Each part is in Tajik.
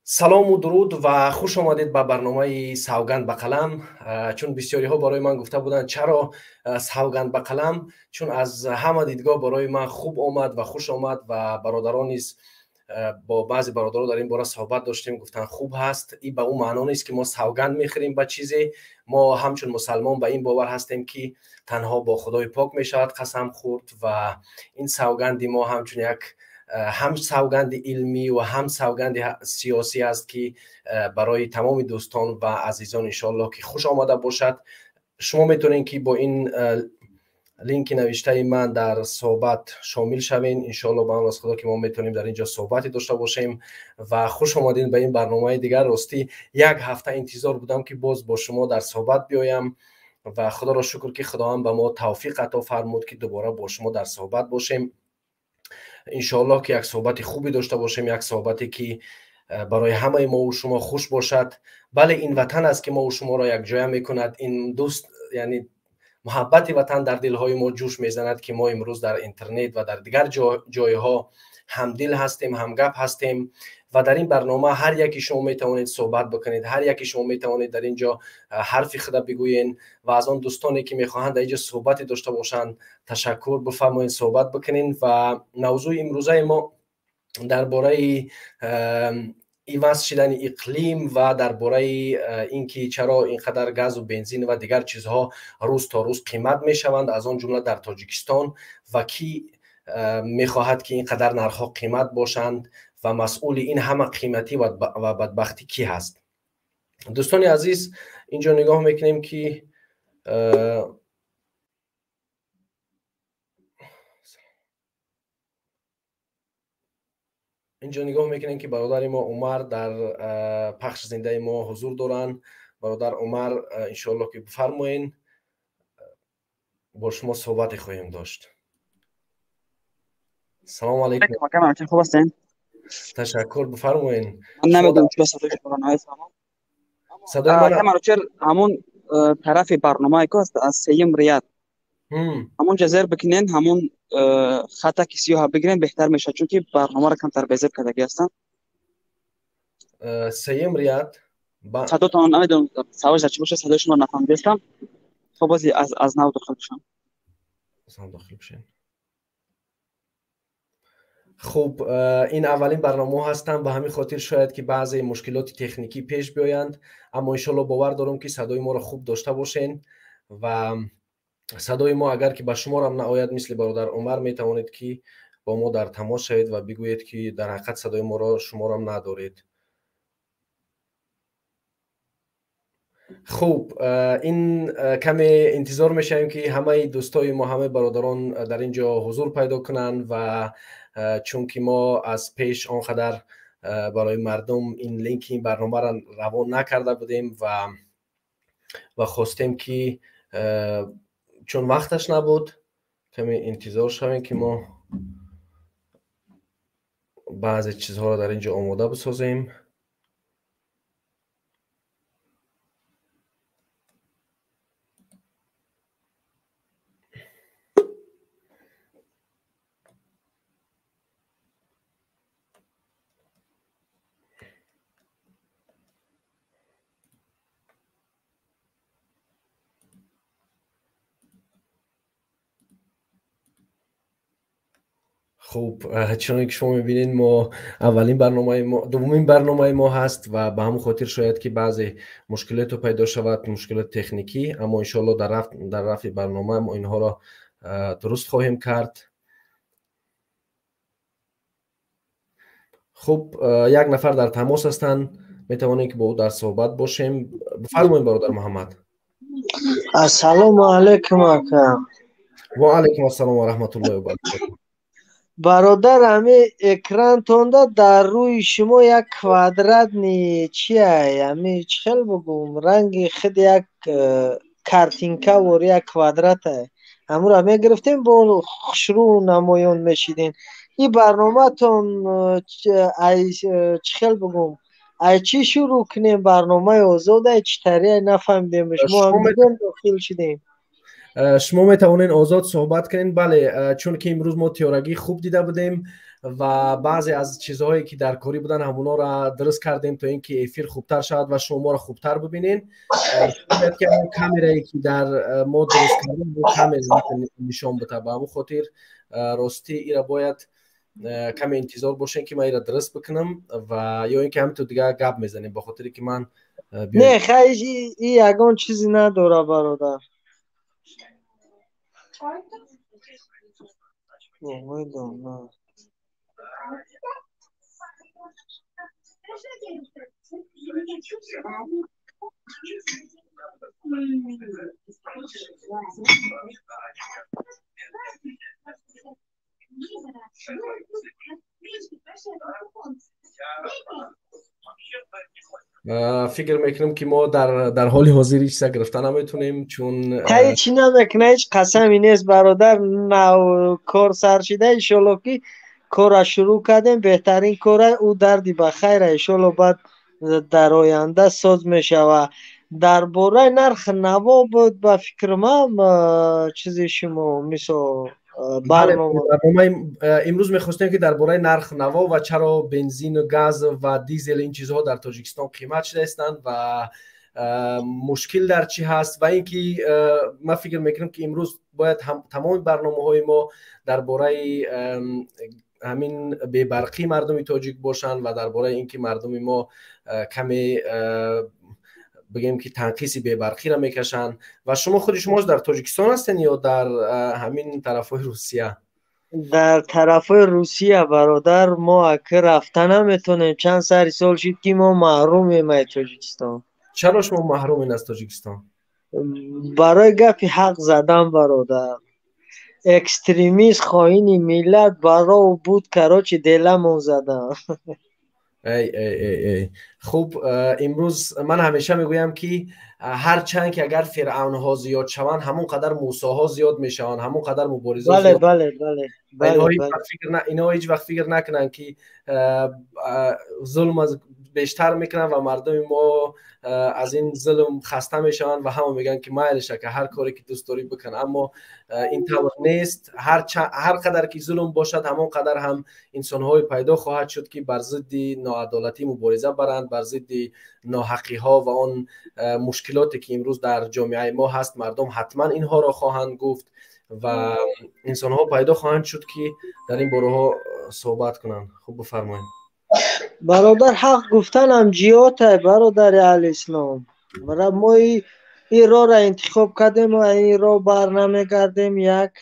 Салому дуруд ва хуш омадед ба барномаи Савганд ба қалам. Чун бисёриҳо барои ман гуфта буданд, чаро Савганд ба қалам, чун аз ҳама дидгоҳ барои ман хуб омад ва хуш омад ва бародарон низ бо баъзе бародарон дар ин бора суҳбат доштем, гуфтанд хуб ҳаст. Ин ба ӯ маъно нест ки мо савганд мехӯрем ба чизе. Мо ҳамчун мусалмон ба ин бовар ҳастем, ки танҳо бо Худои пок мешавад қасам хӯрд ва ин савганди мо ҳамчун як ҳам савганди илмӣ ва ҳам савганди сиёсӣ аст, ки барои тамоми дӯстон ва азизон иншоаллоҳ ки хуш омада бошад. Шумо метавонед, ки бо ин линки навиштаи ман дар суҳбат шомил шавед. Иншоаллоҳ, ба амр аз Худо, ки мо метавонем дар ин ҷо суҳбате дошта бошем ва хуш омадед ба ин барномаи дигар. Ростӣ, як ҳафта интизор будам, ки боз бо шумо дар суҳбат биёям ва Худоро шукр, ки Худованд ба мо тавфиқ ато фармуд, ки дубора бо шумо дар суҳбат бошем. Иншоаллоҳ, ки як суҳбати хубе дошта бошем, як суҳбате, ки барои ҳамаи мову шумо хуш бошад. Бале, ин ватан аст, ки мову шуморо якҷоя мекунад. Ин дӯст, яъне муҳаббати ватан дар дилҳои мо ҷӯш мезанад, ки мо имрӯз дар интернет ва дар дигар ҷойҳо ҳамдил ҳастем, ҳамгап ҳастем ва дар ин барнома ҳар яки шумо метавонед суҳбат бикунед, ҳар яки шумо метавонед дар ин ҷо ҳарфи худа бигӯед ва аз он дӯстоне, ки мехоҳанд дар ин ҷо суҳбате дошта бошанд, ташаккур, бифармоед, суҳбат бикунед. Ва мавзӯи имрӯзаи мо дар бораи иваз шудани иқлим ва дар бораи ин ки чаро ин қадар газу бензин ва дигар чизҳо рӯз то рӯз қимат мешаванд, аз он ҷумла дар Тоҷикистон, ва кӣ мехоҳад, ки ин қадар нархҳо қимат бошанд ва масъули ин ҳама қиматӣ ва бадбахтӣ кӣ ҳаст. Дӯстони азиз, инҷо нигоҳ мекунем, ки бародари мо Умар дар пахши зиндаи мо ҳузур доранд. Бародар Умар, иншоаллоҳ, ки бифармоед, бо шумо суҳбате хоҳем дошт. Салому алайкум. Хуб ҳастед? Ташаккур, бифармоед. Ман намедонам, чӣ садои шуморо намефаҳмам. Садои ман Манучер, ҳамон тарафи барномае ку аст, аз сеюм ряд, ҳамонҷа зер бикунен, ҳамон хата ки сиёҳа бигирен, беҳтар мешавад, чунки барномаро камтар безеб кардагӣ ҳастам. Сеюм ряд. Садотон намедонам савош дар чӣ бошад, садои шуморо нафаҳмидастам. Хоб, бози аз нав дохил бишам. Дохил бишем. Хуб, ин аввалин барномаҳо ҳастанд, ба ҳамин хотир шояд, ки баъзе мушкилоти техникӣ пеш биёянд, аммо иншоалло бовар дорам, ки садои моро хуб дошта бошен ва садои мо агар ки ба шуморам наояд, мисли бародар Умар, метавонед, ки бо мо дар тамос шавед ва бигӯед, ки дар ҳақиқат садои моро шуморам надоред. Хуб, ин каме интизор мешавем, ки ҳамаи дӯстои мо, ҳамаи бародарон дар ин ҷо ҳузур пайдо кунанд ва чунки мо аз пеш он қадар барои мардум ин линки ин барномаро равон накарда будем ва хостем, ки чун вақташ набуд, каме интизор шавем, ки мо баъзе чизҳоро дар ин ҷо омода бисозем. Хуб, чуноне ки шумо мебинед, мо аввалин барномаи мо, дуввумин барномаи мо ҳаст ва ба ҳамон хотир шояд, ки баъзе мушкилоту пайдо шавад, мушкилоти техникӣ, аммо иншоалло дар рафти барнома мо инҳоро дуруст хоҳем кард. Хуб, як нафар дар тамос ҳастанд, метавонем, ки бо ӯ дар суҳбат бошем. Бифармоед, бародар Муҳаммад. Ассалому алайкум, ака. Ва алайкум ассалом ва раҳматуллоҳи ва баракотуҳ. Бародар, ҳами экрантонда дар рӯи шумо як квадратный чия, ҳами чӣ хел бигӯм, ранги худ як картинка вори як квадрата, ҳамуро мегирифтем, бо хушрӯ намоён мешидем. Ин барноматон ай чӣ хел бигӯм, ай чӣ шурӯъ кунем? Барномаи озод ай чӣ тариай, нафаҳмидем, шумо ҳам дохил шудем. Шумо метавонед озод суҳбат кунед. Бале, чунки имрӯз мо тиёрагӣ хуб дида будем. Ва баъзе аз чизҳое ки дар корӣ буданд, ҳамонҳоро дуруст кардем, то ин ки эфир хубтар шавад ва шумо моро хубтар бибинед. Шояд ки ҳамон камерае ки дар мо дуруст кардем, он камера нишон бита. Ба ҳамон хотир ростӣ ира бояд каме интизор бошем, ки ман ира дуруст бикунам ва ё ин ки ҳаминтур дигар гап мезанем, ба хотире ки ман Не, хай, и ягон чизе надора, бародар. Намедонам. Фикр мекунам, ки мо дар ҳоли ҳозир ҳеҷ чиза гирифта наметонем, чун Ҳеҷ чӣ намекуна, ҳеҷ қасаме нест, бародар. Нав кор сар шида, иншолло ки кора шурӯъ кардем, беҳтарин кора ӯ дарди ба хайра, иншолло баъд дар оянда соз мешава. Дар бораи нархи наво буд, ба фикри ман, чизи шумо, мисол, барнома. Имрӯз мехостем, ки дар бораи нарх наво ва чаро бензину газ ва дизел, ин чизҳо дар Тоҷикистон қимат шуда истанд ва мушкил дар чӣ ҳаст. Ва ин ки ман фикр мекунам, ки имрӯз бояд тамоми барномаҳои мо дар бораи ҳамин бебарқии мардуми тоҷик бошанд ва дар бораи ин ки мардуми мо каме, бигем, ки танқиси бебарқиро мекашанд. Ва шумо худи шумо дар Тоҷикистон ҳастен ё дар ҳамин тарафҳои Русия? Дар тарафҳои Русия, бародар. Мо ака рафта наметонем, чанд сари сол шид, ки мо маҳрумем аз Тоҷикистон. Чаро шумо маҳрумен аз Тоҷикистон? Барои гапи ҳақ задан, бародар. Экстремист, хоини миллат бароу буд, короче, деламон задан. Эй, эй, эй, эй, хуб, имрӯз ман ҳамеша мегӯям, ки ҳарчанд ки агар фиръавнҳо зиёд шаванд, ҳамон қадар мусоҳо зиёд мешаванд, ҳамон қадар мубориза. Инҳо ҳеҷ вақт фикр накунанд, ки зулм бештар мекунанд ва мардуми мо аз ин зулм хаста мешаванд ва ҳама мегӯянд, ки майлиша, ки ҳар коре ки дӯст дорӣ бикун. Аммо ин тавр нест. Ҳар қадар ки зулм бошад, ҳамон қадар ҳам инсонҳое пайдо хоҳад шуд, ки бар зидди ноадолатӣ мубориза баранд, бар зидди ноҳақиҳо ва он мушкилоте ки имрӯз дар ҷомеаи мо ҳаст. Мардум ҳатман инҳоро хоҳанд гуфт ва инсонҳо пайдо хоҳанд шуд, ки дар ин бораҳо суҳбат кунанд. Хуб, бифармоед. Бародар, ҳақ гуфтанам ҷиҳотай, бародари аҳли ислом. Мо ин роҳро интихоб кардем ва ин роҳ бар намегардем. Як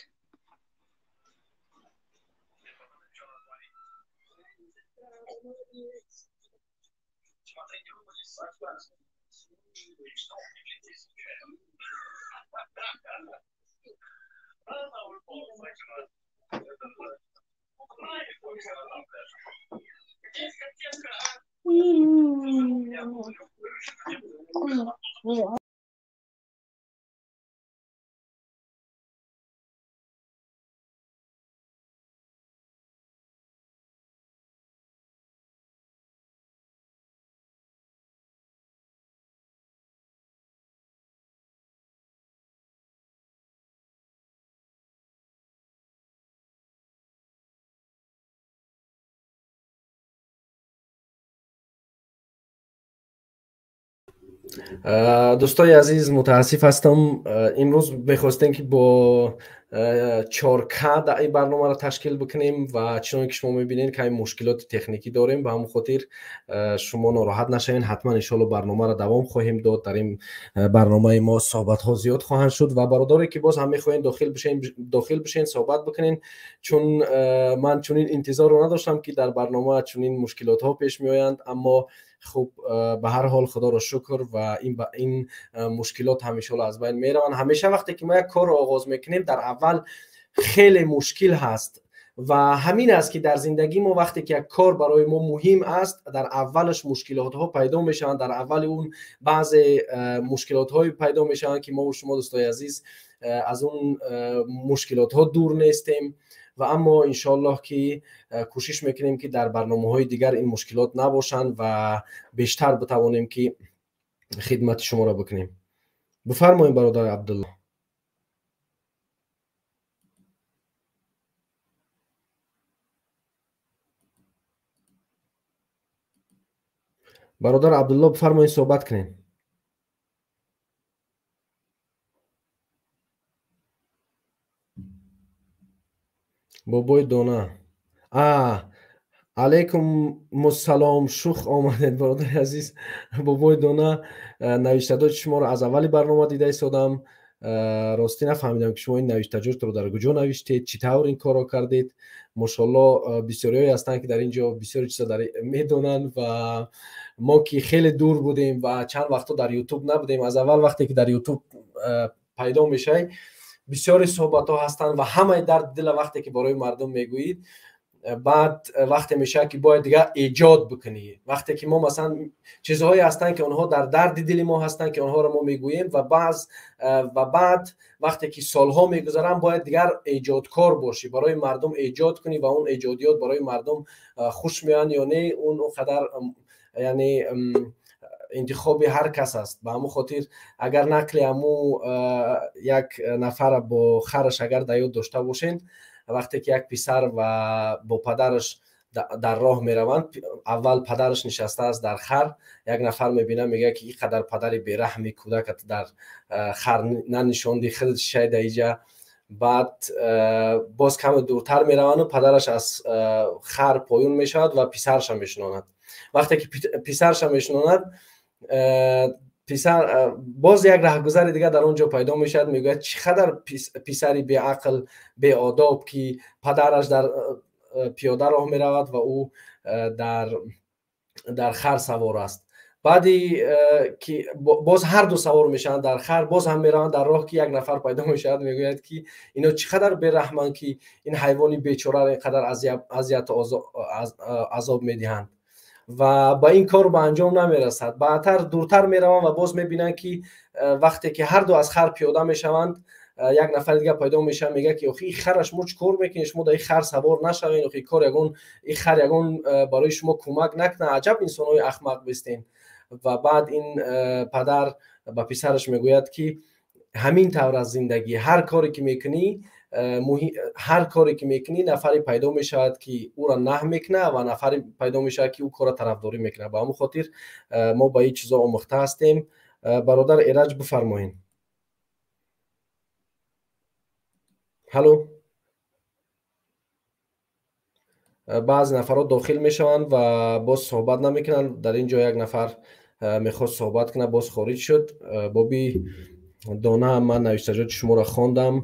Дӯстои азиз, мутаассиф ҳастам. Имрӯз мехостем, ки бо 4К ин барномаро ташкил бикунем ва чуноне ки шумо мебинед, каме мушкилоти техникӣ дорем. Ба ҳамон хотир шумо нороҳат нашавед, ҳатман иншоалло барномаро давом хоҳем дод. Дар ин барномаи мо суҳбатҳо зиёд хоҳанд шуд ва бародаре ки боз ҳам мехоҳед дохил бишен, суҳбат бикунен, чун ман чунин интизорро надоштам, ки дар барнома чунин мушкилотҳо пеш меоянд. Аммо хуб, ба ҳар ҳол, худоро шукр, ва ин мушкилот ҳам иншоалло аз байн мераванд. Ҳамеша вақте ки мо як корро оғоз мекунем, дар аввал хеле мушкил ҳаст ва ҳамин аст, ки дар зиндагии мо вақте ки як кор барои мо муҳим аст, дар аввалаш мушкилотҳо пайдо мешаванд. Дар аввали он баъзе мушкилотҳое пайдо мешаванд, ки мо шумо, дӯстои азиз, аз он мушкилотҳо дур нестем. Ва аммо иншоаллоҳ ки кӯшиш мекунем, ки дар барномаҳои дигар ин мушкилот набошанд ва бештар битавонем, ки хидмати шуморо бикунем. Бифармоед, бародар Абдулло. Бародар Абдулло, бифармоед, суҳбат кунед. Бобои дона, алайкумуссалом, шух омадед, бародари азиз. Бобои дона, навиштадоти шуморо аз аввали барнома дида истодам. Ростӣ нафаҳмидам, ки шумо ин навиштаҷотро дар куҷо навиштед, чӣ тавр ин корро кардед. Мошолло, бисёриҳое ҳастанд, ки дар ин ҷо бисёри чиза медонанд ва мо ки хеле дур будем ва чанд вақтҳо дар Ютуб набудем. Аз аввал вақте ки дар Ютуб пайдо мешавӣ, бисёри суҳбатҳо ҳастанд ва ҳамаи дарди дила вақте ки барои мардум мегӯед, баъд вақте мешавад, ки бояд дигар эҷод бикунӣ. Вақте ки мо, масалан, чизҳое ҳастанд, ки онҳо дар дарди дили мо ҳастанд, ки онҳоро мо мегӯем, ва баъз ва баъд вақте ки солҳо мегузаранд, бояд дигар эҷодкор бошӣ, барои мардум эҷод кунӣ ва он эҷодиёт барои мардум хуш меоянд ё не, он он қадар, яъне, интихоби ҳар кас аст. Ба ҳамун хотир, агар нақли ҳамун як нафара бо хараш агар дар ёд дошта бошед, вақте ки як писар ва бо падараш дар роҳ мераванд, аввал падараш нишастааст дар хар, як нафар мебинад, мегӯяд, ки ин қадар падари бераҳми, кӯдакат дар хар нанишонди, худат шишай дар иҷа. Баъд боз каме дуртар мераванду падараш аз хар поён мешавад ва писарша мешинонад. Вақте ки писарша мешинонад, писар, боз як раҳгузари дигар дар он ҷо пайдо мешавад, мегӯяд, чӣ қадар писари беақл, беодоб, ки падараш дар пиёда роҳ меравад ва ӯ дар хар савор аст. Баъди ки боз ҳарду савор мешаванд дар хар, боз ҳам мераванд дар роҳ, ки як нафар пайдо мешавад, мегӯяд, ки ино чӣ қадар бераҳманд, ки ин ҳайвони бечораро ин қадар азияту азоб медиҳанд. Ва ба ин кор ба анҷом намерасад. Баъдтар дуртар мераванд ва боз мебинанд, ки вақте ки ҳарду аз хар пиёда мешаванд, як нафари дигар пайдо мешавад, мегӯяд, ки охи, ин хара шумо чӣ кор мекунед? Шумо дар ин хар савор нашавед, охи, кор ягон, ин хар ягон барои шумо кӯмак накунад, аҷаб инсонҳои ахмақ бистен. Ва баъд ин падар ба писараш мегӯяд, ки ҳамин тавр аст зиндагӣ, ҳар коре ки мекунӣ, ҳар коре ки мекунӣ, нафаре пайдо мешавад, ки ӯро наҳ мекунад, ва нафаре пайдо мешавад, ки ӯ корро тарафдорӣ мекунад. Ба ҳамон хотир мо ба ин чизо омӯхта ҳастем. Бародар Эраҷ, бифармоед. Ҳало, баъзе нафарҳо дохил мешаванд ва боз суҳбат намекунанд. Дар ин ҷо як нафар мехост суҳбат кунад, боз хориҷ шуд. Боби дона, ман навиштаҷоти шуморо хондам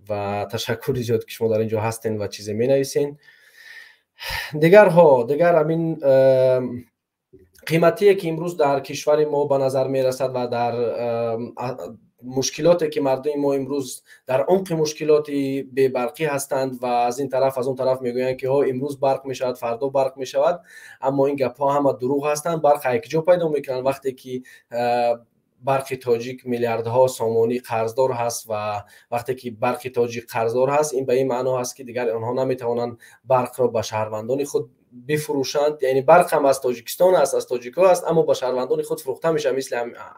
ва ташаккури зиёд, ки шумо дар ин ҷо ҳастен ва чизе менависен. Дигарҳо, дигар ҳамин қиматие, ки имрӯз дар кишвари мо ба назар мерасад ва дар мушкилоте, ки мардуми мо имрӯз дар умқи мушкилоти бебарқӣ ҳастанд ва аз ин тараф, аз он тараф мегӯянд, ки ҳо, имрӯз барқ мешавад, фардо барқ мешавад, аммо ин гапҳо ҳама дурӯғ ҳастанд. Барқ якҷо пайдо мекунанд, вақте ки Барқи Тоҷик миллиардҳо сомонӣ қарздор ҳаст? Ва вақте ки Барқи Тоҷик қарздор ҳаст, ин ба ин маъно ҳаст, ки дигар онҳо наметавонанд барқро ба шаҳрвандони худ бифурӯшанд. Яъне барқ ҳам аз Тоҷикистон аст, аз тоҷикҳо аст, аммо ба шаҳрвандони худ фурӯхта мешавад, мисли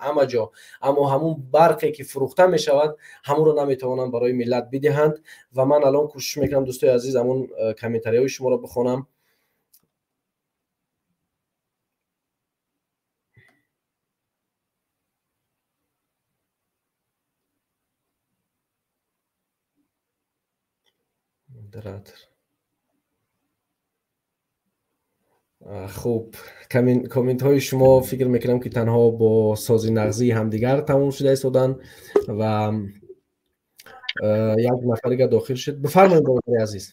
ҳама ҷо. Аммо ҳамун барқе, ки фурӯхта мешавад, ҳамонро наметавонанд барои миллат бидиҳанд. Ва ман алон кӯшиш мекунам, дӯстои азиз, ҳамун комментариҳои шуморо бихонам. Модератор. Хуб, комментҳои шумо, фикр мекунам, ки танҳо бо сози нағзии ҳамдигар тамом шуда истоданд ва як нафар дигар дохил шуд. Бифармоед, бародари азиз.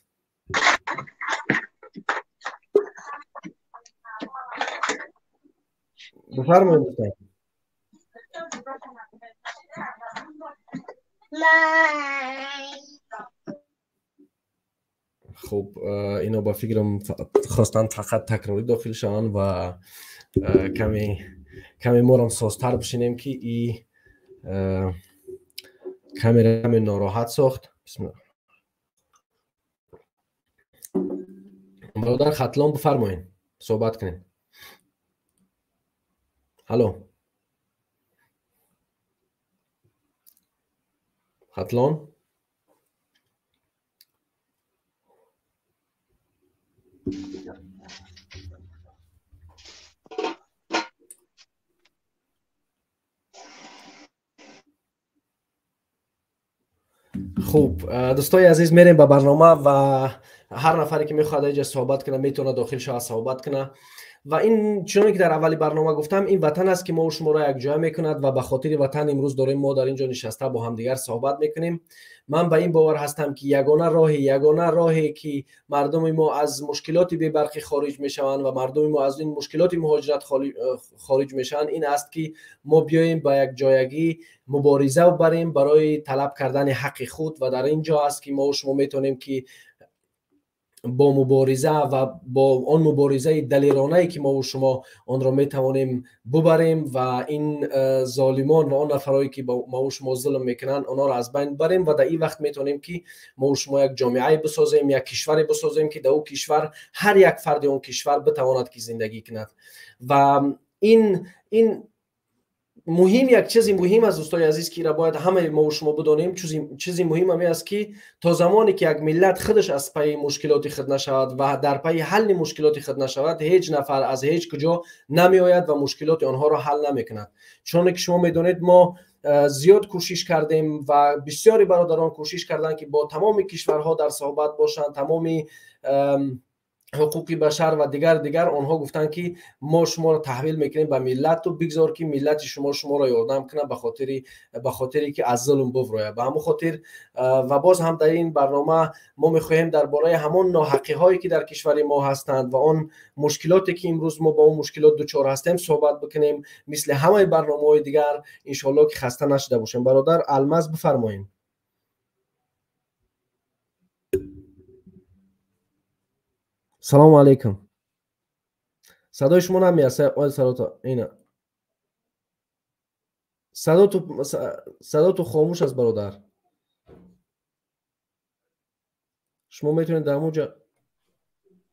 Бифармоед, дӯстон. Хуб, ино ба фикрам хостанд фақат такрорӣ дохил шаванд ва каме морам созтар бишинем, ки и камера нороҳат сохт. Бародар Хатлон, бифармоед, суҳбат кунед. Ҳало, Хатлон. Хуб, дӯстои азиз, мерем ба барнома ва ҳар нафаре ки мехоҳад инҷа суҳбат кунад, метавонад дохил шавад, суҳбат кунад. Ва ин чуноне ки дар аввали барнома гуфтам, ин ватан аст ки мо шуморо якҷоя мекунад ва ба хотири ватан имрӯз дорем мо дар ин ҷо нишаста бо ҳамдигар суҳбат мекунем. Ман ба ин бовар ҳастам ки ягона роҳе ки мардуми мо аз мушкилоти бебарқӣ хориҷ мешаванд ва мардуми мо аз ин мушкилоти муҳоҷират хориҷ мешаванд, ин аст ки мо биёем ба якҷоягӣ мубориза барем барои талаб кардани ҳаққи худ. Ва дар ин ҷо аст ки мо шумо метавонем ки бо мубориза ва бо он муборизаи далеронае ки мо шумо онро метавонем бубарем ва ин золимон ва он нафарое ки мо шумо зулм мекунанд, онҳоро аз байн барем. Ва дар ин вақт метавонем ки мо шумо як ҷомеае бисозем, як кишваре бисозем ки дар он кишвар ҳар як фарди он кишвар битавонад ки зиндагӣ кунад. Ва ин муҳим, як чизи муҳим аст, дӯстои азиз, ки ира бояд ҳамаи мо шумо бидонем. Чизи муҳим ҳаме аст ки то замоне ки як миллат худаш аз пайи мушкилоти худ нашавад ва дар пайи ҳалли мушкилоти худ нашавад, ҳеҷ нафар аз ҳеҷ куҷо намеояд ва мушкилоти онҳоро ҳал намекунад. Чуноне ки шумо медонед, мо зиёд кӯшиш кардем ва бисёри бародарон кӯшиш карданд ки бо тамоми кишварҳо дар суҳбат бошанд, тамоми ҳуқуқи башар ва дигар. Онҳо гуфтанд ки мо шуморо таҳвил мекунем ба миллату, бигзор ки миллати шумо шуморо ёрдам кунад ба хотире ки аз зулм буврояд. Ба ҳамон хотир ва боз ҳам дар ин барнома мо мехоҳем дар бораи ҳамон ноҳақиҳое ки дар кишвари мо ҳастанд ва он мушкилоте ки имрӯз мо ба он мушкилот дучор ҳастем суҳбат бикунем, мисли ҳамаи барномаҳои дигар. Иншоалло ки хаста нашуда бошем. Бародар Алмаз, бифармоед. Салому алейкум. Садои шумо намеяд. Ина садоту хомӯш аст, бародар. Шумо метавонед дар ҳамон ҷо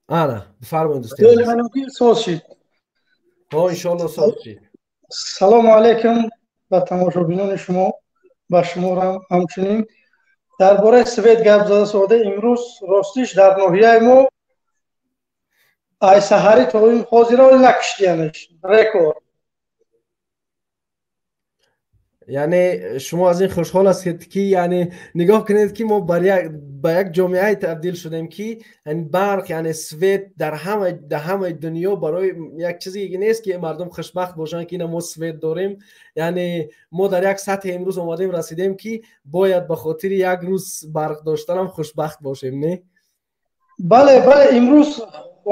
ана бифармоед, дӯсти азиз. Соз шид. Ҳо, иншоалло соз шид. Салому алейкум ба тамошобинони шумо, ба шуморам ҳамчунин. Дар бораи свет гап зада сода, имрӯз ростиш дар ноҳияи мо ай саҳари то ин ҳозира оли накиштиянаш рекорд. Яъне шумо аз ин хушҳол ҳастед ки, яъне нигоҳ кунед ки мо ба як ҷомеае табдил шудем ки барқ, яъне свет дар ҳамаи дунё барои як чизе нест ки мардум хушбахт бошанд ки ина мо свет дорем. Яъне мо дар як сатҳе имрӯз омадем, расидем ки бояд ба хотири як рӯз барқ доштанам хушбахт бошем, не? Бале, бале, имрӯз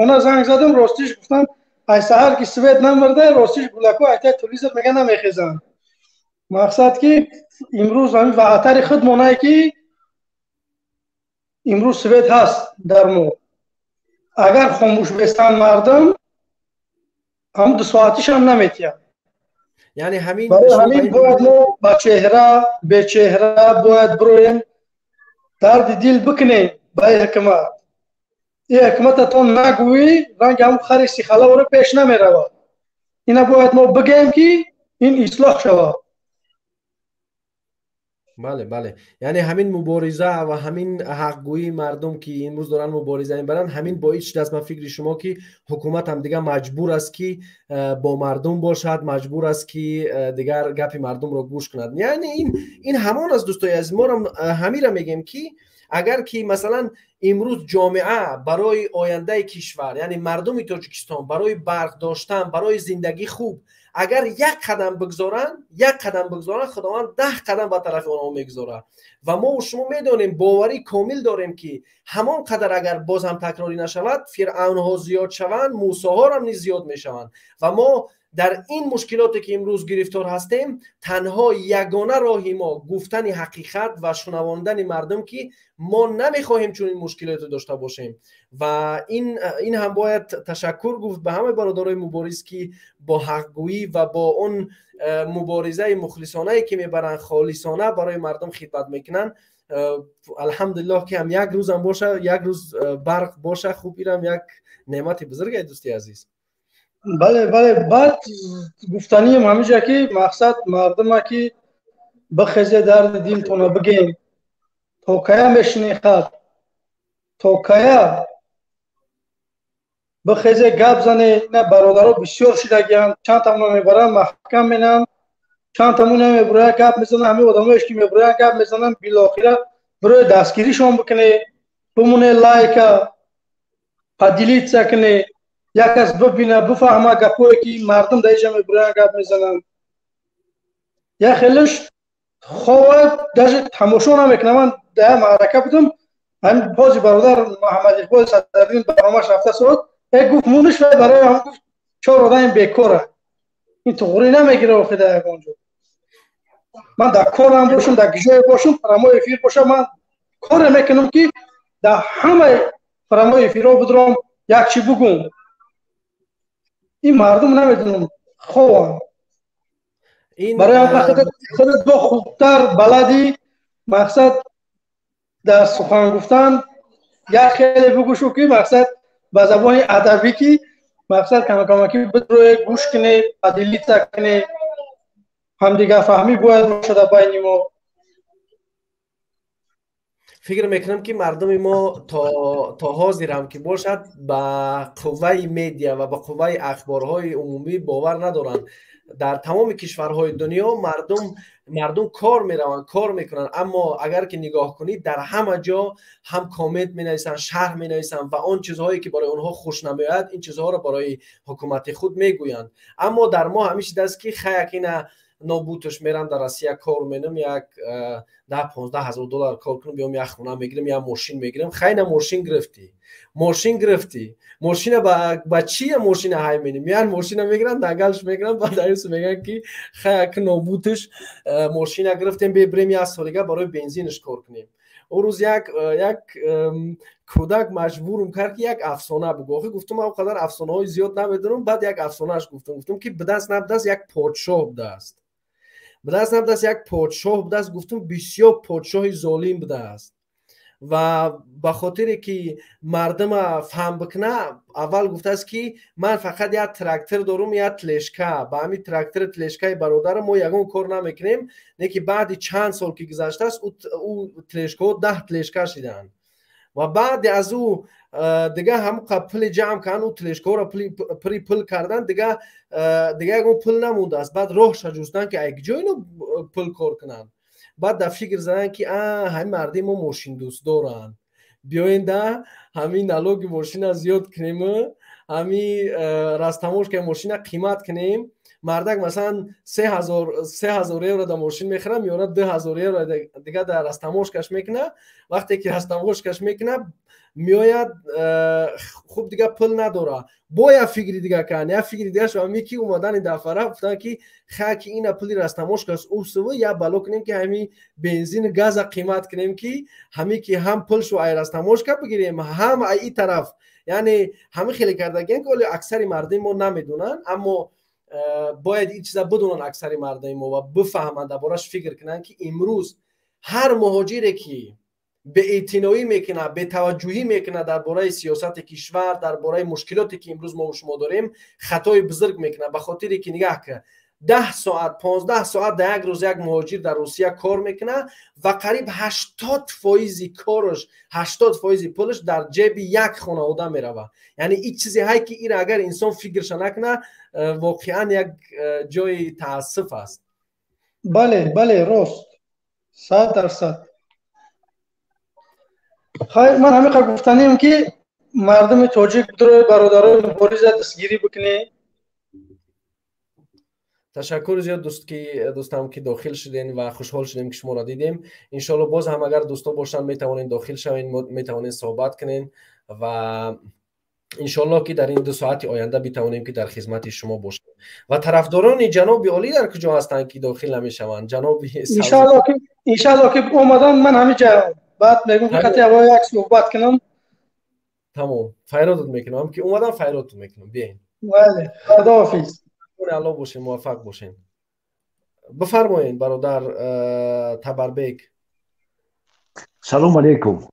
она занг задам, ростиш гуфтам ай саҳар ки свет намурда, ростиш гулако айтай телевизор мега намехезанд. Мақсад ки имрӯз ҳамин ваъатари худ монае ки имрӯз свет ҳаст дар мо. Агар хомӯш бестанд мардум, ҳамун ду соатишам наметиҳад. Яъне ҳамин барои ҳамин бояд мо ба чеҳра бечеҳра бояд бироем, дарди дил бикунем ба ҳукумат. Ин ҳукумататон нагӯӣ, ранги ҳамун хари сихалаоро пеш намеравад. Ина бояд мо бигӯем ки ин ислоҳ шавад. Бале, бале, яъне ҳамин мубориза ва ҳамин ҳақгӯии мардум ки имрӯз доранд мубориза мебаранд, ҳамин боис шудааст ба фикри шумо ки ҳукумат ҳам дигар маҷбур аст ки бо мардум бошад, маҷбур аст ки дигар гапи мардумро гӯш кунад. Яъне ин ҳамон аст, дӯстои азиз, моро ҳамира мегӯем ки агар ки масалан имрӯз ҷомеа барои ояндаи кишвар, яъне мардуми Тоҷикистон барои барқ доштан, барои зиндагӣ хуб, агар як қадам бигзоранд, як қадам бигзоранд, Худованд 10 қадам ба тарафи онҳо мегузорад. Ва мо шумо медонем, боварӣ комил дорем ки ҳамон қадар агар боз ҳам такрорӣ нашавад, фиръавнҳо зиёд шаванд, мусоҳоам низ зиёд мешаванд. Ва мо дар ин мушкилоте ки имрӯз гирифтор ҳастем, танҳо ягона роҳи мо гуфтани ҳақиқат ва шунавондани мардум ки мо намехоҳем чунин мушкилоте дошта бошем. Ва ин ҳам бояд ташаккур гуфт ба ҳамаи бародарои мубориз ки бо ҳақгӯӣ ва бо он муборизаи мухлисонае ки мебаранд, холисона барои мардум хидмат мекунанд. Алҳамдулиллоҳ ки ҳам як рӯзам боша, як рӯз барқ боша, хуб инам як неъмати бузурге, дӯсти азиз. Бале, бале, баъд гуфтанием ҳамиҷа ки мақсад мардума ки бихезе дарди дилтона бигем. То кая мешинӣ хат? То кая? Бихезе гап зане, ина бародаро бисёр шидагиянд, чанд тамона мебаранд, маҳкам менанд, чанд тамона мебурая гап мезананд, ҳамин одамоеш ки мебураянд гап мезананд, билохира Бирои дастгиришон бикунед, бимоне лайка, поделиться кунед, як кас бибина, бифаҳма гапое ки мардум дар иҷа мебироянд, гап мезананд. Як хелеш хова даже тамошо намекунам. Ман дар маърака будам, ҳамин бози бародар Муҳаммад Иқбол Садриддин барномаш рафта суд, як гуфт муниш вай барои ҳам гуфт чор одами бекора. Ин туғрӣ намегира охи дар ягон ҷо. Ман дар корам бошам, дар ҷое бошам, прямой эфир бошам, ман коре мекунам ки дар ҳамаи прямой эфирҳо будром, як чӣ бугум. Ин мардум намедонам хованд. Барои худат бо хубтар баладӣ, мақсад дар сухан гуфтан як хеле бугӯшу ки мақсад ба забони адабӣ ки мақсад камакамакӣ бидроe, гӯш кунед, поделиться кунед, ҳамдигарфаҳмӣ бояд бошад байни мо. Фикр мекунам ки мардуми мо то ҳозирам ки бошад ба қувваи медиа ва ба қувваи ахборҳои умумӣ бовар надоранд. Дар тамоми кишварҳои дунё мардум кор мераванд, кор мекунанд, аммо агар ки нигоҳ кунед, дар ҳама ҷо ҳам коммент менависанд, шарҳ менависанд ва он чизҳое ки барои онҳо хуш намеояд, ин чизҳоро барои ҳукумати худ мегӯянд. Аммо дар мо ҳамин чиз аст ки хаяк ина нобуташ мерам дар Россия кор менам, як 10-15 ҳазор доллар кор кунам, биём як хона мегирам, як мошин мегирам. Хайна мошин гирифтӣ, мошин гирифтӣ, мошина ба чия мошина ҳай менем? Як мошина мегиранд, дангалш мегиранд, баъд аюс мегӯянд ки хаяк нобуташ мошина гирифтем, бебирем як солига барои бензинаш кор кунем. Он рӯз як кӯдак маҷбурум кард ки як афсона бугӯ. Охи гуфтум, ман он қадар афсонаҳои зиёд намедонам. Баъд як афсонааш гуфтум, гуфтум ки бидаст набудаст як подшоҳ будааст, бидаст набудааст як подшоҳ будааст. Гуфтум, бисёр подшоҳи золим будааст ва ба хотире ки мардума фаҳм бикуна, аввал гуфтааст ки ман фақат як трактор дорум, як тележка, ба ҳамин трактори тележкаи бародарам мо ягон кор намекунем. Не ки баъди чанд сол ки гузаштааст, ӯ тележкаҳо 10 тележка шиданд ва баъди аз ӯ дига ҳамон пули ҷамъ кардан, ӯ тележкаҳоро пури пул кардан, дига ягон пул намондааст. Баъд роҳша ҷустанд ки ай куҷо ино пул кор кунанд. Баъд дар фикр заданд ки ҳамин мардуми мо мошиндӯст доранд, биёен да ҳамин налоги мошина зиёд кунем, ҳамин растаможкаи мошина қимат кунем. Мардак масалан 3000 евро да мошин мехӯрад, меорад 2000 евро дига дар растаможкаш мекуна. Вақте ки растаможкаш мекуна, меояд, хуб дига пул надора. Бо як фикри дига кардан, як фикри дига шуд ҳамин ки омадани дафара гуфтанд ки ха ки ина пули растаможкаш усв як бало кунем ки ҳамин бензину газа қимат кунем, ки ҳамин ки ҳам пулшу ай растаможка бигирем, ҳам ай и тараф. Яъне ҳамин хеле кардагиан ки оли аксари мардуми мо намедонанд, аммо бояд ин чиза бидонанд аксари мардуми мо ва бифаҳманд, дар бораш фикр кунанд ки имрӯз ҳар муҳоҷире ки беэътиноӣ мекунад, бетаваҷҷӯҳӣ мекунад дар бораи сиёсати кишвар, дар бораи мушкилоте ки имрӯз мо шумо дорем, хатои бузург мекунад. Ба хотире ки нигаҳ кар, 10 соат, 15 соат дар як рӯз як муҳоҷир дар Русия кор мекунад ва қариб 80% кораш, 80% пулаш дар ҷеби як хонавода меравад. Яъне ин чизе ҳай ки ира агар инсон фикрша накунад, воқеан як ҷои таассуф аст. Бале, бале, рост, 100%. Хайр, ман ҳамин қадр гуфтанем ки мардуми тоҷик бидрои бародарои мубориза дастгирӣ бикунед. Ташаккур зиёд, дӯст, ки дӯстам ки дохил шудем ва хушҳол шудем ки шуморо дидем. Иншоалло боз ҳам агар дӯсто бошанд, метавонед дохил шавед, метавонед суҳбат кунед ва иншоалло ки дар ин 2 соати оянда битавонем ки дар хизмати шумо бошем. Ва тарафдорони ҷаноби олӣ дар куҷо ҳастанд ки дохил намешаванд? Ҷаноби Иншоалло ки омадан, ман ҳамин ҷа баъд мегӯм ки қати ҳаво як суҳбат кунам. Тамом, файродот мекунам ки омадан, файродот мекунам, биёен. Бале, худоҳофиз. Алло бошен, муваффақ бошен. Бифармоед, бародар Табарбек. Салом алейкум.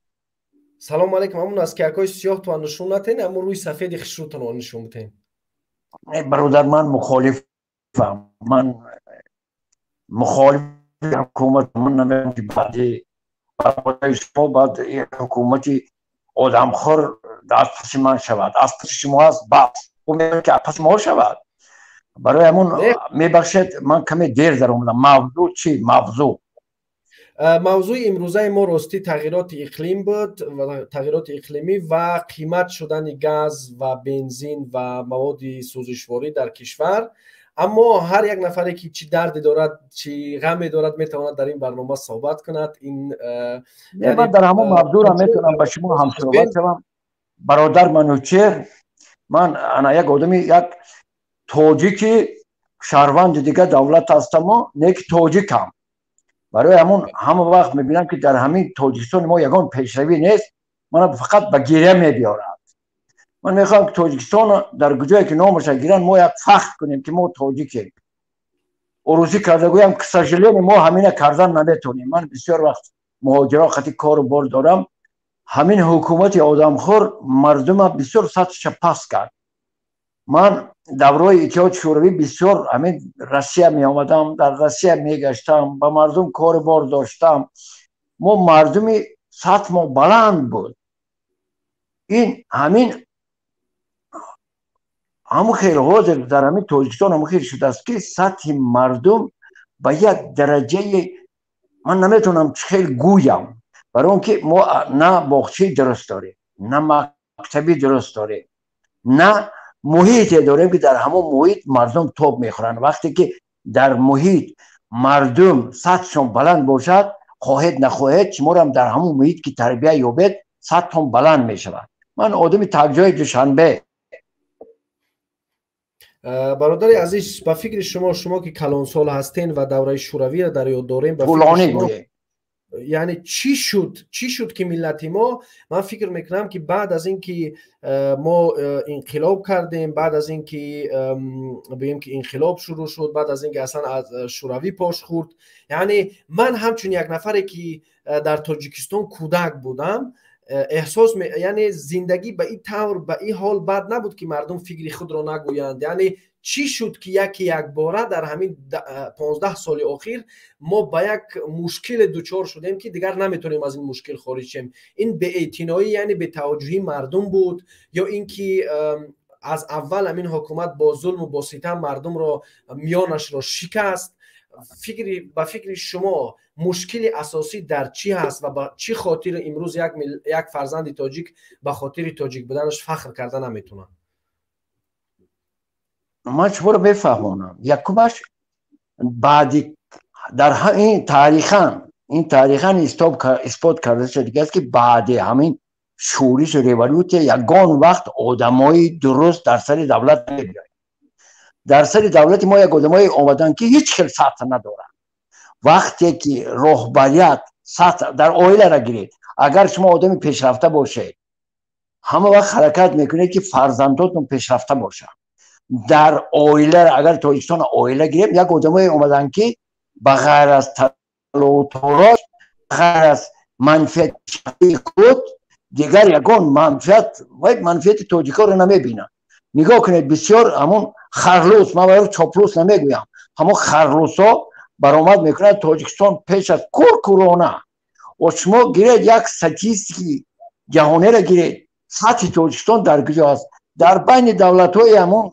Салом алейкум. Ҳамун аст ки акои сиёҳтон нишон натен, аммо рӯи сафеди хушрӯтон нишон битен. Бародар, ман мухолифам, ман мухолифи ҳукумат. Ман намедонам ки баъди барои шумо баъд ҳукумати одамхӯр аз паси ман шавад, аз паси шумо аст, бас ки аз паси мо шавад. Барои ҳамон мебахшед, ман каме дер даромадам. Мавзӯъ чӣ мавзӯъ? Мавзӯи имрӯзаи мо ростӣ тағйироти иқлим буд ва тағйироти иқлимӣ ва қимат шудани газ ва бензин ва маводи сӯзишворӣ дар кишвар. Аммо ҳар як нафаре ки чӣ дарде дорад, чӣ ғаме дорад, метавонад дар ин барнома суҳбат кунад. Ин ман дар ҳамон мавзӯъро метавонам ба шумо ҳамсуҳбат шавам, бародар Манучер. Ман ана як одами, як тоҷики шаҳрванди дигар давлат ҳастамо, не ки тоҷикам. Барои ҳамон ҳама вақт мебинам, ки дар ҳамин Тоҷикистони мо ягон пешравӣ нест, мана фақат ба гиря мебиёрад. Ман мехоҳам, ки Тоҷикистон дар куҷое ки номаша гиранд, мо як фахр кунем, ки мо тоҷикем. Урусӣ карда гӯям, к сожалению, мо ҳамина кардан наметонем. Ман бисёр вақт муҳоҷиро қати кору бор дорам. Ҳамин ҳукумати одамхӯр мардума бисёр сатҳша паст кард. Ман даврои Иттиҳоди Шӯравӣ бисёр ҳамин Россия меомадам, дар Россия мегаштам, ба мардум кору бор доштам. Мо мардуми сатҳмо баланд буд. Ин ҳамин ҳамун хел ҳозир дар ҳамин Тоҷикистон ҳамун хел шудааст, ки сатҳи мардум ба як дараҷаи ман наметавонам чӣ хел гӯям, барои он ки мо на боғчаи дуруст дорем, на мактаби дуруст дорем, на муҳите дорем, ки дар ҳамон муҳит мардум тоб мехӯранд. Вақте ки дар муҳит мардум сатҳшон баланд бошад, хоҳед нахоҳед, шуморам дар ҳамон муҳит ки тарбия ёбед, сатҳтон баланд мешавад. Ман одами такҷои Душанбе. Бародари азиз, ба фикри шумо, шумо ки калонсол ҳастен ва давраи шӯравиро дар ёд дорем, ба фикри шумо, яъне чӣ шуд, чӣ шуд, ки миллати мо, ман фикр мекунам, ки баъд аз ин ки мо инқилоб кардем, баъд аз ин ки бигӯем ки инқилоб шурӯъ шуд, баъд аз ин ки аслан аз шӯравӣ пош хӯрд, яъне ман ҳамчун як нафаре ки дар Тоҷикистон кӯдак будам, эҳсос, яъне зиндагӣ ба ин тавр, ба ин ҳол бад набуд, ки мардум фикри худро нагӯянд. Яъне чӣ шуд, ки яке якбора дар ҳамин 15 соли охир мо ба як мушкиле дучор шудем, ки дигар наметонем аз ин мушкил хориҷ шем? Ин беэътиноӣ, яъне бетаваҷҷӯҳии мардум буд, ё ин ки аз аввал ҳамин ҳукумат бо зулму бо ситам мардумро миёнашро шикаст? Ба фикри шумо, мушкили асосӣ дар чӣ ҳаст ва ба чӣ хотир имрӯз як фарзанди тоҷик ба хотири тоҷик буданаш фахр карда наметавонад? Ман шуморо мефаҳмонам. Якумаш, баъди дар ин тарихан исбот карда шудагиаст, ки баъди ҳамин шӯришу революсия ягон вақт одамои дуруст дар сари давлат намебиёяд. Дар сари давлати мо як одамое омаданд, ки ҳеҷ хел сатҳ надоранд. Вақте ки роҳбарият сатҳ, дар оилара гиред, агар шумо одами пешрафта бошед, ҳама вақт ҳаракат мекунед, ки фарзандотон пешрафта бошанд дар оила. Агар Тоҷикистон оила гирем, як одамое омаданд, ки ба ғайр аз талоторош, ғайр аз манфиати худ, дигар ягон манфиат вай манфиати тоҷикоро намебинанд. Нигоҳ кунед, бисёр ҳамон харлус, ман барои чоплус намегӯям, ҳамон харлусҳо баромад мекунад: «Тоҷикистон пеш аз куркурона». О, шумо гиред, як статистики ҷаҳонеро гиред, сатҳи Тоҷикистон дар куҷо аст? Дар байни давлатҳои ҳамон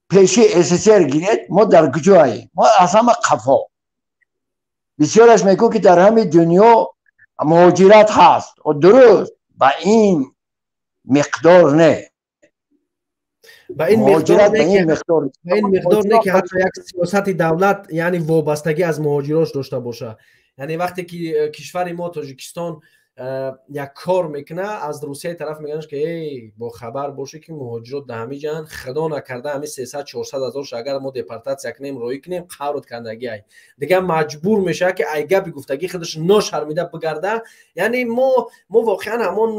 пеши СССР гиред, мо дар куҷоаем? Мо аз ҳама қафо. Бисёраш мегӯ, ки дар ҳамин дунё муҳоҷират ҳаст. Дуруст, ба ин миқдор не. Ба ин миқдор не, ки ҳатто як сиёсати давлат, яъне вобастагӣ аз муҳоҷирош дошта боша. Яъне вақте ки кишвари мо Тоҷикистон як кор мекуна, аз Русияи тараф мегӯянд, ки эй, бохабар бошӣ, ки муҳоҷирот да ҳамин ҷаҳан, худо накарда, ҳамин 300-400 ҳазорш агар мо депортатсия кунем, роӣ кунем, қаврут кандагӣ ай. Дигар маҷбур мешавад, ки ай гапи гуфтагӣ худаш ношармида бигарда. Яъне мо воқеан ҳамон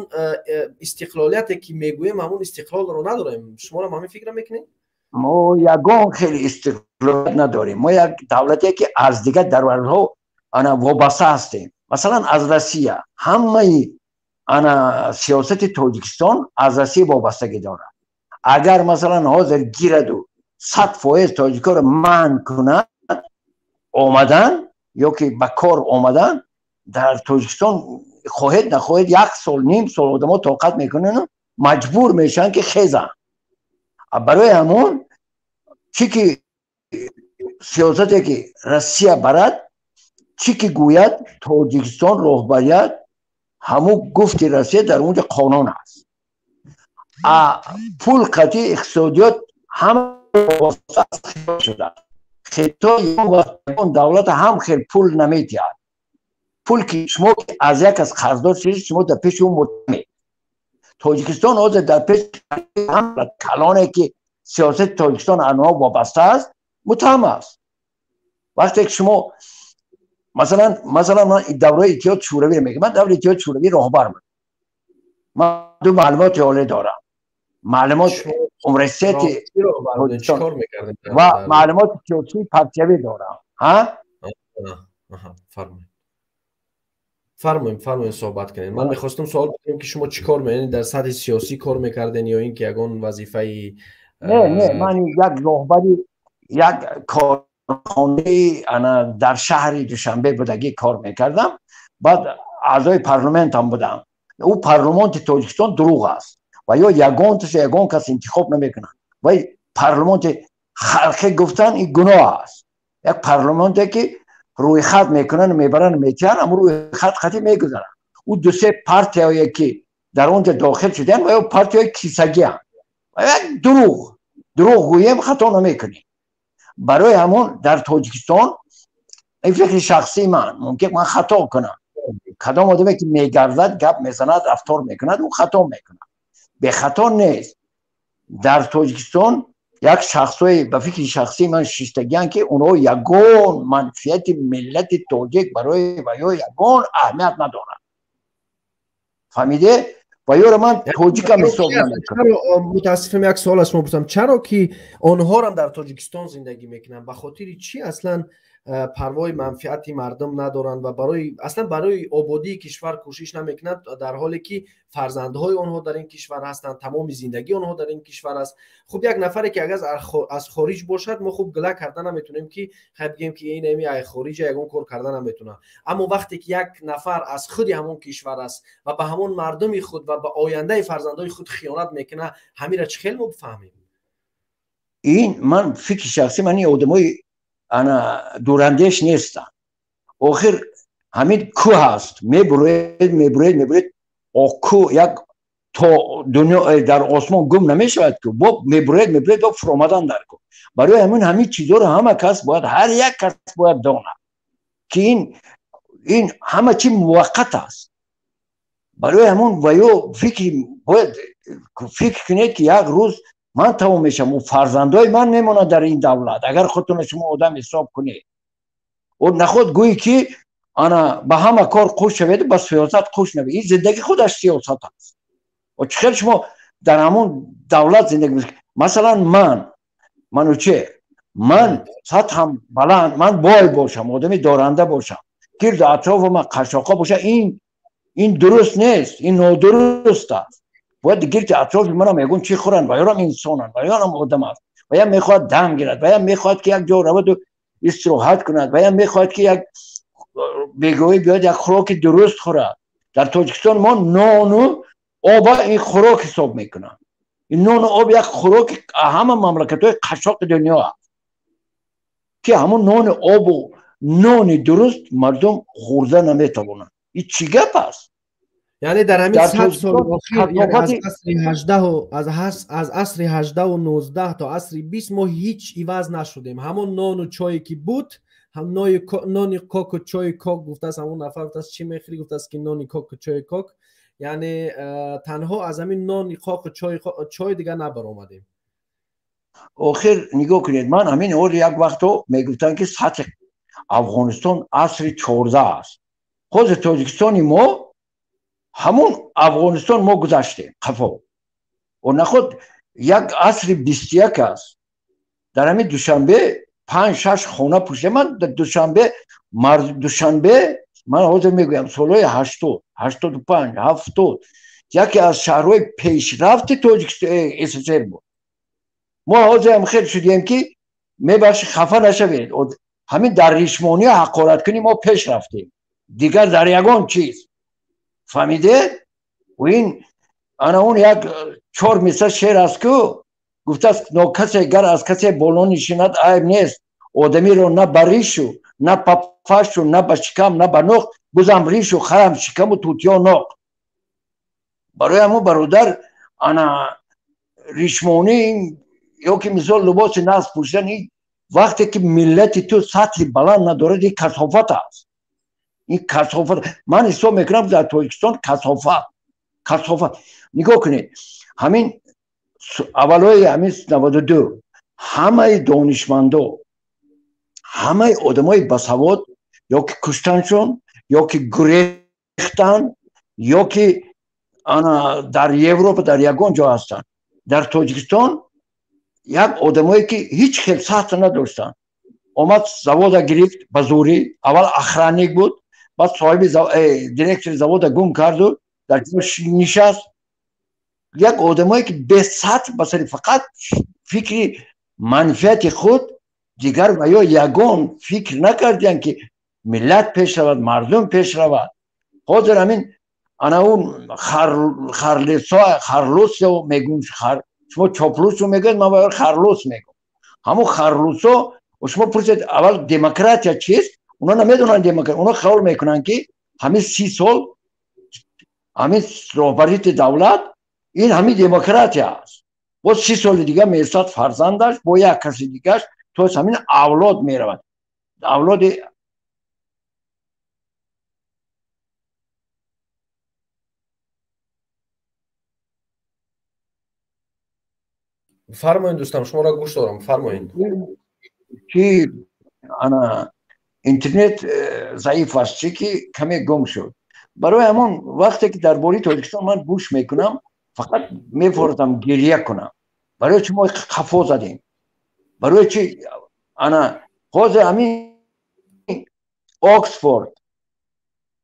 истиқлолияте ки мегӯем, ҳамон истиқлолро надорем. Шуморам ҳамин фикра мекунед? Мо ягон хеле истиқлолият надорем. Мо як давлате, ки аз дигар давлатҳо ана вобаста ҳастем, масалан аз Россия. Ҳамаи ана сиёсати Тоҷикистон аз Россия вобастагӣ дорад. Агар масалан ҳозир гираду 100% тоҷикоро манъ кунад омадан ё ки ба кор омадан дар Тоҷикистон, хоҳед нахоҳед, як сол, ним сол одамо тоқат мекунанд, маҷбур мешаванд, ки хезанд. Барои ҳамон чӣ ки сиёсате ки Россия барад. Чӣ ки гӯяд Тоҷикистон роҳбарият, ҳамун гуфти Россия дар онҷо қонун аст. А пул қатъи иқтисодиёт ҳама шуда. Хитой ягон давлата ҳам хел пул наметиҳад. Пул ки шумо аз як кас қарздор шудед, шумо дар пеши ӯ муттаҳамед. Тоҷикистон ҳозир дар пеши калоне ки сиёсати Тоҷикистон аз онҳо вобаста аст, муттаҳам аст. Вақте ки шумо масалан ман давраи Иттиҳоди Шӯравиро мегӯям, ман давраи Иттиҳоди Шӯравӣ роҳбар будам. Ман ду маълумоти олӣ дорам. Маълумот университети ва маълумоти сиёсии партиявӣ дорам. Ҳа? Фармоед, фармоед, суҳбат кунед. Ман мехостам суол бикунам, ки шумо чӣ кор мекунед? Дар сатҳи сиёсӣ кор мекарден ё ин ки ягон вазифаи? Не, ман як роҳбари як корхонаи ана дар шаҳри Душанбе будагӣ кор мекардам. Баъд аъзои парламентам будам. Ӯ парламенти Тоҷикистон дурӯғ аст ва ё ягонташа ягон кас интихоб намекунад. Вай парламенти халқӣ гуфтан ин гуноҳ аст. Як парламенте ки рӯйхат мекунанд, мебаранд, метиҳанд, аммо рӯйхат қатъӣ мегузаранд. Ӯ ду-се партияое ки дар он ҷо дохил шуданд, ва ё партияҳои кисагианд. Ва як дурӯғ, дурӯғ гӯем, хато намекунем. Барои ҳамон дар Тоҷикистон ин фикри шахсии ман, мумкин ман хато кунам. Кадом одаме ки мегардад, гап мезанад, рафтор мекунад, ӯ хато мекунад. Бехато нест. Дар Тоҷикистон як шахсҳое ба фикри шахсии ман шиштагианд, ки онҳо ягон манфиати миллати тоҷик барои ва ё ягон аҳамият надоранд. Фаҳмиде? Ва ёро ман тоҷикам ҳисоб намекунам. Мутаассифам, як суол аз шумо пурсам: чаро ки онҳорам дар Тоҷикистон зиндагӣ мекунанд, ба хотири чӣ аслан парвои манфиати мардум надоранд ва барои аслан барои ободии кишвар кӯшиш намекунанд, дар ҳоле ки фарзандҳои онҳо дар ин кишвар ҳастанд, тамоми зиндагии онҳо дар ин кишвар аст? Хуб, як нафаре ки агар аз хориҷ бошад, мо хуб гила карда наметонем, ки хай бигем, ки ин ами ай хориҷа, ягон кор карда наметонад. Аммо вақте ки як нафар аз худи ҳамон кишвар аст ва ба ҳамон мардуми худ ва ба ояндаи фарзандҳои худ хиёнат мекунад, ҳамира чӣ хел мо бифаҳмем? Ин ман фикри шахсӣ ман, ин одамои ана дурандеш нестанд. Охир ҳамин кӯҳ аст, мебуроед, мебуроед, мебуроед, кӯҳ як то дунё дар осмон гум намешавад, ку бо мебуроед, мебуроед, бо фуромадан дар кӯҳ. Барои ҳамин ҳамин чизҳоро ҳама кас бояд, ҳар як кас бояд донад, ки ин ҳама чи муваққат аст. Барои ҳамон ва ё фикри бояд фикр кунед, ки як рӯз ман тамом мешавам, фарзандои ман мемонад дар ин давлат. Агар худтонро шумо одам ҳисоб кунед, наход гӯӣ ки ана ба ҳама кор қуш шавед, ба сиёсат қуш навед. Ин зиндагӣ худаш сиёсат аст. Чӣ хел шумо дар ҳамон давлат зиндагӣ? Масалан, ман Манучеҳр, ман сатҳам баланд, ман бой бошам, одами доранда бошам, гирду атрофу ман қашшоқҳо бошад, ин дуруст нест, ин нодуруст аст. Бояд гирди атрофи манам ягон чӣ хӯранд, ва ёрам инсонанд, ва ёрам одам аст, ва ям мехоҳад дам гирад, ва ям мехоҳад, ки як ҷо раваду истироҳат кунад, ва ям мехоҳад, ки як бегоҳӣ биёд, як хӯроки дуруст хӯрад. Дар Тоҷикистон мо нону оба ин хӯрок ҳисоб мекунанд. Ин нону об як хӯроки ҳама мамлакатҳои қашшоқи дунё аст, ки ҳамон нони обу нони дуруст мардум хӯрда наметавонанд. Ин чӣ гап аст? Яъне дар ҳамин 100 соли охир, аз асри ҳаждаҳу аз асри 18-у 19 то асри 20 мо ҳеҷ иваз нашудем. Ҳамон нону чое ки буд, нони коку чои кок гуфтааст ҳамон нафар. Гуфтааст, чӣ мехӯрӣ? Гуфтааст, ки нони коку чои кок. Яъне танҳо аз ҳамин нони коку чой дигар набаромадем. Охир нигоҳ кунед, ман ҳамин ҳоли як вақто мегуфтанд, ки сатҳи Афғонистон асри 14 аст. Ҳозир Тоҷикистони мо ҳамон Афғонистон, мо гузаштем қафо. Наход як асри 21 аст. Дар ҳамин Душанбе панҷ шаш хона пӯшида. Ман Душанбе, ман ҳозир мегӯям, солҳои 80, 85, 70 яке аз шаҳрҳои пешрафти Тоҷикистон, СССР буд. Мо ҳозир ҳам хел шудем, ки мебахши, хафа нашавед, ҳамин дар ришмонӣ ҳақораткунӣ мо пеш рафтем, дигар дар ягон чиз. Фаҳмиде? Ин ана он як чор мисра шеър аст, ку гуфтааст: нокасе гар аз касе боло нишинад, айб нест, одамиро на ба ришу На ба фашу, на ба шикам, на ба ноқ, бузам ришу, харам шикаму тутиё ноқ. Барои ҳамун, бародар, ана ришмонӣ ё ки мисол либоси нағз пӯшидан, вақте ки миллати ту сатҳи баланд надорад, ин касофат аст. Ин касофат. Ман ҳисоб мекунам, дар Тоҷикистон касофат, касофат. Нигоҳ кунед, ҳамин аввалҳои ҳамин 92 ҳамаи донишмандо, ҳамаи одамои басавод ё ки куштаншон, ё ки гурехтан, ё ки ана дар Европа, дар ягон ҷо ҳастанд. Дар Тоҷикистон як одамое ки ҳеҷ хел сатҳ надоштанд, омад, завода гирифт ба зӯрӣ. Аввал охранник буд, баъд соҳиби директори завода гум карду дар ҷо нишаст. Як одамое ки бесатҳ, ба сари фақат фикри манфиати худ, дигар ва ё ягон фикр накардиянд, ки миллат пеш равад, мардум пеш равад. Ҳозир ҳамин ана он харлусо мегӯм, шумо чоплусо мегӯед, ман ба харлус мегӯм. Ҳамун харлусо, шумо пурсед аввал, демократия чист, оно намедонанд демократия. Оно хаёл мекунанд, ки ҳамин 30 сол ҳамин роҳбарити давлат, ин ҳамин демократия аст. Боз 30 соли дига меистад фарзандаш бо як каси дигаш, то ҳамин авлод меравад, авлоди. Фармоед, дӯстам, шуморо гӯш дорам, фармоед. Ки ана интернет заиф аст, чи ки каме гум шуд. Барои ҳамон, вақте ки дар бораи Тоҷикистон ман гӯш мекунам, фақат мефордам гирья кунам. Барои чи мо қафо задем? Барои чи? Ана ҳозир ҳамин Оксфорд,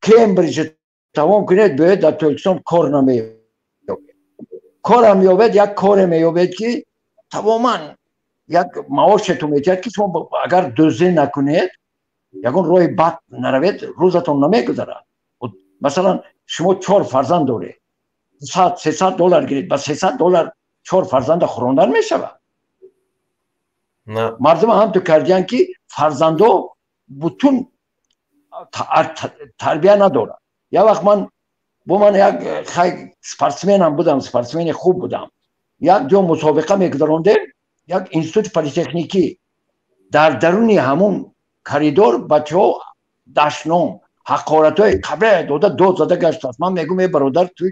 Кембриҷ тамом кунед, биёед, дар Тоҷикистон кор намеёбед. Корам ёбед, як коре меёбед, ки тамоман як маошетон метиҳад, ки шумо агар дуздӣ накунед, ягон роҳи бад наравед, рӯзатон намегузарад. Масалан, шумо чор фарзанд доред, 300 доллар гиред, ба 300 доллар чор фарзанда хӯрондан мешавад? Мардум ҳамту кардиянд, ки фарзандо бутун тарбия надорад. Як вақт ман бо ман як хай спортсменам будам, спортсмени хуб будам. Як ҷо мусобиқа мегузарондем, як институти политехникӣ. Дар даруни ҳамун коридор бачаҳо дашном, ҳақоратҳои қабе дода, дод зада гаштааст. Ман мегӯм: «Е бародар, ту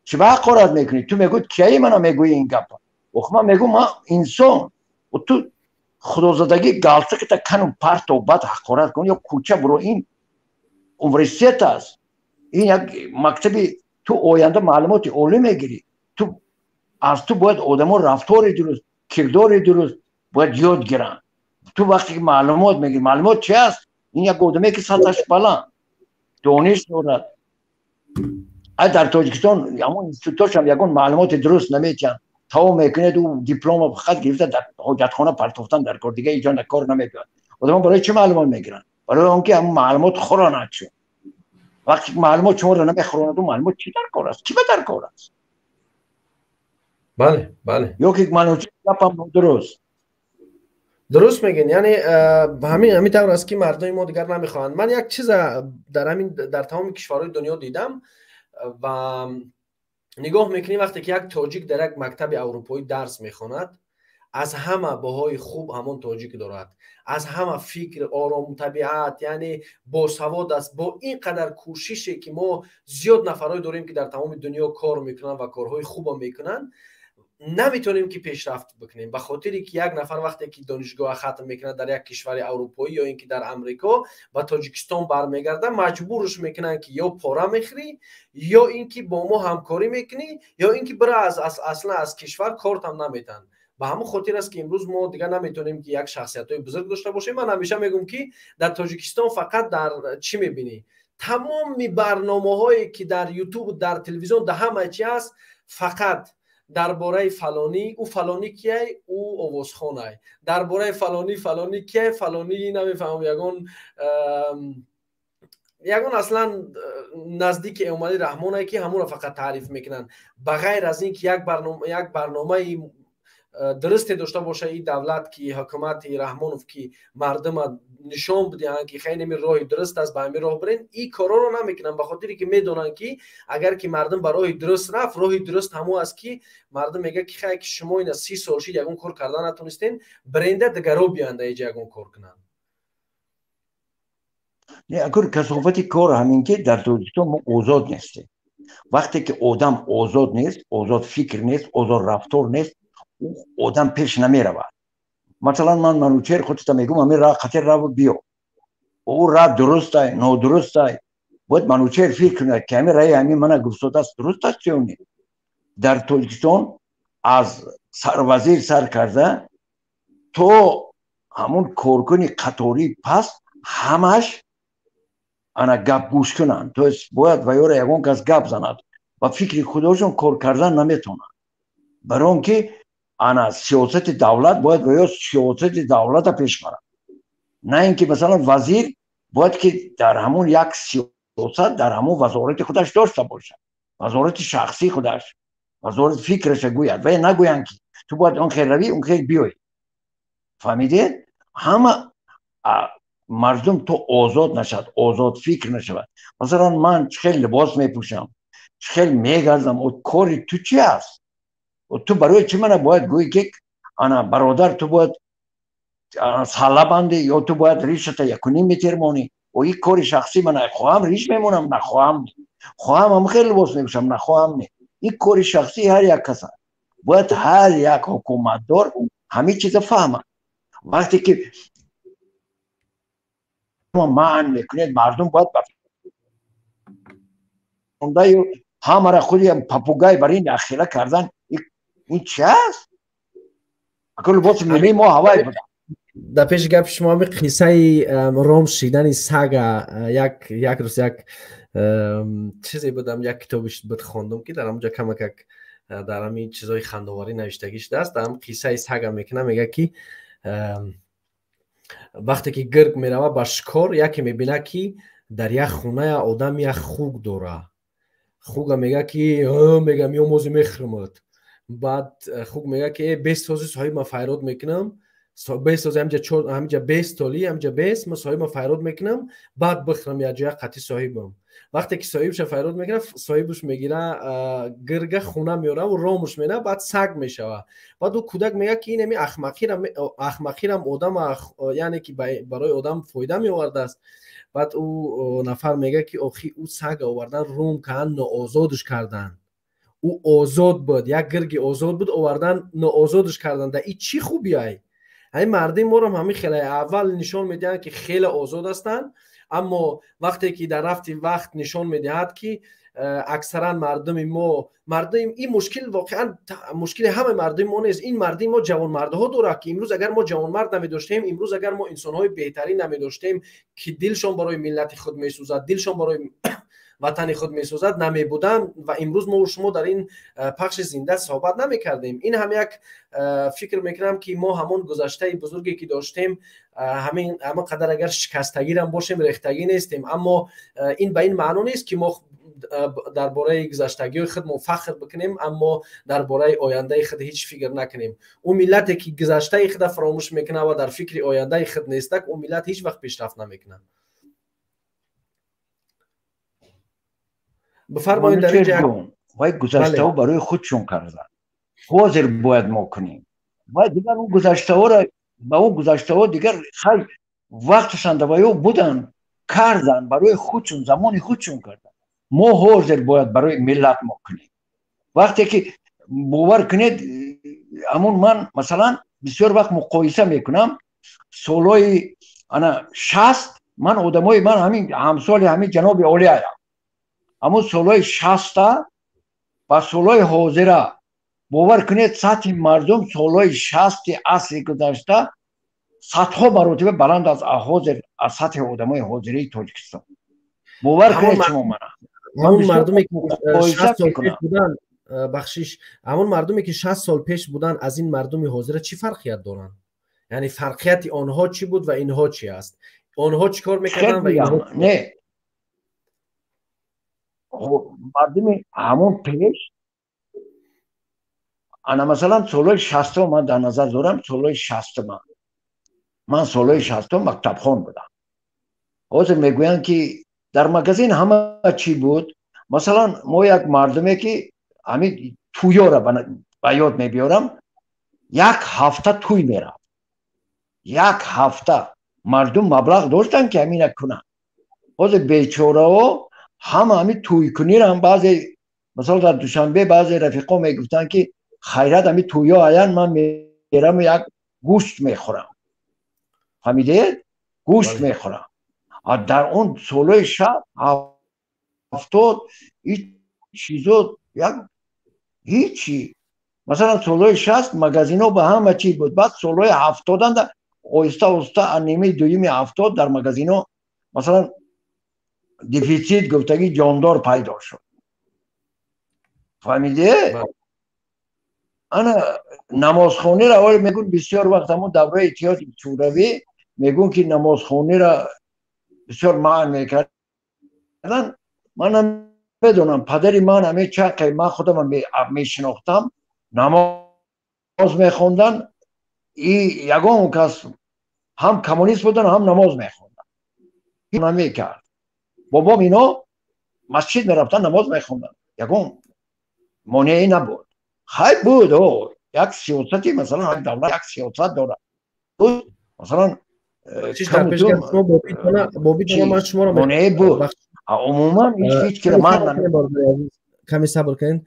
чӣ ба ҳақорат мекунӣ?» Ту мегӯ: «Кияи мана мегӯӣ ин гапа?» Ох, ман мегӯм: «Ман инсон, ту худозадагӣ галстуката кану парто, баъд ҳақорат кун ё кӯча буро. Ин университет аст, ин як мактаби, ту оянда маълумоти олӣ мегирӣ. Ту аз ту бояд одамо рафтори дуруст, кирдори дуруст бояд ёд гиранд. Ту вақте ки маълумот мегирӣ, маълумот чи аст? Ин як одаме ки сатҳаш баланд, дониш дорад. Ай дар Тоҷикистон ҳамон институтошам ягон маълумоти дуруст наметиҳанд. Тамом мекунед, ӯ диплома фақат гирифта, дар ҳоҷатхона партофтан дар кор, дига иҷо кор намебиёд. Одамон барои чӣ маълумот мегиранд? Барои он ки ҳамон маълумот хӯронад. Чун вақте ки маълумот шуморо намехӯронад, маълумот чӣ дар кор аст? Чӣ ба дар кор аст? Бале, бале. Ё ки гапам нодуруст? Дуруст мегӯед. Яъне ҳамин тавр аст, ки мардуми мо дигар намехоҳанд. Ман як чиза дар ҳамин дар тамоми кишварҳои дунё дидам ва нигоҳ мекунем, вақте ки як тоҷик дар як мактаби аврупоӣ дарс мехонад, аз ҳама баҳои хуб ҳамон тоҷик дорад, аз ҳама фикр, ором табиат, яъне босавод аст. Бо ин қадар кӯшише ки мо зиёд нафарҳое дорем, ки дар тамоми дунё кор мекунанд ва корҳои хубам мекунанд, наметавонем ки пешрафт бикунем, ба хотире ки як нафар вақте ки донишгоҳа хатм мекунад дар як кишвари аврупоӣ ё ин ки дар Амрико, ба Тоҷикистон бармегардад, маҷбурш мекунанд, ки ё пора мехӯрӣ, ё ин ки бо мо ҳамкорӣ мекунӣ, ё ин ки бира аслан аз кишвар, кортам наметаҳанд. Ба ҳамон хотир аст, ки имрӯз мо дигар наметавонем, ки як шахсиятҳои бузург дошта бошем. Ман ҳамеша мегӯм, ки дар Тоҷикистон фақат дар чӣ мебинӣ? Тамоми барномаҳое ки дар Ютуб, дар телевизион, дар ҳама чи ҳаст, фақат дар бораи фалонӣ. Ӯ фалонӣ кияй? Ӯ овозхонай. Дар бораи фалонӣ, фалонӣ кияй? Фалонӣ намефаҳмам, ягон аслан наздики Эмомалӣ Раҳмонае, ки ҳамонро фақат таъриф мекунанд. Ба ғайр аз ин ки як барномаи дурусте дошта боша ин давлат, ки ҳукумати Раҳмонов, ки мардума нишон бидиҳанд, ки хеле ҳамин роҳи дуруст аст, ба ҳамин роҳ бирен, ин корҳоро намекунанд, ба хотире ки медонанд, ки агар ки мардум ба роҳи дуруст рафт, роҳи дуруст ҳамон аст, ки мардум мегӯяд, ки хай, ки шумо ина 30 сол шид, ягон кор карда натонистен, бренда дигаро биянда иҷа ягон кор кунанд. Не, агар касофати кор ҳамин, ки дар Тоҷикистон мо озод нестем. Вақте ки одам озод нест, озод фикр нест, озод рафтор нест, ӯ одам пеш намеравад. Масалан, ман Манучер худта мегӯм, ҳамин ра қатир раву биё, ӯ ра дурустай, нодурустай, бояд Манучер фикр кунад, ки ҳамин раи ҳамин мана гуфтодааст, дуруст аст ё не. Дар Тоҷикистон аз сарвазир сар карда то ҳамун коркуни қатории паст ҳамаш ана гап гӯш кунанд, то есть бояд ва ёра ягон кас гап занад, ба фикри худошон кор кардан наметавонанд, барои он ки ана сиёсати давлат бояд ва ё сиёсати давлата пеш барад, на ин ки масалан вазир бояд ки дар ҳамун як сиёсат дар ҳамун вазорати худаш дошта бошад, вазорати шахсии худаш, вазорати фикраша гӯяд, ва нагӯянд, ки ту бояд он хел равӣ, он хел биёй. Фаҳмидед? Ҳама мардум то озод нашавад, озод фикр нашавад. Масалан, ман чӣ хел либос мепӯшам, чӣ хел мегардам, кори ту чи аст? Ту барои чӣ мана бояд гӯӣ, ки ана бародар, ту бояд салла банди ё ту бояд ришата 1.5 метр монӣ? Ин кори шахсӣ мана. Хоҳам, риш мемонам, нахоҳам, хоҳам, ҳам хел либос мепӯшам, нахоҳам, не. Ин кори шахсии ҳар як кас аст. Бояд ҳар як ҳукуматдор ҳамин чиза фаҳмад. Вақте ки манъ мекунед, мардум бояд ҳамара худи попугай бар ин ахира кардан, ин чи аст? Ака, либоси миллии мо ҳавай буда. Дар пеши гапи шумо ҳамин қиссаи ром шидани сага, як рӯз як чизе будам, як китоби буд, хондум, ки дар ҳамонҷо камакак дар ҳамин чизҳои хандоварӣ навиштагӣ шудааст. Дар ҳамин қиссаи сага мекунам, мегӯяд, ки вақте ки гирг меравад ба шикор, яке мебинад, ки дар як хона одам як хук дора. Хуга мегӯяд, ки мегӯям, ё мози мехӯрмад. Баъд хук мегӯяд, ки бесози соҳиб, ман файрод мекунам, бесози ҳамиҷа бестоли, ҳамиҷа бес, ман соҳибма файрод мекунам, баъд бихӯрам якҷоя қатъи соҳибам. Вақте ки соҳибша файрод мекунад, соҳибаш мегира, гирга хона меора, ромуш мена, баъд саг мешава. Баъд ӯ кӯдак мегӯяд, ки ин ами ахмақирам одама, яъне ки барои одам фоида меовардааст. Баъд ӯ нафар мегӯяд, ки охи, ӯ сага овардан, рум кан, ноозодш кардан. Ӯ озод буд, як гирги озод буд, овардан, ноозодш кардан, да и чӣ хубиай? Ҳамин мардуми моро ҳамин хеле аввал нишон медиҳанд, ки хеле озод ҳастанд, аммо вақте ки дар рафти вақт нишон медиҳад, ки аксаран мардуми мо, мардум, ин мушкил воқеан мушкили ҳамаи мардуми мо нест. Ин мардуми мо ҷавонмардҳо дорад, ки имрӯз агар мо ҷавонмард намедоштем, имрӯз агар мо инсонҳои беҳтарин намедоштем, ки дилшон барои миллати худ месӯзад, дилшон барои ватани худ месӯзад, намебуданд ва имрӯз мо шумо дар ин пахши зинда суҳбат намекардем. Ин ҳам як фикр мекунам, ки мо ҳамон гузаштаи бузурге ки доштем, ҳамин ҳамон қадар агар шикастагирам бошем, рехтагӣ нестем. Аммо ин ба ин маъно нест, ки мо дар бораи гузаштагиҳои худмон фахр бикунем, аммо дар бораи ояндаи худ ҳеҷ фикр накунем. Ӯ миллате ки гузаштаи худа фаромӯш мекунад ва дар фикри ояндаи худ нестак, ӯ миллат ҳеҷ вақт пешрафт намекунад. Бифармоед, дар инҷа. Вай гузаштаҳо барои худшон карданд, ҳозир бояд мо кунем. Вай дигар он гузаштаҳоро, ба он гузаштаҳо дигар хай вақташон ва ё буданд, карданд барои худшон, замони худшон карданд. Мо ҳозир бояд барои миллат мо кунем. Вақте ки бовар кунед, ҳамун ман масалан бисёр вақт муқоиса мекунам солҳои ана 60, ман одамои ман ҳамин ҳамсоли ҳамин ҷаноби олияям, ҳамун солҳои 60-а ба солҳои ҳозира, бовар кунед, сатҳи мардум солҳои 60-и асри гузашта садҳо маротиба баланд аз ҳозир, аз сатҳи одамои ҳозирии Тоҷикистон. Бовар кунед шумо мана. Ҳамон мардуме ки 60 сол пеш буданд, бахшиш, ҳамон мардуме ки 60 сол пеш буданд, аз ин мардуми ҳозира чӣ фарқият доранд? Яъне фарқияти онҳо чӣ буд ва инҳо чӣ аст? Онҳо чӣ кор мекарданд ва инҳо? Не, мардуми ҳамон пеш Ана масалан солҳои 60 ман дар назар дорам, солҳои 60 ман солҳои 60 мактабхон будам. Ҳозир мегӯянд ки дар магазин ҳама чӣ буд. Масалан мо як мардуме ки ҳамин тӯёра ба ёд мебиёрам, як ҳафта тӯй мерафт, як ҳафта мардум маблағ доштанд ки ҳамина кунанд. Ҳозир бечораҳо ҳама ҳамин тӯйкуниро ҳам баъзе, масалан дар Душанбе баъзе рафиқо мегуфтанд ки хайрат ҳамин тӯё аян, ман мерам як гӯшт мехӯрам. Фаҳмидед? Гӯшт мехӯрам. Дар он солҳои 60 70 ҳеҷ чизо як ҳечи. Масалан солҳои 60 магазинҳо ба ҳама чиз буд. Баъд солҳои 70 оҳиста оҳиста нимаи дуюми 70 дар магазинҳо масалан дефитсит гуфтагӣ ҷондор пайдо шуд. Фаҳмидед? Ана намозхонаро аввал мегӯн бисёр вақт ҳамон давраи Иттиҳоди Шӯравӣ мегӯн ки намозхонаро бисёр маън мекарданд. Ман намедонам, падари ман ҳамин чақе ман худам мешинохтам, намоз мехонданд, и ягон кас ҳам коммунист буданд, ҳам намоз мехонданд. Намекард. Бобом ино масҷид мерафтанд, намоз мехонданд, ягон монеае набуд. Хай буд, як сиёсати, масалан давлат як сиёсат дорад. Масалан монеае буд. Умуман ҳеҷ кира ман каме сабр кунед.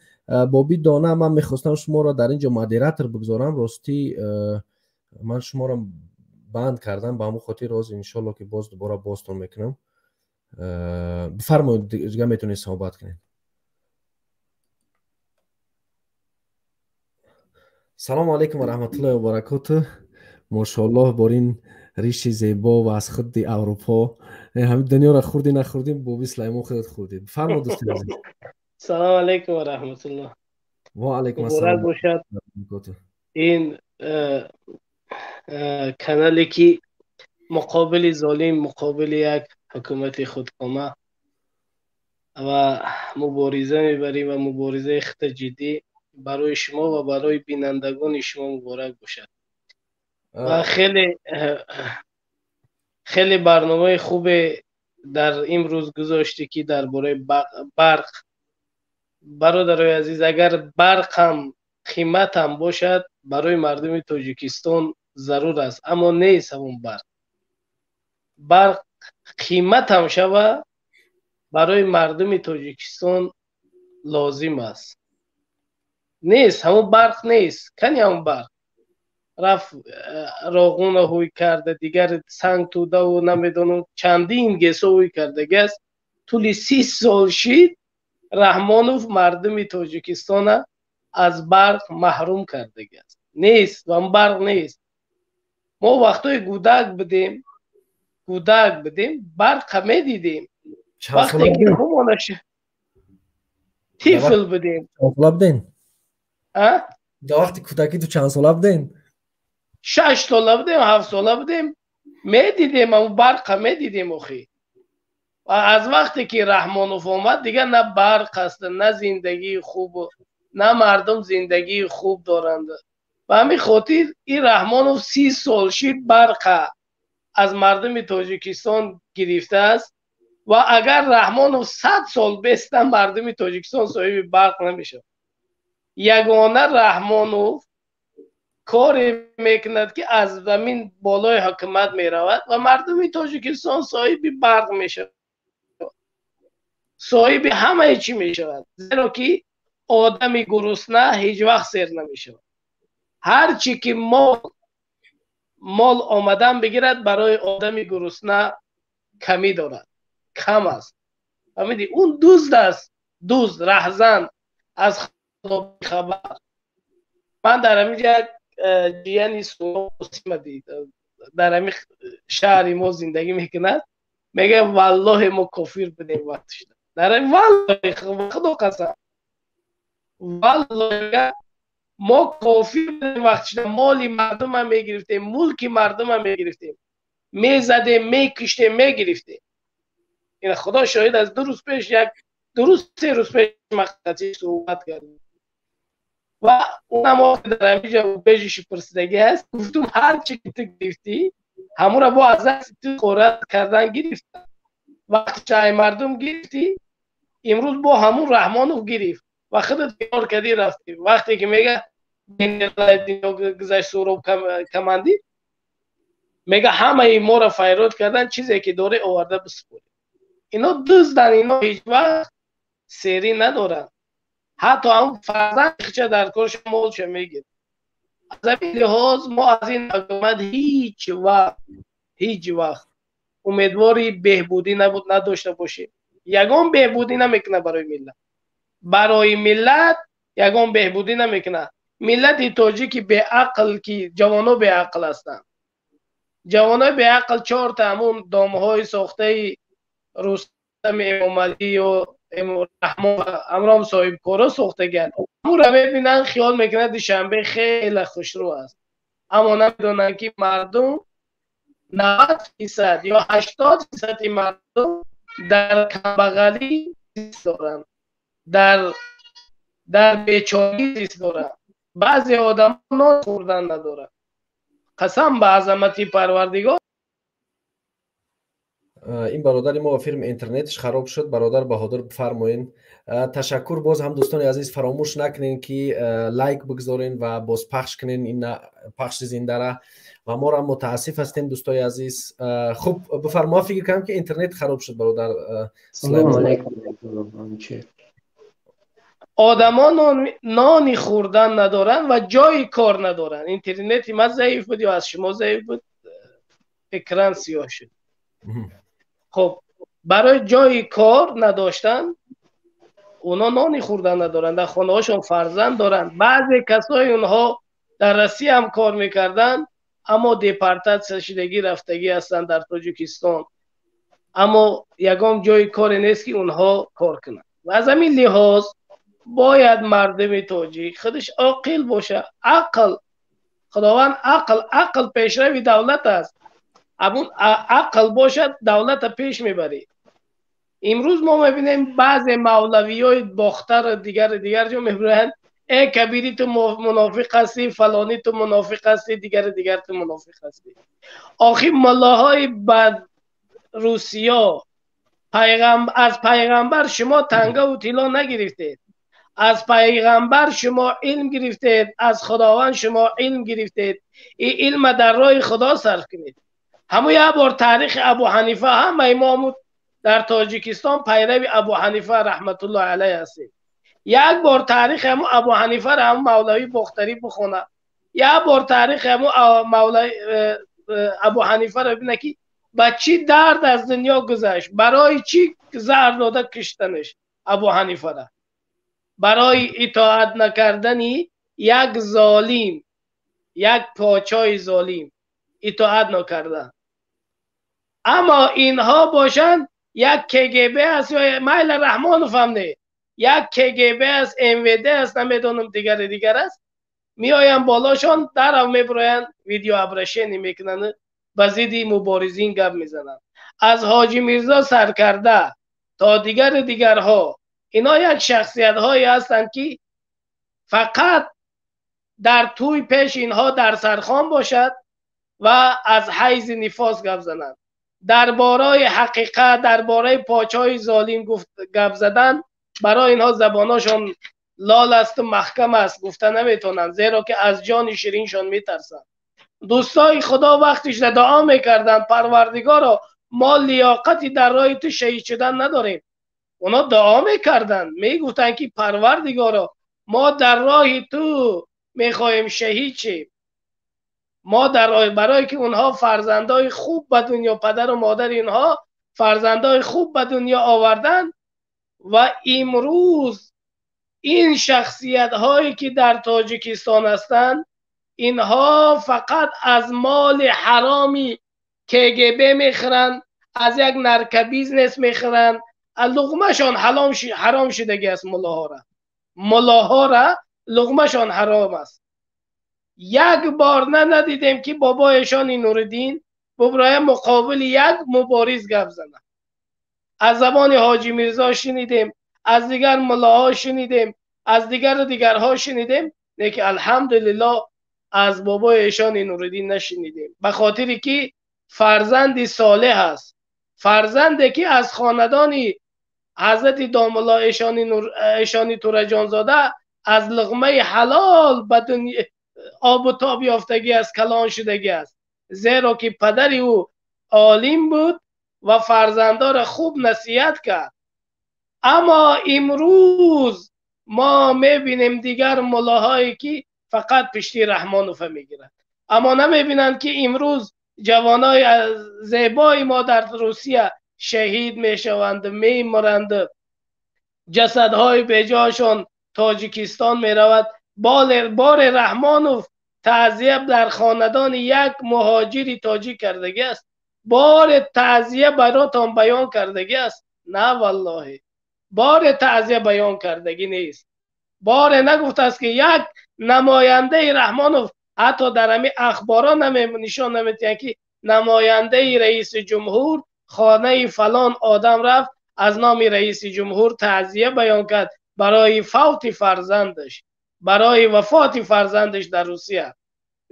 Боби Дона, ман мехостам шуморо дар ин ҷо модератор бигзорам. Ростӣ ман шуморо банд кардам, ба ҳамон хотир ҳозир иншолло ки боз дубора бозтон мекунам. Бифармоед, дига метавонед суҳбат кунед. Салому алайкум ва раҳматуллоҳи ва баракоту. Мошоаллоҳ, бор ин риши зебо ва аз худи Аврупо ҳамин дунёро хӯрдӣ нахӯрдӣ, Боби Сулаймон худат хӯрдӣ. Бифармо дӯсти азиз. Салому алайкум ва раҳматуллоҳ. Ва алайкум ассалом. Муборак бошад ин канале ки муқобили золим, муқобили як ҳукумати худкома ва мубориза мебарем ва муборизаи хеле ҷиддӣ барои шумо ва барои бинандагони шумо муборак бошад. Ва хеле хеле барномаи хубе дар имрӯз гузоштӣ ки дар бораи барқ. Бародарои азиз, агар барқ ҳам қимат ҳам бошад, барои мардуми Тоҷикистон зарур аст, аммо нест ҳамон барқ. Барқ қимат ҳам шава, барои мардуми Тоҷикистон лозим аст. Нест, ҳамон барқ нест. Кани ҳамон барқ? Рафт Роғуна ҳуй карда, дигар Сангтудаву намедонам чандин гесо ҳуй кардагиаст. Тӯли 30 сол шид Раҳмонов мардуми Тоҷикистона аз барқ маҳрум кардагиаст. Нест, ҳамон барқ нест. Мо вақтҳои гӯдак будем, барқа медидем. Вақте ки ҳамонаш тифл будем. Чанд сола будем? Дар вақти кӯдакӣ ту чанд сола будем? 6 сола будем, 7 сола будем. Медидем, ҳамон барқа медидем охи. Аз вақте ки Раҳмонов омад, дигар на барқ аст, на зиндагии хуб, на мардум зиндагии хуб доранд. Ба ҳамин хотир ин Раҳмонов 30 сол шид барқа аз мардуми Тоҷикистон гирифтааст ва агар Раҳмонов 100 сол беста, мардуми Тоҷикистон соҳиби барқ намешавад. Ягона Раҳмонов коре мекунад ки аз замин болои ҳукумат меравад ва мардуми Тоҷикистон соҳиби барқ мешавад, соҳиби ҳамаи чӣ мешавад. Зеро ки одами гурусна ҳеҷ вақт сер намешавад. Ҳар чӣ ки мол омадан бигирад, барои одами гурусна камӣ дорад, кам аст. Фаҳмидӣ? Он дузд аст, дузд, раҳзан, аз Худо бехабар. Ман дар ҳамин ҷо ҷияни Сусима дид, дар ҳамин шаҳри мо зиндагӣ мекунад, мегӯяд валлоҳи мо кофир будем вақт шуда. Дар ҳамин валлоҳи Худо қасам, валлоҳи мо кофир будем вақт шуда, моли мардума мегирифтем, мулки мардума мегирифтем, мезадем, мекуштем, мегирифтем. Ин Худо шоҳид аст, 2 рӯз пеш, 1 2 рӯз 3 рӯз пеш ман қатъи суҳбат кардем. Ва унам дар ҳаминҷо бежиши пурсидагӣ ҳаст. Гуфтум, ҳар чи ки ту гирифтӣ, ҳамура бо аз дасти ту ғорат кардан гирифтан. Вақти чай мардум гирифтӣ, имрӯз бо ҳамун Раҳмонов гирифт ва худат фирор кардӣ, рафтӣ. Вақте ки мега гузашт Суроб командир, мега ҳамаи моро файрод кардан, чизе ки дорӣ оварда бисупорӣ. Ино дуздан, ино ҳеҷ вақт серӣ надоранд. Ҳатто ҳамун фарзанд хича дар корша молша мегирад. Аз ҳамин лиҳоз мо аз ин ҳукумат ҳеҷ вақт умедвори беҳбудӣ набуд, надошта бошем. Ягон беҳбудӣ намекунад барои миллат. Барои миллат ягон беҳбудӣ намекунад. Миллати тоҷики беақл, ки ҷавоно беақл ҳастанд. Ҷавонои беақл чорта ҳамун домҳои сохтаи Рустам Эмомалӣ ё Раҳмон ҳамроҳ соҳибкоро сохтагианд. Ҳамура мебинанд, хиёл мекунанд, Душанбе хеле хушрӯ аст. Аммо намедонанд, ки мардум 90% ё 80 фисади мардум дар камбағалӣ зист доранд, дар бечорагӣ зист доранд. Баъзе одамо нон хӯрдан надоранд. Қасам ба азамати Парвардигор. Ин бародари мо фирми интернетиш хароб шуд. Бародар Баҳодур, бифармоен. Ташаккур. Боз ҳам, дӯстони азиз, фаромӯш накунен, ки лайк бигзорен ва боз пахш кунен ин пахши зиндара. Ва моро мутаассиф ҳастем, дӯстои азиз. Хуб, бифармо. Фикр кардам, ки интернет хароб шуд, бародар. Салому алайкум. Одамо нони хӯрдан надоранд ва ҷои кор надоранд. Интернети ман заиф буд ё аз шумо заиф буд, экран сиёҳ шуд. Хуб, барои ҷои кор надоштан оно нони хӯрдан надоранд, дар хонаҳошон фарзанд доранд. Баъзе касои онҳо дар Россия ҳам кор мекарданд, аммо депортатсия шудагӣ, рафтагӣ ҳастанд дар Тоҷикистон, аммо ягон ҷои коре нест, ки онҳо кор кунанд. Ва аз ҳамин лиҳоз бояд мардуми тоҷик худаш оқил бошад. Ақл, Худованд ақл пешрави давлат аст. Ҳамун ақл бошад, давлата пеш мебарӣ. Имрӯз мо мебинем, баъзе мавлавиёи Бохтар, дигар дигар ҷо мебироянд: «Э, Кабирӣ, ту мунофиқ ҳастӣ, фалонӣ, ту мунофиқ ҳастӣ, дигари дигар, ту мунофиқ ҳастӣ». Охи, муллоҳои бад Русиё, аз пайғамбар шумо тангаву тилло нагирифтед, аз пайғамбар шумо илм гирифтед, аз Худованд шумо илм гирифтед. Ин илма дар роҳи Худо сарф кунед. Ҳамун як бор таърихи Абу Ҳанифа, ҳамаи мо дар Тоҷикистон пайрави Абу Ҳанифа раҳматуллоҳи алайҳ ҳастем. Як бор таърихи ҳамун Абу Ҳанифаро ҳамун мавлавӣ Бохтарӣ бихона, як бор таърихи ҳамун мавлави Абу Ҳанифаро бибина, ки ба чӣ дард аз дунё гузашт, барои чӣ заҳр дода киштанаш Абу Ҳанифара, барои итоат накардани як золим, як подшоҳи золим итоат накардан. Аммо инҳо бошанд, як КГБ аст ё майла, Раҳмонов ҳам не, як КГБ аст, МВД аст, намедонам, дигари дигар аст, меоянд болошон, дарав мебироянд, видеообращение мекунанд, ба зидди муборизин гап мезананд. Аз Ҳоҷи Мирзо саркарда то дигари дигарҳо, ино як шахсиятҳое ҳастанд, ки фақат дар тӯй пеш инҳо дар сархон бошад ва аз ҳайзи нифос гап зананд. Дар бораи ҳақиқат, дар бораи подшоҳи золим гап задан барои инҳо забоношон лол асту маҳкам аст, гуфта наметавонанд, зеро ки аз ҷони шириншон метарсанд. Дӯстои Худо вақтишда дуо мекарданд: «Парвардигоро, мо лиёқати дар роҳи ту шаҳид шудан надорем». Оно дуо мекарданд, мегуфтанд, ки «Парвардигоро, мо дар роҳи ту мехоҳем шаҳид шем». Мо дар барое ки онҳо фарзандои хуб ба дунё, падару модари инҳо фарзандои хуб ба дунё оварданд. Ва имрӯз ин шахсиятҳое ки дар Тоҷикистон ҳастанд, инҳо фақат аз моли ҳароми КГБ мехӯранд, аз як наркобизнес мехӯранд, луғмашон ҳаром шудагӣ аст. Муллоҳора луғмашон ҳаром аст. Як бор на надидем, ки бобоешони Нуриддин буброя муқобили як мубориз гап занад. Аз забони Ҳоҷи Мирзо шунидем, аз дигар муллоҳо шунидем, аз дигару дигарҳо шунидем. Лекин алҳамдулиллоҳ аз бобои эшони Нуриддин нашунидем, ба хотире ки фарзанди солеҳ аст, фарзанде ки аз хонадони ҳазрати домулло эшони Тураҷонзода аз луқмаи ҳалол ба дунё обу тоб ёфтагӣ аст, калон шудагӣ аст, зеро ки падари ӯ олим буд ва фарзандонро хуб насиҳат кард. Аммо имрӯз мо мебинем дигар муллоҳое ки фақат пишти Раҳмонова мегиранд, аммо намебинанд ки имрӯз ҷавонои зебои мо дар Русия шаҳид мешаванд, мемиранд, ҷасадҳои беҷояшон Тоҷикистон меравад. Бори Раҳмонов таъзия дар хонадони як муҳоҷири тоҷик кардагӣ аст, бори таъзия баротон баён кардагӣ аст? На валлоҳи, бори таъзия баён кардагӣ нест. Боре нагуфтааст ки як намояндаи Раҳмонов ҳатто дар ҳамин ахборҳо нишон намедиҳанд ки намояндаи раиси ҷумҳур хонаи фалон одам рафт, аз номи раиси ҷумҳур таъзия баён кард барои фавти фарзандаш, барои вафоти фарзандаш дар Русия.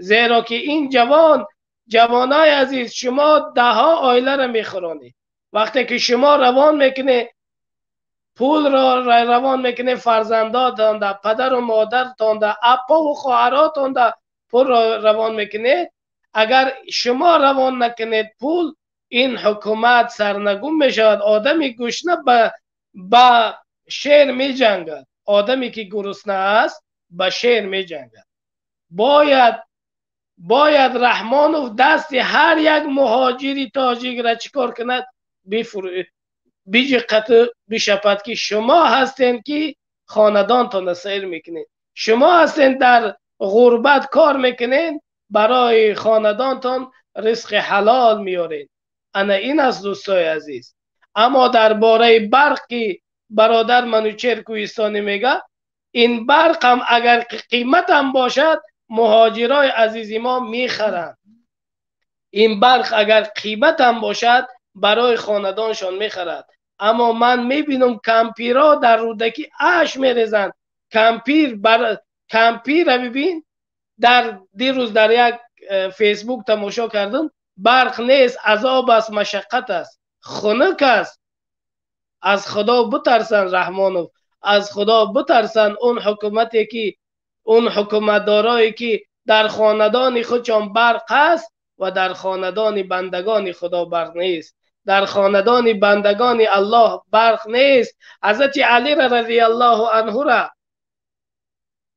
Зеро ки ин ҷавон, ҷавонои азиз, шумо даҳҳо оиларо мехӯронед. Вақте ки шумо равон мекунед, пулро равон мекунед фарзандотонда, падару модартонда, аппову хоҳаротонда пулро равон мекунед. Агар шумо равон накунед пул, ин ҳукумат сарнагун мешавад. Одами гушна ба шер меҷангад, одаме ки гурусна аст ба шер меҷангад. Бояд Раҳмонов дасти ҳар як муҳоҷири тоҷикро чӣ кор кунад? Биҷиқату бишапад ки шумо ҳастед ки хонадонтонро сайр мекунед, шумо ҳастед дар ғурбат кор мекунед, барои хонадонтон ризқи ҳалол меоред. Ана ин аст дӯстои азиз. Аммо дар бораи барқ ки бародар Манучер Кӯҳистонӣ мега, ин барқ ҳам агар қиматам бошад, муҳоҷирои азизи мо мехаранд. Ин барқ агар қиматам бошад, барои хонадоншон мехарад. Аммо ман мебинам кампирҳо дар Рӯдакӣ аш мерезанд. Кампирро бибин, дар дирӯз дар як фейсбук тамошо кардам, барқ нест, азоб аст, машаққат аст, хунук аст. Аз Худо битарсанд Раҳмонов, аз Худо битарсанд он ҳукумате ки, он ҳукуматдорое ки дар хонадони худшон барқ аст ва дар хонадони бандагони Худо барқ нест, дар хонадони бандагони Аллоҳ барқ нест. Ҳазрати Алӣ разияллоҳу анҳура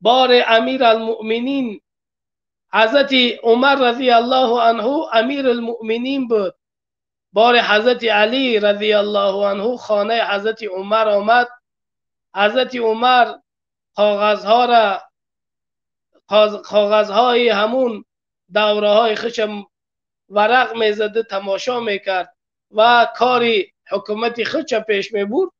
бори амир алмуъминин, ҳазрати Умар разияллоҳу анҳу амир алмуъминин буд. Бори ҳазрати Алӣ разияллоҳу анҳу хонаи ҳазрати Умар омад. ҳазрати Умар коғазҳои ҳамун давраҳои худша варақ мезаду тамошо мекард ва кори ҳукумати худша пеш мебурд.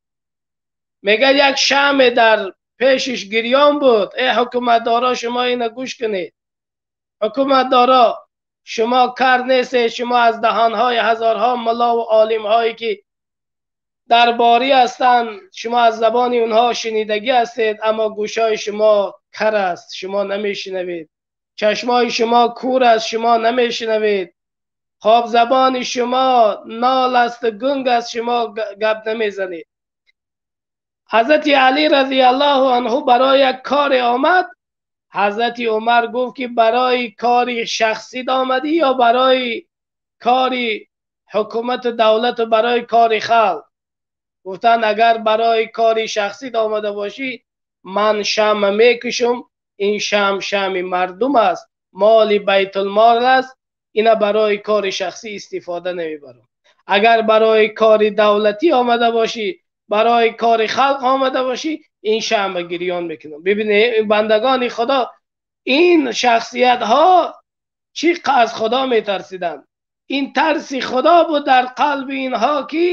Мегӯяд як шаме дар пешиш гирён буд. Э ҳукуматдоро, шумо ина гӯш кунед. Ҳукуматдоро, шумо кар нестед, шумо аз даҳонҳои ҳазорҳо муллову олимҳое ки дарборӣ ҳастанд, шумо аз забони онҳо шунидагӣ ҳастед, аммо гӯшҳои шумо кар аст, шумо намешунавед. Чашмҳои шумо кур аст, шумо намешунавед. хоб забони шумо нол аст, гунг аст, шумо гап намезанед. ҳазрати Алӣ разияллоҳу анҳу барои як коре омад. ҳазрати Умар гуфт ки барои кори шахсӣ омадӣ ё барои кори ҳукумату давлату барои кори халқ? Гуфтанд агар барои кори шахсӣ омада бошӣ, ман шамъ мекушам, ин шамъ шамъи мардум аст, моли байтулмол аст, ина барои кори шахсӣ истифода намебарам. Агар барои кори давлатӣ омада бошӣ, барои кори халқ омада бошӣ, ин шамъ гирён мекунам. Бибинед бандагони Худо, ин шахсиятҳо чӣ аз Худо метарсиданд. Ин тарси Худо буд дар қалби инҳо ки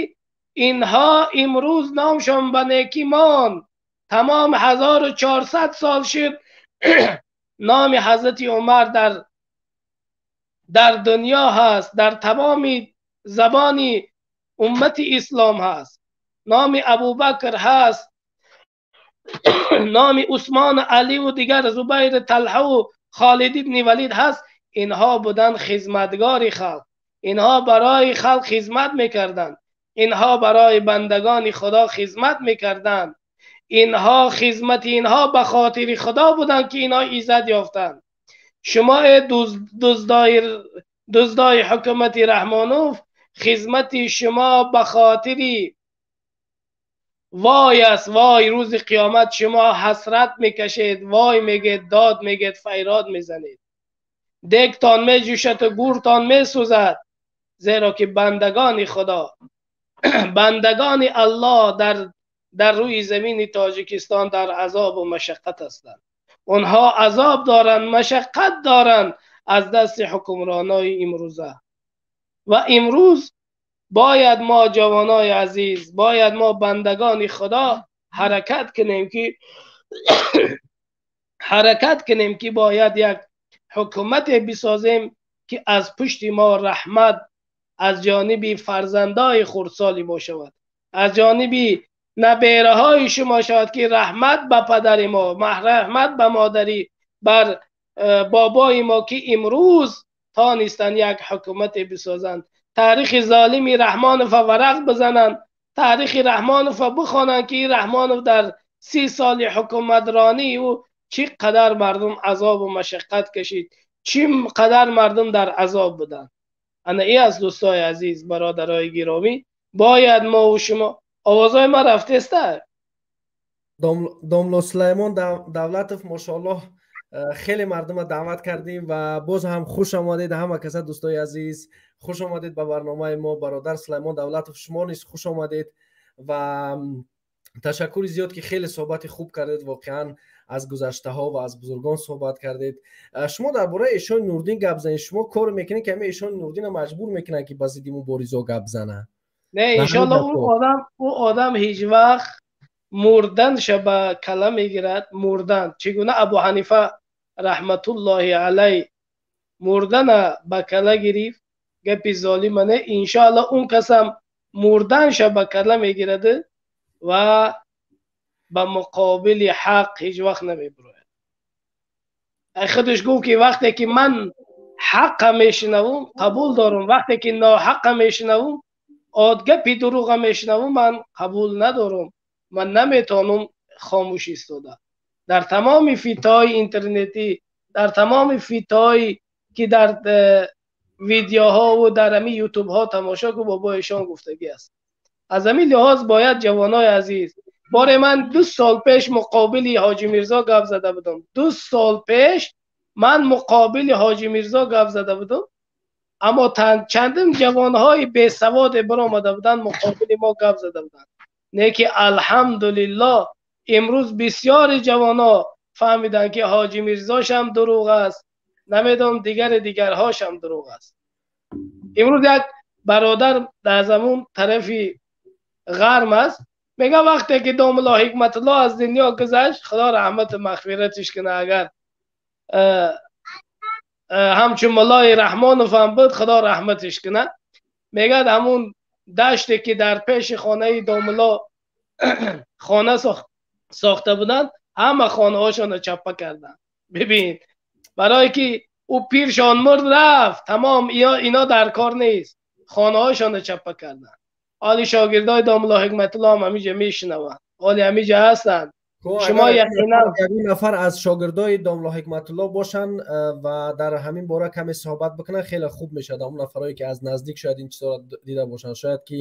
инҳо имрӯз номшон ба некӣ монд. Тамом 1400 сол шуд номи ҳазрати Умар дар дунё ҳаст, дар тамоми забони уммати ислом ҳаст. Номи Абубакр ҳаст. Номи Усмон, Алӣ ва дигар Зубайр, Талҳа ва Холид ибни Валид ҳаст, инҳо буданд хизматгори халқ, инҳо барои халқ хизмат мекарданд, инҳо барои бандагони Худо хизмат мекарданд, инҳо хизмати инҳо ба хотири Худо буданд, ки инҳо иззат ёфтанд. Шумо дуздои ҳукумати Раҳмонов, хизмати шумо ба хотири вой аст, вой рӯзи қиёмат шумо ҳасрат мекашед, вой мегед, дод мегед, файрод мезанед, дегтон меҷӯшад ва гӯртон месӯзад, зеро ки бандагони Худо, бандагони Аллоҳ дар рӯи замини Тоҷикистон дар азоб ва машаққат ҳастанд. Онҳо азоб доранд, машаққат доранд аз дасти ҳукмронои имрӯза. Ва имрӯз бояд мо ҷавонои азиз, бояд мо бандагони Худо ҳаракат кунем ки бояд як ҳукумате бисозем, ки аз пушти мо раҳмат аз ҷониби фарзандои хурдсоли мо шавад, аз ҷониби набераҳои шумо шавад, ки раҳмат ба падари мо, раҳмат ба модари, бар бобои мо, ки имрӯз тонистанд як ҳукумате бисозанд, таърихи золими Раҳмонова варақ бизананд, таърихи Раҳмонова бихонанд, ки Раҳмонов дар 30 соли ҳукуматронии ӯ чӣ қадар мардум азобу машаққат кашид, чӣ қадар мардум дар азоб буданд. Ана ин аст, дӯстои азиз, бародарои гиромӣ, бояд мо ва шумо овозҳои ман рафтеста. Домло Сулаймон Давлатов, мошоаллоҳ, хеле мардумро даъват кардем ва боз ҳам хуш омадед ҳама каса, дӯстои азиз, хуш омадед ба барномаи мо. Бародар Сулаймон Давлатов, шумо низ хуш омадед ва ташаккури зиёд, ки хеле суҳбати хуб кардед, воқеан аз гузаштаҳо ва аз бузургон суҳбат кардед. Шумо дар бораи Эшони Нурдин гап занед, шумо кор мекунед, ки ҳамин Эшони Нурдинро маҷбур мекунад, ки ба зидди муборизо гап занад. Не, иншоаллоҳ ӯ одам ҳеҷ вақт мурданша ба кала мегирад, мурдан. Чӣ гуна Абу Ҳанифа раҳматуллоҳи алай мурдана ба кала гирифт, гапи золима не, иншоаллоҳ он касам мурданша ба кала мегирад ва ба муқобили ҳақ ҳеҷ вақт намебурояд. Худаш гуфт, ки вақте ки ман ҳаққа мешунавам, қабул дорам, вақте ки ноҳаққа мешунавам, гапи дурӯға мешунавам, ман қабул надорам, ман наметавонам хомӯш истода. Дар тамоми фитҳои интернетӣ, дар тамоми фитҳое ки дар видеоҳо ва дар ҳамин ютубҳо тамошо кун, бобоишон гуфтагӣ аст. Аз ҳамин лиҳоз бояд ҷавонои азиз, боре ман 2 сол пеш муқобили Ҳоҷи Мирзо гап зада будам. 2 сол пеш ман муқобили Ҳоҷи Мирзо гап зада будам, аммо чандин ҷавонҳои бесаводе баромада буданд, муқобили мо гап зада буданд. Не ки алҳамдулиллоҳ имрӯз бисёри ҷавонҳо фаҳмиданд, ки Ҳоҷи Мирзошам дурӯғ аст, намедонам дигари дигарҳошам дурӯғ аст. Имрӯз як бародар дар замон тарафи ғарм аст, мегӯяд вақте ки домулло Ҳикматуллоҳ аз дунё гузашт, Худо раҳмату мағфиратиш кунад, агар ҳамчун муллои Раҳмонов ҳам буд, Худо раҳматиш кунад, мегӯяд ҳамун даште ки дар пеши хонаи домулло хона сохта буданд, ҳама хонаҳошонро чаппа карданд. Бибин, барое ки ӯ пиршон мурд рафт, тамом ино дар кор нест, хонаҳошонро чаппа карданд. Ҳоли шогирдои домулло Ҳикматуллоҳ ҳам ҳаминҷа мешунаванд, ҳоли ҳаминҷа ҳастанд. Шумо яқинан як нафар аз шогирдои домулло Ҳикматуллоҳ бошанд ва дар ҳамин бора каме суҳбат бикунанд, хеле хуб мешавад. Он нафарое ки аз наздик шояд ин чизҳоро дида бошанд, шояд ки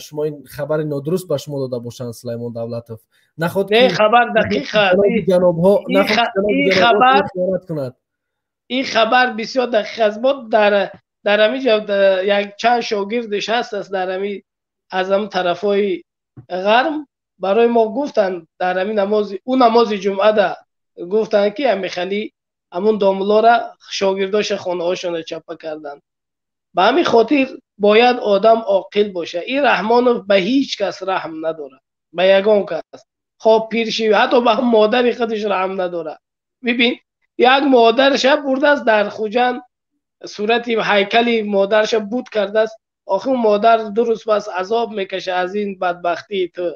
шумо ин хабари нодуруст ба шумо дода бошанд, Сулаймон Давлатов. Наход не, хабар дақиқ аст. Ҷанобҳо ин хабар бисёр дақиқ аст. Мо дар ҳамин ҷо як чанд шогирдиш ҳаст аст дар ҳамин аз ҳамин тарафҳои ғарм барои мо гуфтанд, дар ҳамин намози ӯ намози ҷумъада гуфтанд, ки ҳамихали ҳамун домуллора шогирдоша хонаҳошонро чаппа карданд. Ба ҳамин хотир бояд одам оқил бошад. Ин Раҳмонов ба ҳеҷ кас раҳм надорад, ба ягон кас, хоб пирши, ҳатто ба модари худаш раҳм надорад. Бибин, як модарша бурдааст дар Хуҷанд, сурати ҳайкали модарша буд кардааст. Охир модар 2 рӯз пас азоб мекашад аз ин бадбахтии ту.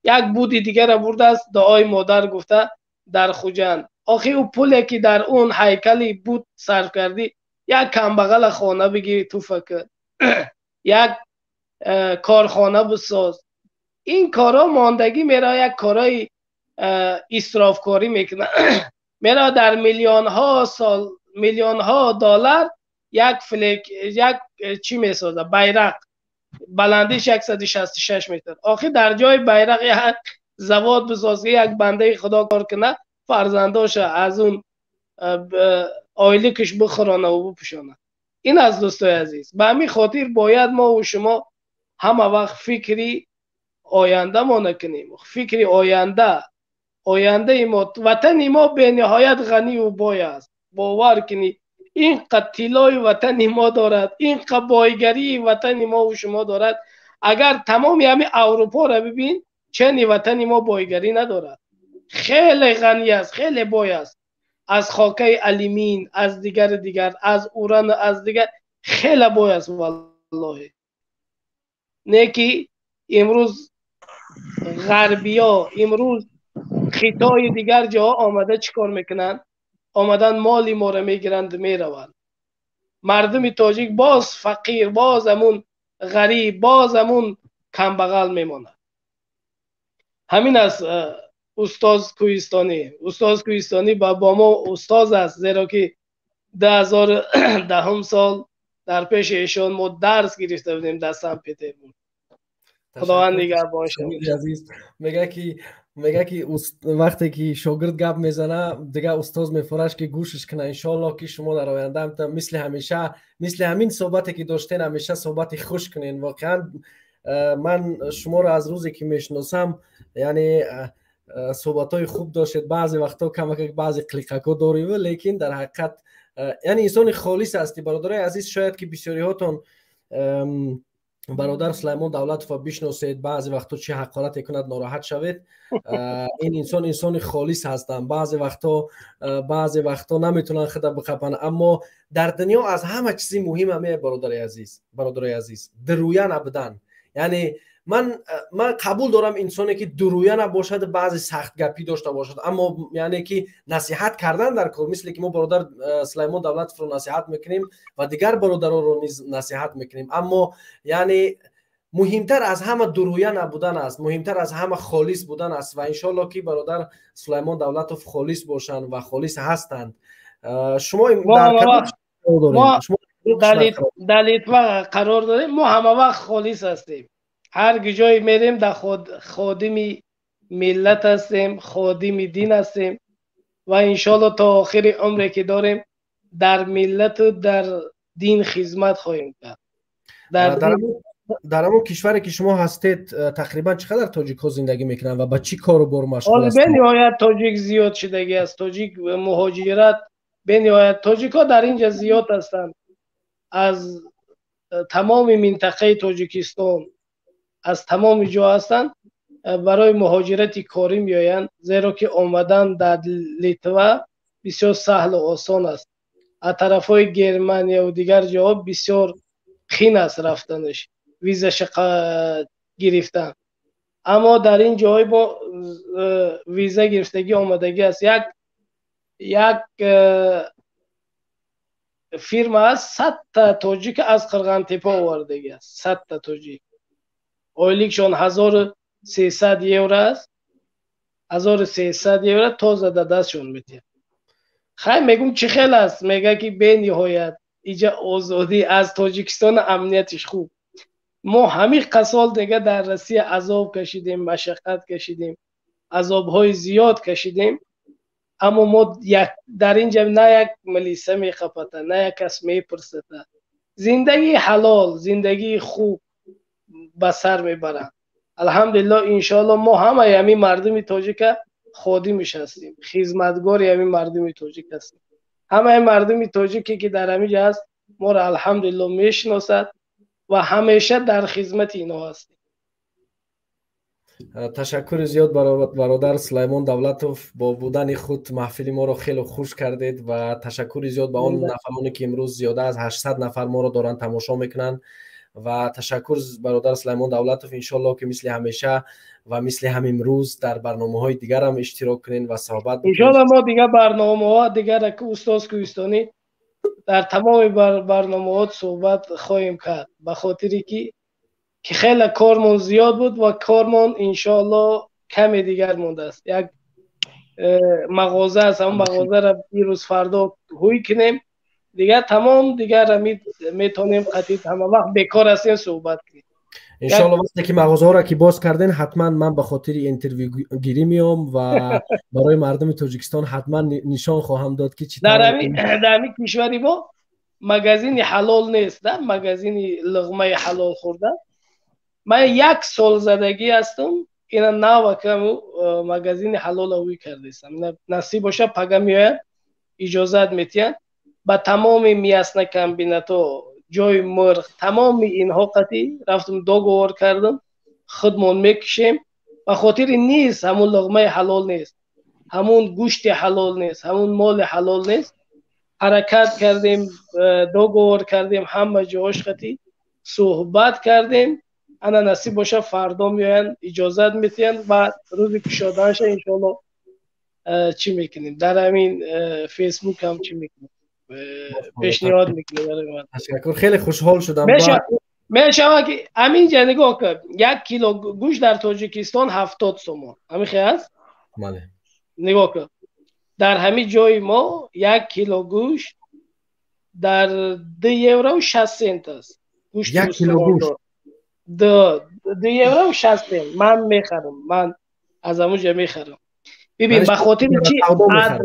Як буди дигарро бурдааст, дуои модар гуфта дар Хуҷанд. Охи, ӯ пуле ки дар он ҳайкали буд сарф кардӣ, як камбағала хона бигир, туфа кун, як корхона бисоз. Ин корҳо мондагӣ мера, як корҳои исрофкорӣ мекунад. Мера дар миллионҳо сол, миллионҳо доллар як флаг, як чӣ месозад, байрақ баландиш 166 метр. Охи, дар ҷои байрақ як завод бисоз, ки як бандаи худо кор кунад, фарзандоша аз он ойликаш бихӯронаву бипӯшонад. Ин аст, дӯстои азиз. Ба ҳамин хотир бояд мо шумо ҳама вақт фикри ояндамона кунем, фикри оянда, ояндаи мо. Ватани мо бениҳоят ғанию бой аст, бовар кунӣ. Ин қад тиллои ватани мо дорад, ин қад бойгарии ватани мову шумо дорад. Агар тамоми ҳамин Аврупоро бибин, чени ватани мо бойгарӣ надорад. Хеле ғанӣ аст, хеле бой аст, аз хокаи алюмин, аз дигари дигар, аз уран, аз дигар хеле бой аст, валлоҳи. Не ки имрӯз ғарбиё, имрӯз Хитои, дигар ҷоҳо омада чӣ кор мекунанд? Омадан моли моро мегиранд, мераванд. Мардуми тоҷик боз фақир, боз ҳамун ғариб, боз ҳамун камбағал мемонад. Ҳамин аст, устоз Кӯҳистонӣ. Устоз Кӯҳистонӣ бо мо устоз аст, зеро ки 2010 сол дар пеши эшон мо дарс гирифта будем дар Санкт Петербург. Худованд нигаҳбон шавад. Мега ки вақте ки шогирд гап мезана, дига устоз мефураш ки гӯшиш куна. Иншоалло, ки шумо дар оянда мисли ҳамеша, мисли ҳамин суҳбате ки доштен, ҳамеша суҳбати хуш кунен. Воқеан, ман шуморо аз рӯзе ки мешиносам, яъне суҳбатҳои хуб доштед. Баъзе вақтҳо камакак баъзе кликако дорем, лекин дар ҳақиқат, яъне, инсони холис ҳастӣ. Бародарои азиз, шояд ки бисёриҳотон бародар Сулаймон Давлатова бишносед, баъзе вақтҳо чӣ ҳақорате кунад, нороҳат шавед. Ин инсон инсони холис ҳастанд. Баъзе вақтҳо наметавонанд худа биқапанд, аммо дар дунё аз ҳама чизи муҳим ҳаме, бародарои азиз, дурӯя набудан. Яъне ман қабул дорам, инсоне ки дурӯя набошад, баъзе сахтгапӣ дошта бошад, аммо яъне ки насиҳат кардан дар кор, мисле ки мо бародар Сулаймон Давлатовро насиҳат мекунем ва дигар бародаронро низ насиҳат мекунем. Аммо, яъне, муҳимтар аз ҳама дурӯя набудан аст, муҳимтар аз ҳама холис будан аст. Ва иншоалло, ки бародар Сулаймон Давлатов холис бошанд ва холис ҳастанд. Шумо дар Литва қарор дорем, мо ҳама вақт холис ҳастем. Ҳар ҷое мерем, дар ходими миллат ҳастем, ходими дин ҳастем ва иншоалло то охири умре ки дорем, дар миллату дар дин хизмат хоҳем кард. Дар ҳамон кишваре ки шумо ҳастед, тақрибан чӣ қадар тоҷикҳо зиндагӣ мекунанд ва ба чӣ кору бор машғул? Бениҳоят тоҷик зиёд шудагӣ аст. Тоҷик муҳоҷират, бениҳоят тоҷикҳо дар инҷа зиёд ҳастанд. Аз тамоми минтақаи Тоҷикистон, аз тамоми ҷо ҳастанд, барои муҳоҷирати корӣ меоянд, зеро ки омадан дар Литва бисёр саҳлу осон аст. Аз тарафҳои Германияву дигар ҷоҳо бисёр қин аст рафтанаш, визаша гирифтан. Аммо дар ин ҷоҳои мо виза гирифтагӣ, омадагӣ аст. Як фирма аст, 100-та тоҷик аз Қирғантепа овардагӣ аст. 100-та тоҷик, ойликшон 1300 евро аст. 1300 евро тоза да дастшон метиҳад. Хай, мегум, чӣ хел аст? Мега ки бениҳоят иҷа озодӣ, аз Тоҷикистон амниятиш хуб. Мо ҳамин қасол дега дар Россия азоб кашидем, машаққат кашидем, азобҳои зиёд кашидем, аммо мо дар инҷа на як милиса меқапата, на як кас мепурсата. Зиндагии ҳалол, зиндагии хуб ба сар мебаранд, алҳамдулилло. Иншоалло, мо ҳамаи ҳамин мардуми тоҷика ходимиш ҳастем, хизматгори ҳамин мардуми тоҷик ҳастем. Ҳамаи мардуми тоҷике ки дар ҳамин ҷо ҳаст, моро, алҳамдулилло, мешиносад ва ҳамеша дар хизмати инҳо ҳастем. Ташаккури зиёд, бародар Сулаймон Давлатов. Бо будани худ маҳфили моро хеле хуш кардед ва ташаккури зиёд ба он нафароне ки имрӯз зиёда аз 800 нафар моро доранд, тамошо мекунанд. Ва ташаккур, бародар Сулаймон Давлатов. Иншоаллоҳ, ки мисли ҳамеша ва мисли ҳамин рӯз дар барномаҳои дигарам иштирок кунед ва суҳбат. Иншоаллоҳ, мо дигар барномаҳо, дигар устоз Кӯҳистонӣ, дар тамоми барномаҳо суҳбат хоҳем кард, ба хотире ки хеле кормон зиёд буд ва кормон, иншоаллоҳ, каме дигар мондааст. Як мағоза аст, ҳамон мағозаро ирӯз фардо ҳуй кунем, дигар тамом. Дигар метавонем қатъи ҳама вақт бекор ҳастем, суҳбат кунем. Иншоалло, вақте ки мағозаҳоро ки боз карден, ҳатман ман ба хотири интервюгирӣ меом ва барои мардуми Тоҷикистон ҳатман нишон хоҳам дод, ки чӣ дар ҳамин кишвари мо магазини ҳалол нест, да магазини луғмаи ҳалол хӯрда. Ман як сол задагӣ ҳастам, ина навакаму магазини ҳалола ҳуй кардастам. Насиб боша, пага меоянд, иҷозат метиҳанд. Ба тамоми мясной комбинатҳо, ҷои мурғ, тамоми инҳо қатъӣ рафтум, договор кардам, худмон мекушем. Ба хотири нест, ҳамун луғмаи ҳалол нест, ҳамун гӯшти ҳалол нест, ҳамун моли ҳалол нест. Ҳаракат кардем, договор кардем, ҳама ҷоҳош қатъӣ суҳбат кардем. Ана, насиб боша, фардо меоянд, иҷозат метиҳанд ва рӯзи кушоданаша, иншоалло, чӣ мекунем, дар ҳамин Фейсбук ҳам чӣ мекунем, пешниҳод мекунем. Ташаккур, хеле хушҳол шудам. Мешавад, ки ҳаминҷа нигоҳ кун, 1 кило гӯшт дар Тоҷикистон 70 сомон, ҳамин хел аст? Бале. Нигоҳ кун, дар ҳамин ҷои мо 1 кило гӯшт дар 2 еврову 60 сент аст. Гӯшт 1 кило гӯшт? 2 еврову 60 сент. Ман мехарам, ман аз ҳамун ҷо мехарам. Бибин, ба хотири чи адл аст.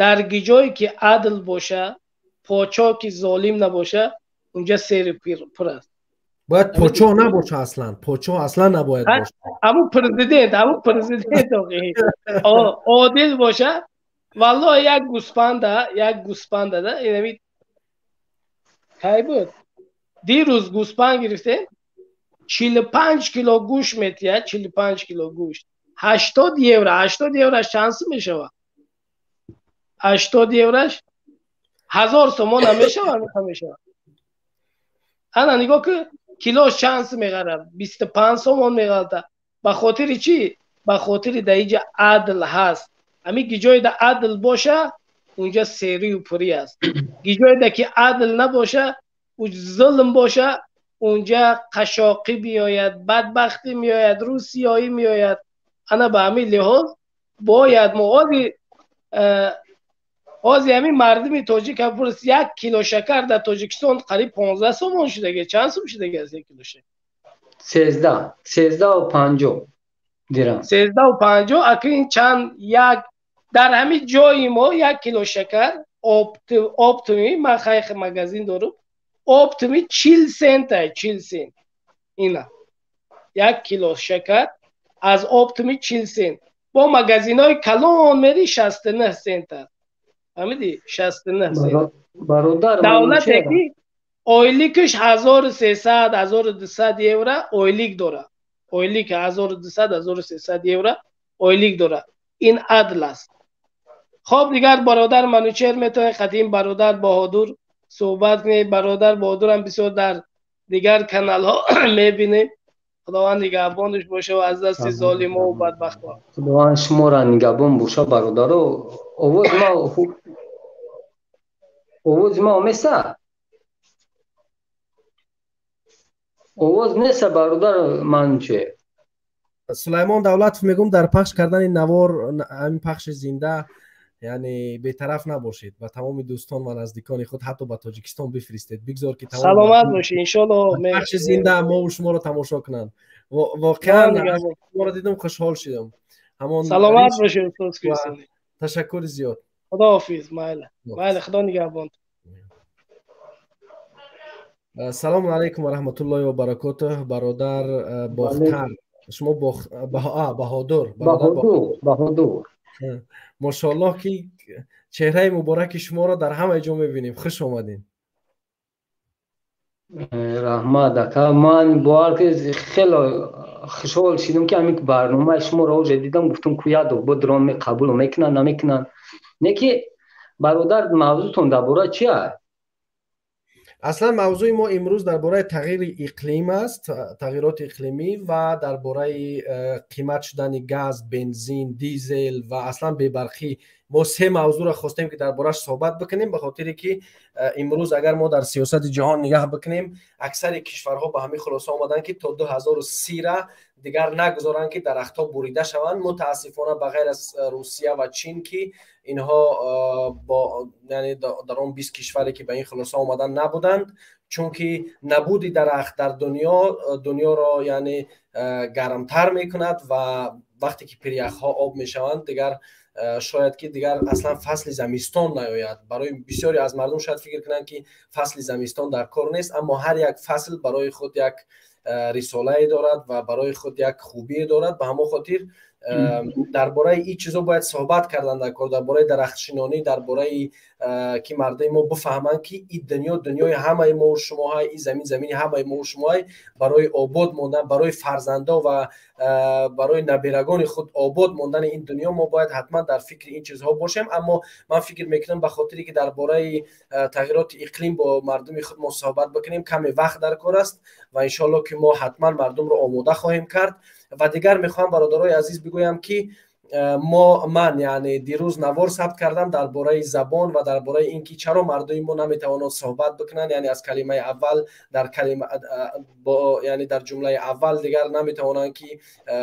Дар ҷое ки адл боша, подшоҳ ки золим набоша, унҷа сери пур аст. Бояд подшоҳ набоша аслан, подшоҳ аслан набояд боша. Ҳамун президент одил боша, валлоҳ, як гӯспанда да инами кай буд, дирӯз гӯспанд гирифтем, 45 кило гӯшт метиҳад, 45 кило гӯшт 80 евро. 80 еврош чанд сум мешавад? 80 еврош 1000 сомон мешавад, мешавад. Ана, нигоҳ ки, килош чанд сум меғарад? 25 сомон меғалта. Ба хотири чӣ? Ба хотири дар инҷа адл ҳаст. Ҳамин гиҷоеда адл боша, унҷа серию пурӣ аст. Гиҷоеда ки адл набоша, зулм боша, унҷа қашоқӣ меояд, бадбахтӣ меояд, рӯсиёӣ меояд. Ана, ба ҳамин лиҳоз бояд мо ҳози ҳамин мардуми тоҷик пурс, 1 кило шакар дар Тоҷикистон қариб 15 сомон шудаги, чанд сум шудаги аст 1 кило шакар? 13, 13 ва 50 дирам. 13 ва 50. Ака, ин чанд як дар ҳамин ҷои мо 1 кило шакар оптовый, ман хайх магазин дорум, оптовый 40 сента, 40 сент. Ина, 1 кило шакар аз оптовый 40 сент, бо магазинҳои калон мери, 69 сент аст. Фаҳмидӣ? 69 сент. Бародар. Давлате ки ойликаш 1300, 1200 евро ойлик дора, ойлик 1200, 1300 евро ойлик дора, ин адл аст. Хоб, дигар бародар Манучер, метавонед қадим бародар Баҳодур суҳбат кунед. Бародар Баҳодурам бисёр дар дигар каналҳо мебинем. Худованд нигаҳбонаш боша ва аз дасти золимо ва бадбахтон. Худованд шуморо нигаҳбон боша, бародаро. Овози ма омеса? Овоз неста, бародар Манучер. Сулаймон Давлатов, мегӯм, дар пахш кардани навор, ҳамин пахши зинда, яъне бетараф набошед. Ба тамоми дӯстон ва наздикони худ, ҳатто ба Тоҷикистон бифиристед. Бигзор ки Саломат бошӣ, иншолло. Пахши зинда мову шуморо тамошо кунанд. Воқеан, шуморо дидам, хушҳол шудам. Ҳамон саломат бошӣ. Ташаккури зиёд. Худоҳофиз, майли, майли, Худо нигаҳбон. Салому алайкум ва раҳматуллоҳи ва баракотуҳ, бародар Бохтар. Шумо Баҳодур? Баҳодур. Мошоаллоҳ, ки чеҳраи мубораки шуморо дар ҳама ҷо мебинем. Хуш омадем. Раҳмат, ака. Ман бовар ки хеле хушҳол шидам, ки ҳамин барномаи шуморо оже дидам, гуфтам, ку ядо бодрон қабул мекунанд, намекунанд. Не ки, бародар, мавзӯтон дар бораи чи аст? Аслан мавзӯи мо имрӯз дар бораи тағйири иқлим аст, тағйироти иқлимӣ ва дар бораи қимат шудани газ, бензин, дизел ва аслан бебарқӣ. Мо се мавзӯъро хостем, ки дар бораш суҳбат бикунем, ба хотире ки имрӯз агар мо дар сиёсати ҷаҳон нигаҳ бикунем, аксари кишварҳо ба ҳамин хулоса омаданд, ки то 2030-ра дигар нагузоранд, ки дарахтҳо бурида шаванд. Мутаассифона, ба ғайр аз Русия ва Чин, ки инҳо бо, яъне дар он 20 кишваре, ки ба ин хулоса омадан, набуданд, чунки набуди дарахт дар дунё дунёро, яъне, гармтар мекунад ва вақте ки пиряхҳо об мешаванд, дигар шояд ки дигар аслан фасли замистон наояд. Барои бисёре аз мардум шояд фикр кунанд, ки фасли замистон дар кор нест, аммо ҳар як фасл барои худ як рисолае дорад ва барои худ як хубие дорад. Ба ҳамон хотир дар бораи ин чизо бояд суҳбат кардан дар кор, дар бораи дарахтшинонӣ, дар бораи ки мардуми мо бифаҳманд, ки ин дунё дунёи ҳамаи мову шумоҳай, ин замин замини ҳамаи мову шумоҳай. Барои обод мондан, барои фарзандо ва барои набирагони худ обод мондани ин дунё мо бояд ҳатман дар фикри ин чизҳо бошем. Аммо ман фикр мекунам, ба хотире ки дар бораи тағйироти иқлим бо мардуми худ мо суҳбат бикунем, каме вақт дар кор аст ва иншоалло, ки мо ҳатман мардумро омода хоҳем кард. Ва дигар мехоҳам, бародарои азиз, бигӯям, ки мо, ман, яъне, дирӯз навор сабт кардам дар бораи забон ва дар бораи ин ки чаро мардуми мо наметавонанд суҳбат бикунанд, яъне аз калимаи аввал дар калима бо, яъне дар ҷумлаи аввал дигар наметавонанд, ки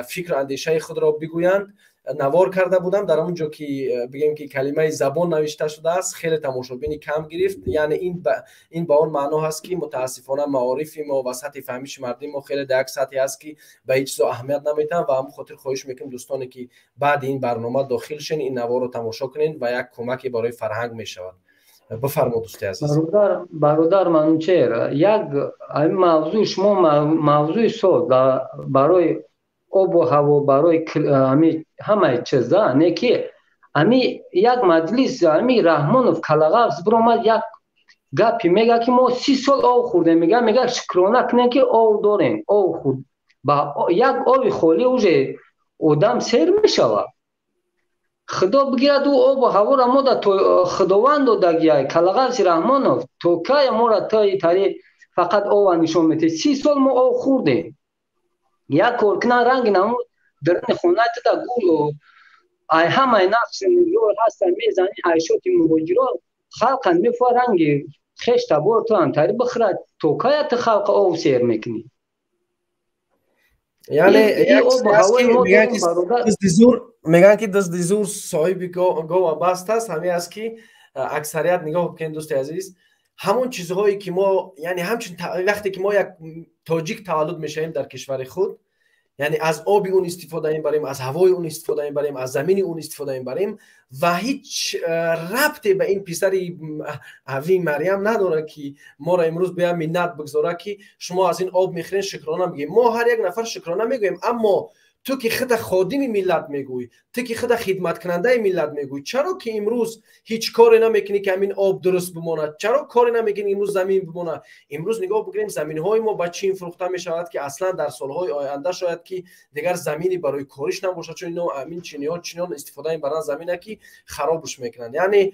фикру андешаи худро бигӯянд. Навор карда будам, дар он ҷо ки бигем, ки калимаи забон навишта шудааст, хеле тамошобини кам гирифт. Яъне ин ба он маъно ҳаст, ки мутаассифона маорифи мо ва сатҳи фаҳмиши мардуми мо хеле дар як сатҳе ҳаст, ки ба ҳеҷ чизо аҳамият наметиҳанд. Ва ҳамон хотир хоҳиш мекунем, дӯстоне ки баъди ин барнома дохил шен, ин наворро тамошо кунед ва як кӯмаке барои фарҳанг мешавад. Бифармо, дӯсти азиз. Бародар Манучер, як мавзӯи шумо мавзӯи сол барои обу ҳаво, барои ами ҳамаи чиза, не ки ами як маҷлис, ами Раҳмонов калағафз биромад, як гапи мега, ки мо 30 сол об хӯрдем. Мега, шукрона кунем, ки об дорем. Об хӯрд ба як оби холӣ уже одам сер мешавад. Худо бигирад ӯ обу ҳаворо мо да Худованд додагиай. Калағафзи Раҳмонов, то кая моро тари фақат ова нишон метиҳед? 30 сол мо об хӯрдем. Як кор кунан, ранги намуд даруни хонаи туда гул ай ҳамаи нақши нигор ҳастан, мезани айшоти муҳоҷиро, халқан мефоҳ, ранги хеш табор ту ҳамтари бихӯрад. То кая ту халқа об сер мекунӣ? Яъне мегӯянд, ки дузди зур соҳиби гова баст аст. Ҳамин аст, ки аксарият, нигоҳ бикунед, дӯсти азиз, ҳамон чизҳое ки мо, яъне ҳамчун вақте ки мо як тоҷик таваллуд мешавем дар кишвари худ, яъне аз оби он истифода мебарем, аз ҳавои он истифода мебарем, аз замини он истифода мебарем ва ҳеҷ рабте ба ин писари ави Марьям надорад, ки моро имрӯз бия миннат бигзора, ки шумо аз ин об мехӯрен, шукрона мегӯем. Мо ҳар як нафар шукрона мегӯем, аммо ту ки худа ходими миллат мегӯй, ту ки худа хидматкунандаи миллат мегӯй, чаро ки имрӯз ҳеҷ коре намекунӣ, ки ҳамин об дуруст бимонад? Чаро коре намекунӣ, имрӯз замин бимонад? Имрӯз нигоҳ бикунем, заминҳои мо ба чин фурӯхта мешавад, ки аслан дар солҳои оянда шояд ки дигар замини барои кориш набошад, чун ино ҳамин чиниҳо чинон истифода мебаранд замина, ки харобш мекунанд. Яъне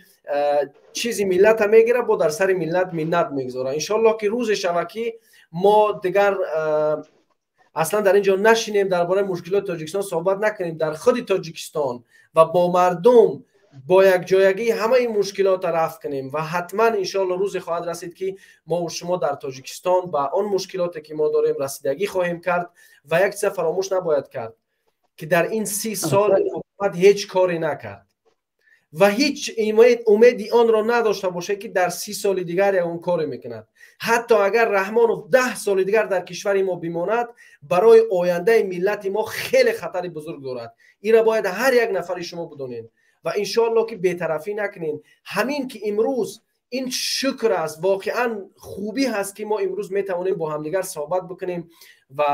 чизи миллата мегирад, бо дар сари миллат миннат мегузорад. Иншоаллоҳ, ки рӯзе шавад, ки мо дигар аслан дар ин ҷо нашинем, дар бораи мушкилоти Тоҷикистон суҳбат накунем. Дар худи Тоҷикистон ва бо мардум бо якҷоягӣ ҳамаи мушкилотро рафъ кунем. Ва ҳатман, иншоалло, рӯзе хоҳад расид, ки мову шумо дар Тоҷикистон ба он мушкилоте, ки мо дорем, расидагӣ хоҳем кард. Ва як чиза фаромӯш набояд кард, ки дар ин 30 сол ҳукумат ҳеҷ коре накард ва ҳеҷ умеди онро надошта бошад, ки дар 30 соли дигар ягон коре мекунад. Ҳатто агар Раҳмонов 10 соли дигар дар кишвари мо бимонад, барои ояндаи миллати мо хеле хатари бузург дорад. Инро бояд ҳар як нафари шумо бидонед ва иншоалло, ки бетарафӣ накунед. Ҳамин ки имрӯз ин шукр аст, воқеан хубӣ ҳаст, ки мо имрӯз метавонем бо ҳамдигар суҳбат бикунем ва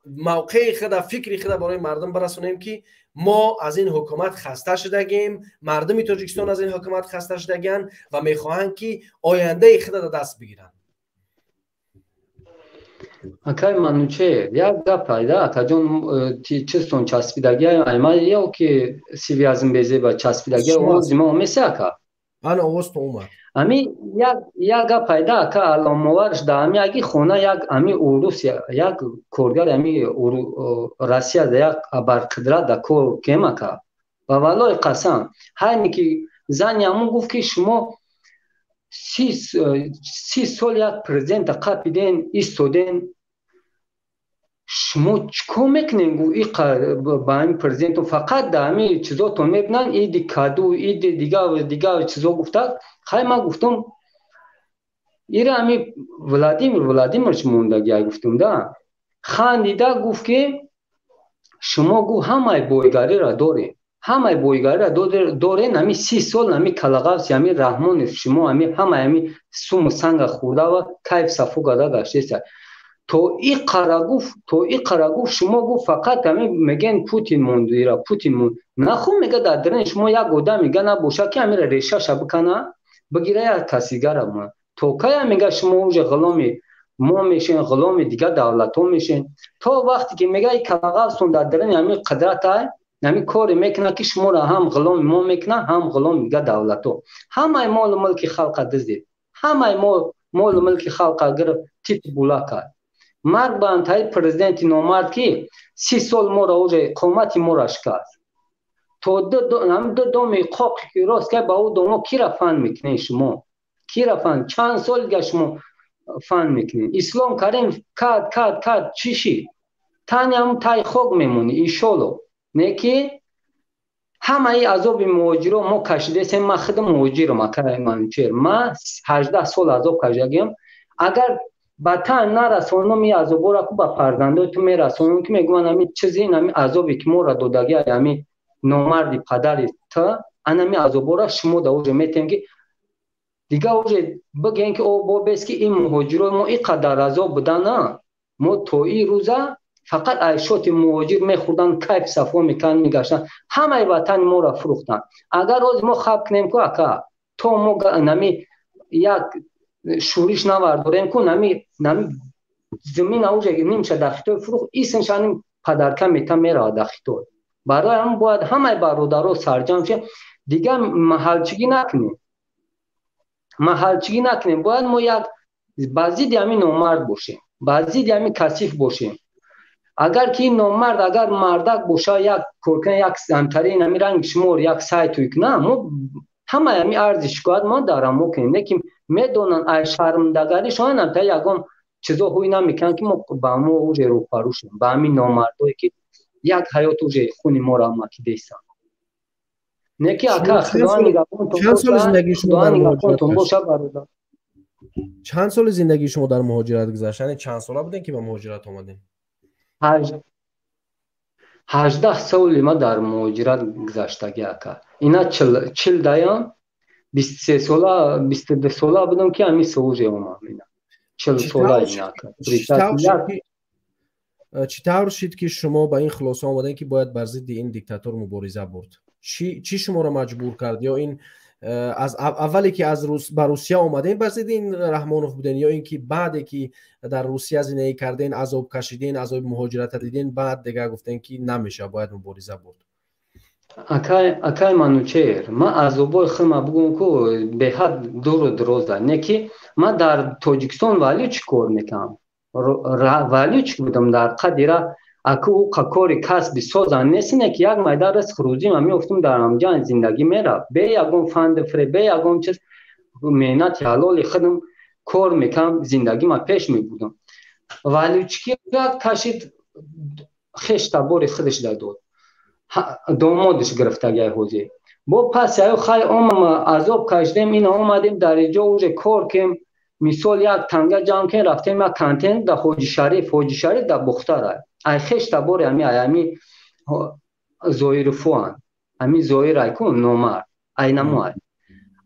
мавқеи худа, фикри худа барои мардум барасонем, ки мо аз ин ҳукумат хаста шудагем, мардуми Тоҷикистон аз ин ҳукумат хаста шудагианд ва мехоҳанд, ки ояндаи худа дар даст бигиранд. Акай Манучер, як гап пайда, акаҷон, чизтон часпидагия, айма ё ки сивязм безеба часпидагия, овози ма омеса, ака? Ана овозтон омад. Ами як гап пайда ака аломоварш да ами аги хона як ами урус як коргар ами Россия да як абарқудрат да кор кем ака. Ва валлои қасам ҳайне ки зани ҳамун гуфт ки шумо 30 сол як президента қапиден истоден, шумо чӣ кор мекунем? Гуфт ба ҳамин президентон фақат да ҳамин чизотон мебинанд, иди каду, иди дигар дигар чизо гуфта. Хай ман гуфтам ира ҳами Владимир Владимирович мондагиай гуфтам да. Хандида гуфт ки шумо гуфт ҳамаи бойгариро дорем, ҳамаи бойгариро дорен, ҳами 30 сол ҳами калағавси ҳами Раҳмонов шумо ҳами ҳамаи ҳами суму санга хӯрда ва кайф сафо карда гаштеста. То и қара гуфт, то и қара гуфт шумо гуфт фақат ҳами мегӯен Путин монд, ира Путин монд. Наху мега дар даруни шумо як одам мега набоша ки ҳамира решаша бикана, бигира як касигара монад. То кая мега шумо уже ғуломи мо мешен, ғуломи дигар давлатҳо мешен? То вақте ки мега и калағавсон дар даруни ҳами қудратай, ҳами коре мекунад ки шуморо ҳам ғуломи мо мекунад, ҳам ғуломи дигар давлатҳо. Ҳамаи молу мулки халқа дуздид, ҳамаи молу мулки халқа гирифт, тит була кард. Марг ба антаи президенти номард ки 30 сол моро уже қомати моро шикаст. То ду доми қоқи ки рост кард ба ӯ домо кира фан мекунед шумо? Кира фан? Чанд сол дига шумо фан мекунед? Ислом Карим кард, кард, кард, чӣ шид? Тани ҳамун тай хок мемонӣ, иншолло. Не ки ҳамаи азоби муҳоҷиро мо кашидесем. Ман худам муҳоҷирам, акаи Манучер. Ман 18 сол азоб кашидагиам. Агар ба тан нарасонам ин азобҳоро ку ба фарзандои ту мерасонам ки мегӯянд ҳамин чизи ин ҳамин азобе ки моро додагӣ ҳамин номарди падари ту, ана ҳамин азобҳоро шумо да уже метем ки дигар уже бигӯем ки о бобес ки ин муҳоҷирои мо ин қадар азоб будана, мо то ин рӯза фақат айшоти муҳоҷир мехӯрдан, кайф сафо мекарданд, мегаштанд, ҳамаи ватани моро фурӯхтанд. Агар ҳозир мо хаб кунем ку ака, то мо нами як шӯриш навардорем ку, нами замина уже нимша дар Хитой фурӯхт, исмша ним падарка мета меравад дар Хитой. Барои ҳамин бояд ҳамаи бародаро сарҷамъ шавем, дигар маҳалчигӣ накунем, маҳалчигӣ накунем. Бояд мо як ба зидди ҳамин номард бошем, ба зидди ҳамин касиф бошем. Агар ки ин номард агар мардак боша, як коркуна, як ҳамтарин ҳамин ранги шумор як сайтуй куна, мо ҳамаи ҳамин арзи шикоят мо дар ҳамо кунем. Лекин медонанд ай шармдагаришон ҳамта ягон чизо ҳуй намекунанд ки мо ба мо уже рӯпарӯ шем, ба ҳамин номардое ки як ҳаёт уже хуни моро макидесанд. Не ки ака Худо нигаҳбонтон чанд соли зиндагии шумо дар нигаҳбонтон муҳоҷират боша бародар. Чанд соли зиндагии шумо дар муҳоҷират гузашт? Яъне чанд сола будем ки ба муҳоҷират омадем? 18 соли ма дар муҳоҷират гузаштагӣ ака. Ина 40 даям, 23 сола, 22 сола будам ки ҳамин соуже омам ина. 40 сола ина ака. Чӣ тавр шид ки шумо ба ин хулоса омадем ки бояд бар зидди ин диктатор мубориза бурд? Чӣ шуморо маҷбур кард? Ё ин аз аввале ки аз ба Русия омадем бар зидди ин Раҳмонов буден, ё ин ки баъде ки дар Русия зиндагӣ карден, азоб кашиден, азоби муҳоҷирата диден, баъд дигар гуфтен ки намешавад, бояд мубориза бурд? Акай Манучер, ман азобои худма бугум ку беҳад дуру дароза. Не ки ман дар Тоҷикистон валючи кор мекунам, валючи будам дар қадира аку ӯ кори касби созан нест, не ки як майда ризқ рӯзӣ ман меёфтум дар ҳамҷан зиндагӣ мерафт, бе ягон фанду фиреб, бе ягон чиз, меҳнати ҳалоли худам кор мекардам, зиндагима пеш мебурдам. Валючкира кашид хеш табори худаш дод, домодаш гирифтагиай ҳозир. Бо пас аю хай омам азоб кашидем, ина омадем дар иҷо уже кор кем, мисол як танга ҷамъ кем, рафтем як контейнер дар Ҳоҷи Шариф, Ҳоҷи Шариф дар Бухтара. Ай хеш табори ами, ай ами Зоирфуан, ами Зоир ай ку номард, ай намо ай.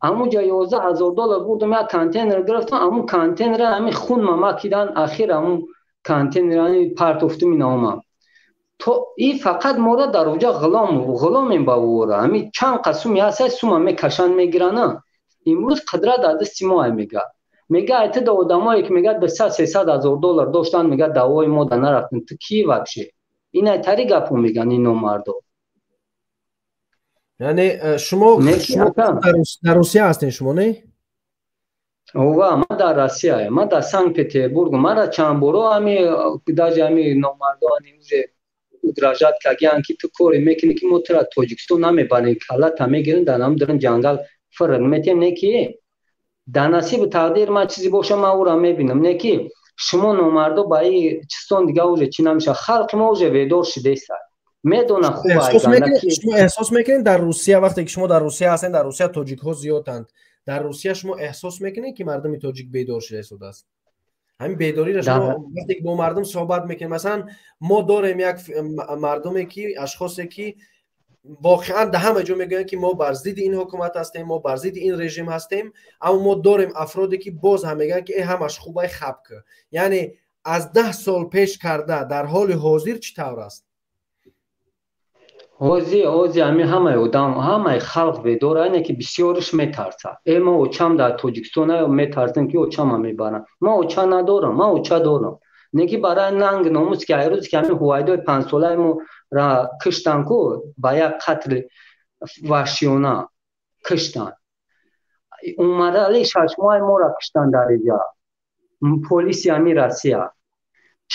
Амуҷа 11,000 доллар бурдам, як контейнер гирифтам, аму контейнера ами хун мама кидан, ахир аму контейнер ами партофтум ина омам. То и фақат моро дар уҷа ғулом, ғуломем ба ӯра. Ами чанд қа суми ҳаст, сума мекашанд, мегиранд. Имрӯз қудрат дар дасти мо ай мега. Мега ай ту да одамое ки мега дусад, сесад ҳазор доллар доштанд, мега давои мо да нарафтем. Ту кӣ вообще? Ин ай тари гапо меган ин номардо. Яъне шумо дар Русия ҳастед, шумо не? Ова, ман дар Россия, ман дар Санкт Петербург. Мара чанд боро ами даже ами номардоани уже угрожать кардиян, ки ту коре мекунӣ, ки мо тура Тоҷикистон намебарем, каллата мегирем, дар нам дурин ҷангал фирр метиҳем. Не ки дар насибу тақдир ман чизе боша, ман ӯра мебинам. Не ки шумо номардо ба и чистон дига уже чӣ намешавад. Халқи мо уже ведор шудеста, медона хуб. Шумо эҳсос мекунед дар Русия, вақте ки шумо дар Русия ҳастед, дар Русия тоҷикҳо зиёданд, дар Русия шумо эҳсос мекунед, ки мардуми тоҷик бедор шуда истодааст? Ҳамин бедориро шумо вақте ки бо мардум суҳбат мекунед, масалан, мо дорем як мардуме ки, ашхосе ки воқеан дар ҳама ҷо мегӯянд, ки мо бар зидди ин ҳукумат ҳастем, мо бар зидди ин режим ҳастем, аммо мо дорем афроде ки боз ҳам мегӯянд, ки э, ҳамаш хубай, хабка. Яъне аз 10 сол пеш карда дар ҳоли ҳозир чӣ тавр аст? Ҳози ҳами ҳамаи одам, ҳамаи халқ бедора, ине ки бисёриш метарсад. Э, ма очам дар Тоҷикистон, метарсем, ки очама мебарам. Ман оча надорам, ман оча дорам, не ки барои нанг номус, ки айрӯз ки ҳамин ҳувайдои панҷсолаи мо ра киштан ку, ба як қатли ваҳшиёна киштан. Умарали 6 моҳи мора киштан дар иҷа полиси ҳами Россия.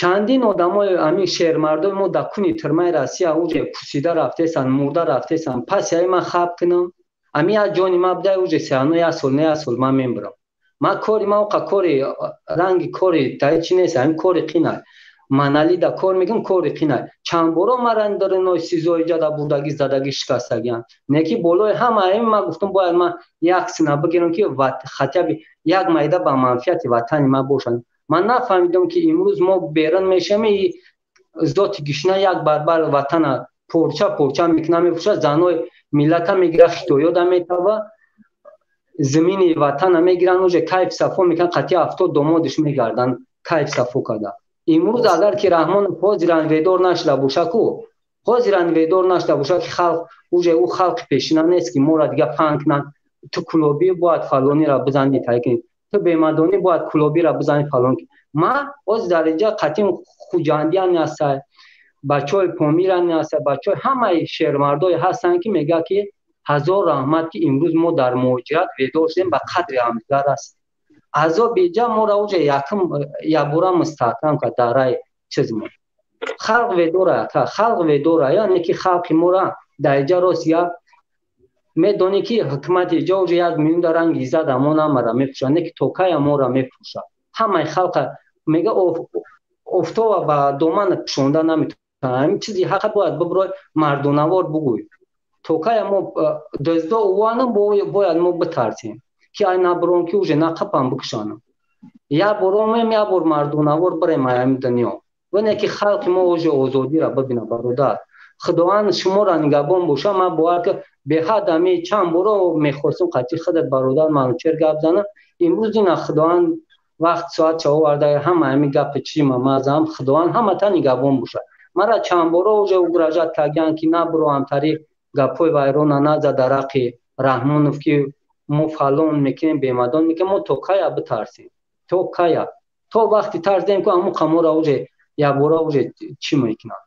Чандин одамои ҳамин шермардои мо дар куни тирмаи Россия уже пусида рафтесан, мурда рафтесан. Пас яи ман хаб кунам, ҳами як ҷони ма бидай, уже сеано як сол, не як сол ман мебурам. Ман кори ма оқа кори ранги кори таи чи нест, ҳамин кори қинай манали да кор мекунам, кори қинай. Чанд боро мара дариной СИЗО иҷа бурдагӣ, задагӣ, шикастагиан. Не ки болои ҳама ҳамин ман гуфтам, бояд ман як сина бигирам, ки хотя бы як майда ба манфиати ватани ман бошад. Ман нафаҳмидам, ки имрӯз мо берун мешавем, зоти гишна як барбар ватана порча порча мекуна, мепӯшад, занои миллата мегира, хитоёда метава, зимини ватана мегиранд, уже кайф сафо мекунанд, қатъи 70 домодиш мегарданд кайф сафо карда. Имрӯз агар ки Раҳмонов ҳозиран ведор нашуда боша ку, ҳозиран ведор нашуда боша, ки халқ уже ӯ халқи пешина нест, ки моро дига паҳн кунанд: ту кулобӣ, бояд фалонира бизанӣ, тай кунӣ, ту бемадонӣ, бояд кулобира бизанӣ, фалон. Ма ҳозир дар инҷа қатъин хуҷандиян ҳастай, бачаҳои помиран ҳастай, бачаҳои ҳамаи шермардое ҳастанд, ки мегӯяд, ки ҳазор раҳмат, ки имрӯз мо дар муҳоҷират ведор шудем, ба қадри ҳамдигар ҳастем. Азоби иҷа моро уже якм якбора мустаҳкам кард дар рай чизмо. Халқ ведора, халқ ведора, яъне ки халқи мора дар иҷа рост як медонӣ, ки ҳукумати иҷа уже як миюнда ранги иззат амон амара мепӯшад, не ки то кая мора мепӯшад. Ҳамаи халқа мега офтова ба доман пӯшонда наметавонад. Ҳамин чизи ҳақа бояд бибурой, мардонавор бугӯй. То кая мо дӯздо уванам, бояд мо битарсем, ки ай набурон, ки уже нақапам бикушанам. Як бор омем, як бор мардонавор бирем ай ҳамин дунё, ване ки халқи мо уже озодира бибина. Бародар, Худованд шуморо нигаҳбон боша. Ман бовар ки беҳад ами чанд боро мехостам қатъи худат, бародар Манучер, гап занам. Имрӯз ина Худованд вақт соат ча оварда, ҳама ҳами гапи чима мазам. Худованд ҳамата нигаҳбон бошад. Мара чанд боро уже угрожать кардиян, ки набуро, ҳамтари гапҳои вайрона наза дарақи Раҳмонов, ки мо фалон мекунем, бемадон мекунем. Мо то кая битарсем? То кая? То вақти тарсдем ку, ҳамун қамора уже якбора уже чӣ мекунанд,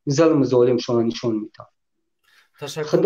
зулм золимшона нишон медиҳанд. Ташаккур.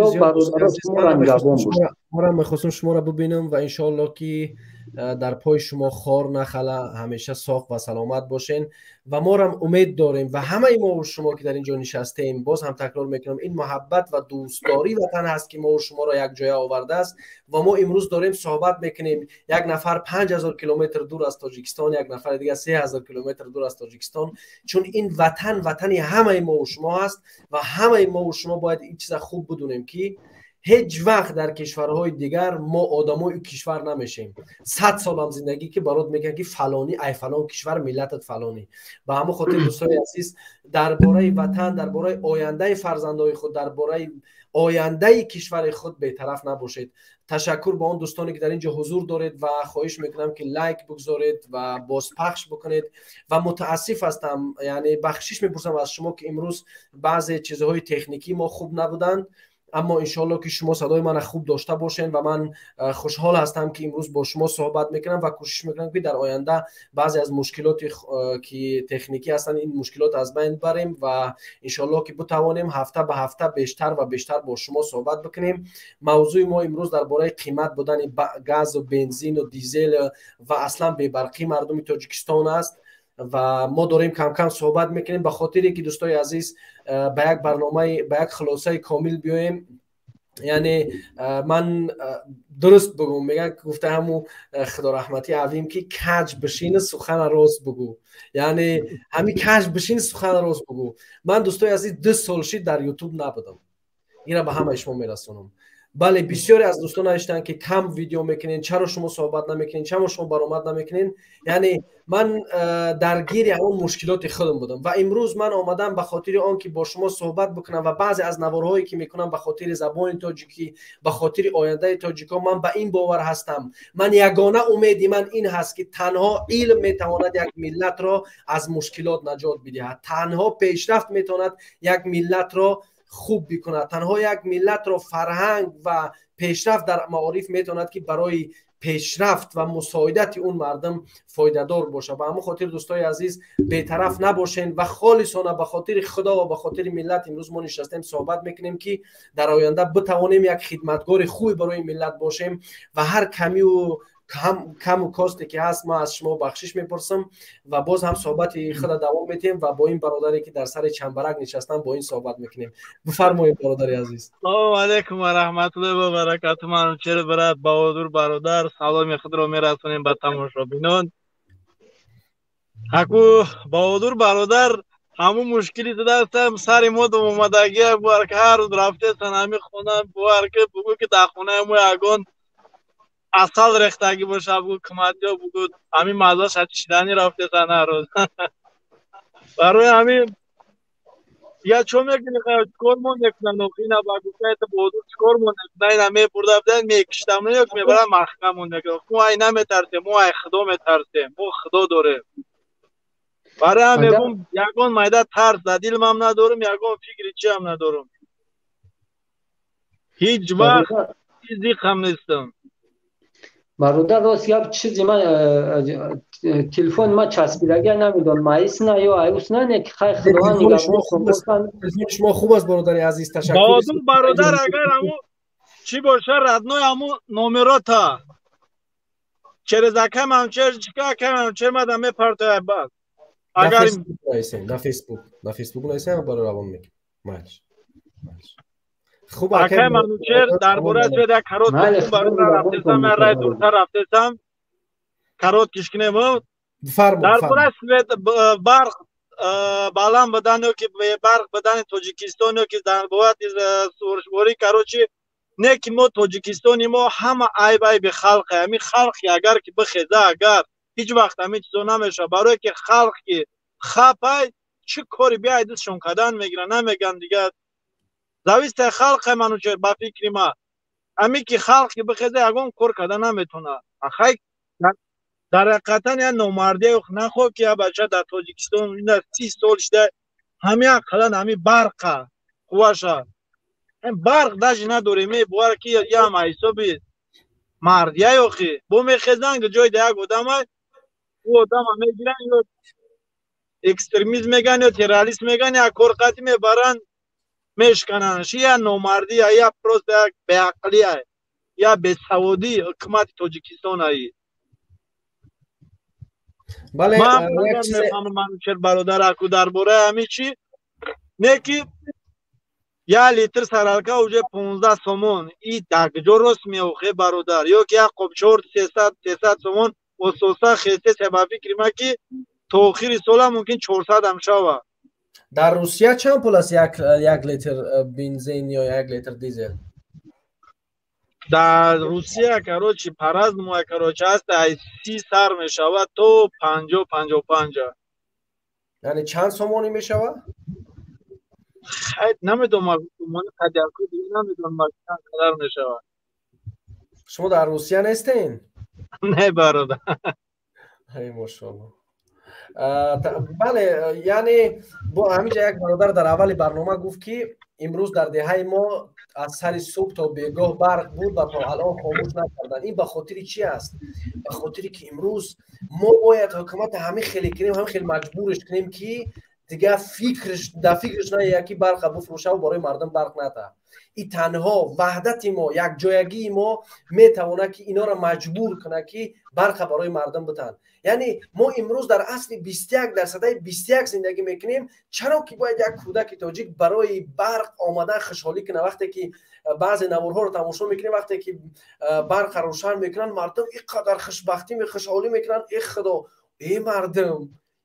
Мехостам шуморо бубинам ва иншоалло, ки дар пои шумо хор нахала, ҳамеша соқ ва саломат бошен. Ва морам умед дорем ва ҳамаи мо шумо, ки дар ин ҷо нишастем, боз ҳам такрор мекунам, ин муҳаббат ва дӯстдории ватан ҳаст, ки мо шуморо якҷоя овардааст ва мо имрӯз дорем суҳбат мекунем. Як нафар 5000 километр дур аз Тоҷикистон, як нафари дигар 3000 километр дур аз Тоҷикистон, чун ин ватан ватани ҳамаи мо шумо ҳаст ва ҳамаи мо шумо бояд ин чиза хуб бидунем, ки ҳеҷ вақт дар кишварҳои дигар мо одамои кишвар намешем. 100 солам зиндагӣ ки барот мегӯянд, ки фалонӣ, ай фалон кишвар, миллатат фалонӣ. Ба ҳамон хотир, дӯстони азиз, дар бораи ватан, дар бораи ояндаи фарзандои худ, дар бораи ояндаи кишвари худ бетараф набошед. Ташаккур ба он дӯстоне, ки дар ин ҷо ҳузур доред, ва хоҳиш мекунам, ки лайк бигзоред ва бозпахш бикунед. Ва мутаассиф ҳастам, яъне бахшиш мепурсам аз шумо, ки имрӯз баъзе чизҳои техникӣ мо хуб набуданд. Аммо иншоалло, ки шумо садои мана хуб дошта бошен ва ман хушҳол ҳастам, ки имрӯз бо шумо суҳбат мекунам ва кӯшиш мекунам, ки дар оянда баъзе аз мушкилоти, ки техникӣ ҳастанд, ин мушкилот аз байн барем ва иншоалло, ки битавонем ҳафта ба ҳафта бештар ва бештар бо шумо суҳбат бикунем. Мавзӯи мо имрӯз дар бораи қимат будани газу бензину дизел ва аслан бебарқии мардуми Тоҷикистон аст ва мо дорем камкам суҳбат мекунем, ба хотире ки, дӯстои азиз, ба як барномаи, ба як хулосаи комил биёем. Яъне ман дуруст бигӯм, мегӯян, гуфта ҳаму худораҳматӣ авим, ки каҷ бишини, сухана рост бигӯ. Яъне ҳами каҷ бишини, сухана рост бигӯ. Ман, дӯстои азиз, 2 сол шид дар Ютуб набудам. Ира ба ҳамаи шумо мерасонам. Бале, бисёре аз дӯстон навиштанд, ки кам видео мекунед, чаро шумо суҳбат намекунед, чаро шумо баромад намекунед. Яъне ман даргири ҳамон мушкилоти худам будам ва имрӯз ман омадам ба хотири он ки бо шумо суҳбат бикунам ва баъзе аз наворҳое, ки мекунам, ба хотири забони тоҷикӣ, ба хотири ояндаи тоҷикон. Ман ба ин бовар ҳастам, ман ягона умеди ман ин ҳаст, ки танҳо илм метавонад як миллатро аз мушкилот наҷот бидиҳад, танҳо пешрафт метавонад як миллатро хуб бикунад, танҳо як миллатро фарҳанг ва пешрафт дар маориф метавонад, ки барои пешрафт ва мусоидати он мардум фоидадор бошад. Ба ҳамон хотир, дӯстои азиз, бетараф набошен ва холисона ба хотири Худо ва ба хотири миллат имрӯз мо нишастем, суҳбат мекунем, ки дар оянда битавонем як хидматгори хуби барои миллат бошем. Ва ҳар камию каму косте ки ҳаст, ман аз шумо бахшиш мепурсам ва боз ҳам суҳбати худа давом метиҳем ва бо ин бародаре, ки дар сари чамбарак нишастам, бо ин суҳбат мекунем. Бифармоед, бародари азиз. Салому алайкум ва раҳматуллоҳи ва баракату. Манучер брат, Баҳодур бародар, саломи худро мерасонем ба тамошобинон. Аку, Баҳодур бародар, ҳамун мушкили даастам сари мо омадагия бувар, ки ҳар рӯз рафтесан ҳами хона бувар, ки бугӯ, ки дар хонаи мо ягон асал рехтагӣ боша, бугӯ, куматиё бугӯ, ҳамин маззаша чишидани рафтесан ҳар рӯз. Барои ҳамин я чо мекунӣ, чикор мо мекунанд? Ина ба гуфтаи Баҳодур, чикор мо мекунанд? Ина мебурда будан, мекиштам ё мебаранд, маҳкамон мекунанд. Мо ай наметарсем, мо ай Худо метарсем, мо Худо дорем. Барои ҳам мегӯм, ягон майда тарс дар дилмам надорам, ягон фикри чиам надорам, ҳеҷ вақт зиқам нестам. Бародар, рост гап, чизи ман телефони ма часпидагия, намедонам, маисна ё аюсна, не ки хай, Худованд нигаҳбон. Шумо хуб аст, бародари азиз, ташаккур. Баҳодур бародар, агар ҳаму чӣ боша, родной, ҳаму номерота через акай Манучер чика, акай Манучер мада мепартояд баъд. Агар на Фейсбук нависем, барои равон мекунем. Майлиш, хуб. Акай Манучер, дар бораи свет як короткий, бародар, рафтесам, я рай дуртар рафтесам, короткий кунем. Дар бораи свет, барқ баланд будан ё ки бебарқ будани Тоҷикистон ё ки дар бобати суршворӣ, короче, не ки мо тоҷикистони мо ҳама айб айби халқе. Ҳамин халқи агар ки бихеза, агар ҳеҷ вақт ҳамин чизо намешавад. Барое ки халқ ки хапай, чӣ кори биай дастшон кардан мегиранд, намеган. Дигар зависит ай халқе, Манучер, ба фикри ма, ҳамин ки халқ ки бихеза, ягон кор карда наметавонад. Ахай, дар ҳақиқатан я номардия нахоҳ, ки я бача дар Тоҷикистон ина 30 сол шуда, ҳамин ақаллан ҳамин барқа қуваша, барқ даже надорем. Бовар ки ям ҳисоби мардия ёхи бо мехезанд, ҷои да як одама, ӯ одама мегиранд, ё экстремизм меган, ё террорист меган, як кор қатӣ мебаранд, мешкананд. Я номардия, я просто як беақлия, я бесаводии ҳукумати Тоҷикистон аи. Бале. Ман, Манучер бародар, аку дар бораи ҳамин чи не ки як литр саралка уже 15 сомон, и дар куҷо рост меохе, бародар? Ё ки як қоб чор 300 сомон ососа хесе. Ба фикри ман, ки то охири сола мумкин 400-ам шава. Дар Русия чанд пул аст як литр бензин ё як литр дизел? Дар Русия, короче, по-разному, короче, ҳаст, ай 30 сар мешавад то 50, 55-а. Яъне чанд сомонӣ мешавад? Намедонам, сомонӣ қадяку дига намедонам, чанд қадар мешавад. Шумо дар Русия нестен? Не, бародар. Ай, мошоалло. Бале, яъне бо ҳаминҷа як бародар дар аввали барнома гуфт, ки имрӯз дар деҳаи мо аз сари субҳ то бегоҳ барқ буд ва то алон хомӯш накарданд. Ин ба хотири чӣ аст? Ба хотире ки имрӯз мо бояд ҳукумата ҳамин хеле кунем, ҳамин хеле маҷбуреш кунем, ки дигар фикрш дар фикрш наояд, ки барқа буфрӯшаву барои мардум барқ натаҳад. И танҳо ваҳдати мо, якҷоягии мо метавонад, ки инора маҷбур кунад, ки барқа барои мардум битаҳанд. Яъне мо имрӯз дар асри 21, дар садаи 21 зиндагӣ мекунем. Чаро ки бояд як кӯдаки тоҷик барои барқ омадан хушҳолӣ кунад? Вақте ки баъзе наворҳоро тамошо мекунем, вақте ки барқа рӯшан мекунанд, мардум ин қадар хушбахтӣ, хушҳолӣ мекунанд. Э худо, э мардум,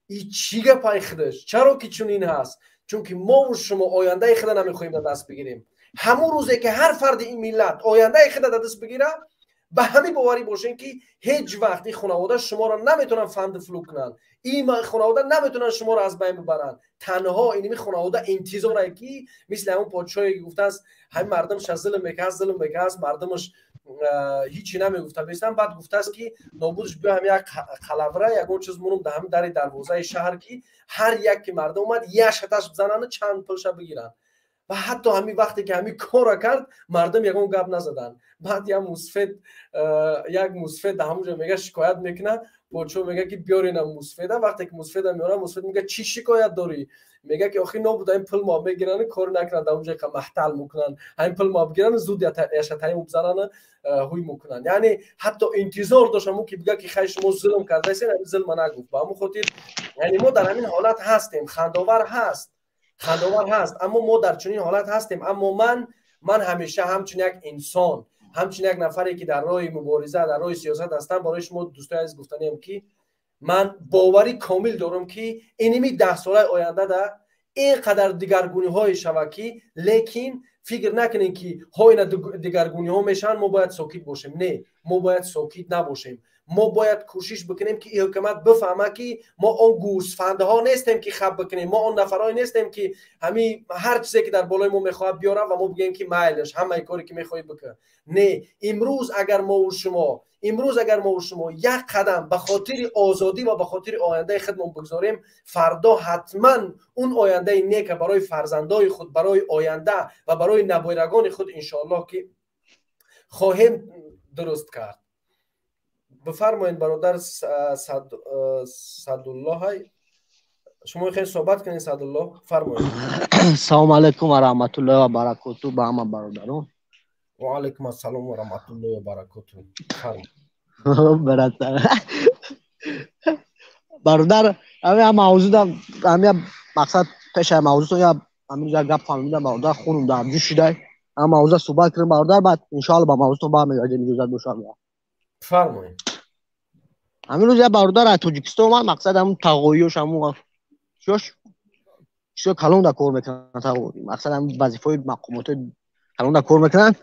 и чӣ гапай худаш? Чаро ки чунин ҳаст? Чунки мову шумо ояндаи худа намехоҳем дар даст бигирем. Ҳамун рӯзе ки ҳар фарди ин миллат ояндаи худа дар даст бигирад, ба ҳамин боварӣ бошем, ки ҳеҷ вақт ин хонавода шуморо наметавонанд фанду флу кунанд, ин хонавода наметавонанд шуморо аз байн бибаранд. Танҳо иними хонавода интизорае, ки мисли ҳамун подшоҳе ки гуфтааст, ҳамин мардумша зулм мекард, зулм мекард, мардумаш ҳичи намегуфта бестан. Баъд гуфтааст, ки нобудш биё, ҳам як қалавра, ягон чиз мунум дар ҳамин дари дарвозаи шаҳр, ки ҳар як ки мардум омад, як шаташ бизананд, чанд пулша бигиранд. Ва ҳатто ҳамин вақте ки ҳамин корро кард, мардум ягон гап назаданд. Баъд як мусфед дар ҳамон ҷо мега, шикоят мекунад. Подшоҳ мега, ки биёрена мусфеда. Вақте ки мусфеда меорад, мусфед мега: «Чӣ шикоят дорӣ?» Мега, ки охи нобуда ин пул мо мегиранд, кор накунанд, дар онҷо маҳтал мекунанд, ҳамин пул мо бигиранд, зуд яшатаим бизананд, ҳуй мекунанд. Яъне ҳатто интизор дошт ҳамун ки бига, ки хай, шумо зулм кардаистед. Ҳамин зулма нагуфт. Ба ҳамун хотир, яъне мо дар ҳамин ҳолат ҳастем. Хандовар ҳаст, хандовар ҳаст, аммо мо дар чунин ҳолат ҳастем. Аммо ман ҳамеша ҳамчун як инсон, ҳамчун як нафаре, ки дар роҳи мубориза, дар роҳи сиёсат ҳастам, барои шумо, дӯстои азиз, гуфтаниям, ки ман боварӣ комил дорам, ки иними 10 солаи оянда да ин қадар дигаргуниҳое шавад, ки лекин фикр накунем, ки ҳо, ина дигаргуниҳо мешаванд, мо бояд сокит бошем. Не, мо бояд сокит набошем. Мо бояд кӯшиш бикунем, ки ин ҳукумат бифаҳмад, ки мо он гӯсфандаҳо нестем, ки хаб бикунем. Мо он нафарҳое нестем, ки ҳамин ҳар чизе ки дар болои мо мехоҳад биёрад ва мо бигӯем, ки майлаш, ҳамаи коре ки мехоҳӣ бикун. Не, имрӯз агар мову шумо як қадам ба хотири озодӣ ва ба хотири ояндаи худмон бигзорем, фардо ҳатман он ояндаи нека барои фарзандои худ, барои оянда ва барои набойрагони худ, иншоаллоҳ, ки хоҳем дуруст кард. Бифармоед, бародар Садуллоҳ, шумо хеле суҳбат кунед. Садуллоҳ, фармоед. Салому алайкум ва раҳматуллоҳи ва баракоту ба ҳама бародарон. Ва алайкум ассалом ва раҳматуллоҳи ва баракоту. Бародар, бародар, ҳамин мавзӯъ, ҳамин мақсад, пеша мавзӯъ ҳамин як гап фаҳмидам, бародар, хунум дар ҷӯш шудай. Ҳам мавзӯъ суҳбат кунем, бародар, баъд иншоалло ба мавзӯътон бармегардем, иҷозат бошад. Фармоед. Ҳамин рӯз як бародар аз Тоҷикистон омад. Мақсад, ҳамун тағоиёш, ҳамун чиёш, чизо калон да кор мекунанд, мақсад, ҳамун вазифаҳои мақомотои калон да кор мекунанд.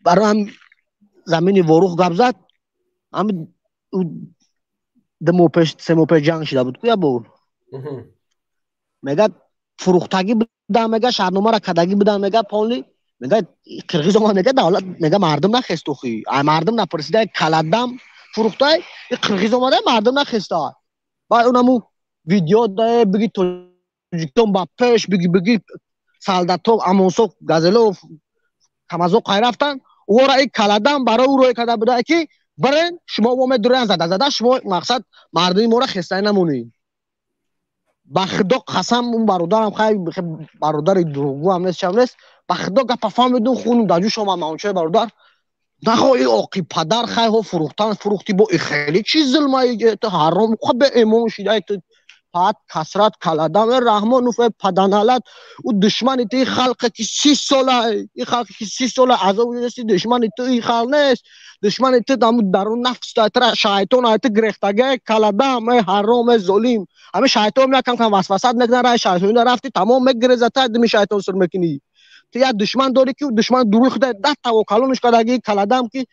Барои ҳам замини Ворух гап зад. Ҳамин 2 моҳ пеш, 3 моҳ пеш ҷанг шида буд ку як бор. Мега, фурӯхтагӣ будан, мега, шаҳрномаро кадагӣ будан, мега, полный, мега, қирғиз омад, мега, давлат, мега, мардум нахест, охи мардум напурсида каладам фурӯхтай, қирғиз омада, мардум нахеста. Баъд унаму видео дае, биги Тоҷикистон ба пеш, биги солдато, амонсо, газело, камазо қай рафтанд. Ӯро и каладам барои ӯ рӯй карда буда, ки бирен, шумо во медурен, зада зада шумо, мақсад, мардуми моро хестай намонед. Ба худо қасам, он бародарам хай бародари дурӯғгӯам нест, чам нест. Ба худо, гапа фаҳмидум, хунум дар ҷӯш омад. Маончаи бародар нахоҳи оқи падар хайҳо фурӯхтан, фурӯхти, бо и хеле чи зулмаи ҳаром, беэмон шидай ту пат касрат каладам раҳмон уф паданалат. Ӯ душмани ту, и халқе ки 30 сола, и халқе ки 30 сола азоб дидасти, душмани ту и халқ нест. Душмани ту даму дарун нафс тра шайтон ай, ту гирехтага каладам, э ҳаром, э золим. Ҳами шайтон якам кам васвасат мекунад, рай шайтони рафти, тамом мегиреза, та дими шайтон сур мекунӣ. Ту як душман дорӣ, ки душман дуруи худа даҳ тавокалонш кардаги каладам, ки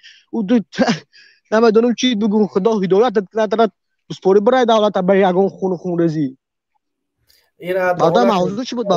намедонам чӣ бигӯм. Худо ҳидоятат кунад, биспори бирай давлата ба ягон хуну хунрезӣ. Мавзӯъ чӣ буд?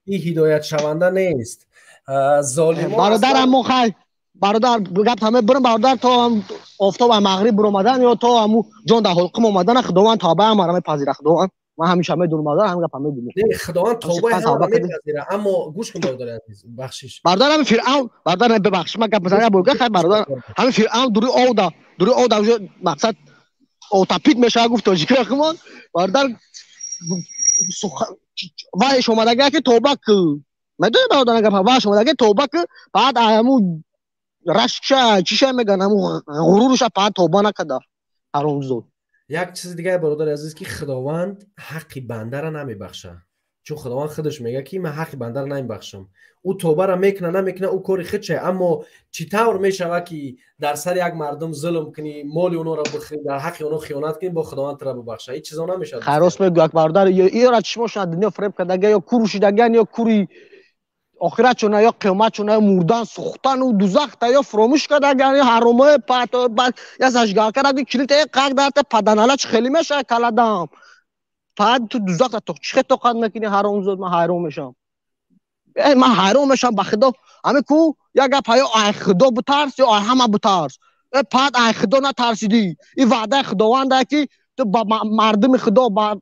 Ин ҳидоятшаванда нест. Бародар, аммо хай Бародар, гап ҳама бурам, бародар, то офтоб аз мағриб буромадан ё то ҳаму ҷон дар ҳулқум омадан, Худованд тавбаи ҳамаро мепазира. Худованд, ман ҳамеша медонам, бародар, ҳамин гапа медонам. Не, Худованд тавбаи ҳамаро мепазира, аммо гӯш кун, бародари азиз, бахшиш. Бародар, ҳамин Фиръавн, бародар, бибахш, ман гап мезанам, як бор, хай, бародар, ҳамин Фиръавн дури овда, дури овда уже мақсад отапит мешава, гуфт тоҷикиро хумон, бародар, вайш омадага ки тавба ку, медони, бародар, гапа вайш омадага тавба ку, баъд ҳаму рашкша чиша меган, ҳаму ғуруруша, баъд тавба накарда, ҳаромзод. Як чизи дигар, бародари азиз, ки Худованд ҳаққи бандара намебахша, чун Худованд худаш мегӯяд, ки ман ҳаққи бандара намебахшам. Ӯ тобара мекуна, намекуна, ӯ кори худша, аммо чӣ тавр мешавад, ки дар сари як мардум зулм кунӣ, моли онҳоро бихӯрӣ, дар ҳаққи онҳо хиёнат кунӣ, бо Худованд тура бибахша? Ҳеҷ чизо намешавад. Хайрост мегӯяд, бародар, ёра чишмошона дунё фиреб кардага, ё кур шидаган, ё кури охиратшона, ё қиёматшона, ё мурдан, сӯхтану дузахта, ё фуромӯш кардаган, ё ҳаромое я зажгал кардаги, килита қақ дарта паданала чӣ хеле мешавад каладам. Фақат ту дузахта то чӣ хел тоқат мекунӣ, ҳаромзод? Ман ҳайрон мешавам, ман ҳайрон мешавам, ба Худо. Ҳамин ку як гап: ё ай Худо битарс, ё ай ҳама битарс. Фақат ай Худо натарсидӣ. Ин ваъдаи Худованда, ки ту ба мардуми Худо, ба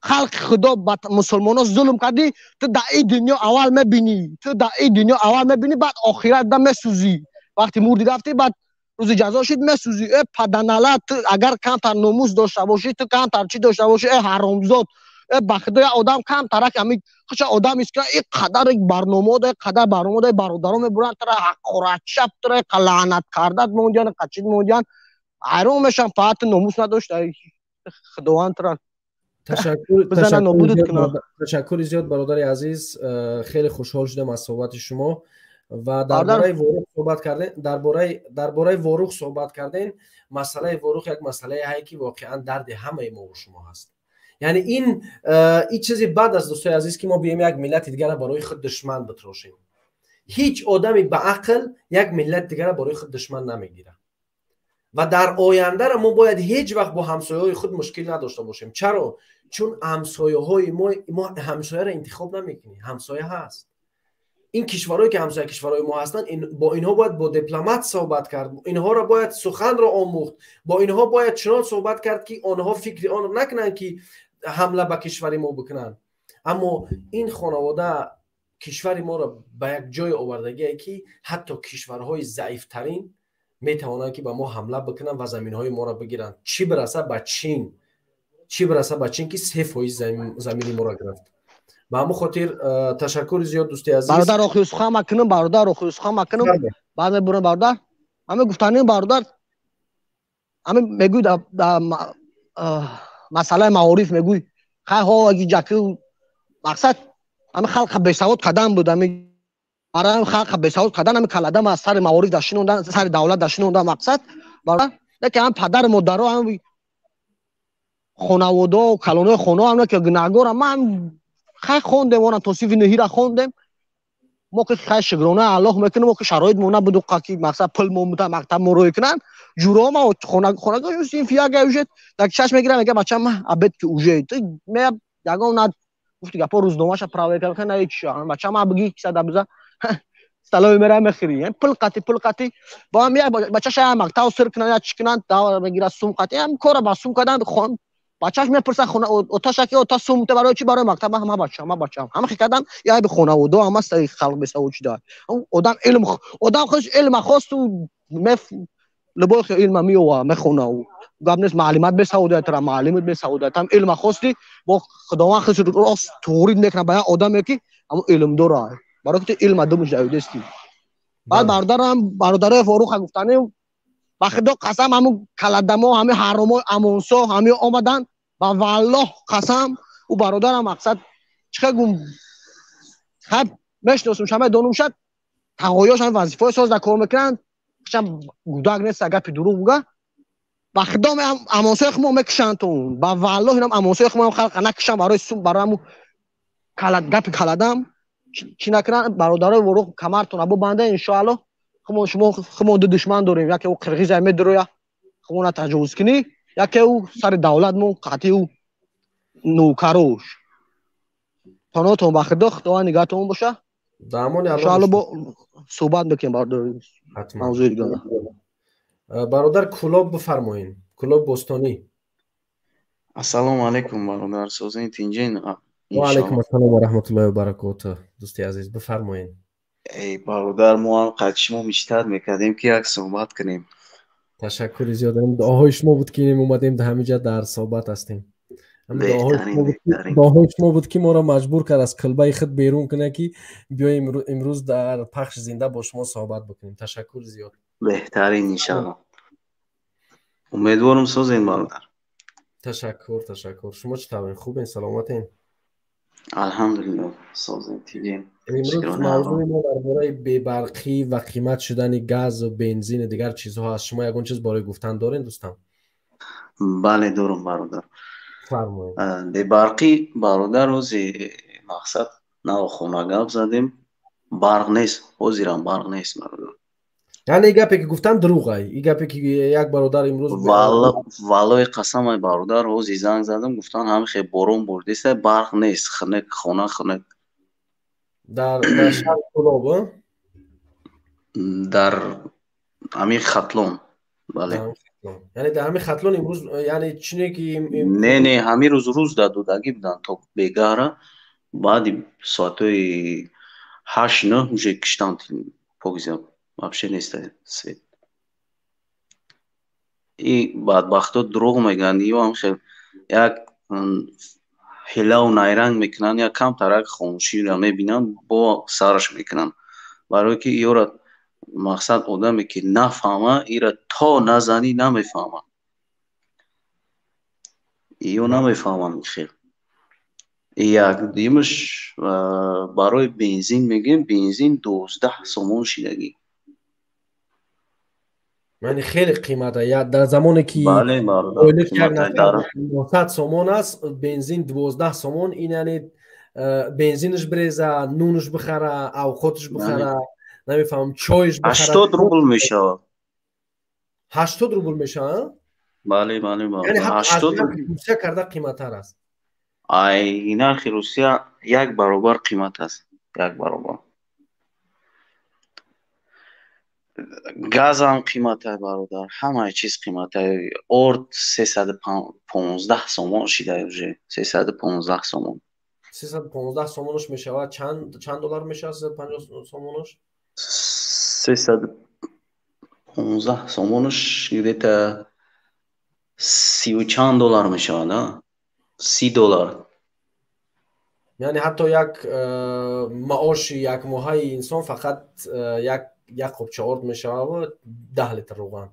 халқи Худо, ба мусулмонон зулм кардӣ, ту дар ин дунё аввал мебинӣ, ту дар ин дунё аввал мебинӣ, баъд охират да месӯзӣ. Вақте мурдӣ, рафтӣ, баъд рӯзи ҷазо шуд, месӯзӣ. Э паданала, ту агар камтар номус дошта бошӣ, ту камтар чӣ дошта бошӣ, э ҳаромзод, э ба Худо, як одам камтарак ҳами хаша одам искра, ин қадар барномао да, қадар барномао да, бародарон мебуранд, тура ҳақоратшаб, тура лаънат кардат мондиян, қачид мондиян. Ҳайрон мешавам, фақат ту номус надошта, Худованд тура Ташаккури зиёд, бародари азиз, хеле хушҳол шудам аз суҳбати шумо. Ва дар бораи Ворух суҳбат кардем, дар бораи Ворух суҳбат кардем. Масъалаи Ворух як масъалае ҳае, ки воқеан дарди ҳамаи мову шумо ҳаст. Яъне ин чизи бад аст, дӯстои азиз, ки мо биёем, як миллати дигара барои худ душман битрошем. Ҳеҷ одами ба ақл як миллати дигара барои худ душман намегирад. Ва дар ояндара мо бояд ҳеҷ вақт бо ҳамсояҳои худ мушкил надошта бошем. Чаро? Чун ҳамсояҳои мо, ҳамсояро интихоб намекунӣ, ҳамсоя ҳаст. Ин кишварҳое, ки ҳамсоя кишварҳои мо ҳастанд, бо инҳо бояд бо дипломат суҳбат кард, инҳоро бояд суханро омӯхт, бо инҳо бояд чунон суҳбат кард, ки онҳо фикри онро накунанд, ки ҳамла ба кишвари мо бикунанд. Аммо ин хонавода кишвари моро ба як ҷое овардагие, ки ҳатто кишварҳои заифтарин метавонанд, ки ба мо ҳамла бикунанд ва заминҳои моро бигиранд. Чӣ бираса ба Чин, чӣ бираса ба Чин, ки 3% замини моро гирифт. Ба ҳамон хотир ташаккури зиёд, дӯсти азиз. Бародар, охири сухан макунам, бародар, охири сухан макунам, баъд мебурам, бародар. Ҳамин гуфтаним, бародар, ҳамин мегӯй, масъалаи маориф мегӯй, хай ҳо ҷаки мақсад ҳамин халқа бесавод кардан буд. Ҳамин барои халқа бесавод кардан, ҳамин каладам аз сари маориф дашинондан, сари давлат дашинондан мақсад, бародар. Лекин ҳам падару модаро, ҳам хонаводо, калонои хонаҳо ҳам ки гунаҳгорам. Ман хай хондем, она то синфи нӯҳира хондем мо, ки хай шукрона Аллоҳ мекунем, мо ки шароит мо набуду, ки мақсад пул мо мактаб мо рӯй кунанд. Ҷурома хонага синфи як уже дар чашм мегирам, мега: «Бачам, обед ки уже ме ягон на гуфти гапо, рӯзномаша проверка кана, на ҳеч. Бачам, биги кисада биза столовый мера мехӯри, пул қати, пул қати бо ҳам як бачаша мактаб сир кунанд, я чӣ кунанд, мегира сум қати, ҳам кора ба сум кардан. Бачаш мепурсад оташа, ки ота, сум барои чӣ? Барои мактаб. Ма бачам, ма бачам ҳама хи кардам, я би хонаводо ҳама халқ бесавод шуда. Одам илм, одам худш илма хосту, любой илма меова, мехона, гап нест. Маълимат бесаводиятра, маълимат бесаводият ҳам илма хости, бо Худованд худш рост туғрид мекунад ба як одаме, ки ҳамон илм дора, барои ки ту илма думш давидести. Баъд бародарам, бародарои Форуха гуфтанем, ба Худо қасам, ҳамун каладамо, ҳамин ҳаромои амонсо ҳамин омаданд. Ба валлоҳ қасам, ӯ бародарам, мақсад чӣ гум, хаб мешиносум, шама донум, шад тағоёш ҳам вазифаи соз дар кор мекунанд, шам гудак нест, гапи дурӯғ буга. Ба Худо, амонсои хумо мекушанд тун, ба валлоҳ, инам амонсои хумо халқа накушанд барои сум, барои ҳамун гапи каладам чӣ накунанд. Бародарои Ворух, камартон або банда, иншоаллоҳ. Хумо шумо хумо ду душман дорем: яке ӯ қирғиза медуроя, хумона таҷовуз кунӣ, яке ӯ сари давлат мо қатъи ӯ нӯкарош. Панотон ба Худо, Худованд нигаҳтон боша. Дар амони Аллоҳ. Иншоалло бо суҳбат мекунем, бародар. Ҳатман. Мавзӯи дигар. Бародар Кулоб, бифармоед. Кулоб Бостонӣ. Ассалому алайкум, бародар, созин, тинҷин? Ва алайкум ассалом ва раҳматуллоҳи ва баракотуҳ, дӯсти азиз, бифармоед. Эй бародар, мо ҳам қад шумо мечтать мекардем, ки як суҳбат кунем. Ташаккури зиёд. Дуоҳои шумо буд, ки омадем, дар ҳамин ҷа дар суҳбат ҳастем. Дуоҳои шумо буд, ки моро маҷбур кард, аз кулбаи худ берун кунад, ки биёем имрӯз дар пахши зинда бо шумо суҳбат бикунем. Ташаккури зиёд. Беҳтарин, иншалло. Умедворам, созен, бародар. Ташаккур, ташаккур. Шумо чӣ таврен, хубен, саломатен? Алҳамдулилло, созем, тиҷем. Имрӯз мавзӯи мо дар бораи бебарқӣ ва қимат шудани газу бензину дигар чизҳо аст. Шумо ягон чиз барои гуфтан дорен, дӯстам? Бале, дорум, бародар. Фармоед. Бебарқӣ, бародар, ҳози мақсад нав хона гап задем, барқ нест, ҳозирам барқ нест, бародар. Яъне и гапе ки гуфтан дурӯғай, и гапе ки як бародар имрӯз? Валлои қасамай, бародар, ҳози занг задам, гуфтан ҳами хел борон бурдиста, барқ нест, хунук, хона хунук. Дар шаҳри Кулоб? Дар ҳамин Хатлон, бале. Яъне дар ҳамин Хатлон имрӯз, яъне чине ки? Не, не, ҳамин рӯз рӯз дар додагӣ буданд то бегаҳра, баъди соатҳои 8-9 уже киштан покиза, вообще нест свет. И бадбахто дурӯғ мегӯянд, ё ҳам хел як ҳилаву найранг мекунанд, як камтарак хомӯширо мебинанд, бо сараш мекунанд, барое ки ёра мақсад одаме ки нафаҳма, ира то назанӣ намефаҳма, ё намефаҳманд хел. Як дуюмаш, барои бензин мегӯем, бензин 12 сомон шидагӣ. Яъне хеле қимат дар замоне ки 100 сомон аст, бензин 12 сомон. Ин яъне бензинаш биреза, нунаш бихара, авқоташ бихара, намефаҳмам, чойш бихара. 80 рубл мешавад. 80 рубл мешавад? Бале. Русия карда қиматтар аст. Ай нархи Русия як баробар қимат аст, як баробар. Газам қимата, бародар, ҳамаи чиз қимата. Орд 315 сомон шида уже, 315 сомон. 315 сомонаш мешавад чанд доллар мешавад 350 сомонаш? 315 сомонаш где-то сию чанд доллар мешавад, 30 доллар. Яъне ҳатто як маоши якмоҳаи инсон фақат як қопча орд мешавад, 10 литр руған.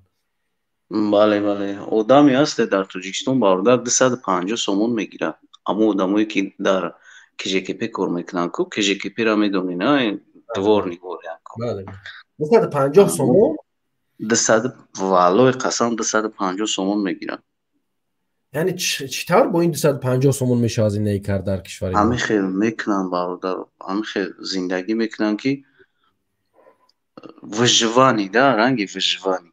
Бале, одаме ҳасте дар Тоҷикистон, бародар, 250 сомон мегирад. Аммо одамое ки дар КЖКП кор мекунанд ку, КЖКП-ра медонӣ, на, дворник? 250 сомон? Дусаду, валлои қасам, 250 сомон мегирад. Яъне чӣ тавр бо ин 250 сомон мешавад зиндагӣ кард дар кишвари? Ҳамин хел мекунанд, бародар, ҳамин хел зиндагӣ мекунанд, ки выживание да, ранги выживание.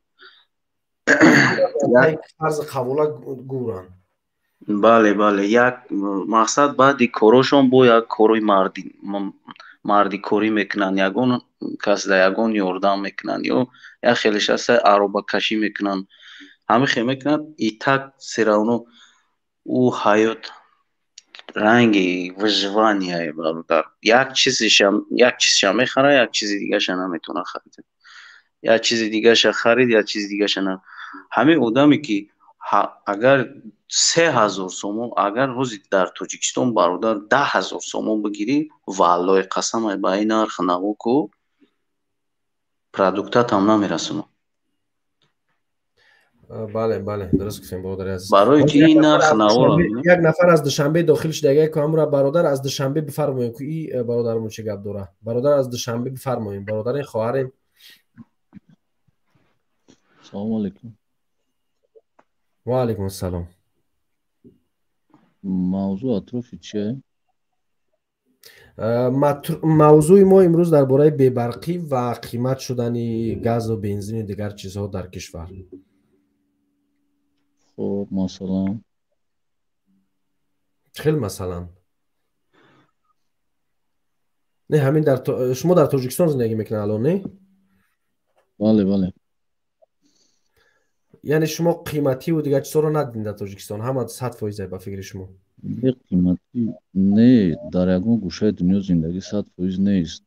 Қарзи қавола гӯранд. Бале, як мақсад, баъди корошон бо як корои мардикорӣ мекунанд, ягон кас да ягон ёрдам мекунанд, ё як хелеш аста, аробакашӣ мекунанд, ҳамин хел мекунанд. И так всё равно ӯ ҳаёт ранги выживание, бародар. Як чизша мехара, як чизи дигаша наметавона харид, як чизи дигаша харид, як чизи дигаша на. Ҳамин одаме ки агар 3000 сомон, агар ҳозир дар Тоҷикистон, бародар, 10 000 сомон бигирӣ, валлои қасам, ба ин нарх наво ку продуктатам намерасонад. Бале, дуруст гуфтем, бародари азиз. Барои ки ин нарх наворо Як нафар аз Душанбе дохил шуда, ку ҳамура. Бародар аз Душанбе, бифармоем, ку и бародармон чӣ гап дора. Бародар аз Душанбе, бифармоем, бародарин, хоҳарем. Салому алейкум. Ва алейкум ассалом. Мавзӯъ атрофи чие? Мавзӯи мо имрӯз дар бораи бебарқӣ ва қимат шудани газу бензину дигар чизҳо дар кишвар. Хуб, масалан? Хел масалан? Не, ҳамин дар шумо дар Тоҷикистон зиндагӣ мекунед алон, не? Бале, бале. Яъне шумо қимативу дигар чизҳоро надидед дар Тоҷикистон, ҳама 100% ба фикри шумо? Не, қиматӣ не, дар ягон гӯшаи дунё зиндагӣ 100% нест.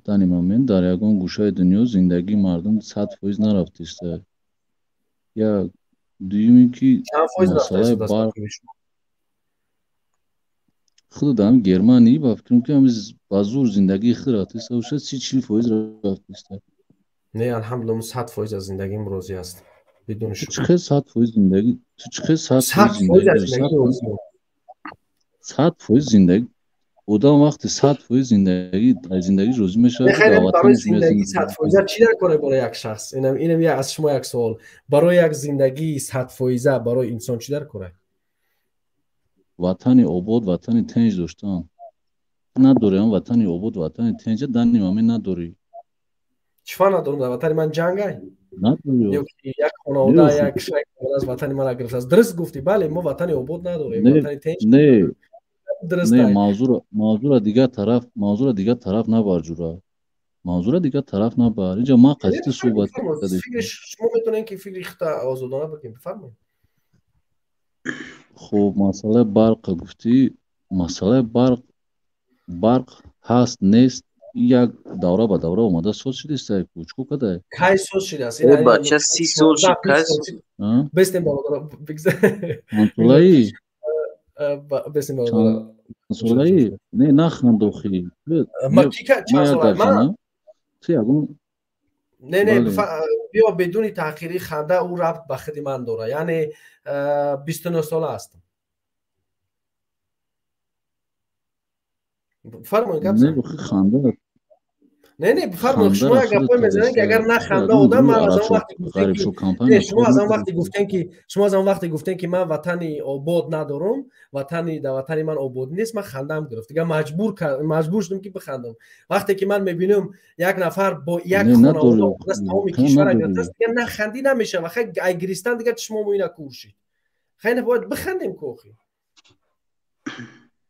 Данный момент дар ягон гӯшаи дунё зиндагии мардум 100% нарафтиста. Як дуюм ин ки масъалаи барқ худ дар ҳамин Германӣ ба фикрам ки ҳамин ба зур зиндагии худ рафтиста бошад, 30-40% рафтиста. Не, алҳамдулилла, 100% аз зиндагиам розӣ ҳастам. Бидуни шук. Ту чӣ хел 100% зиндагӣ, ту чӣ хел 100% зиндагӣ, 100% зиндагӣ одам вақте 100% зиндагӣ аз зиндагӣ розӣ мешавад, дар барои зиндагӣ 100% чӣ дар кор барои як шахс? Инам аз шумо як савол. Барои як зиндагии 100% барои инсон чӣ дар кор? Ватани обод, ватани тинҷ доштан. Надорӣ ҳам ватани обод, ватани тинҷ данный момент надорӣ. Чифа надорам? Дар ватани ман ҷанг ай? Надорӣ. Ё ки як хонавода, як шайх аз ватани ман гирифтааст. Дуруст гуфтӣ, бале, мо ватани обод надорем, ватани тинҷ. Не, не, мавзӯъро дигар тараф, мавзӯъро дигар тараф набар, ҷура. Мавзӯъро дигар тараф набар. Инҷа ман қатъи суҳбат кардем. Шумо метавонед ки фикри худро озодона бигӯед, бифармоед. Хуб, масъалаи барқ гуфтӣ, масъалаи барқ, барқ ҳаст, нест, як давра ба давра омада соз шудааст, кучку кадай. Кай соз шудааст? Э, бача, 30 сол шуд, кай? Бестем бародаро. Чандсолаи? Бестем бародаро. Чандсолаи? Не, наханд охи. Ма ки чанд сола? Ман? Ту ягон Не, не, биё бидуни таъхири ханда ӯ рабт ба худи ман дора. Яъне 29 сола ҳастам. Бифармоед, гап зан. Не, охи ханда. Не, не, бифармоед, шумо як гапҳое мезанед ки агар наханда одам, ман аз он вақте гуфтем ки шумо аз он вақте гуфтем ки шумо аз он вақте гуфтем ки ман ватани обод надорам, ватани дар ватани ман обод нест, ман хандаам гирифт. Дигар маҷбур шудам ки бихандам. Вақте ки ман мебинам як нафар бо як хонавода аз тамоми кишвар гирифтааст, дигар нахандӣ намешавад. Хай ай гиристан дигар чишмомо ина кур шид. Хай не бояд бихандем ку охи.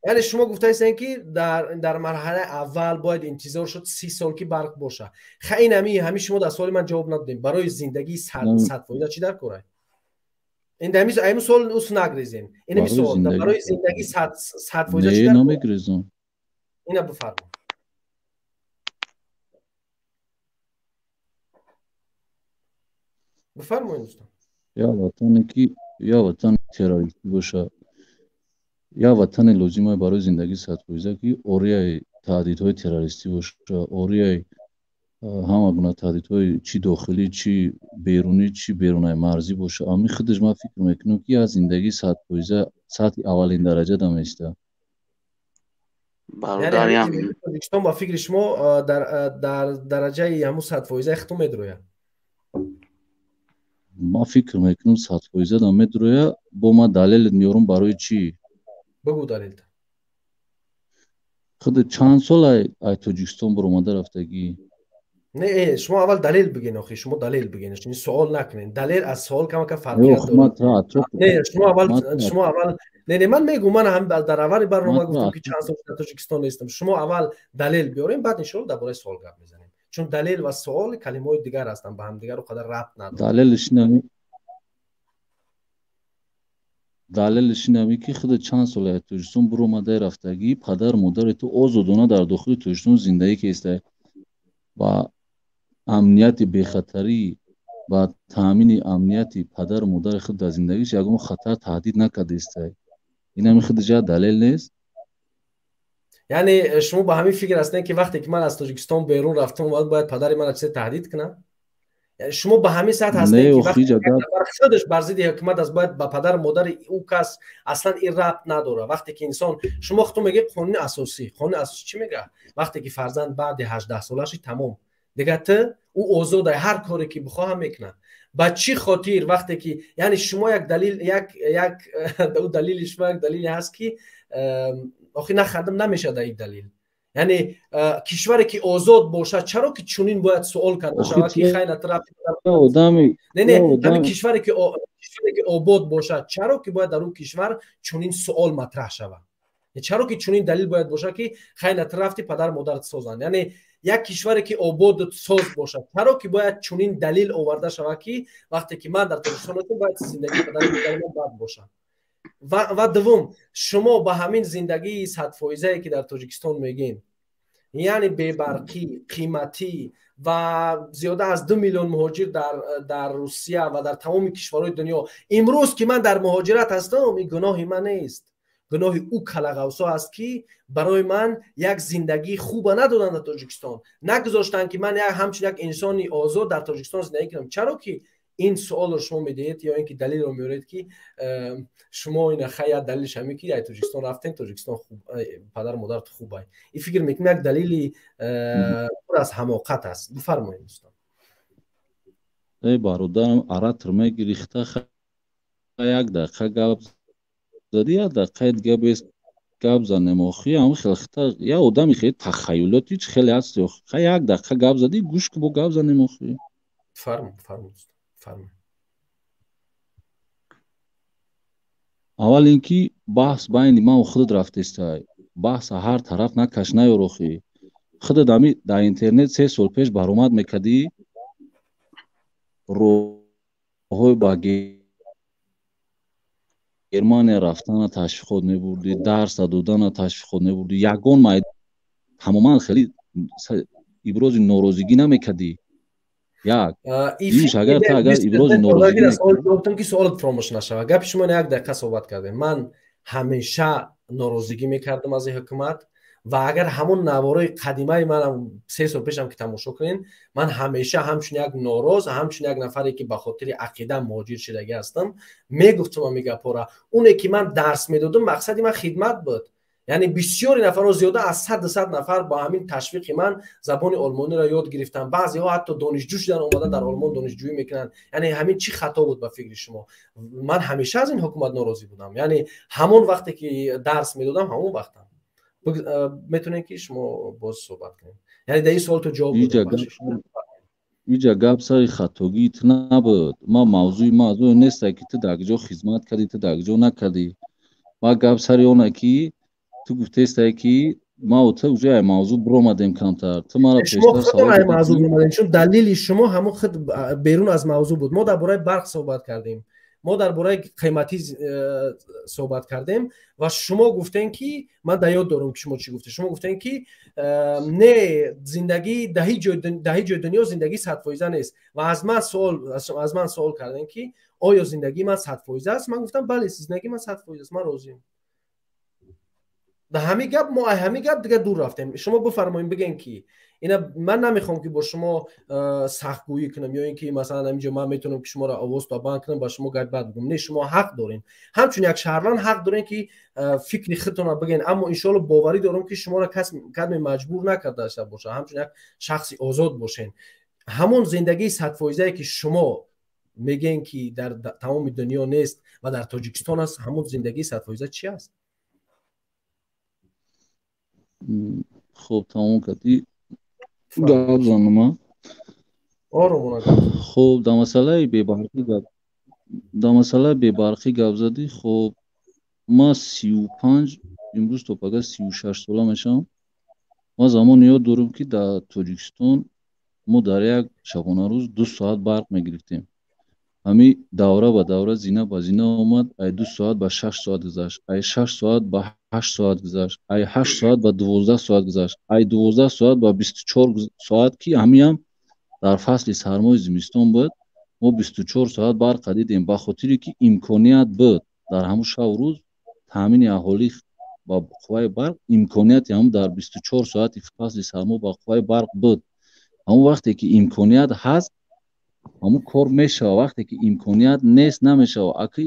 Яъне шумо гуфтаистед ки дар марҳалаи аввал бояд интизор шуд 30 сол ки барқ боша. Хай ин ҳами шумо дар суоли ман ҷавоб надодем. Барои зиндагии 100% чӣ дар кор? Ин ҳами суол ус нагрезем. Ин ҳами суол барои зиндагии 100% чӣ дар кор? Не, намегрезам. Ина бифармо. Бифармоед дӯстон. Я ватане ки я ватан террористӣ боша, я ватане лозимае барои зиндагии 100% ки орияи таҳдидҳои террористӣ боша, орияи ҳама гуна таҳдидҳои чӣ дохилӣ, чӣ берунӣ, чӣ берунаи марзӣ боша. Ами худаш ман фикр мекунам ки я зиндагии 100% сатҳи аввалин дараҷа да меиста. Бародарям, Тоҷикистон ба фикри шумо дар дараҷаи ҳамун 100% хитум медрояд? Ман фикр мекунам 100% да медрояд. Бо ман далел меорам барои чӣ? Бигӯ далелта. Худ чанд сол ай Тоҷикистон баромада рафтагӣ? Не, шумо аввал далел бигӯед охи, шумо далел бигӯед, ин суол накунед. Далел аз суол камака фарқият дорад. Не, шумо аввал не, ман мегӯм, ман ҳам дар аввали барнома гуфтам ки чанд сол дар Тоҷикистон нестам. Шумо аввал далел биёрем, баъд иншоалло дар бораи суол гап мезанем. Чун далел ва суол калимаҳои дигар ҳастанд, ба ҳамдигар он қадар рабт надоранд. Далелиш инаме ки худ чанд сол аз Тоҷикистон баромада рафтагӣ, падару модари ту озодона дар дохили Тоҷикистон зиндагӣ кеста ба амнияти бехатарӣ, ба таъмини амнияти падару модари худ дар зиндагиш ягон хатар таҳдид накардаиста. Инами худ ҷа далел нест? Яъне шумо ба ҳамин фикр ҳастед ки вақте ки ман аз Тоҷикистон берун рафтам, бояд падари ман чизе таҳдид кунад? Шумо ба ҳамин сатҳ ҳастед ки вақте худаш бар зидди ҳукумат аст, бояд ба падару модари ӯ кас аслан ин рабт надорад. Вақте ки инсон, шумо худтон мегӯед қонуни асосӣ, қонуни асосӣ чӣ мегӯяд? Вақте ки фарзанд баъди 18 сола шид, тамом, дигар ту ӯ озод аст, ҳар коре ки бихоҳам мекунад. Ба чӣ хотир вақте ки, яъне шумо як далил, як як ӯ далили шумо як далиле ҳаст ки охи нахандам намешавад ин далил. Яъне кишваре ки озод бошад, чаро ки чунин бояд суол карда шавад ки хай натараф не, не, ҳамин кишваре ки обод бошад, чаро ки бояд дар ӯ кишвар чунин суол матраҳ шавад? Чаро ки чунин далил бояд бошад, ки хайна ту рафти, падар модарат созанд? Яъне як кишваре ки ободу соз бошад, чаро ки бояд чунин далил оварда шавад, ки вақте ки ман дар Тоҷикистон ҳастам, бояд зиндагии падару модари ман бад бошад? Ва дуввум, шумо ба ҳамин зиндагии 100-фоизае, ки дар Тоҷикистон мегӯем, яъне бебарқӣ, қиматӣ ва зиёда аз 2 миллион муҳоҷир дар Русия ва дар тамоми кишварҳои дунё, имрӯз ки ман дар муҳоҷират ҳастам, ин гуноҳи ман нест, гуноҳи ӯ калағавсо аст, ки барои ман як зиндагии хуба надоданд дар Тоҷикистон, нагузоштанд, ки ман ҳамчун як инсони озод дар Тоҷикистон зиндагӣ кунам. Чаро ки ин суолро шумо медиҳед ё ин ки далелро меоред, ки шумо ина хая далелш ҳамин, ки ай Тоҷикистон рафтем, Тоҷикистон хуб, падару модарат хуб ай? Ин фикр мекунем, як далели пур аз ҳамоқат аст. Бифармоед, дӯстон. Эй бародарам, оратор мегирихта, як дақиқа гап зади, як дақиқаи дига бес гап занем. Охи ҳам хел хита як одами хеле тахаюлоти чи хеле ҳаст. Ха, як дақиқа гап задӣ, гӯш ку, бо гап занем охи. Фарм, фарм, фарм. Аввал ин ки баҳс байни ман худат рафтестай. Баҳса ҳар тараф накаш, наёр охи. Худат ами дар интернет 3 сол пеш баромад мекардӣ, роҳҳои ба Германия рафтана ташвиқот мебурдӣ, дарса додана ташвиқот мебурдӣ, ягон май тамоман хеле ибрози норозигӣ намекардӣ. Як дуюмш, агар ту агар ибрози норозигӣ Гуфтам, ки суолат фаромӯш нашавад. Гапи шумо як дақиқа суҳбат кардем. Ман ҳамеша норозигӣ мекардам аз ин ҳукумат ва агар ҳамон наворои қадимаи манам 3 сол пешам ки тамошо кунед, ман ҳамеша ҳамчун як нороз, ҳамчун як нафаре, ки ба хотири ақида муҳоҷир шудагӣ ҳастам, мегуфтам ҳамин гапҳоро. Оне ки ман дарс медодам, мақсади ман хидмат буд. Яъне бисёри нафарҳо, зиёда аз сад 200 нафар бо ҳамин ташвиқи ман забони олмониро ёд гирифтанд. Баъзеҳо ҳатто донишҷӯ шудан, омадан дар Олмон донишҷӯӣ мекунанд. Яъне ҳамин чӣ хато буд ба фикри шумо? Ман ҳамеша аз ин ҳукумат норозӣ будам, яъне ҳамон вақте ки дарс медодам, ҳамон вақтам. Метавонед, ки шумо боз суҳбат кунед, яъне дар ин суол ту ҷавоб. Иҷа гап сари хатогии ту набуд. Ма мавзӯи ма аз он несте, ки ту дар ҷо хизмат кардӣ, ту дар ҷо накардӣ. Ма гап сари оне, ки ту гуфтесте, ки ма ту уже ай мавзӯъ биромадем камтар. Ту мара Шумо худтон ай мавзӯъ биромадем, чун далели шумо ҳамон худ берун аз мавзӯъ буд. Мо дар бораи барқ суҳбат кардем, мо дар бораи қиматӣ суҳбат кардем ва шумо гуфтем, ки ман дар ёд дорам, ки шумо чӣ гуфтед. Шумо гуфтем, ки не, зиндагӣ дар ҳеҷ ҷои дунё зиндагӣ 100-фоиза нест ва аз ман суол кардем, ки оё зиндагии ман 100-фоиза аст. Ман гуфтам: бале, зиндагии ман 100-фоиз аст, ман розиам. Дар ҳамин гап мо ай ҳамин гап дига дур рафтем. Шумо бифармоед, бигӯем, ки ина ман намехоҳам, ки бо шумо сахтгӯӣ кунам ё ин ки масалан ҳаминҷо ман метавонам, ки шуморо овоз то банд кунам, ба шумо гап бад бигӯям. Не, шумо ҳақ дорем, ҳамчун як шаҳрванд ҳақ дорем, ки фикри худтонро бигӯен, аммо иншоалло боварӣ дорам, ки шуморо кас кадме маҷбур накарда бошад. Ҳамчун як шахси озод бошен. Ҳамон зиндагии 100-фоизае, ки шумо мегӯен, ки дар тамоми дунё нест ва дар Тоҷикистон аст, ҳамон зиндагии 100-фоиза чи аст? Хуб, тамом кардӣ, гап занама? Оромона. Хуб, дар масъалаи бебарқӣ гап задӣ. Хуб, ман 35, имрӯз то пага 36 сола мешавам. Ман замоне ёд дорам, ки дар Тоҷикистон мо дар як шабонарӯз 2 соат барқ мегирифтем. Ҳамин давра ба давра, зина ба зина омад, ай 2 соат ба 6 соат гузашт, ай 6 соат ба 8 соат гузашт, ай 8 соат ба 12 соат гузашт, ай 12 соат ба 24 соат, ки ҳамиам дар фасли сармои зимистон буд. Мо 24 соат барқа дидем, ба хотире ки имконият буд дар ҳамун шабу рӯз таъмини аҳолӣ ба қувваи барқ. Имконияти ҳамун дар 24 соати фасли сармо ба қувваи барқ буд. Ҳамун вақте ки имконият ҳаст, ҳамун кор мешавад, вақте ки имконият нест, намешавад. Ака,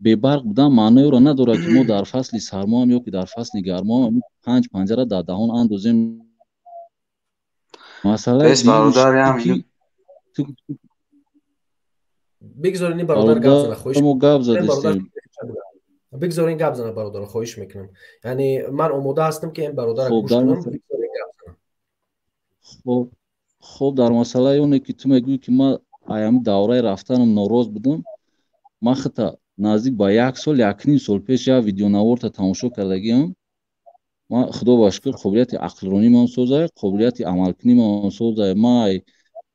бебарқ будан маънои ӯро надорад, ки мо дар фасли сармоам ё ки дар фасли гармоам панҷ панҷара дар даҳон андозем. Масъалаи бародари. Бигзоред ин бародар гап зана, хоҳиш. Мо гап задистем. Бигзоред гап зана, бародар, хоҳиш мекунам. Яъне ман омода ҳастам, ки ин бародарро гӯш кунам. Бигзоред гап зана. Хуб, дар масъалаи оне, ки ту мегӯӣ, ки ман аями давраи рафтанам нороз будам, ман хита Наздик ба як сол, 1.5 сол пеш як видеонаворта тамошо кардагиам. Ман, худо ба шукр, қобилияти ақлронӣ ман созай, қобилияти амалкунӣ ман созай. Ман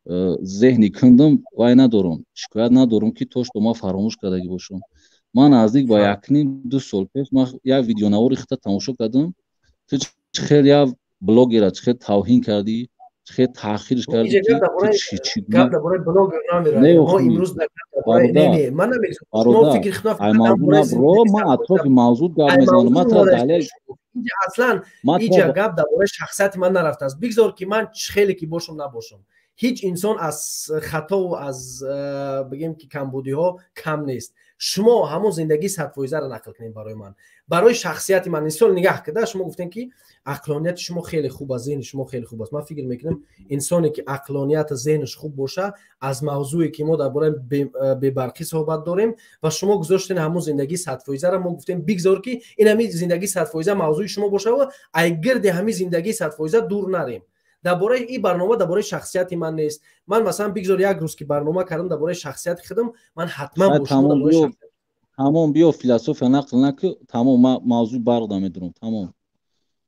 зеҳни кундам вай надорам, шикоят надорам, ки то что ман фаромӯш кардагӣ бошам. Ман наздик ба 1.5-2 сол пеш ман як видеонавори хита тамошо кардам. Ту хел як блогера чӣ хел тавҳин кардӣ, чӣ хел таъхирш кардӣ. Гап дар бораи блогер намерад. Мо имрӯз ман намегӯям. Ман атрофи мавзӯъ гап мезанам. Ман тра далел Инҷа аслан инҷа гап дар бораи шахсияти ман нарафтааст. Бигзор ки ман хеле ки бошам, набошам, ҳеҷ инсон аз хатову аз бигем ки камбудиҳо кам нест. Шумо ҳамон зиндагии 100%-ро нақл кунед барои ман, барои шахсияти ман. Инсон нигаҳ кида, шумо гуфтем ки ақлонияти шумо хеле хуб аст, зеҳни шумо хеле хуб аст. Ман фикр мекунам, инсоне ки ақлонияти зеҳнаш хуб боша, аз мавзӯе ки мо дар бораи бебарқӣ суҳбат дорем ва шумо гузоштен ҳамон зиндагии 100%-ро, мо гуфтем бигзор ки ин ҳамин зиндагии 100% мавзӯи шумо боша ва ай гирди ҳамин зиндагии 100% дур нарем. Дар бораи ин барнома дар бораи шахсияти ман нест. Ман масалан бигзор як рӯз ки барнома кардам дар бораи шахсияти худам, ман ҳатман бо шумо дар бораи шахсият. Тамом, биё, философия нақл наку, тамом. Ман мавзӯи барқ да медурам, тамом.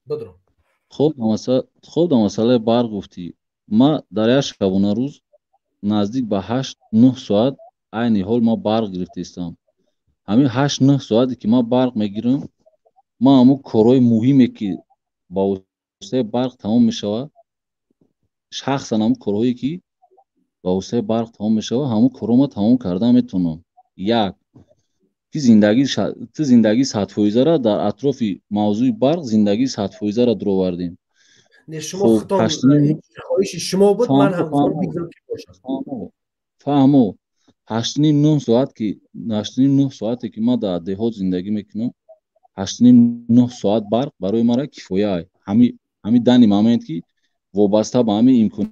Бидурам. Хоб, дар масъалаи барқ гуфтӣ. Ман дар як шабонарӯз наздик ба 8-9 соат айни ҳол ман барқ гирифтаистам. Ҳамин 8-9 соате ки ман барқ мегирам, ман ҳамун корҳои муҳиме ки ба воситаи барқ тамом мешавад, шахсан ҳамун корҳое ки ба воситаи барқ тамом мешавад, ҳамун корҳо ман тамом карда метавонам. Як ки зиндагӣ, ту зиндагии 100%-ро дар атрофи мавзӯи барқ зиндагии 100%-ро дуровардем. Не, шумо худтон хоҳиши шумо буд, ман ҳам бигзор ки бошад. Фаҳмо, 8.5-9 соат ки 8.5-9 соате ки ман дар деҳот зиндагӣ мекунам, 8.5-9 соат барқ барои мара кифоя. Ҳами дани момент ки вобаста ба ҳамин имкон.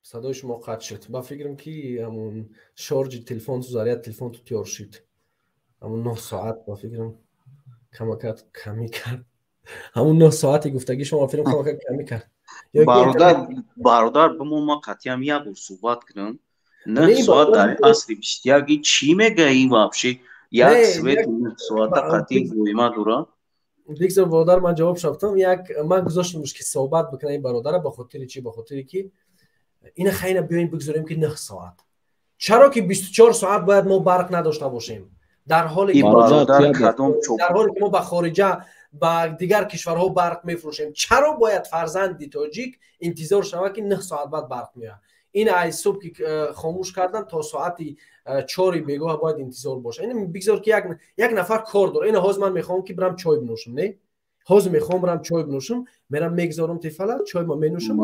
Садои шумо қатъ шуд. Ба фикрам ки ҳамун шорҷи телефон ту, заряд телефон ту тиёр шуд. Ҳамун 9 соат ба фикрам камакат камӣ кард. Ҳамун 9 соати гуфтагӣ шумо ба фикрам камакат камӣ кард. Бародар, бародар, бимо ма қатъиам як бор суҳбат кунам. 9 соат дар асри 21 чӣ мегаӣ вообще? Як свет 9 соата қатъи гӯйма дора. Бигзор бародар, ман ҷавоб шафтам. Як ман гузоштамш ки суҳбат бикунам ин бародара, ба хотири чӣ? Ба хотири ки ина хайна биёем бигзорем ки 9 соат. Чаро ки 24 соат бояд мо барқ надошта бошем? Дар ҳоле ки мо ба хориҷа, ба дигар кишварҳо барқ мефурӯшем, чаро бояд фарзанди тоҷик интизор шавад ки 9 соат баъд барқ меояд? Ин аз субҳ ки хомӯш кардан то соати 4 бегоҳ бояд интизор бошад. Ин бигзор ки як нафар кор дорад. Ин ҳозир ман мехоҳам ки бирам чой бинӯшам, не? Ҳозир мехоҳам бирам чой бинӯшам, мерам мегзорам тефала, чой ма менӯшам.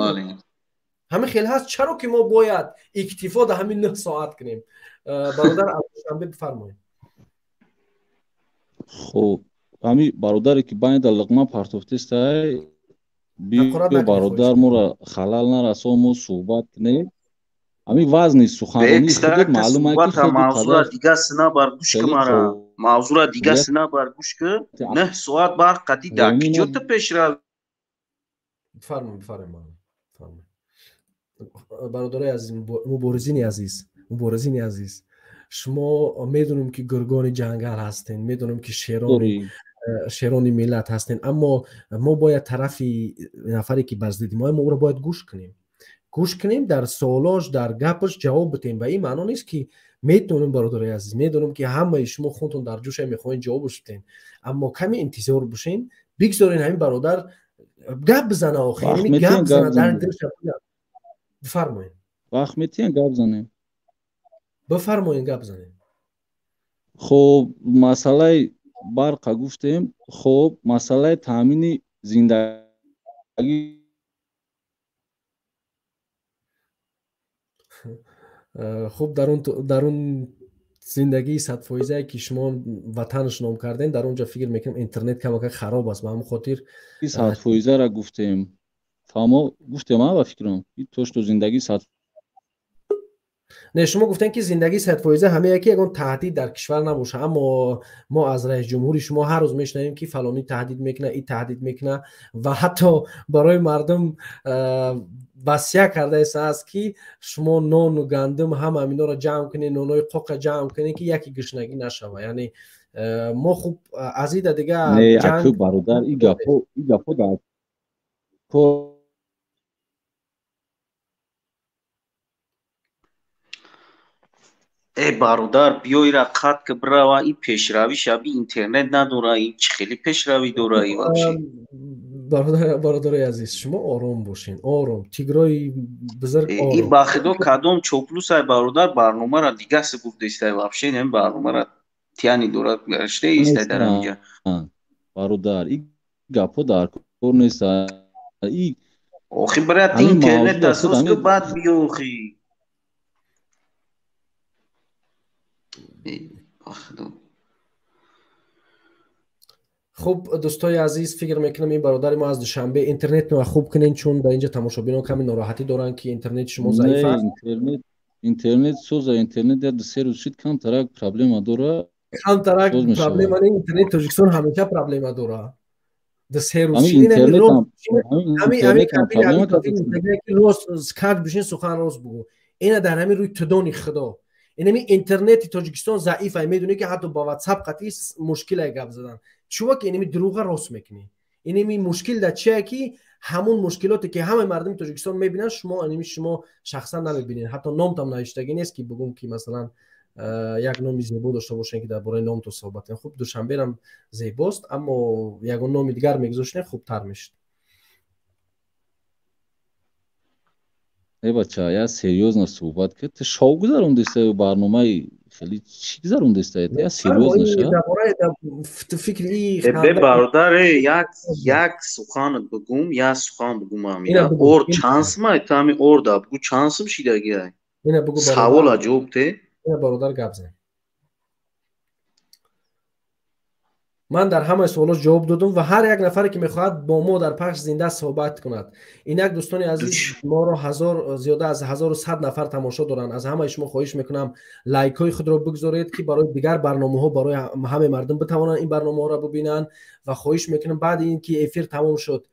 Ҳамин хел ҳаст. Чаро ки мо бояд иктифо дар ҳамин 9 соат кунем? Бародар аз Душанбе бифармоед. Хуб, ҳамин бародаре ки байни дар луқма партофтестай, биё бародар, моро халал нарасон, мо суҳбат кунем. Ҳамин вазни суханронии худат маълум аст ки мавзӯра дига сина бар гӯш ки мара мавзӯра дига сина бар гӯш ки 9 соат барқ қатӣ дар киҷо ту пешрав. Бифармоед, бифармоед, бифармоед. Бародарои азиз, муборизини азиз, муборизини азиз, шумо медонем ки гургони ҷангал ҳастен, медонем ки шерони миллат ҳастен, аммо мо бояд тарафи нафаре ки бар зидди мо, мо ӯро бояд гӯш кунем. Гӯш кунем, дар суолош, дар гапаш ҷавоб битем. Ба ин маъно нест ки медонем, бародарои азиз, медонем ки ҳамаи шумо худтон дар ҷӯша мехоҳед ҷавобаш битем, аммо каме интизор бошен, бигзорен ҳамин бародар гап бизана, охир гап бизана, дар дилша бифармоед. Вақт метиҳем гап занем. Бифармоед, гап занем. Хоб, масъалаи барқа гуфтем. Хоб, масъалаи таъмини зиндагӣ. Хуб, дар он зиндагии 100%-е ки шумо ватанаш ном кардем, дар он ҷо фикр мекунам интернет камака хароб аст, ба ҳамон хотир 100%-ра гуфтем. Фаҳмо, гуфтем, ба фикрам то что зиндагии 100. Не, шумо гуфтем ки зиндагии 100% ҳама яке ягон таҳдид дар кишвар набошад, аммо мо аз раис ҷумҳури шумо ҳар рӯз мешунавем ки фалонӣ таҳдид мекунад, и таҳдид мекунад ва ҳатто барои мардум Васия кардааст, ки шумо нону гандум, ҳама ҳаминҳоро ҷамъ кунед, нонои қоқа ҷамъ кунед, ки яке гушнагӣ нашава. Яъне мо хуб аз ида дига Не, бародар, и гапҳо дар кор. Э, бародар, биё, ира қатъ ки бирава. И пешравӣ шаби интернет надора, и чӣ хеле пешравӣ дора и вообще? Бародарои азиз, шумо ором бошен, ором, тигрои бузург. И ба худо, кадом чоплусай, бародар, барномара дигасе гуфтестай вообще. Не, барномара тияни дорад, гаште истай дар ҳаминҷа. Бародар, и гапҳо дар кор нест и. Охи, брат, интернет асос ки, баъд биё, охи. Ба худо. Хуб, дӯстои азиз, фикр мекунам, ин бародари мо аз Душанбе, интернетро хуб кунен, чун дар инҷа тамошобинон каме нороҳатӣ доранд, ки интернети шумо заиф аст. Интернет соза, интернет як 2-3 рӯз шид, камтарак проблема дора. Камтарак проблема не, интернети Тоҷикистон ҳамеша проблема дора. 2-3 рӯз рост каҷ бишин, сухан рост бугӯ. Ина дар ҳамин рӯи тудони худо, инами интернети Тоҷикистон заиф ай. Медонӣ, ки ҳатто ба Ватсап қатъи мушкилай гап задан. Чува ки инами дурӯға рост мекунӣ. Инами мушкил дар чие, ки ҳамун мушкилоте, ки ҳамаи мардуми Тоҷикистон мебинанд, шумо инами шумо шахсан намебинед. Ҳатто номтам навиштагӣ нест, ки бугум, ки масалан як номи зебо дошта бошем, ки дар бораи номто суҳбат кунем. Хуб, Душанберам зебост, аммо ягон номи дигар мегузоштем, хубтар мешуд. Э, бача, я серьёзно суҳбат ки, ту шоу гузарондеста, барномаи хеле чӣ гузарондеста, я серьёзно ша. Фикри. Бе, бародар, як сухан бигум, як сухан бигум. Амина ор чанд сум ай? Ту ҳами орда бугу, чанд сум шидаги ай? Савола ҷавоб те. Бародар, гап зан. Ман дар ҳамаи суолот ҷавоб додум ва ҳар як нафаре, ки мехоҳад бо мо дар пахш зинда суҳбат кунад. Инак, дӯстони азиз, моро ҳазор, зиёда аз 1100 нафар тамошо доранд. Аз ҳамаи шумо хоҳиш мекунам, лайкҳои худро бигзоред, ки барои дигар барномаҳо, барои ҳамаи мардум битавонанд ин барномаҳоро бибинанд. Ва хоҳиш мекунам, баъди ин ки эфир тамом шуд,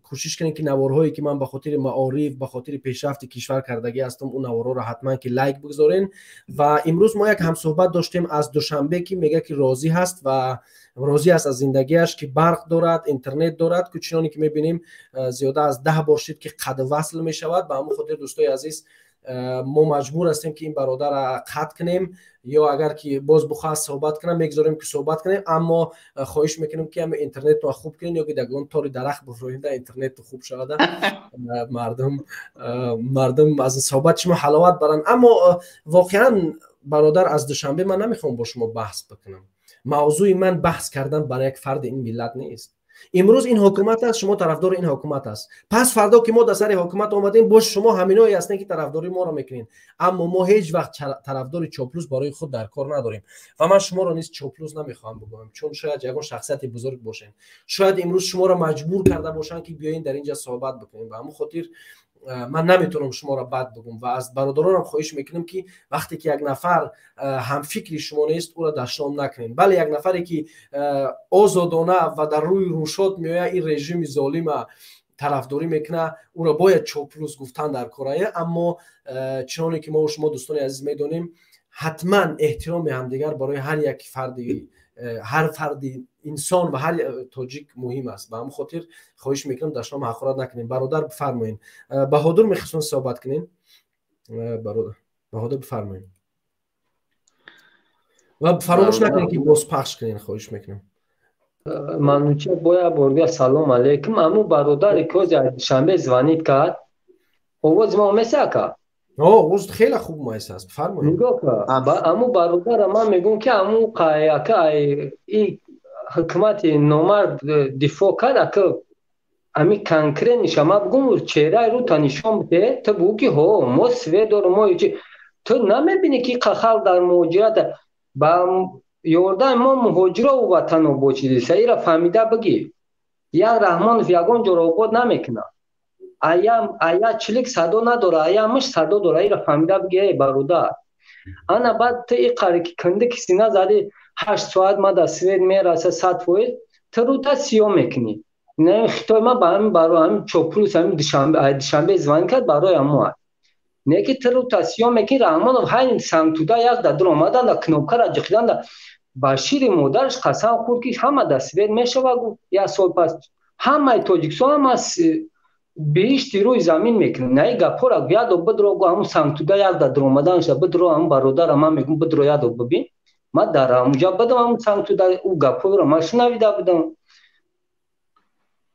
кӯшиш кунед, ки наворҳое, ки ман ба хотири маориф, ба хотири пешрафти кишвар кардагӣ ҳастам, он наворҳоро ҳатман ки лайк бигзорен. Ва имрӯз мо як ҳамсӯҳбат доштем аз Душанбе, ки мегӯяд, ки розӣ ҳаст ва розӣ аст аз зиндагиаш, ки барқ дорад, интернет дорад, ки чуноне ки мебинем, зиёда аз 10 бор шид, ки қад васл мешавад. Ба ҳамон хотир, дӯстои азиз, мо маҷбур ҳастем, ки ин бародарро қатъ кунем, ё агар ки боз бихоҳад суҳбат кунам, мегузорем, ки суҳбат кунем. Аммо хоҳиш мекунем, ки ҳами интернетро хуб кунем, ё ки дар ягон тори дарахт бифурӯем, да интернету хуб шавада, мардум аз суҳбати шумо ҳаловат баранд. Аммо воқеан, бародар аз Душанбе, ман намехоҳам бо шумо баҳс бикунам. Мавзӯи ман баҳс кардан барои як фарди ин миллат нест. Имрӯз ин ҳукумат аст, шумо тарафдори ин ҳукумат аст. Пас фардо ки мо дар сари ҳукумат омадем, боз шумо ҳаминое ҳастем, ки тарафдори моро мекунед. Аммо мо ҳеҷ вақт тарафдори чоплус барои худ дар кор надорем. Ва ман шуморо низ чоплус намехоҳам бигӯям, чун шояд ягон шахсияти бузург бошем, шояд имрӯз шуморо маҷбур карда бошанд, ки биёин дар инҷа суҳбат бикунем. Ба ҳамон хотир ман наметавонам шуморо бад бигӯм ва аз бародаронам хоҳиш мекунем, ки вақте ки як нафар ҳамфикри шумо нест, ӯро дашном накунед. Бале, як нафаре, ки озодона ва дар рӯи рӯшод меояд, ин режими золима тарафдорӣ мекунад, ӯро бояд чоплус гуфтан дар корая. Аммо чуноне ки мо шумо, дӯстони азиз, медонем, ҳатман эҳтироми ҳамдигар барои ҳар як фарди, ҳар фарди инсон ва ҳар тоҷик муҳим аст. Ба ҳамон хотир хоҳиш мекунам, дашном ҳақорат накунем. Бародар, бифармоед. Баҳодур, мехостон суҳбат кунем? Баҳодур, бифармоед ва фаромӯш накунед, ки бозпахш кунед, хоҳиш мекунам. Манучер, боя борга салом алейкум. Аму бародаре, ки ҳозир аз Душанбе звонить кард, овози ма омеса, ака? Овоз хеле хуб майса аст, бифармоед. Нигоҳ ка, аму бародара ман мегӯм, ки аму ака и ҳукумати номард дифоъ кард, ака, ами конкретниша ма бигӯм, чеҳраи рӯта нишон бидеҳ, ту бугӯ, ки ҳо, мо свет дорем, мо чи. Ту намебинӣ, ки халқ дар муҳоҷират, ба ёрдами мо муҳоҷиро ватан обод шидиса. Ира фаҳмида бигӣ, як Раҳмонов ягон ҷоро обод намекунад, ая чилик садо надора, ая муш садо дора. Ира фаҳмида бигӣ, эй бародар. Ана баъд ту иқаре ки кунди ки сина зади, 8 соат мада свет мераса, 100%, ту рӯта сиёҳ мекунӣ. Не Хитой ма ба ҳамин барои ҳамин чоплус ҳамин Душанбе звонить кард барои ҳамо. Не ки ту рута сиём мекунӣ, Раҳмонов ҳайни сангтуда як да дур омаданда, кнопкара ҷиқиданда, ба шири модараш қасам хӯрд, ки ҳама да свет мешава, гуфт, як сол пас ҳамаи Тоҷикистон ҳама биҳишти рӯи замин мекунад. На и гапҳоро ядо бидро, гу ҳамун сангтуда як да дур омаданша бидро, ҳамун бародара ман мегум, бидро, ядо бибин. Ман дар ҳамунҷа будам, ҳамун сангтуда ӯ гапҳоро ман шунавида будам.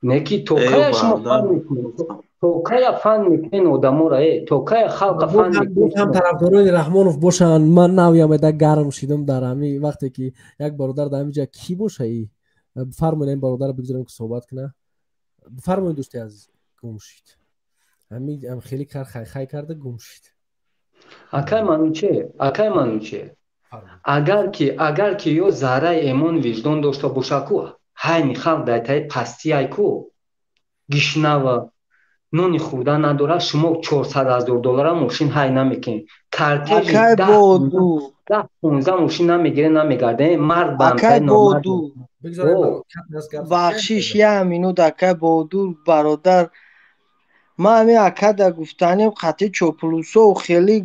Не ки то кая шумо фан мекунед? То кая фан мекунед одаморо, э? То кая халқа фан мекунед? Ҳам тарафдорони Раҳмонов бошанд, ман навиамеда гарм шидам дар ҳами вақте ки як бародар дар ҳамин ҷа кӣ боша и бифармоед, ин бародарро бигзорем, ки суҳбат кунад. Бифармоед, дӯсти азиз. Гум шид. Ҳами хеле кар хай-хай карда гум шид. Акай Манучер, акай Манучер, агар ки ё зарраи эмон виҷдон дошта боша ку, ҳайни халқ дар таи пастияй ку, гишнава, нони хӯрда надорад, шумо 400 000 доллара мошин ҳай намекунед, кортежи 10-15 мошин намегиред, намегардед, мард ба. Акай Боду, бахшиш, як минут, акай Бодур бародар. Ман ҳамин акада гуфтанем, қатъи чоплусо хеле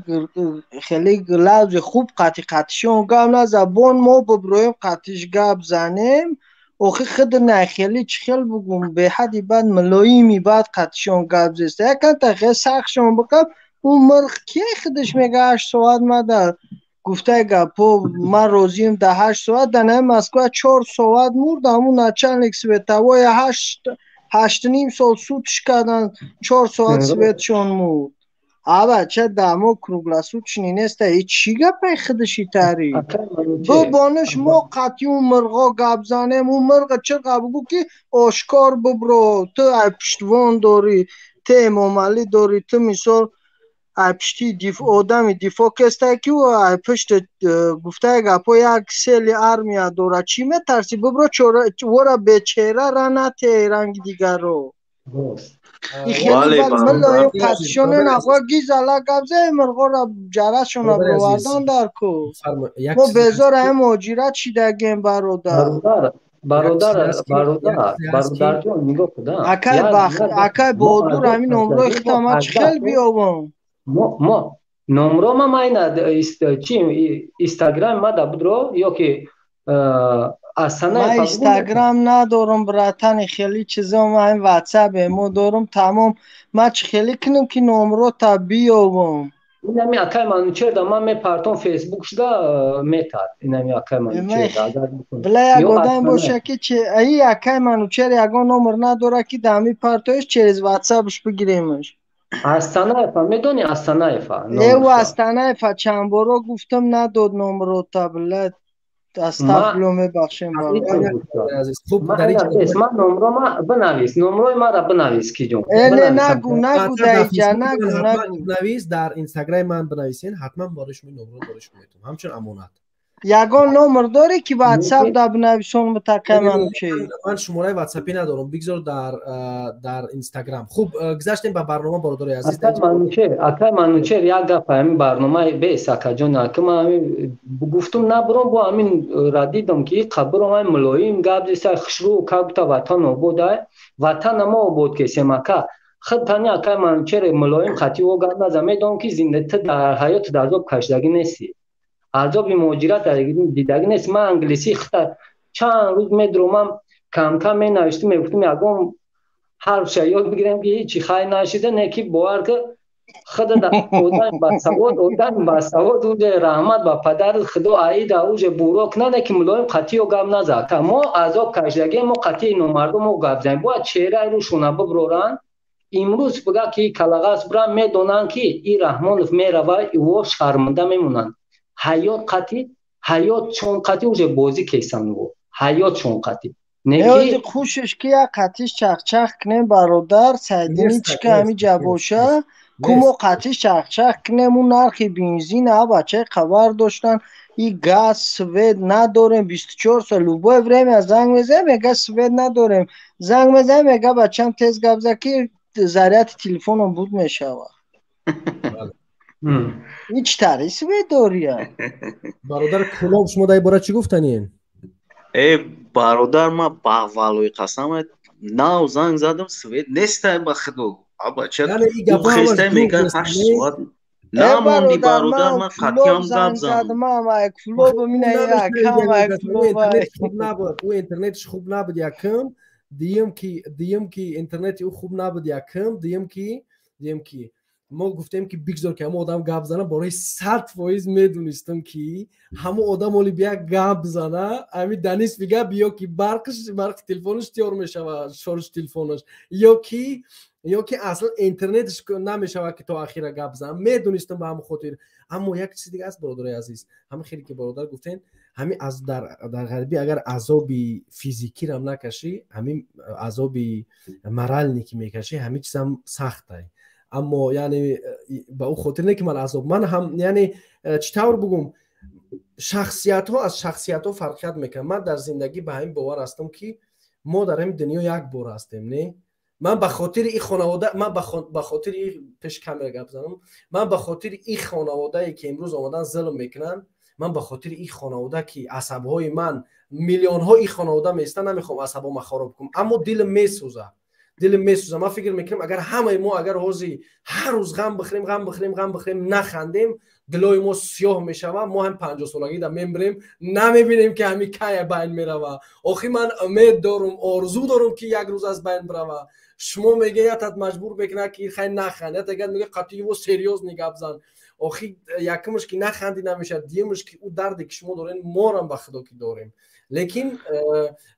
хеле лавзи хуб қатъи қатъишон гап назад. Бон мо биброем, қатъиш гап занем. Охи худ на хеле чӣ хел бугум, беҳади бад мулоими бад қатъишон гап зеста. Яканта хел сахтшон бикаб, ӯ мирх кие худаш мега 8 соат мада гуфтаи гапҳо, ман розием да 8 соат. Дар наи Москва 4 соат мурд ҳамун начальник световой, 8, 8.5 сол судш карданд, 4 соат светшон мурд. Ава ча дамо круглосуточный неста. И чӣ гапай худаши тари бубониш? Мо қатъи ӯ мирғо гап занем, ӯ мирға чирға бугӯ, ки ошкор бубро, ту ай пуштвон дорӣ, ту Эмомалӣ дорӣ, ту мисол ай пушти одами дифоъ кестай, ки ӯ ай пушти гуфтаи гапҳо як сели армия дорад. Чӣ метарсӣ? Бубро, вора бечера ра натеи ранги дигарро. Милоим қатишоне нақва гизала гап зае, мирғора ҷарашона бировардан дар ку. Мо безор ҳам муҳоҷират шидагем, бародар. Бародар, бародар, бародарҷон, нигоҳ куда. Акай бахт, акай Боҳодур, ҳамин номрои худам ман чӣ хел биёбам? Мо номро ма майна чи Инстаграм ма да будро ё ки Ман Инстаграм надорам, братани, хеле чизо ман Ватсап мо дорам, тамом. Ман чӣ хеле кунам, ки номрота биёбам? Инами акай Манучерда ман мепартом, Фейсбук шуда метад инами акай Манучерда. Била, як одам боша, ки аи акай Манучер ягон номер надора, ки дами партоиш, через Ватсапш бигиремаш. Астанаева медони, Астанаева? Эу, Астанаева чанд боро гуфтам, надод номрота, била. Астағфирулло, мебахшем. Ман номро ма бинавис, номрои мара бинавис, ки ҷон. Э, не, нагу, нагу, даиҷа нагу, нагу. Навис, дар Инстаграми ман бинависен, ҳатман барои шумо номро барои шумо метавонам ҳамчун амонат. Ягон номер дорӣ, ки Ватсап да бинависон мутакай Мануче? Ман шумораи ватсапӣ надорам, бигзор дар Инстаграм. Хуб, гузаштем ба барнома, бародари азиз. Акай Манучер, як гап, ҳамин барномаи бес, акаҷон, ака, ман ҳамин гуфтум, набуром, бо ҳамин радидам, ки қабром ҳамин мулоим гап зеса, хушрӯ ка гуфта, ватан обод ай, ватана мо обод кесем, ака. Худ тани акай Манучер мулоим хати о гап наза, медонам, ки зинда ту дар ҳаёт дар азоб кашидагӣ нестӣ, азоби муҳоҷират дидагӣ нест. Ман англисӣ хита чанд рӯз медромам, камкам менавиштум, мегуфтум, ягон ҳарфша ёд бигирем, ки ҳечи хай нашида. Не ки бовар ки, худа одами басавод, одами басавод уже, раҳмат ба падари худо, аида уже бурок нада, ки мулоим қатъиё гап назад. Мо азоб кашидагем, мо қатъии номардум мо гап занем, бояд чеҳраи рӯшона биброранд. Имрӯз бига, ки калағас биран, медонанд, ки и Раҳмонов мерава, ӯ шарманда мемонанд. Ҳаёт қатъи, ҳаёт чон қатъи уже бозӣ кесанд, ӯ ҳаёт чон қатъи. Неози хушиш, ки як қатиш чахчах кунем, бародар Сайдини, чика ҳамиҷа боша ку, мо қатиш чахчах кунем. У нархи бензин, а бачаи хабар доштан, и газ, свет надорем 24 соат, любое время занг мезанем, мега свет надорем, занг мезанем, мега бачам, тез гап зад, ки заряди телефоном буд мешавад. Ҳеҷ тари свет дория. Бародар Кулоб, шумо дар ин бора чӣ гуфтанед? Э, бародар, ман ба валлои қасам Нав занг задам, свет нестай, ба худо. Абача хестай, мега 8 соат намонди, бародар, ман қатъиам гап занам. Ӯ интернетиш хуб набуд, якм. Дуюм ки интернети ӯ хуб набуд, якм. Дуюм ки мо гуфтем, ки бигзор, ки ҳамо одам гап зана. Бораи 100% медонистам, ки ҳамо одам оли бия гап зана, ами данис бига биё, ки барқш, барқи телефонаш тиёр мешава, шориш телефонаш, ё ки аслан интернетш намешавад, ки то ахира гап зана. Медонистам, ба ҳамон хотир. Аммо як чизи дига аст, бародари азиз, ҳама хеле ки бародар гуфтен, ҳами аз дар ғарибӣ агар азоби физикирам накашӣ, ҳамин азоби моральный ки мекашӣ, ҳамин чизам сахтай. Аммо яъне ба ӯ хотир не, ки ман азоб, ман ҳам, яъне чӣ тавр бугум, шахсиятҳо аз шахсиятҳо фарқият мекунанд. Ман дар зиндагӣ ба ҳамин бовар ҳастам, ки мо дар ҳамин дунё як бор ҳастем. Не, ман ба хотири и хонавода, ман ба хотири, пеши камера гап занам, ман ба хотири и хонаводае, ки имрӯз омадан зулм мекунанд, ман ба хотири и хонавода, ки асабҳои ман миллионҳо и хонавода меистанд, намехоҳам асабома хароб кунам, аммо дилм месӯзад, дилм месӯзад. Ман фикр мекунам, агар ҳамаи мо, агар ҳозир ҳар рӯз ғам бихӯрем, ғам бихӯрем, ғам бихӯрем, нахандем, дилои мо сиёҳ мешавад. Мо ҳам 50-солагида мемирем, намебинем, ки ҳами кая байн мерава. Охи ман умед дорум, орзу дорум, ки як рӯз аз байн бирава. Шумо мега, ятат маҷбур мекунад, ки хай наханд, ятагар мега, қатъиво серьёзный гап зан. Охи якумш, ки наханди намешавад, дуюмш, ки ӯ дарде, ки шумо дорем, морам ба худо, ки дорем. Лекин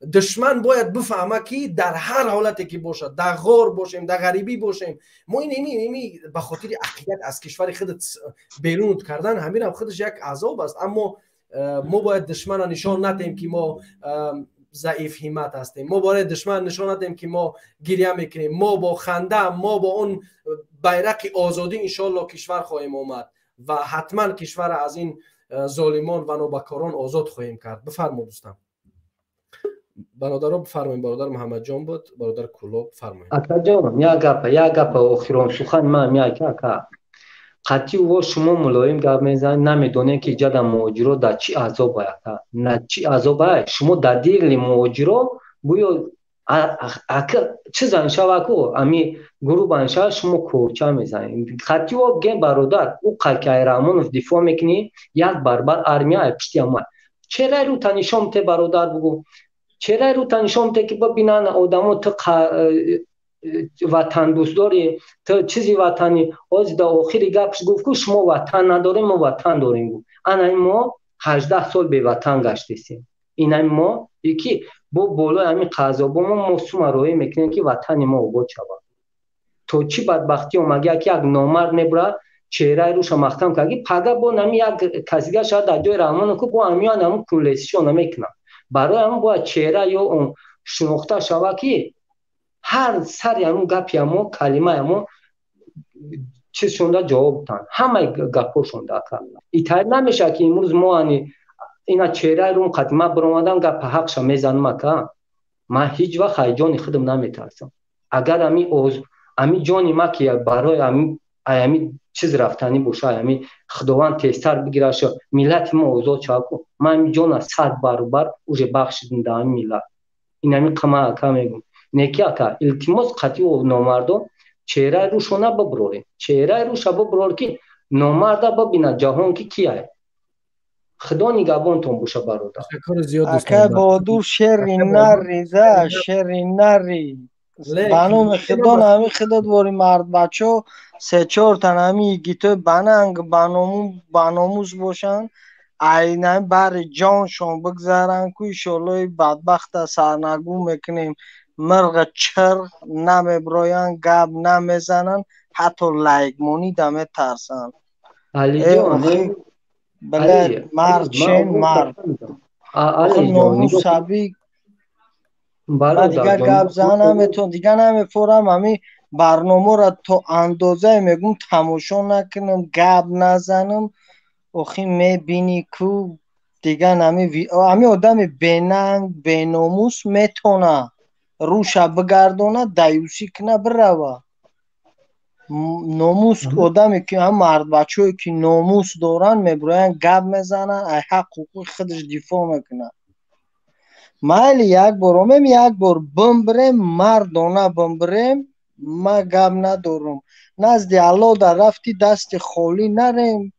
душман бояд бифаҳма, ки дар ҳар ҳолате ки бошад, дар ғор бошем, дар ғарибӣ бошем, мо ин ими ба хотири ақидат аз кишвари худат берун кардан, ҳаминам худаш як азоб аст. Аммо мо бояд душмана нишон надиҳем, ки мо заиф ҳиммат ҳастем. Мо бояд душман нишон надиҳем, ки мо гиря мекунем. Мо бо ханда, мо бо он байрақи озодӣ, иншоалло, кишвар хоҳем омад ва ҳатман кишвара аз ин золимон ва нобакорон озод хоҳем кард. Бифармо, дӯстам, бародаро, бифармоед. Бародар Муҳаммадҷон буд, бародар Кулоб, фармоед. Акаҷон, як гапа, як гапа, охирон сухан ман як, ака. Қатъи во шумо мулоим гап мезанед, намедонед, ки ҷада муҳоҷиро дар чӣ азоб, ака, на чӣ азоб. Шумо дар дили муҳоҷиро гӯё ака чиз аншава ку, ами гурӯҳ аншава, шумо корча мезанед. Қатъи во бигем, бародар, ӯ қайкай Раҳмонов дифоъ мекунӣ, як барбар армия ай пишти ама. Чера рӯта нишон бите, бародар, бугӯ, чера рӯта нишон бите, ки бибинанд одамо, ту ватандӯстдорӣ, ту чизи ватанӣ. Ҳозир дар охири гапш гуфт, ку шумо ватан надорем, мо ватан дорем, гуфт. Ана мо 18 сол беватан гаштесем. Инами мо ки бо болои ҳамин қазобо мо сума роҳӣ мекунем, ки ватани мо обод шавад. То чӣ бадбахтӣ омаги, ки як номард мебурад, чеҳраи рӯша маҳкам кард, пага бо нами як касига шавад дар ҷои Раҳмонов, ку бо ҳамиён ҳамун кунлесишо намекунад. Барои ҳамон бояд чеҳра ё он шинохта шавад, ки ҳар сари ҳамун гапи ҳамо, калимаи ҳамо чизшонда ҷавоб диҳанд, ҳамаи гапҳошонда. Ака, итаъид намешавад, ки имрӯз мо ани ина чеҳраи рӯм қати ман биромадам, гапа ҳақша мезанам. Ака, ман ҳеҷ вақт ай ҷони худам наметарсам. Агар ами ҷони ма, ки барои ами чиз рафтанӣ боша, ами Худованд тезтар бигираша, миллати мо озод шавад, ку ман ами ҷона 100 баробар уже бахшидам да ами миллат. Инами қама, ака, мегӯм. Неки, ака, илтимос, қатъи номардо чеҳраи рӯшона бибурорем, чеҳраи рӯша бибурор, ки номарда бибинад ҷаҳон, ки кияй. Худо нигаҳбонтон боша, бародар. Ака Баҳодур, шери нари за, шери нари, ба номи Худо, ҳами худо двори мардбачо се чортан ҳами йигитои бананг, баномус бошанд, айнами бари ҷоншон бигзаранд, ку ишоллои бадбахта сарнагун мекунем. Мирғи чирғ намеброянд, гап намезананд, ҳатто лайкмонида метарсанд. Блед, мард шен, мард номусаби. Ман дигар гап зан наметавон, дигар намефорам. Ҳами барномаро то андозае мегӯм, тамошо накунам, гап назанам. Охи мебинӣ ку, дигар ҳами одами бенанг, беномус метона рӯша бигардона, даюсӣ куна, бирава. Номус одаме ки ҳам мардбачое ки номус доранд, мебироянд, гап мезананд, ай ҳақ ҳуқуқи худаш дифоъ мекунанд. Майли, як бор омем, як бор бимбирем, мардона бимбирем, ма гап надорум. Назди Алло дар рафти, дасти холӣ нарем.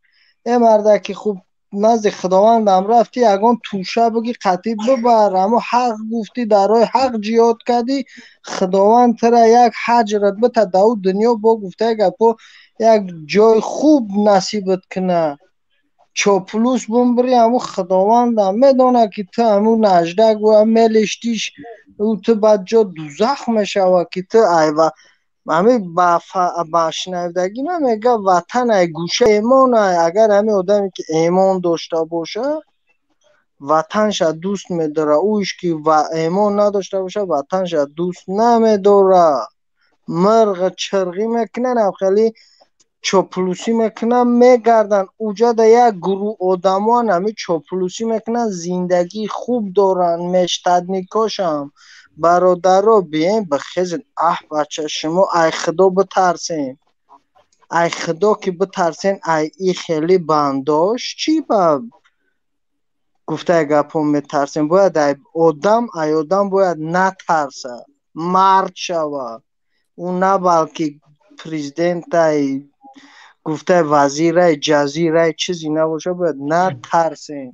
Э, мардаки хуб, назди Худовандам рафти, ягон тӯша биги, қатӣ бибар. Амо ҳақ гуфтӣ, дар роҳи ҳақ ҷиҳод кардӣ, Худованд тира як ҳаҷрат бита дар ӯ дунё, бо гуфтаи гапҳо як ҷои хуб насибат куна. Чоплус бимбирӣ, ҳамун Худовандам медонад, ки ту ҳамун наждак мелештиш, ӯ ту баъд ҷо дузах мешавад, ки ту айва ҳамин ба шунавидагӣ ман мега, ватан ай гӯша эмон ай. Агар ҳамин одаме, ки эмон дошта боша, ватанша дӯст медора. Ӯш ки эмон надошта боша, ватанша дӯст намедора. Мирғ чирғӣ мекунанд, хеле чоплусӣ мекунанд, мегарданд. Уҷада як гурӯҳ одамоан, ҳамин чоплусӣ мекунанд, зиндагии хуб доранд, мештадникошам. Бародаро, бием, бихезед. Аҳ, бача, шумо ай Худо битарсен. Ай Худо ки битарсен, ай и хеле бандош чӣ ба гуфтаи гапҳо метарсем? Бояд ай одам, ай одам бояд натарса, мард шава. Ӯ на балки президентай, гуфтаи вазирай, ҷазирай, чизе набоша, бояд натарсем.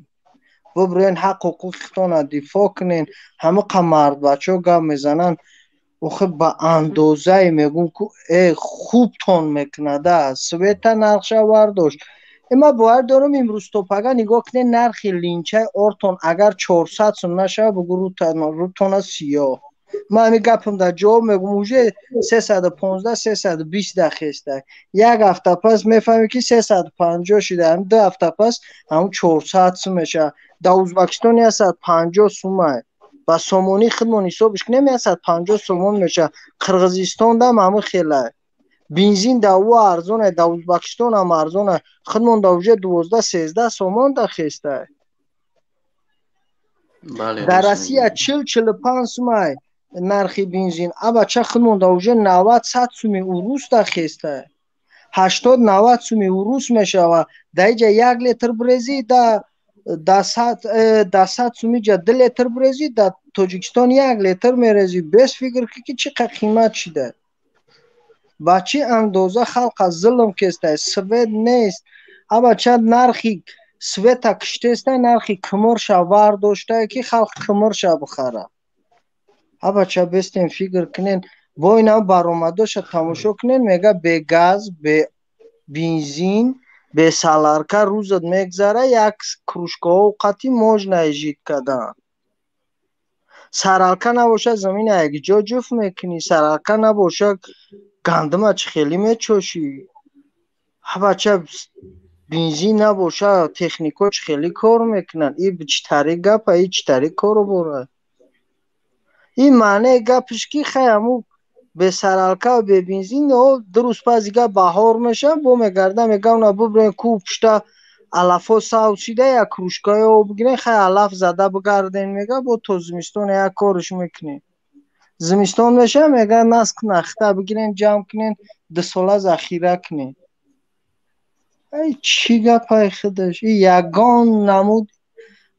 Бубурен, ҳақ ҳуқуқи худтонро дифоъ кунен. Ҳамақа мардбачаҳо гап мезананд, охи ба андозае мегӯм, ку э хубтон мекунада. Света нархша вардошт. Э, ман бовар дорам, имрӯз то пага нигоҳ кунед, нархи линчаи ортон агар 400 сум нашава, бугӯ рӯтона сиёҳ. Ман ҳамин гапам дар ҷавоб мегӯм, уже 315, 320 дахеста. Як ҳафта пас мефаҳмем, ки 350 шида, ҳамин 2 ҳафта пас ҳамун 400 сум мешавад. Дар Ӯзбекистон 150 сумай. Ба сомонии худмон ҳисобиш кунем, 150 сомон мешавад. Қирғизистондам ҳамин хелай. Бензин дар ӯ арзонай, дар Ӯзбекистон ҳам арзонай. Худмон дар уже 12, 13 сомон дахестай. Дар Россия 40, 45 сумай нархи бензин. Абача, худмон дар уже 90, 100 суми урус дахестай. 80, 90 суми урус мешавад. Дар иҷа як литр брези, да 100 суми ҷа 2 литр брези, дар Тоҷикистон як литр мерези. Бес фикр ки чӣ қадр қимат шида. Ба чӣ андоза халқа зулм кестай. Свет нест. Абача, нархи света киштестай, нархи кумурша вардоштае, ки халқ кумурша бихара. Абача, бестем, фикр кунен, бо инам баромадоша тамошо кунен, мега бе газ, бе бензин, бе солярка рӯзат мегзара, як кружкаҳо қати можно жить кардан. Саралка набоша, замина якҷо ҷуфт мекунӣ, саралка набоша, гандума чӣ хеле мечошӣ? Бача, бензин набоша, технико чӣ хеле кор мекунанд? И чӣ тари гапа, и чӣ тари кору бора? Ин маънеи гапаш, ки хай, ҳамун бесаралка ва бебензин, 2 рӯз пас дига баҳор мешавад, бо мегарда, мегӯям, на бубурен, кӯҳ пушта алафҳо савз шида, як кружкаи об бигирен, хай, алаф зада бигарден, мега, бо то зимистон як корш мекунем. Зимистон мешавад, мега, наск нахта бигирен, ҷамъ кунен, 2 сола захира кунем. Ай, чӣ гапай худаш? И ягон намуд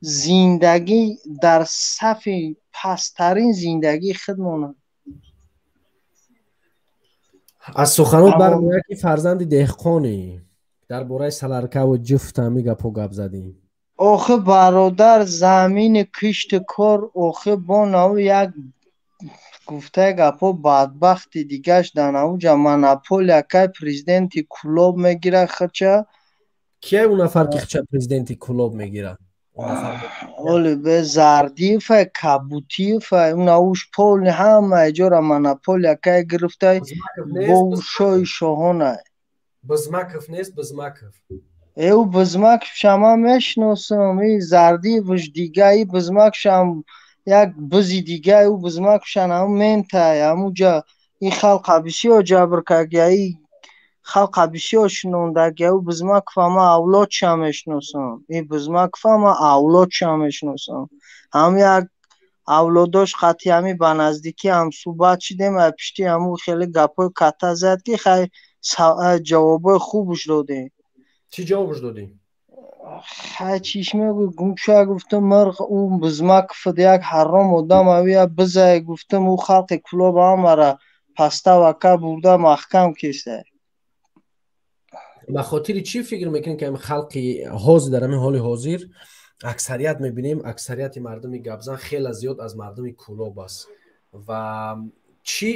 зиндагӣ дар сафи пасттарин зиндагии худмонад. Аз суханот бармеояд, ки фарзанди деҳқонӣ. Дар бораи соляркаву ҷуфт ҳами гапҳо гап задӣ. Охи, бародар, замини кишту кор, охи, бо наву як гуфтаи гапҳо, бадбахти дигаш дар навуҷа монополия кай президенти Кулоб мегирад хича. Кия он нафар, ки хича президенти Кулоб мегирад? Оли бе Зардиевай, Кабутиевай, унауш полни ҳама ҷора монополия кай гирифтай, бо шоҳи шоҳонай. Бизмаков нест, Бизмаков? Эу Бизмаковша ман мешиносам. И Зардиевш дига, и Бизмаковшам як бизи дига. Ӯ Бизмаковшан ҳамун ментай, ҳамуҷа ин халқа бисёр ҷабр кардия, и халқа бисёр шинондагия. Ӯ Бизмакова ман авлодша мешиносам, и Бизмакова ман авлодша мешиносам. Ҳам як авлодош қатъи ҳами ба наздикӣ ҳамсӯҳбат шидем, ай пишти ҳамун хеле гапҳои катта зад, ки хай, ҷавобҳои хубш додем. Чӣ ҷавобш додӣ? Хай, чиш мегӯй, гумша, гуфтам, мирғ ӯ бизмак фуд, як ҳаром одам авия бизай, гуфтам, ӯ халқи Кӯлоб ҳамара паста вака бурда маҳкам кесай. Ба хотири чӣ фикр мекунем, ки халқи ҳозир, дар ҳамин ҳоли ҳозир аксарият мебинем, аксарияти мардуми гапзан хеле зиёд аз мардуми Кӯлоб аст ва чӣ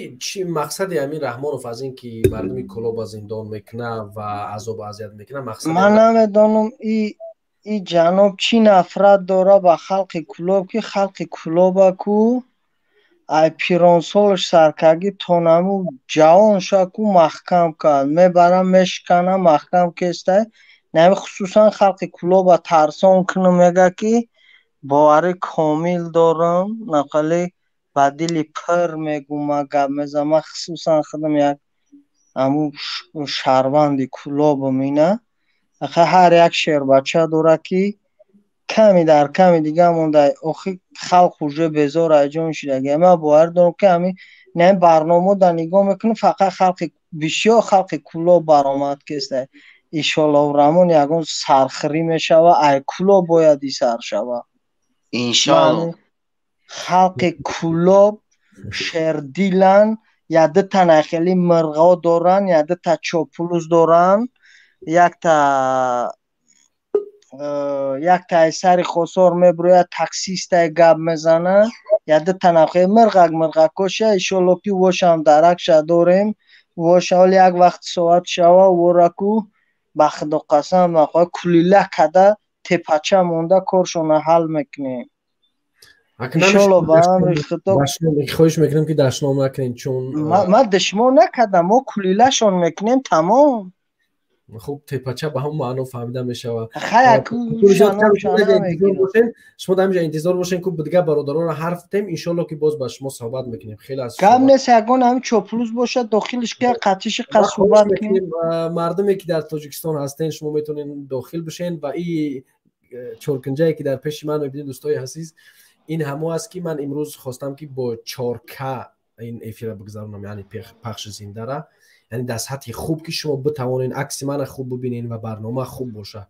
мақсади ҳамин Раҳмонов аз ин ки мардуми Кӯлоба зиндон мекуна ва азобу азият мекуна, мақсад? Ман намедонам, и ҷаноб чӣ нафрат дора ба халқи Кӯлоб, ки халқи Кӯлоба ку ай пиронсолш саркагӣ то наму ҷавонша ку маҳкам кард, мебара, мешкана, маҳкам кестай. Нами хусусан халқи Кӯлоба тарсон кунам, мега ки боварӣ комил дорам, нақали ба дили пир мегум, ман гап мезанам, ман хусусан худам як ҳамун шаҳрванди Кӯлобам, ина аха ҳар як шербача дора ки ками дар ками дига монда, охи халқ уже безор айҷон шидаги. Ман боварӣ дорам, ки ҳамин на барнома да нигоҳ мекунам, фақат халқи бисёр халқи Кӯлоб баромад кестай. Иншоллоҳ, Рамон ягон сархирӣ мешава, ай Кӯлоб бояд исар шава. Иншоллоҳ. Халқи Кӯлоб шердилан, ядита нахели мирғо доранд, ядита чопулус доранд, якта ай сари хосор мебирояд, таксистай гап мезана, ядита нахели мирғак мирғакоша. Иншолло, ки вошам даракша дорем, воша ҳоли як вақт соат шава, вораку ба худо қасам, кулила када тепача монда коршона ҳал мекунем. Иншолло, ба амри худо. Хоҳиш мекунем, ки дашном накунем, чун Ман душмон накардам, мо кулилашон мекунем, тамом. Хуб, тепача ба ҳамон маъно фаҳмида мешавад. Шумо дар ҳаминҷа интизор бошем, ки дигар бародаронро ҳарф тем, иншолло, ки боз ба шумо суҳбат мекунем. Хеле аз Гап нест, ягон ҳамин чоплус бошад, дохилиш ки қатиши қа суҳбат кунем. Мардуме ки дар Тоҷикистон ҳастен, шумо метавонед дохил бишен ва и чоркунҷае ки дар пеши ман мебинед, дӯстои азиз, ин ҳамо аст, ки ман имрӯз хостам, ки бо 4К ин эфира бигзаронам, яъне пахши зиндара, яъне дар сатҳи хуб, ки шумо битавонед акси мана хуб бибинед ва барнома хуб боша.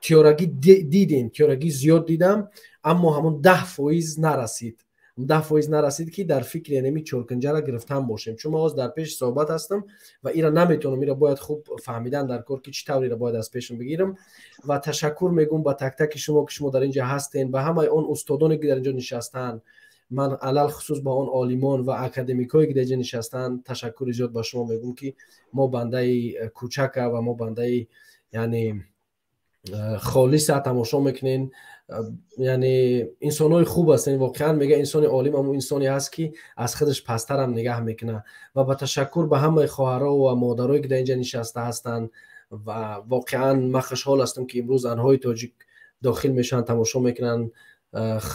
Тиёрагӣ дидем, тиёрагӣ зиёд дидам, аммо ҳамон 10% нарасид, 10% нарасид, ки дар фикри янеми чоркунҷара гирифтан бошем, чун ман ҳозир дар пеши суҳбат ҳастам ва ира наметавонам, ира бояд хуб фаҳмидан дар кор, ки чӣ тавр ира бояд аз пешам бигирам. Ва ташаккур мегӯм ба тактаки шумо, ки шумо дар инҷа ҳастен, ба ҳамаи он устодоне, ки дар инҷо нишастаанд, ман алалхусус ба он олимон ва академикое, ки дар инҷа нишастаанд, ташаккури зиёд ба шумо мегӯм, ки мо бандаи кӯчака ва мо бандаи яъне холиса тамошо мекунен, яъне инсонҳои хуб ҳастен. Воқеан мега, инсони олим ҳамон инсоне ҳаст, ки аз худаш пасттарам нигаҳ мекунад. Ва ба ташаккур ба ҳамаи хоҳаро ва модарое, ки дар инҷа нишаста ҳастанд. Ва воқеан ман хушҳол ҳастам, ки имрӯз занҳои тоҷик дохил мешаванд, тамошо мекунанд.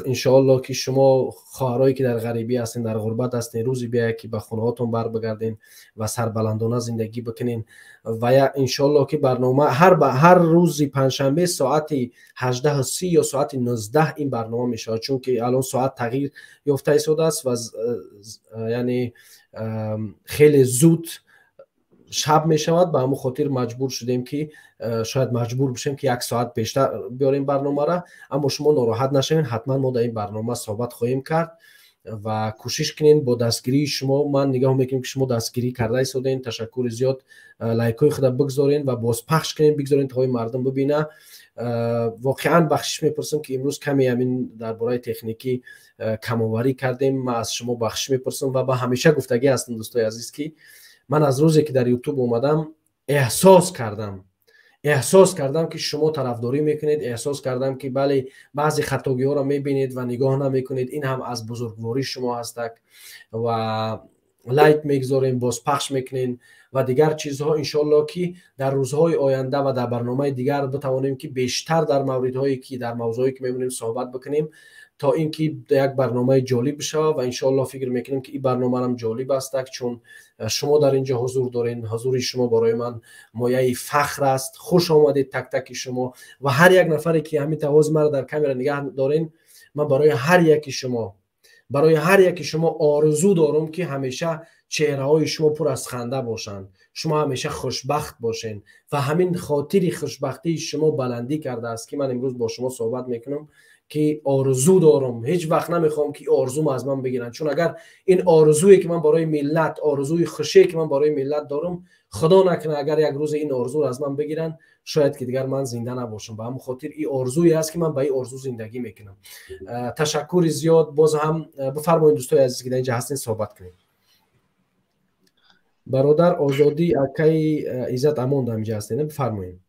Иншоалло, ки шумо хоҳарое, ки дар ғарибӣ ҳастен, дар ғурбат ҳастен, рӯзе биёяд, ки ба хонаҳотон барбигарден ва сарбаландона зиндагӣ бикунен. Ва иншоалло, ки барнома ҳар рӯзи панҷшанбе соати 18:30 ё соати 19 ин барнома мешавад, чунки алон соат тағйир ёфта истодааст ва яъне хеле зуд шаб мешавад. Ба ҳамон хотир маҷбур шудем, ки шояд маҷбур бишем, ки як соат пештар биёрем барномара, аммо шумо нороҳат нашавед, ҳатман мо дар ин барнома суҳбат хоҳем кард ва кӯшиш кунем бо дастгирии шумо. Ман нигоҳ мекунем, ки шумо дастгирӣ карда истодем. Ташаккури зиёд. Лайкҳои худа бигзорен ва бозпахш кунем, бигзорен, то мардум бибина. Воқеан бахшиш мепурсам, ки имрӯз каме ҳамин дар бораи техникӣ камоварӣ кардем. Ман аз шумо бахшиш мепурсам ва ба ҳамеша гуфтагӣ ҳастам, дӯстои азиз, ки ман аз рӯзе, ки дар Ютуб омадам, эҳсос кардам, ки шумо тарафдорӣ мекунед, эҳсос кардам, ки бале, баъзе хатогиҳоро мебинед ва нигоҳ намекунед. Ин ҳам аз бузургвории шумо ҳастак ва лайк мегузорем, бозпахш мекунем ва дигар чизҳо. Иншоалло, ки дар рӯзҳои оянда ва дар барномаи дигар битавонем, ки бештар дар мавридҳое, ки дар мавзӯое, ки мебинем, суҳбат бикунем, то ин ки як барномаи ҷолиб бишавад. Ва иншоалло, фикр мекунем, ки ин барномарам ҷолиб астак, чун шумо дар ин ҷо ҳузур доред. Ҳузури шумо барои ман мояи фахр аст. Хуш омадед, тактаки шумо ва ҳар як нафаре, ки ҳамин тавози маро дар камера нигаҳ дорен. Ман барои ҳар яки шумо, Барои ҳар яки шумо орзу дорам, ки ҳамеша чеҳраҳои шумо пур аз ханда бошанд, шумо ҳамеша хушбахт бошед ва ҳамин хотири хушбахтии шумо баландӣ кардааст, ки ман имрӯз бо шумо суҳбат мекунам, ки орзу дорам, ҳеҷ вақт намехоҳам, ки орзум аз ман бигиранд. Чун агар ин орзуе, ки ман барои миллат, орзуи хушие, ки ман барои миллат дорам, худо накунад, агар як рӯзе ин орзуро аз ман бигиранд, шояд ки дигар ман зинда набошам. Ба ҳамон хотир ин орзуе аст, ки ман ба ин орзу зиндагӣ мекунам. Ташаккури зиёд. Боз ҳам бифармоед, дӯстои азиз, ки дар инҷа ҳастед, суҳбат кунед. Бародар Озодӣ, акаи Иззат Амон дар инҷа ҳастед, бифармоед.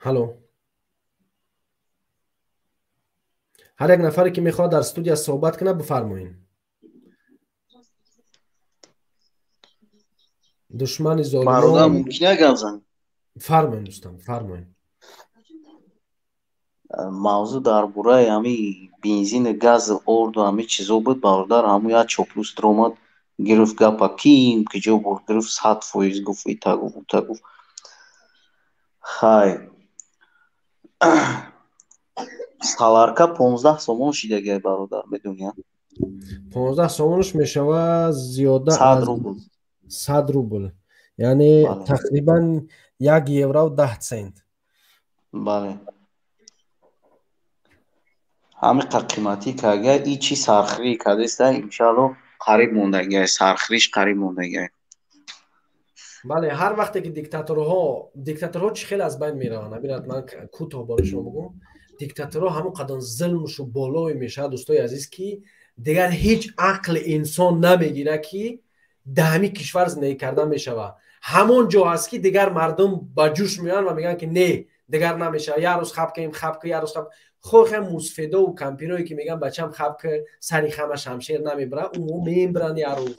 Ҳало, ҳар як нафаре, ки мехоҳад дар студия суҳбат кунад, бифармоед. Душмани золимон. Мумкин гап зан? Фармоед, дӯстам, фармоед. Мавзӯъ дар бораи ҳами бензину газу орду ҳами чизо буд, бародар. Ҳаму як чоплус омад, гирифт гапа, ким ки ҷо бурд, гирифт, 100% гуфт, ита гуфт, ута гуфт. Хай, солярка 15 сомон шидагай, бародар, медони? 15 сомонаш мешавад зиёда 100 рубл. 100 рубл, яъне тақрибан 1 еврou 10 цент. Бале, ҳамиқа қиматӣ карга. И чи сархирӣ кардеста, иншаалло, қариб мондагиай, сархириш қариб мондагиай. Бале, ҳар вақте ки диктаторҳо чӣ хел аз байн мераванд, абинад, ман кӯтоҳ барои шумо бигӯм. Диктаторҳо ҳамон қадар зулмшу болое мешавад, дӯстои азиз, ки дигар ҳеҷ ақли инсон намегирад, ки дар ҳамин кишвар зиндагӣ кардан мешавад. Ҳамон ҷо аст, ки дигар мардум ба ҷӯш меоянд ва мегӯянд, ки не, дигар намешавад. Як рӯз хаб кунем, хаб ку, як рӯз хаб хохам. Мусфедову кампирое, ки мегӯянд, бачам хаб ку, сари хама шамшер намебара, ӯ мебаранд як рӯз.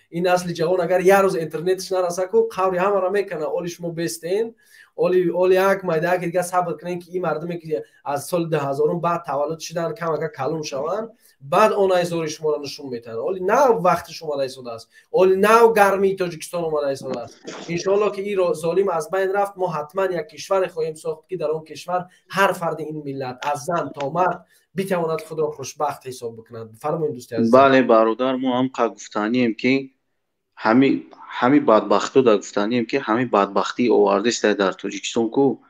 Ин насли ҷавон агар як рӯз интернетш нараса ку, қаври ҳамаро мекунад. Оли шумо бестен, оли як майдаяки дигар сабр кунем, ки ин мардуме, ки аз соли 2000-ум баъд таваллуд шуданд, камака калон шаванд, баъд он айзори шуморо нишон метаҳанд. Оли нав вақтиш омада истодааст, оли нав гармии Тоҷикистон омада истодааст. Иншоалло, ки ин золим аз байн рафт, мо ҳатман як кишваре хоҳем сохт, ки дар он кишвар ҳар фарди ин миллат, аз зан то мард, битавонад худро хушбахт ҳисоб бикунад. Фармоед, дӯсти азиз. Бале, бародар, мо ҳам қа гуфтанием, ки ҳами бадбахто да гуфтанием, ки ҳами бадбахтӣ овардеста дар Тоҷикистон ку,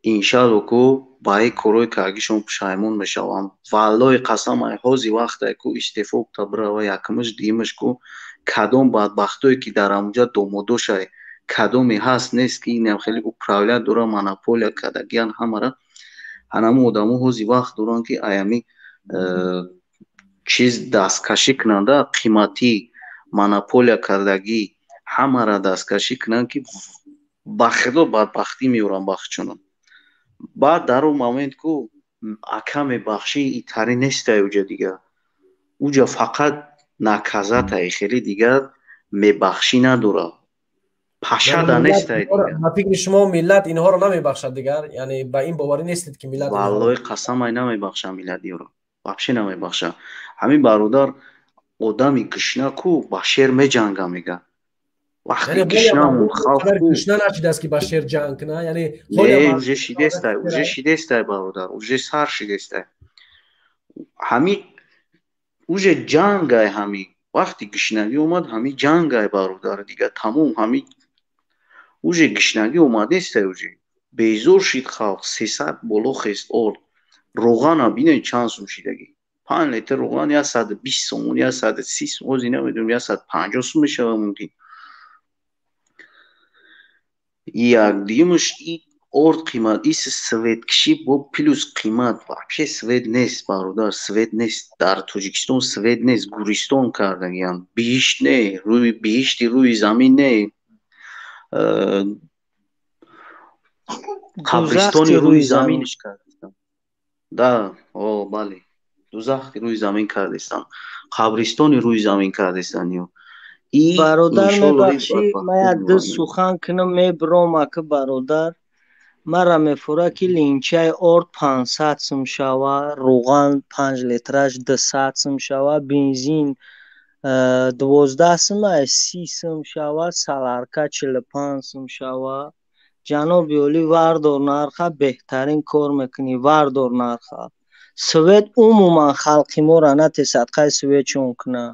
иншаалло, ку ба ин корҳои кардагишон пушаймон мешаванд. Валлои қасам, ай ҳози вақте ку истеъфо кута бирава, якумаш, дуюмаш ку, кадом бадбахтое, ки дар ҳамуҷа домодошай, кадоме ҳаст нест, ки инам хеле управлять дора, монополия кардагиян ҳамара, ҳанамо одамо ҳози вақт доранд, ки аями чиз дасткашӣ кунанда, қиматӣ монополия кардагӣ ҳамара дасткашӣ кунанд, ки ба худо бадбахтӣ меоранд бахтчунон. Баъд дар он момент ку ака мебахшӣ, итари нестай уҷа дигар, уҷа фақат наказатай, хеле дигар мебахшӣ надора, пашада нестай. Ба фикри шумо, миллат инҳоро намебахшад дигар? Яъне ба ин боварӣ нестед, ки миллат? Валлои қасам, ай намебахшам, миллат ёро вообще намебахшам. Ҳамин, бародар, одами гушна ку ба шер меҷанга, мега. Вақти гушнамон халқ гушна нашидааст, ки ба шер ҷанг кунад, яъне? Не, уже шидестай, уже шидестай, бародар, уже сар шидестай. Ҳами уже ҷангай, ҳами вақти гушнагӣ омад, ҳами ҷангай, бародар, дига тамом. Ҳами уже гушнагӣ омадестай, уже безор шид халқ. 300 боло хест орд, роғана бинед чанд сум шидагӣ. 5 литр роған 120 сомон, 130 сом, ози намедонам, 150 сум мешава мумкин. Як дуюмаш и орд қимат, ис светкишӣ бо плюс қимат. Вообще свет нест, бародар, свет нест дар Тоҷикистон, свет нест, гӯристон кардагиян. Биҳишт не, рӯи биҳишти рӯи замин не, қабристони рӯи заминш кардастан да. О, бале, дузахи рӯи замин кардестан, қабристони рӯи замин кардестан ё. Бародар, мебахшӣ, ман як ду сухан кунам, мебиром. Ака, бародар, мара мефура, ки линчаи орд 500 сум шава, рӯған 5 литраш 200 сум шава, бензин 12 сум, 30 сум шава, солярка 45 сум шава. Ҷаноби олӣ, вардор нарха, беҳтарин кор мекунӣ, вардор нарха. Свет умуман халқи моро нате садқаи светшон куна.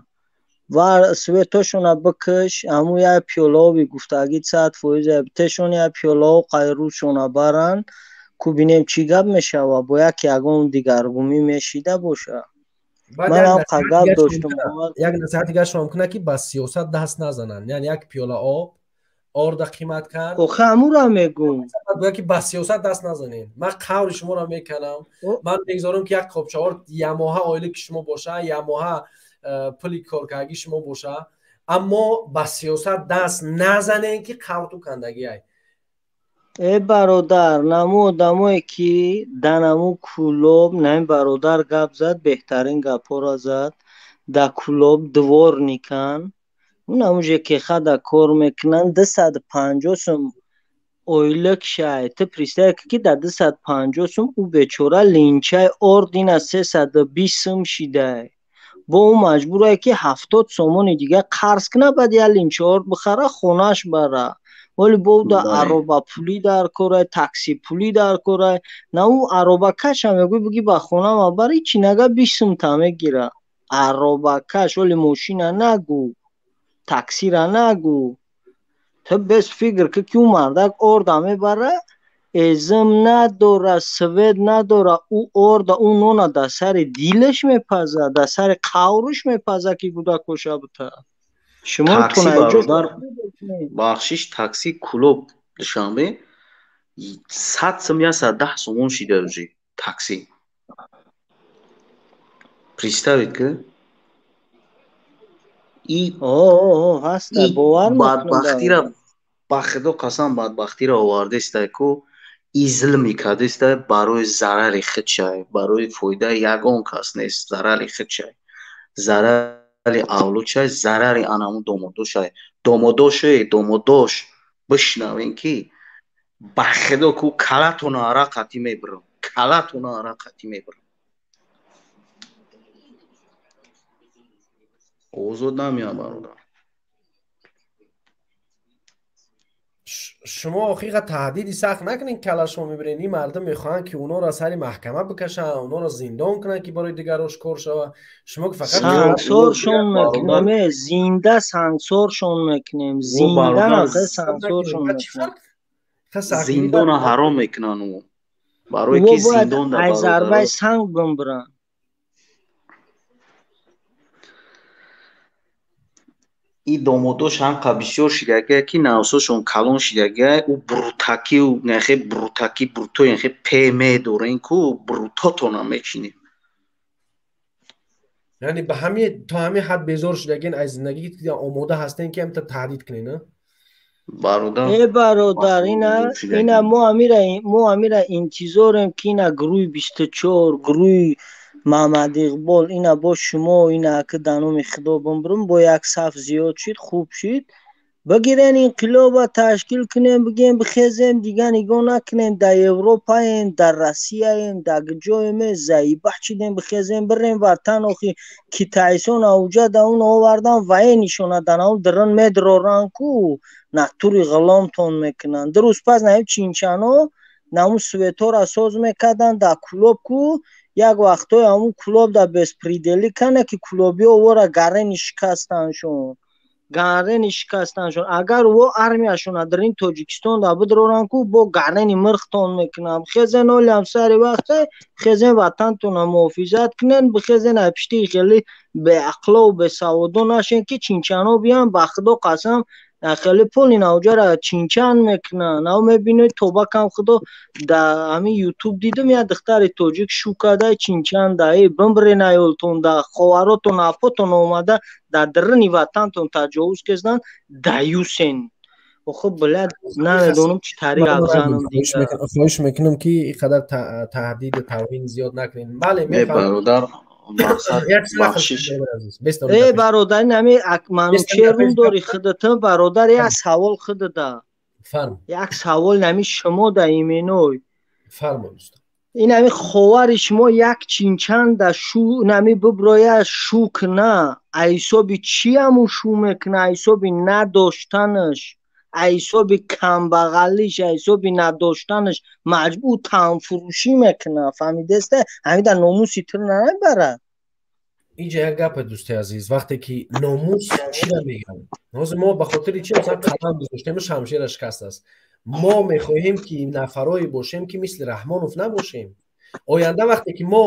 Вар светошона бикаш, ҳамун як пиёлаоби гуфтагӣ 100%, битешон як пиёлао қайрӯзшона баранд, ку бинем чӣ гап мешава, бо як ягон дигаргумӣ мешида боша. Ман ҳам гап доштам. Як насиҳат дигар шумо кунад, ки ба сиёсат даст назананд. Яъне як пиёла об орда қимат кард. Охе, ҳамура мегӯм. Бояд ки ба сиёсат даст назанед. Ман қаври шуморо меканам. Ман мегзорам, ки як қопча орд ямоҳа оилаки шумо боша, ямоҳа пули коркардагии шумо боша, аммо ба сиёсат даст назанед, ки қаврту кандагиай. Э бародар, наму одамое ки да наму Кӯлоб, нами бародар гап зад, беҳтарин гапҳоро зад. Да Кӯлоб дворникан, наму ЖКХ да кор мекунанд, 250 сум ойлик шай. Ту представь, ки да 250 сум ӯ бечора линчаи орд ина 320 сум шидай. Бо ӯ маҷбурае, ки 70 сомони дига қарз куна, баъд як линча орд бихара, хонааш бара. Вале бо ӯ да аробапулӣ дар корай, таксипулӣ дар корай. На ӯ аробакаша мегӯй, биги ба хонама бар, ҳичи нага, 20 сум та мегира. Аробакаш, вале мошина нагӯ, таксира нагӯ. Ту бес фикр ки, ки ӯ мардак орда мебара, эзм надора, свет надора, ӯ орда, ӯ нона дар сари дилаш мепаза, дар сари қавриш мепаза, ки гудакоша бута. Шумо такси, бародар, бахшиш, такси Кулоб Душанбе 100 сум, 110 сомон шида уже такси. Представить ки и ҳаста, бовар. Бадбахтира, ба худо қасам, бадбахтира овардестай ку и зулми кардестай барои зарари худшай, барои фоидаи ягон кас нест, зарари худшай, зарари авлодшай, зарари анаму домодошай. Домодоше, домодош, бишнавен, ки ба худо ку калатона арақ қатӣ мебирам, калатона арақ қатӣ мебирам. Озод намеям, бародар. Шумо охиқа таҳдиди сахт накунед, кала шумо мебинед, ин мардум мехоҳанд, ки онҳоро сари маҳкама бикашанд, онҳоро зиндон кунанд, ки барои дигар ошкор шавад. Шумо ки фақат сангсоршон мекунем, зинда сангсоршон мекунем, зинда сангсоршон мекунем. Зиндона ҳаром мекунанд барое ки зиндон ай зарбаи санг бимбиранд. И домодош ҳамқа бисёр шидагия, ки навсошон калон шидагия, ӯ брутакиу нахе брутаки бруто нахе пм дорен ку брутотона мечинем. Яъне ба ҳами то ҳами ҳад безор шудагин аз зиндагӣ, омода ҳастен, ки ҳамта таҳдид кунен, а? Бародар. Э бародар, ина мо амира интизорем, ки ина гурӯҳи 24, гурӯҳи Маҳмад Иқбол, ина бо шумо, ина ки дар номи худо бимбирем, бо як саф зиёд шид, хуб шид. Бигирен, инқилоба ташкил кунем, бигем, бихезем, дига нигоҳ накунем, дар Европаем, дар Россияем, дар ҷоем, заиба чидем, бихезем, бирем ватан. Охи китайсон ауҷа да он овардан, вае нишона дар он дрон медроран ку натури ғуломтон мекунанд. 2 рӯз пас наим чинчано наму светора соз мекарданд дар Кулоб ку. Як вақтҳое ҳамун Кулоб дар беспредел ӣ кане, ки кулобиҳо вора гарени шикастаншон, гарени шикастаншон. Агар во армияшона дар ин Тоҷикистон да бидроран ку, бо гарени мирхтон мекунам. Хезен, олиам сари вақте хезен, ватантона муҳофизат кунен, бихезен, ай пишти хеле беақлову бесаводо нашен, ки чинчано биям. Ба худо қасам, хеле поли навҷара чинчан мекунанд. Нав мебинед, тобакам худо, дар ҳамин Ютуб дидам, як духтари тоҷик шу карда чинчан да. Э бимбирен, аёлтон да, ховаротон, апотон омада дар даруни ватантон таҷовуз карданд, даюсен. Охо, блядь, намедонам чӣ тариқ гап занам. Хоҳиш мекунам, ки ин қадар таҳдиду тавҳин зиёд накунед. Бале. Бародар. Э бародар, ин ҳами Манучерун дори худатон, бародар, як савол худада, як савол ҳами шумо да именой. Ин ҳами ховари шумо як чинчанда шу нами биброя шу куна, айсоби чи ҳаму шу мекуна? Айсоби надоштанаш, ҳисоби камбағалиш, ҳисоби надоштанаш маҷбур танфурӯшӣ мекунад. Фаҳмидеста? Ҳамида номуси ту намебарад. Инҷа як гапе, дӯсти азиз, вақте ки номус чира мегӯянд, ҳозир мо ба хотири чи масалан қалам гузоштему шамшера шикаст аст. Мо мехоҳем, ки нафарое бошем, ки мисли Раҳмонов набошем. Оянда вақте ки мо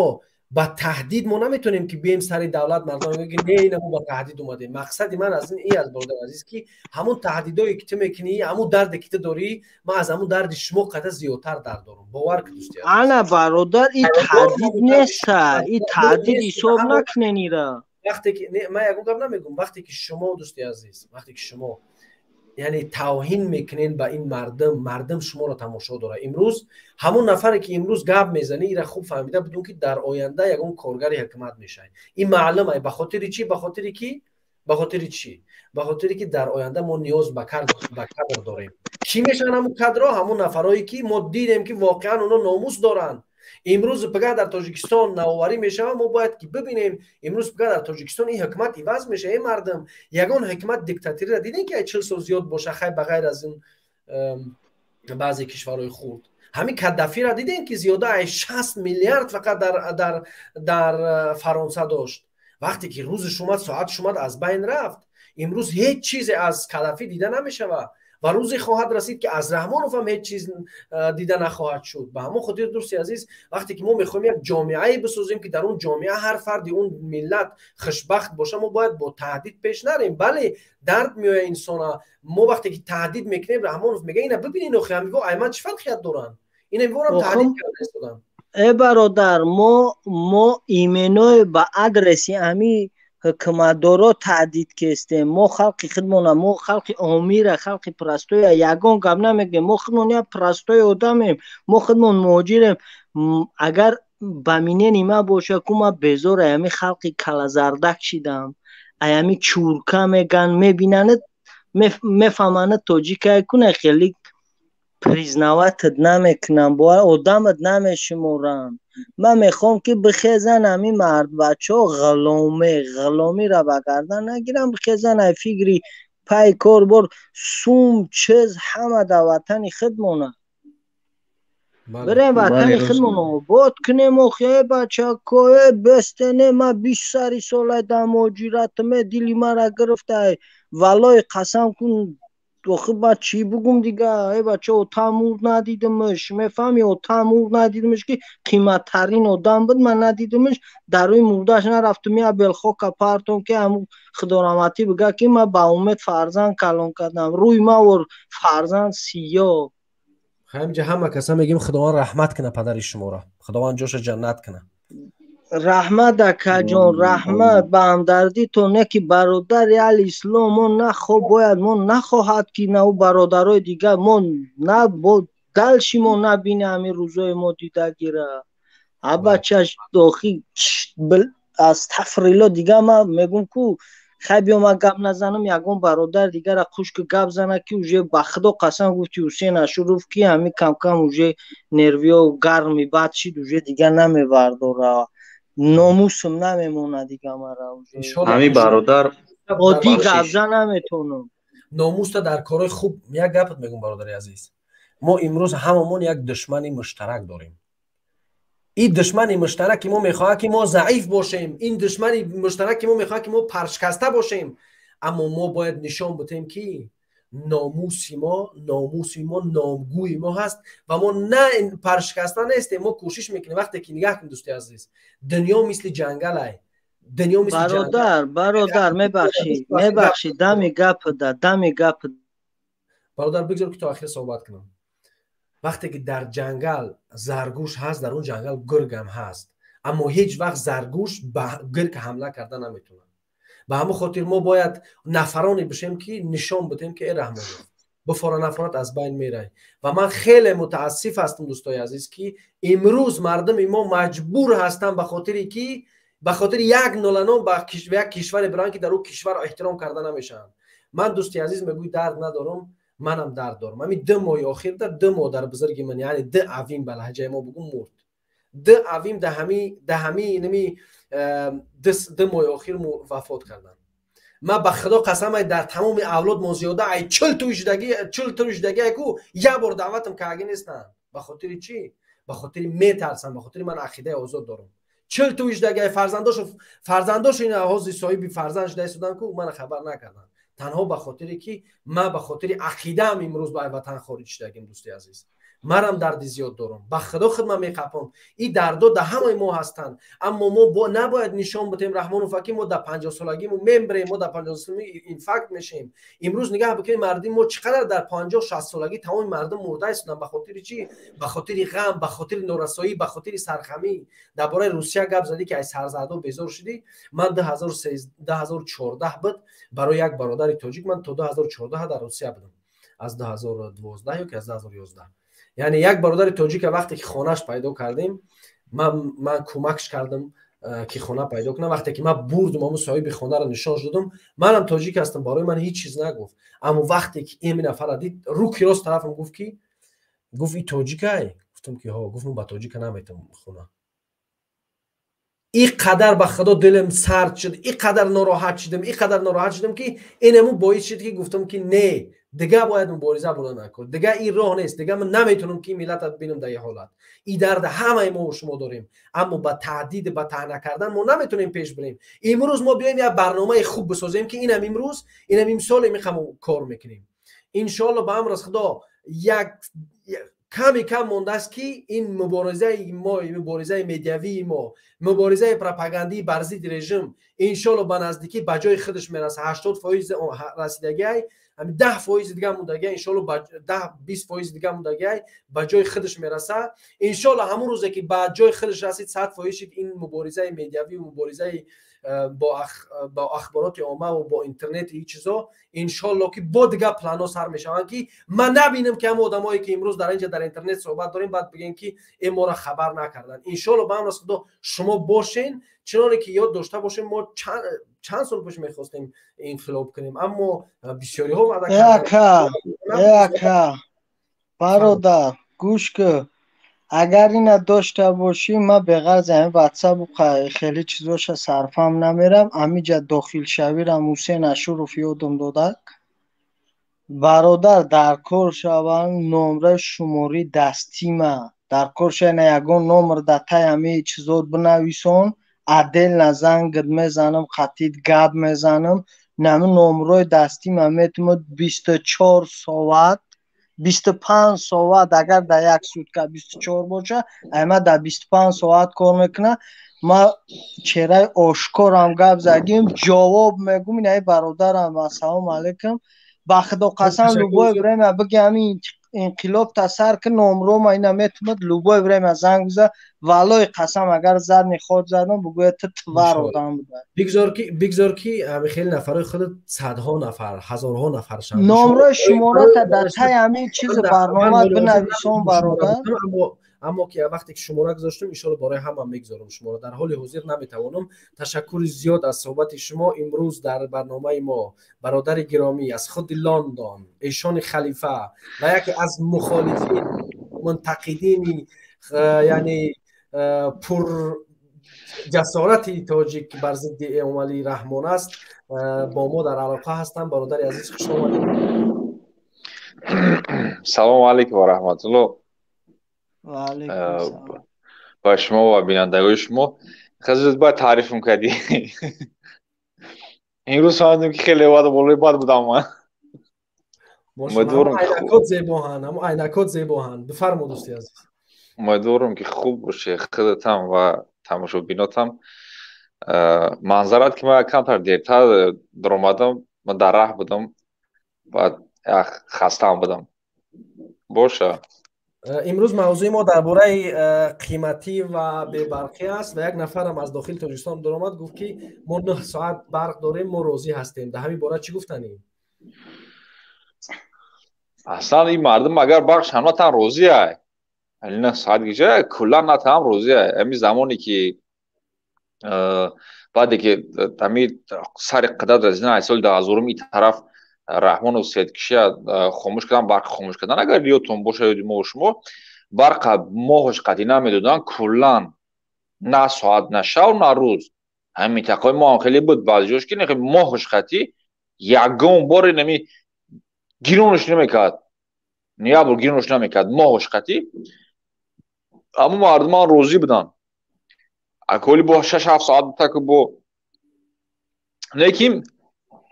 ба таҳдид, мо наметонем, ки бием сари давлат, мардум мегӯянд, ки не, ина мо ба таҳдид омадем. Мақсади ман аз ин аст, бародар азиз, ки ҳамон таҳдидое, ки ту мекунӣ, ҳамон дарде, ки ту дорӣ, ман аз ҳамон дарди шумо қадр зиёдтар дард дорам. Бовар кун, дӯсти азиз. Ана, бародар, и таҳдид неста, и таҳдид ҳисоб накунен ира. Вақте ки не, ман ягон гап намегӯм. Вақте ки шумо, дӯсти азиз, вақте ки шумо, яъне, тавҳин мекунен ба ин мардум, мардум шуморо тамошо дорад. Имрӯз ҳамон нафаре, ки имрӯз гап мезанӣ, ира хуб фаҳмида будум, ки дар оянда ягон коргари ҳукумат мешавад. Ин маълум ай. Ба хотири чӣ? Ба хотири чӣ? Ба хотире ки дар оянда мо ниёз ба кадр дорем. Кӣ мешаванд ҳамун кадрҳо? Ҳамун нафарое, ки мо дидем, ки воқеан онҳо номус доранд. Имрӯз пага дар Тоҷикистон навоварӣ мешавад, мо бояд ки бибинем. Имрӯз пага дар Тоҷикистон ин ҳукумат иваз мешавад. Эй мардум, ягон ҳукумат диктаториро дидем, ки 40 сол зиёд боша? Хай, ба ғайр аз ин баъзе кишварҳои хурд. Ҳамин Каддафиро дидем, ки зиёда аз 60 миллиард фақат дар Фаронса дошт. Вақте ки рӯзш омад, соатш омад, аз байн рафт. Имрӯз ҳеҷ чизе аз Каддафӣ дида намешавад ва рӯзе хоҳад расид, ки аз Раҳмонов ҳам ҳеҷ чиз дида нахоҳад шуд. Ба ҳамон хотир, дӯсти азиз, вақте ки мо мехоҳем як ҷомеае бисозем, ки дар он ҷомеа ҳар фарди он миллат хушбахт боша, мо бояд бо таҳдид пеш нарем. Бале, дард меояд инсона. Мо вақте ки таҳдид мекунем, Раҳмонов мега: «Ина бибинед, охи ҳамиво ай ман чӣ фарқият доранд? Ина ҳамиворам таҳдид карда истоданд». Э, бародар, мо именно ба адреси ҳами ҳукуматдоро таҳдид кестем. Мо халқи худмона, мо халқи омира, халқи простой я ягон гап намегӯем. Мо худмон як простой одамем, мо худмон муҳоҷирем. Агар ба мнение ман боша ку, ман безор аями халқи калазардак шидам, аями чурка меган, мебинанад, мефаҳманад тоҷикае куна, хеле признавать ат намекунам, бояд одамат намешуморанд. Ман мехоҳам, ки бихезан ҳамин мардбачаҳо, ғуломе ғуломиро ба гардан нагиранд, бихезан, ай фикри пай кор бор, сум, чиз, ҳама дар ватани худмона. Бирем, ватани худмон обод кунем. Охи, э бачако, э бестене, ман 20 сари солай дар муҳоҷиратме, дили мара гирифтай, валлои қасам кун. Охи, ман чӣ бугум дига? Э бача, отам мурд, надидимш, мефаҳми? Отам мурд, надидимш, ки қиматтарин одам буд, ман надидимш, дар рӯи мурдаш нарафтум, я белхока партом, ки ҳамун худораҳматӣ бига, ки ман ба умед фарзанд калон кардам, рӯи ман вор фарзанд сиёҳ. Ҳаминҷа ҳама каса мегӯем, Худованд раҳмат кунад падари шуморо, Худованд ҷоша ҷаннат кунад. Раҳмат, акаҷон, раҳмат ба ҳамдардитон. Не ки, бародари ал ислом, мо нахо бояд, мо нахоҳад, ки на бародарои дигар мо на бо дальше мо набине ҳамин рӯзои мо дидагира. Абачаш охи, астафрилло. Дига ман мегӯм ку, хай, биё, ман гап назанам, ягон бародар дигара хушк гап зана, ки уже ба худо қасам, гуфти Ҳусен Ашуров, ки ҳамин камкам уже нервиё гарми бад шид, уже дига намевардора, номусам намемонад дига мара. Ҳамин бародар. Оддӣ гап зан наметонам. Номуста дар корҳои хуб. Як гапат мегӯм, бародари азиз: мо имрӯз ҳамамон як душмани муштарак дорем. Ин душмани муштараки мо мехоҳад, ки мо заиф бошем. Ин душмани муштараки мо мехоҳад, ки мо паршикаста бошем. Аммо мо бояд нишон бидем, ки номуси мо, номуси мо номгӯи мо ҳаст ва мо на паршикаста нестем. Мо кӯшиш мекунем. Вақте ки нигаҳ кун, дӯсти азиз, дунё мисли ҷангалай, дунё мисли Бародар, бародар, мебахшӣ, мебахшӣ, дами гапда, дами гап. Бародар, бигзор, ки то ахир суҳбат кунам. Вақте ки дар ҷангал заргӯш ҳаст, дар он ҷангал гургам ҳаст, аммо ҳеҷ вақт заргӯш ба гург ҳамла карда наметавонад. Ба ҳамон хотир мо бояд нафароне бишем, ки нишон бидем, ки э Раҳмонов, бифора нафарат аз байн мерай. Ва ман хеле мутаассиф ҳастам, дӯстои азиз, ки имрӯз мардуми мо маҷбур ҳастанд, ба хотире ки ба хотири як нуланом ба як кишваре биранд, ки дар ӯ кишвар эҳтиром карда намешаванд. Ман, дӯсти азиз, мегӯй дард надорам, манам дард дорам. Ҳамин 2 моҳи охир дар ду модар бузурги ман, яъне ду авим, ба лаҳҷаи мо бугум, мурд. Ду авим да ҳами нами 2 моҳи охир вафот карданд. Ман ба худо қасам, ай дар тамоми авлод мо зиёда ай 40 тӯй шудагӣ, 40 тӯй шудагӣ, ку як бор даъватам кардаги нестанд. Ба хотири чӣ? Ба хотири метарсам, ба хотири ман ақидаи озод дорам. 40 тӯй шудагӣ, ай фарзандошу ина ҳозир соҳиби фарзанд шуда истодан, ку мана хабар накарданд. Танҳо ба хотире ки ман ба хотири ақидаам имрӯз ба ватан хориҷ шудагим. Дӯсти азиз, манам дарди зиёд дорам, ба худо худ ман меқапам. Ин дардо дар ҳамаи мо ҳастанд, аммо мо набояд нишон бидем, Раҳмонов, ки мо дар 50-солагимо мембрем, мо дар 50-солагӣ инфаркт мешем. Имрӯз нигаҳ бикунем, мардим мо чӣ қадар дар 50-60 солагӣ тамоми мардум мурда истоданд. Ба хотири чӣ? Ба хотири ғам, ба хотири норасоӣ, ба хотири сархамӣ. Дар бораи Русия гап задӣ, ки аз сарзардо безор шудӣ. Ман 2014 буд, барои як бародари тоҷик ман то 2014 дар Русия будам, аз 2012 ё ки аз 2011. Яъне як бародари тоҷика вақте ки хонаш пайдо кардем, ман кӯмакш кардам, ки хона пайдо кунам. Вақте ки ман бурдум, ҳамун соҳиби хонаро нишон додам, манам тоҷик ҳастам, барои ман ҳеҷ чиз нагуфт. Аммо вақте ки ин нафарра дид, руки рост тарафам гуфт, ки гуфт: «И тоҷикай?» Гуфтам, ки ҳо. Гуфт: «Ман ба тоҷика наметавонам хона». И қадар ба худо дилам сард шуд, и қадар нороҳат шудам, и қадар нороҳат шудам, ки инаму боис шуд, ки гуфтам, ки не, дига бояд мубориза бурда накун, дига ин роҳ нест, дига ман наметавонам, ки миллата бинам дар ин ҳолат. И дарда ҳамаи мо шумо дорем, аммо ба таҳдид, ба таъна кардан мо наметавонем пеш бирем. Имрӯз мо биёем як барномаи хуб бисозем, ки инам имрӯз, инам имсол мехамо кор мекунем, иншоалло, ба амр аз худо. Як каме кам мондааст, ки ин муборизаи мо, муборизаи медиавии мо, муборизаи пропагандии бар зидди режим, иншоалло, ба наздикӣ ба ҷои худаш мерасад. 80% расидагиай, 10% дига мондагиай, иншоалло, 10-20% дига мондагиай, ба ҷои худаш мерасад, иншоалло. Ҳамон рӯзе ки ба ҷои худаш расид, 100% шид, ин муборизаи медиавӣ, муборизаи бо ахбороти омма ва бо интернет, ин чизо, иншоалло, ки бо дигар планҳо сар мешаванд, ки ман набинам, ки ҳама одамое ки имрӯз дар инҷа дар интернет суҳбат дорем, баъд бигӯем, ки э, моро хабар накарданд. Иншоалло, ба амр аз худо, шумо бошен. Чуноне ки ёд дошта бошем, мо чанд сол пеш мехостем инқилоб кунем, аммо бисёриҳо ваъда Ака, бародар, гӯш кун. Агар ина дошта бошӣ, ман беғарзи ҳамин ватсапу хеле чизоша сарфам намерам. Ҳамиҷа дохилшавирам Ҳусен Ашуров ёдам додак. Бародар, дар кор шаванд номраи шумории дастима, дар кор шава, ягон номр дар таи ҳамаи чизот бинависон, отдельно зангат мезанам, қатит гап мезанам. Нами номрои дастима метавонад 24 соат, 25 соат, агар дар як сутка 24 боша, айма дар 25 соат кор мекунад. Ма чеҳраи ошкорам гап задим, ҷавоб мегум. Инаи бародарам, ассалому алайкум, ба худо қасам, любое время биги, ҳамин инқилоб тасар ки, номрома ина метавонад любое время занг биза. Валлои қасам, агар задний ход задам, бугӯяд, ту тварь одам буда. Бигзор, ки ҳами хеле нафарои худат садҳо нафар, ҳазорҳо нафар шаванд. Номрои шумората дар таи ҳамин чизи барнома бинависон, бародар. Аммо ки вақте ки шумора гузоштем, иншоалло, барои ҳама мегузорам шуморо. Дар ҳоли ҳозир наметавонам. Ташаккури зиёд аз суҳбати шумо. Имрӯз дар барномаи мо бародари гиромӣ аз худи Лондон, эшони халифа ва яке аз мухолифин, мунтақидини, яъне пур ҷасорати тоҷик бар зидди Эмомалӣ Раҳмон аст, бо мо дар алоқа ҳастанд. Бародари азиз, хуш омадед. Салому алайкум ва раҳматулло ба шумо ва бинандагони шумо. Хазрат, бояд таърифм кардӣ. Имрӯз фаҳмидем, ки хеле вад болои бад будам ман. Умедворам, айнакот зебоҳанд, ҳамо айнакот зебоҳанд. Бифармо, дӯсти азиз. Умедворам, ки хуб боше худатам ва тамошобинотам. Манзарат, ки ман камтар дертар даромадам, ман дар раҳ будам, баъд хастаам будам боша. Имрӯз мавзӯи мо дар бораи қиматӣ ва бебарқӣ аст ва як нафарам аз дохили Тоҷикистон даромад, гуфт, ки мо 9 соат барқ дорем, мо розӣ ҳастем. Дар ҳамин бора чӣ гуфтанӣ? Аслан ин мардум агар барқ шанватан розӣ ай, 9 соат гиҷа куллан натаам розӣ ай. Ҳамин замоне ки баъде ки ҳами сари қудрат расидан, аз соли 2000-ум ин тараф, Раҳмонов светкишия хомӯш кардан, барқ хомӯш кардан, агар ёдтон боша, ёди мо шумо, барқа моҳош қатъӣ намедоданд куллан, на соат, на шав, на рӯз. Ҳамин минтақаҳои мо ҳам хеле буд, баъзеҷош ки моҳш қатӣ ягон боре нами гиронш намекард, як бор гиронш намекард моҳш қатӣ. Аммо мардуман розӣ буданд. Аколи бо 6-7 соат таку бо лекин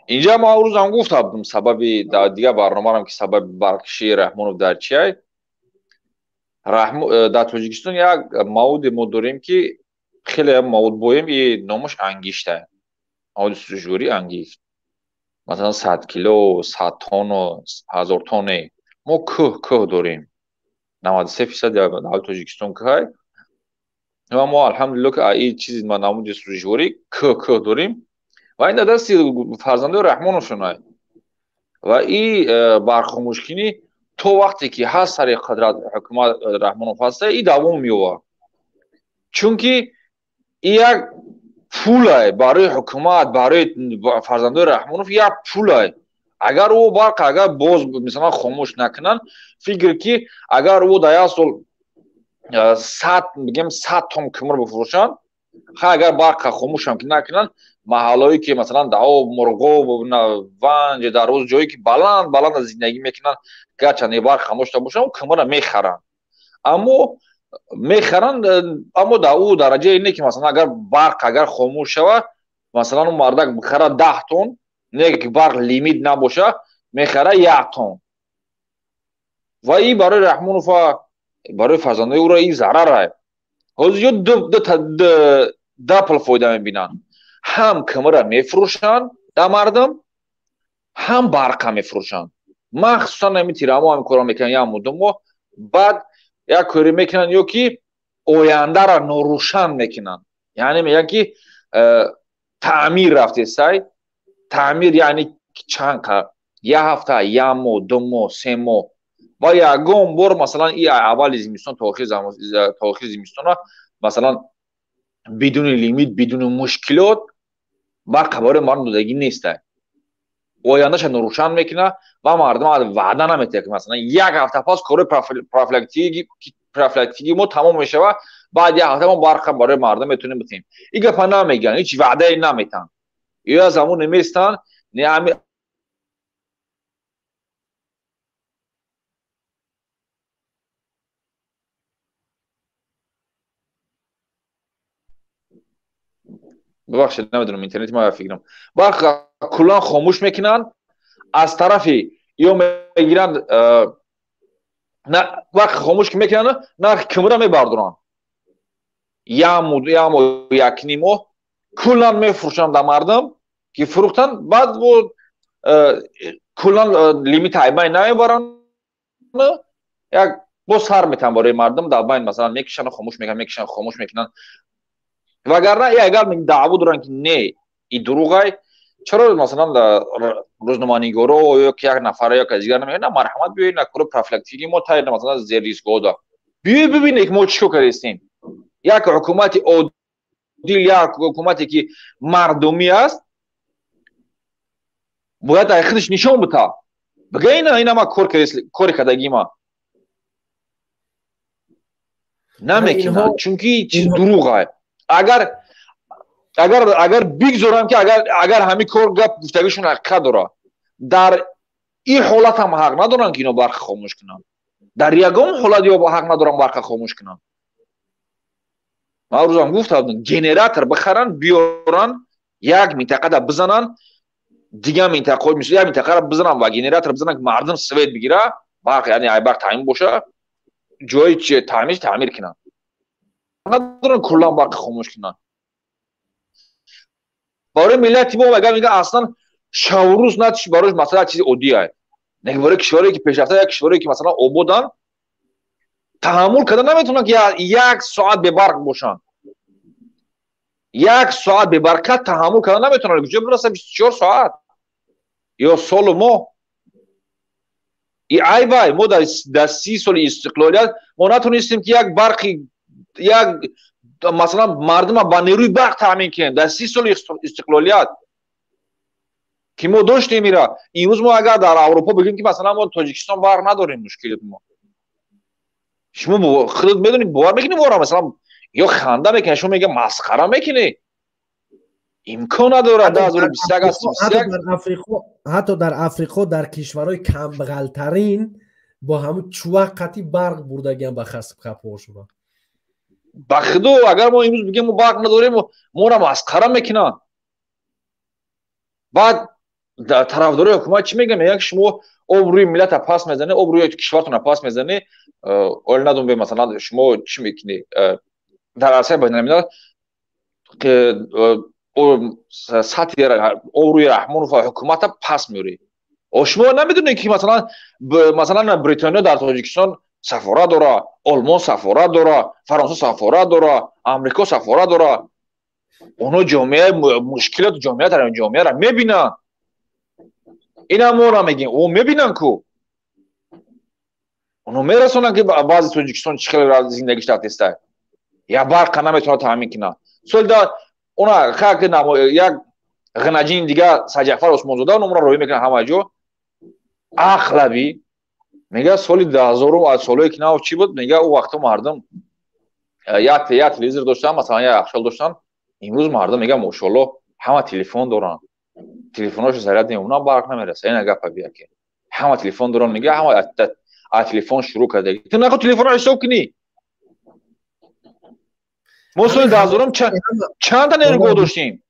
инҷа ман рӯзам гуфта будам, сабаби дар дигар барномарам, ки сабаби барқкишии Раҳмонов дар чиай. Дар Тоҷикистон як маводе мо дорем, ки хеле мавод боем, и номаш ангишта, маводи сӯзишворӣ ангишт. Масалан, 100 кило, 100 тонну, 1000 тонне мо кӯҳ кӯҳ дорем. 93% давлати Тоҷикистон кӯҳай ва мо, алҳамдулилло, ки и чизи намуди сӯзишворӣ кӯҳ кӯҳ дорем ва ин дар дасти фарзандои Раҳмоновшонай. Ва и бархомӯшкунӣ то вақте ки ҳаст сари қудрат ҳукумат Раҳмонов ҳаста, и давом меёбад, чунки и як пулай барои ҳукумат, барои фарзандои Раҳмонов як пулай. Агар ӯ барқ агар боз мисалан хомӯш накунанд, фикр ки агар ӯ дар як сол 100, бигем, 100 тон кӯмир бифурӯшанд, ха, агар барқа хомӯшам ки накунанд, маҳаллое ки масалан дао Мурғоб, Ванҷ, дар рӯз ҷое ки баланд баланд зиндагӣ мекунанд, гарчанд барқ хомӯш бошанд, кӯмирро мехаранд, аммо мехаранд, аммо дар ӯ дараҷае не, ки масалан агар барқ агар хомӯш шавад, масалан, ӯ мардак бихарад 10 тон, не ки барқ лимит набоша, мехара 1 тон. Ва и барои Раҳмонова, барои фарзандои ӯро и зарарай. Ҳозир ё дапл фоида мебинанд: ҳам кӯмира мефурӯшанд дар мардум, ҳам барқа мефурӯшанд. Махсусан ҳамин тирамо ҳамин корро мекунанд, як ду моҳ баъд як коре мекунанд ё ки ояндаро норӯшан мекунанд. Яъне мегӯянд, ки таъмир рафтесай. Таъмир яъне чанд? Як ҳафта, як моҳ, 2 моҳ, 3 моҳ. Ва ягон бор масалан и аввали зимистон то охири зимистона масалан бидуни лимит, бидуни мушкилот барқа барои мардум додагӣ нестай. Ояндаша норӯшан мекунад ва мардум ваъда наметиҳад, ки масалан як ҳафта пас кори профилактикии мо тамом мешавад, баъд як ҳафта мо барқа барои мардум метавонем битем. Ин гапа намегӯянд, ҳеҷ ваъдае наметаҳанд. Ё аз ҳамон наместанд, не ҳами бибахшед, намедонам, интернети ма фикрам. Барқ куллан хомӯш мекунанд, аз тарафи ё мегиранд, барқ хомӯш ки мекунанд, нархи кӯмира мебардоранд. Як моҳ, якним моҳ куллан мефурӯшанд дар мардум, ки фурӯхтанд, баъд бо куллан лимит айбайн намебаранд, як боз сар метаҳанд барои мардум дар байн, масалан, мекишанд, хомӯш мекунанд, мекишанд, хомӯш мекунанд. Вагарна и агар даъво доранд, ки не, и дурӯғай, чаро масалан рӯзноманигоро ё ки як нафар ё кас дигар намегӯянд: марҳамат, биёед на кори профилактикии мо тайр, масалан зеррискода биёед, бибинед, ки мо чӣ кор кардастем. Як ҳукумати одил, як ҳукумате ки мардумӣ аст, бояд ай худаш нишон бита, бига ина ина ма кор кори кардагима. Намекунад, чунки чиз дурӯғай. Агар бигзорам, ки агар ҳамин кор гап гуфтагишон ҳақиқат дорад, дар ин ҳолат ҳам ҳақ надоранд, ки ино барқа хомӯш кунанд. Дар ягон ҳолат ё ҳақ надоранд барқа хомӯш кунанд. Ман рӯзам гуфта будам, генератор бихаранд, биёранд, як минтақада бизананд, дигар минтақаҳо, мисол, як минтақаро бизананд ва генератор бизананд, ки мардум свет бигира, барқ, яъне ай барқ таъмин боша, ҷои таъмир таъмир кунанд. Надоранд куллан барқи хомӯш кунанд. Барои миллати мо агар мегӯянд, аслан шаврӯз на барои масъала чизи оддие, не барои кишварое ки пешрафта, як кишварое ки масалан ободанд, таҳаммул карда наметавонанд, ки як соат бебарқ бошанд. Як соат бебарқат таҳаммул карда наметавонанд, куҷо бираса 24 соат ё солу моҳ. И айбай, мо дар 30 соли истиқлолият мо натонистем, ки як барқи як масалан мардума ба нерӯи барқ таъмин кунем дар 30 соли истиқлолият ки мо доштем. Ира имрӯз мо агар дар Аврупо бигӯем, ки масалан мо Тоҷикистон барқ надорем, мушкилот мо, шумо худат медонед, бовар мекунед моро, масалан, ё ханда мекунед, шумо мегӯяд, масхара мекунед. Имкон надорад 2021 аст. Ҳатто дар Африқо, дар кишварҳои камбағалтарин бо ҳамун чувақ қатӣ барқ бурдагиам ба хапҳошона. Ба худо, агар мо имрӯз бигем, мо барқ надорем, моро масхара мекунанд. Баъд тарафдорои ҳукумат чӣ мегӯянд? Мегӯянд, ки шумо обрӯи миллата пас мезанед, обрӯи кишвартона пас мезанед. Оли надум, масалан, шумо чӣ мекунед дар арсаи байналмилал, сатҳи обрӯи Раҳмонов ва ҳукумата пас меоред. Шумо намедонед, ки масалан Бритониё дар Тоҷикистон сафорат дора, Олмон сафорат дора, Фаронса сафорат дора, Амрико сафорат дора. Онҳо ҷомеаи мушкилоти ҷомеаро мебинанд. Ина мо намегем, о мебинанд ку. Онҳо мерасонанд, ки баъзи Тоҷикистон чӣ хеле зиндагиш рафтеста, я барқа наметавонад таъмин кунад. Соли она хак як ғинаҷини дига, Саҷафар Усмонзода номро роҳӣ мекунад ҳама ҷо. Ақлабӣ мега, соли 2000-ум, аз солҳое ки нав чӣ буд, мега, ӯ вақто мардум як телевизор доштан, масалан, як яхчол доштан. Имрӯз мардум, мега, мошоалло, ҳама телефон доранд, телефоношо заряд мемонад, барқ намераса. Ина гапа бия, ки ҳама телефон доранд, мега, ҳама аз телефон шурӯъ карда. Ту нахо телефонро ҳисоб кунӣ. Мо соли 2000-ум чанда нерӯгоҳ доштем?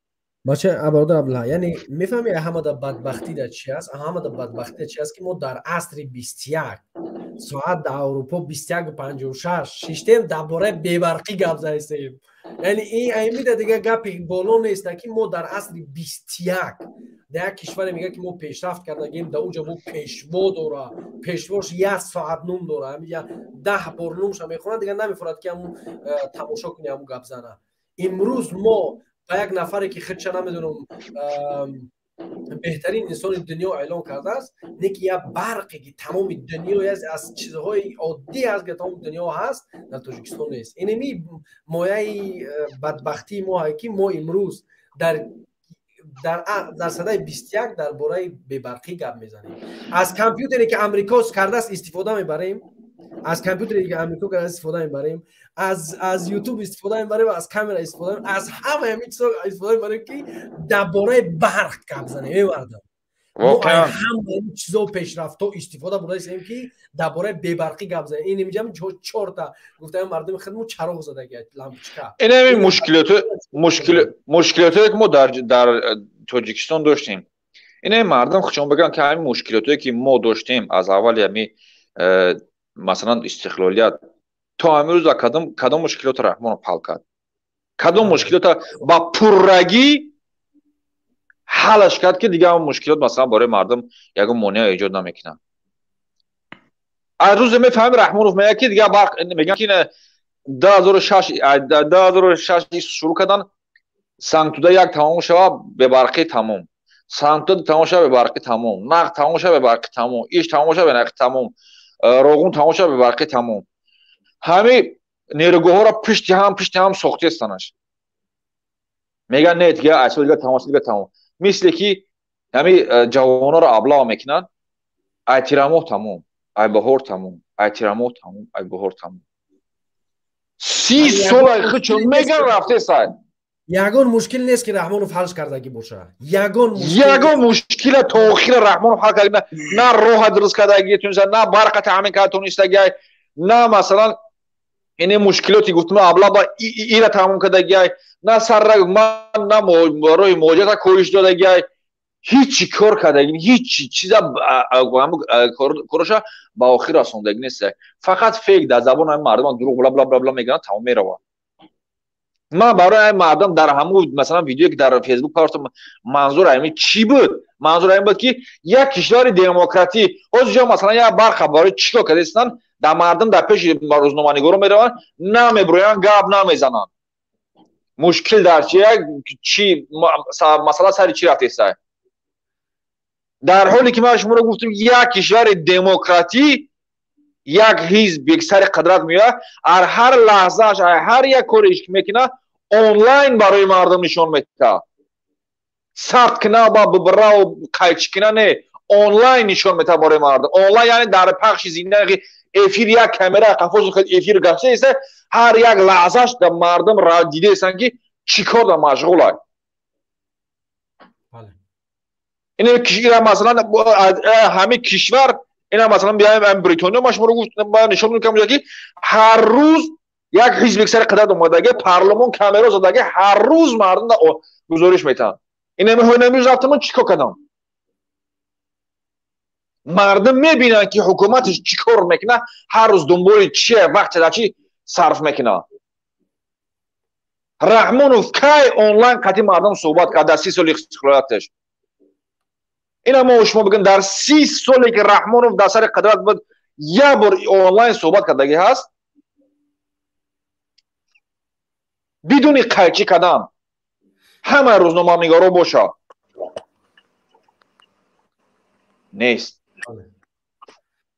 Бача, бародар Абдулла, яъне мефаҳми, ҳамада бадбахтӣ дар чи аст? Ҳамада бадбахтӣ дар чи аст, ки мо дар асри 21, соат дар Аврупо 21:56, шиштем, дар бораи бебарқӣ гап задистем. Яъне ин аймида дига гапи боло неста, ки мо дар асри 21 дар як кишваре, мега, ки мо пешрафт кардагем, дар уҷа мо пешво дора, пешвош як соат нум дора, 10 бор нумша мехонад, дига намефорад, ки ҳамун тамошо куни, ҳамун гап зана. Имрӯз мо ба як нафаре, ки худша намедонам беҳтарин инсони дунё эълон кардааст, не ки як барқе, ки тамоми дунё аз чизҳои оддӣ аст, ки тамоми дунё ҳаст, дар Тоҷикистон нест. Инеми мояи бадбахтии мо, ки мо имрӯз дар садаи 21 дар бораи бебарқӣ гап мезанем. Аз компютере, ки Амрико кардааст, истифода мебарем, аз компютере, ки Амрико кардааст, истифода мебарем, аз Ютуб истифода мебарем, аз камера истифода мебарем, аз ҳама ҳамин чизо истифода мебарем, ки дар бораи барқ гап занем. Эй мардам, мо ҳама ин чизо, пешрафтҳо истифода бурдаистем, ки дар бораи бебарқӣ гап занем. Ин инҷа чорта гуфтаем, мардуми худмо чароғ задаги, лампочка. Ин ҳамин мушкилотое, ки мо дар Тоҷикистон доштем. Ин ҳамин мардум худшон бигӯянд, ки ҳамин мушкилотое, ки мо доштем аз аввали ҳами, масалан, истиқлолият то ҳамин рӯз, кадом мушкилотро Раҳмонов ҳал кард, кадом мушкилотро ба пуррагӣ ҳалаш кард, ки дигар ҳамон мушкилот, масалан, барои мардум ягон монеа эҷод намекунад? Аз рӯзе мефаҳмем, Раҳмонов мегӯяд, ки дигар барқ, мегӯяд, ки 2006 шурӯъ кардан, Сангтуда як тамом шава, бебарқӣ тамом, Сангтуда тамом шава, бебарқӣ тамом, нақд тамом шава, бебарқӣ тамом, иш тамом шава, бебарқӣ тамом, Роғун тамом шава, бебарқӣ тамом. Ҳамин нерӯгоҳҳоро пушти ҳам сохтестанаш. Мегӯянд, не, дига аз соли дига тамом, дига тамом. Мисле ки ҳамин ҷавононро аблава мекунанд: ай тирамоҳ тамом, ай баҳор тамом, ай тирамоҳ тамом, ай баҳор тамом. 30 сол худшон меган, рафтесай. Ягон мушкил нест, ки Раҳмонов ҳалш кардагӣ боша. Ягон. Ягон мушкила то охира Раҳмонов ҳал карда на, роҳа дуруст кардагӣ тунеста, на барқа таъмин карда тунистагӣ, на, масалан, ине мушкилоти гуфтум, аблаба ира тамом кардагиай, на сарра ман, на роҳи муҳоҷирата коҳиш додагиай. Ҳичи кор кардаги, ҳичи чиза короша ба охир расондаги нест. Фақат фейк, дар забони ҳамин мардум дурӯғ, бла бла бла бла мегӯянд, тамом, меравад. Ман барои ҳамин мардум дар ҳамун, масалан, видеое, ки дар Фейсбук партом, манзур ҳамин чӣ буд? Манзур ҳамин буд, ки як кишвари демократӣ ҳозир ҷо, масалан, як барқа барои чӣ кор кардастанд? Дар мардум дар пеши рӯзноманигоро мераванд, намеброянд, гап намезананд. Мушкил дар чи, чи масъала, сари чӣ рафтеста? Дар ҳоле ки ман шуморо гуфтам, як кишвари демократӣ, як ҳизб сари қудрат меояд, ар ҳар лаҳзааш, ҳар як кореш ки мекунад, онлайн барои мардум нишон медиҳад. Сабт кина ба бибраву қайчи кина не, онлайн нишон медиҳад барои мардум. Онлайн яъне дар пахши зинда, эфир, як камера қафози хел эфир гашта иста, ҳар як лаҳзаш дар мардум дидаистанд, ки чӣ кор дар машғулай. Ин масалан ҳамин кишвар, ина масалан биёем Бритониё, ман шуморо гуфтам, ман нишон медиҳам, ки ҳар рӯз як ҳизби сари қудрат омадаги, парлумон камера задаги, ҳар рӯз мардум гузориш метаҳанд. Ин имрӯз рафтамон чӣ кор кардам? Мардум мебинанд, ки ҳукуматаш чӣ кор мекунад, ҳар рӯз дунболи чие, вақте дар чӣ сарф мекунад. Раҳмонов кай онлайн қатъи мардум суҳбат кард дар 30 соли истиқлолияташ? Ина мо шумо бигӯем, дар 30 соле ки Раҳмонов дар сари қудрат буд, як бор онлайн суҳбат кардагӣ ҳаст? Бидуни қайчӣ кардан ҳама рӯзноманигоро боша нест.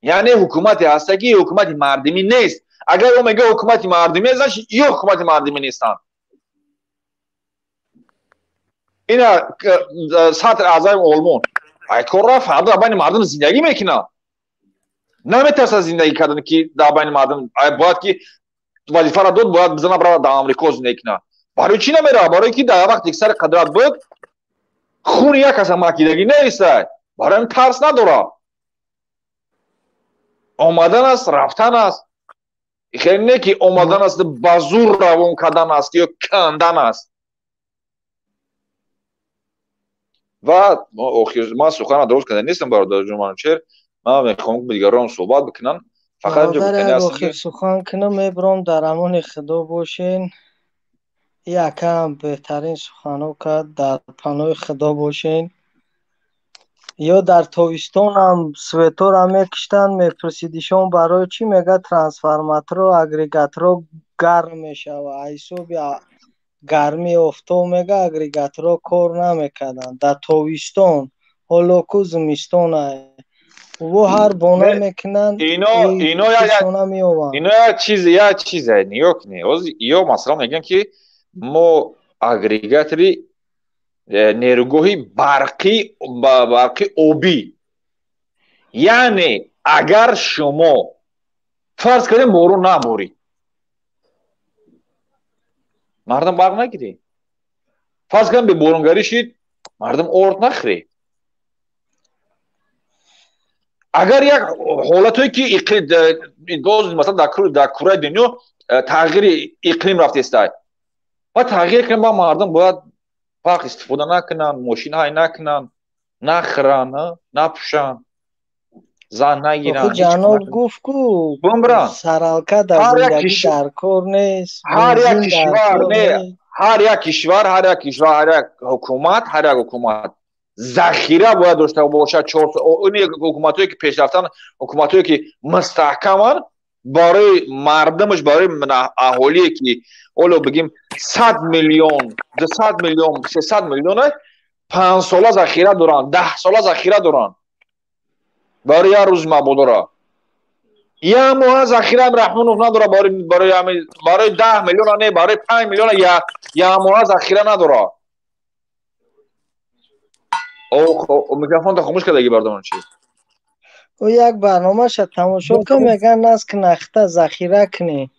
Яъне ҳукумате ҳаста, ки ҳукумати мардумӣ нест. Агар ӯ мега ҳукумати мардумӣ, значит ё ҳукумати мардумӣ нестанд. Ина сатр аъзаи Олмон айкор рафт, фардо дар байни мардум зиндагӣ мекунад, наметарсад зиндагӣ кардан, ки дар байни мардум бояд ки вазифаро дод, бояд бизана бирава дар Амрико зиндагӣ кунад. Барои чӣ намерава? Барои ки дар вақте ки сари қудрат буд, хуни як каса макидагӣ неста, барои ин тарс надорад. Омадан аст, рафтан аст. Хеле не ки омадан аст, ба зур равон кардан аст ё кандан аст. Ва охир ман сухана дуруст карда нестам, бародарҷон Манучер, ман мехоҳам дигарон суҳбат бикунанд. Фақат охир сухан кунам, мебаром, дар амони Худо бошен. Якам беҳтарин суханҳо кард, дар паноҳи Худо бошен. Ё дар тобистонам светора мекиштанд, мепурсидишон барои чӣ, мега трансформаторо, агрегаторо гарм мешава, ҳисоби гармии офтоб мега агрегаторо кор намекарданд дар тобистон. Ҳоло ку зимистон во ҳар бона мекунанд, ино як чизе нигоҳ кунед. Ё масалан мегӯянд, ки мо агрегатори нерӯгоҳи барқи обӣ, яъне агар шумо фарз кардем борон наборид, мардум барқ нагиред, фарз кардем беборонгарӣ шид, мардум орд нахӯред. Агар як ҳолатое ки масалан дар кураи дунё тағйири иқлим рафтеста, ва тағйир кунем, ба мардум бояд барқ истифода накунанд, мошин ҳай накунанд, нахӯранд, напӯшанд, зан нагиранд. Ҷаноб гуфт ку саралка дар зиндагӣ дар кор нест. Ҳар як кишвар не, ҳар як кишвар, ҳар як кишвар, ҳар як ҳукумат, ҳар як ҳукумат захира бояд дошта бошад. Ҳукуматҳое ки пешрафтан, ҳукуматҳое ки мустаҳкаманд, барои мардумаш, барои аҳолие ки ҳоло бигем 100 миллион, 200 миллион, 300 миллион, 5 сола захира доранд, 10 сола захира доранд барои як рӯзи мабодора. Як моҳа захира Раҳмонов надорад барои 10 миллиона, не, барои 5 миллиона як моҳа захира надорад. Микрофонро хомӯш кардаги бардорон чи? Ӯ як барномаша тамошо кун, мегӯянд наск нахта захира кунӣ.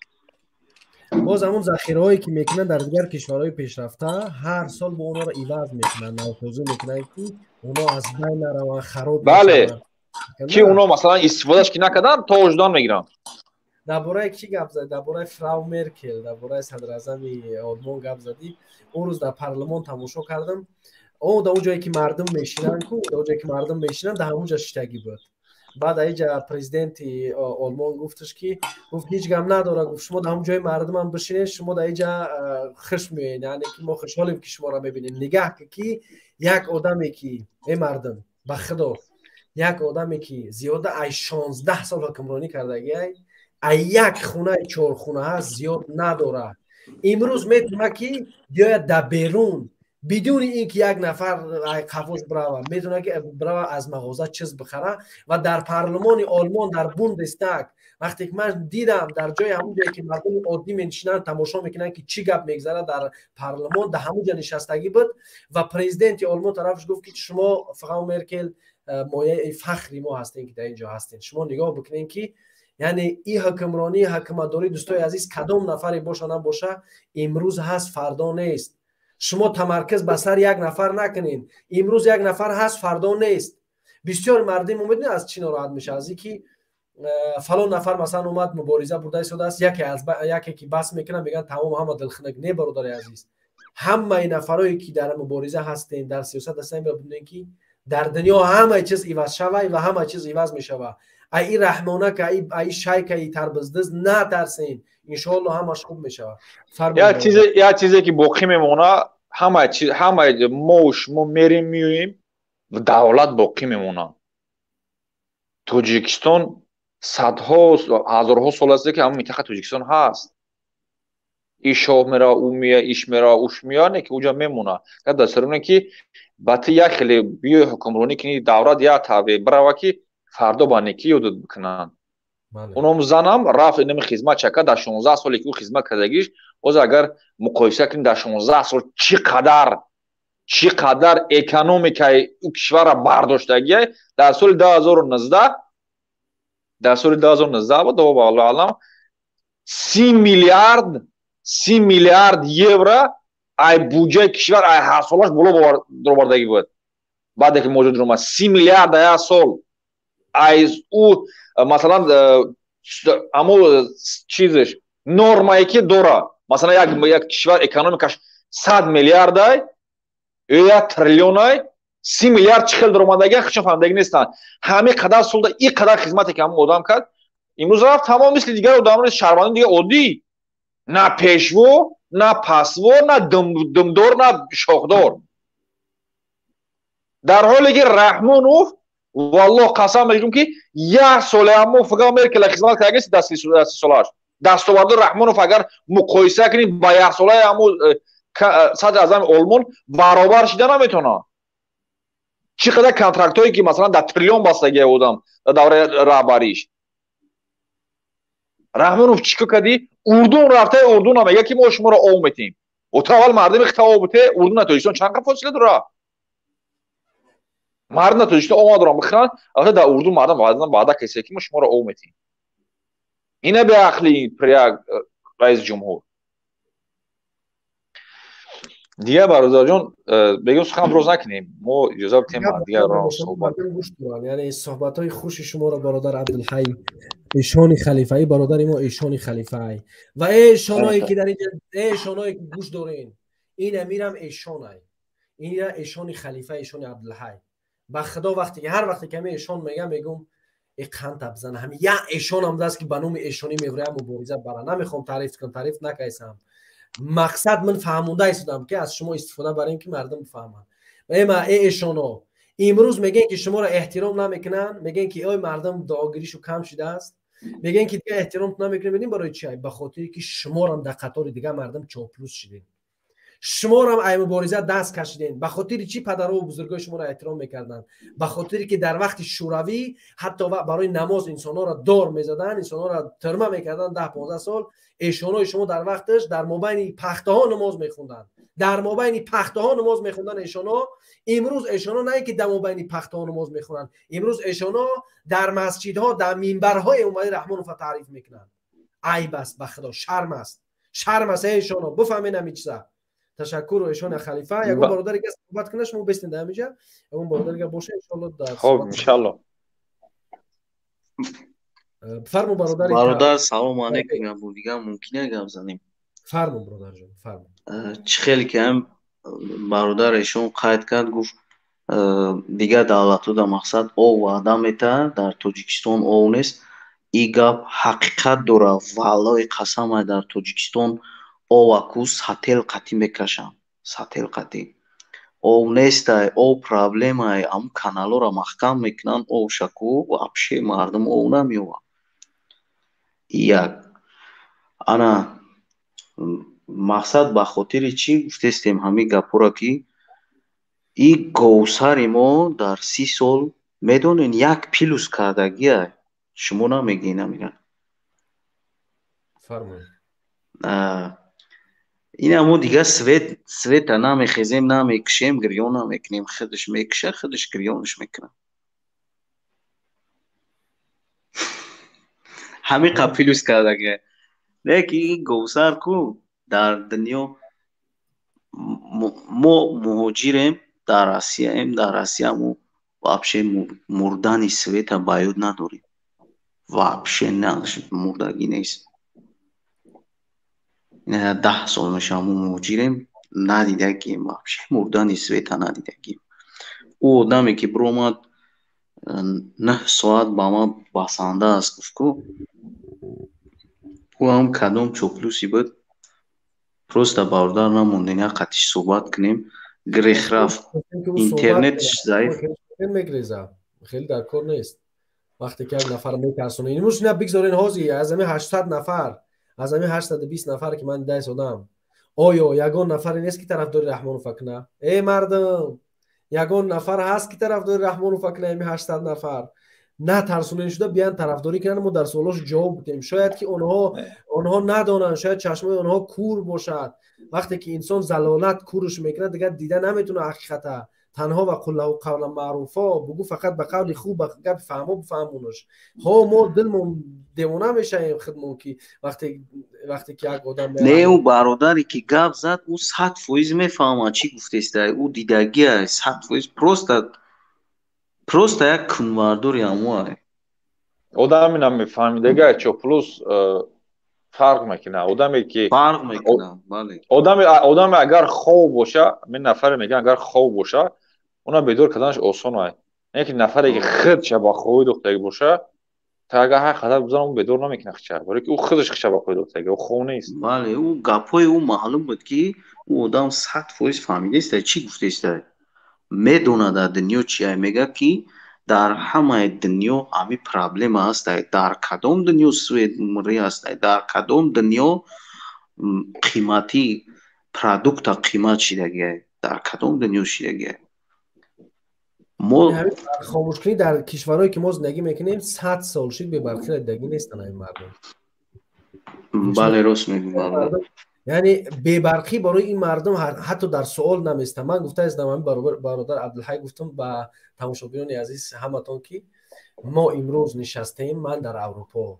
Боз ҳамон захираҳое ки мекунанд дар дигар кишварҳои пешрафта, ҳар сол бо онҳоро иваз мекунанд, навсозӣ мекунанд, ки онҳо аз байн нараванд, хароб. Бале, ки онҳо масалан истифодаш ки накарданд, то ождан мегиранд. Дар бораи кӣ гап задӣ? Дар бораи фрау Меркел, дар бораи садраазами Олмон гап задӣ. Он рӯз дар парлумон тамошо кардам. О, дар он ҷое ки мардум мешинанд ку, дар он ҷое ки мардум мешинанд, дар ҳамон ҷо шиштагӣ буд. Баъд аиҷа президенти Олмон гуфташ, ки гуфт ҳеҷ гап надорад, гуфт шумо дар ҳамон ҷои мардумам бишинед, шумо дар иҷа хуш меоед, яъне ки мо хушҳолем, ки шуморо мебинем. Нигаҳ ки як одаме ки э мардум, ба худо, як одаме ки зиёда ай 16 сол ҳукмронӣ кардагиай, ай як хонаи чорхонаҳа зиёд надорад, имрӯз метавонад ки биёяд дар берун бидуни ин ки як нафар қафош бирава, метавонад ки бирава аз мағоза чиз бихара. Ва дар парлумони Олмон, дар Бундестаг, вақте ки ман дидам дар ҷои ҳамон ҷое ки мардуми оддӣ менишинанд, тамошо мекунанд ки чӣ гап мегзарад дар парлумон, дар ҳамон ҷо нишастагӣ буд ва президенти Олмон тарафаш гуфт, ки шумо фрау Меркел мояи фахри мо ҳастем, ки дар ин ҷо ҳастем. Шумо нигоҳ бикунед, ки яъне ин ҳукмронӣ, ҳукуматдорӣ, дӯстои азиз, кадом нафаре боша набоша, имрӯз ҳаст, фардо нест. Шумо тамарказ ба сар як нафар накунед. Имрӯз як нафар ҳаст, фардо нест. Бисёр мардим умедне аз чӣ нороҳат мешавад? Аз ин ки фалон нафар масалан омад, мубориза бурда истодааст, яке аз яке ки бас мекунад, мегӯянд тамом, ҳама дилхунак. Не, бародари азиз, ҳамаи нафарое ки дар мубориза ҳастем, дар сиёсат ҳастем, бибинем ки дар дунё ҳамаи чиз иваз шава ва ҳама чиз иваз мешава. Ай и раҳмонака, ай шайкаи тарбиздиз натарсен, иншоалло ҳамаш хуб мешава. Як чизе ки боқӣ мемона, ҳамаи мо шумо мерем меоем, давлат боқӣ мемонад. Тоҷикистон садҳо ҳазорҳо сол аст, ки ҳамон минтақа Тоҷикистон ҳаст. И шоҳ мера, ӯ мея, иш мера, уш мея, не ки уҷа мемона. Дар саруне ки ба ти як хеле биёи ҳукмронӣ кунӣ, даврат як тавре бирава, ки фардо ба некӣ ёдат бикунанд. Оном занам рафт, инами хизмат чака дар 16 соле ки ӯ хизмат кардагиш, ҳозир агар муқоиса кунем, дар 16 сол чӣ қадар экономикаи ӯ кишварра бардоштагия. Дар соли 2019, дар соли 2019 буд, аллоҳу аълам, 30 миллиард, 30 миллиард евро ай буҷаи кишвар, ай ҳарсолаш боло даровардагӣ буд. Баъде ки моҷо даромад, 30 миллиард як сол ай ӯ, масалан, амо чизеш нормае ки дора, масалан, як кишвар экономикаш 100 миллиардай ё 1 триллионай, 30 миллиард чӣ хел даромадагӣ, худшон фаҳмидагӣ нестанд. Ҳамин қадар солда ин қадар хизмате ки ҳамон одам кард, имрӯз рафт, тамом, мисли дигар одамони шаҳрвандони дигар оддӣ, на пешво, на пасво, на думдор, на шохдор. Дар ҳоле ки Раҳмонов, валлоҳ қасам мегӯм, ки як соле ҳамо фикр Меркела хизмат кардагист дар 30 солаш. Дастоварди Раҳмонов агар муқоиса кунем ба яксолаи ҳамо садри аъзами Олмон, баробар шида наметавонад. Чӣ қадар контрактҳое ки, масалан, дар триллион бастагия одам дар давраи раҳбариш. Раҳмонов чӣ кор кардӣ? Урдун рафта, Урдуна мега ки мо шуморо об метем. То аввал мардуми хита об бите. Урдуна Тоҷикистон чанд қад фосила дора? Мардум дар Тоҷикистон об надоранд бихӯранд, албатта дар Урдун мардум ваъда касе ки мо шуморо об метем. Ина беақли як раиси ҷумҳур. Дигар, бародарҷон, бегум, сухан роз накунем, мо иҷоза битем дигар. Яъне суҳбатҳои хуши шуморо, бародар Абдулҳай, эшони халифаи, бародари мо эшони халифаи ва эшоное ки дар инҷа, эшоное ки гӯш дорен, ин амирам эшонай, ина эшони халифа, эшони Абдулҳай. Ба худо, вақте ки, ҳар вақте ки ҳами эшон мегам, мегум э қанд табзана, ҳами я эшонам даст ки ба номи эшонӣ мегӯям, мубориза бара. Намехоҳам таъриф кунам, таъриф накайсам. Мақсад ман фаҳмонда истодам ки аз шумо истифода барем, ки мардум бифаҳманд. Эма э эшоно имрӯз мегӯянд ки шуморо эҳтиром намекунанд, мегӯянд ки ой, мардум дуогиришу кам шудааст, мегӯянд ки дигар эҳтиром намекунем. Медонем барои чи? Ба хотире ки шуморам дар қатори дигар мардум чоплус шидем, шуморам ай мубориза даст кашидем. Ба хотири чӣ падарову бузургои шуморо эҳтиром мекарданд? Ба хотире ки дар вақти шӯравӣ ҳатто барои намоз инсонҳоро дор мезаданд, инсонҳоро тирма мекарданд 10-15 сол. Эшонои шумо дар вақташ дар мобайни пахтаҳо намоз мехонданд, дар мобайни пахтаҳо намоз мехонданд эшоно. Имрӯз эшоно на ин ки дар мобайни пахтаҳо намоз мехонанд, имрӯз эшоно дар масҷидҳо, дар минбарҳои Эмомалӣ Раҳмонова таъриф мекунанд. Айб аст, ба худо, шарм аст, шарм аст. Эшоно, бифаҳмед ҳамин чиза. Ташаккур, эшони халифа. Ягон бародаре ки суҳбат кунад, шумо бестед дар ҳаминҷа. Ягон бародаре ки боша, иншоалло дар Хоб, иншоалло. Фарму, бародари. Бародар, салому алейкум. Ябу дигар мумкин гап занем? Фарму, бародарҷон, фарму. Чӣ хеле ки ҳам бародар эшон қайд кард, гуфт, дигар давлатҳо дар мақсад об ваъда метаҳад, дар Тоҷикистон об нест. И гап ҳақиқат дорад. Валлои қасамай, дар Тоҷикистон оваку сател қатӣ мекашанд, сател қатӣ. Об нестай, об проблемай. Ҳамун каналҳоро маҳкам мекунанд, обшаку вообще мардум об намеёбад. Як ана мақсад, ба хотири чӣ гуфтестем ҳамин гапҳоро, ки и говсари мо дар 30 сол, медонен, як плюс кардагия, шумо намегӯед амира. Фармоед. Ина мо дигар света намехезем, намекушем, гирён намекунем, худаш мекуша, худаш гирёнш мекунад. Ҳамиқа плюс кардагия. Лекин ин говсар ку дар дунё Мо муҳоҷирем, дар Россияем, дар Россия мо вообще мурдани света ба ёд надорем. Вообще мурдагӣ нест. 10 сол мешавад, мо муҳоҷирем, надидагием, вообще мурдани света надидагием. Ӯ одаме ки биромад, 9 соат ба ман басанда аст, гуфт ку, ӯ ҳам кадом чоплуси буд. Просто бародар, намондем як қатиш суҳбат кунем, грех рафт, интернетш заиф. Мегреза, хеле дар кор нест. Вақте ки як нафар метарсонад, имрӯз на бигзорен, ҳозир аз ҳами 800 нафар, аз ҳами 820 нафар, ки ман дида истодам, оё ягон нафаре нест, ки тарафдори Раҳмонов куна? Э, мардум, ягон нафар ҳаст, ки тарафдори Раҳмонов куна? Ами 800 нафар на тарсонен шуда биён тарафдорӣ кунанд, мо дар суолош ҷавоб бидем. Шояд ки онҳо надонанд, шояд чашмои онҳо кур бошад. Вақте ки инсон залолат курш мекунад, дигар дида наметавонад ҳақиқата. Танҳо ва қул лаҳу қавлан маъруфо бугӯ, фақат ба қавли хуб, ба гапи фаҳмо бифаҳмонаш. Ҳо, мо дилмон девона мешавем худмон, ки вақте ки як одам Не, ӯ бародаре ки гап зад, ӯ 100% мефаҳмад, чӣ гуфтеста. Ӯ дидагия 100%, просто як кунвардори ҳамоа. Одами намефаҳмидага чо плюс фарқ мекунад, одаме ки фарқ мекунад, бале. Одаме агар хов боша, мин нафаре мегӯям, агар хов боша, уна бедор карданаш осон ай. Не ки нафаре ки худша ба ховӣ духтаги боша, та агар ҳар қадар бизанам, ӯ бедор намекунад худша, барои ки ӯ худаш худша ба ховӣ духтаги, ӯ хов нест. Бале, ӯ гапҳои ӯ маълум буд, ки ӯ одам 100% фаҳмидаеста, чӣ гуфтеста, медонад дар дунё чия. Мегӯяд, ки дар ҳамаи дунё ҳамин проблема ҳастай. Дар кадом дунё свет мурӣ ҳастай? Дар кадом дунё қимати продукта қимат шидагиай? Дар кадом дунё шидагиай? Мо хомӯшкунӣ дар кишварҳое, ки мо зиндагӣ мекунем, 100 сол шид, бебарқӣ дидагӣ нестанд ҳамин мардум. Бале, рост мегӯ. Яъне бебарқӣ барои ин мардум ҳатто дар суол наместа. Ман гуфта истам, ҳамин бародар Абдулҳай, гуфтам ба тамошобинони азиз ҳаматон, ки мо имрӯз нишастем, ман дар Аврупо,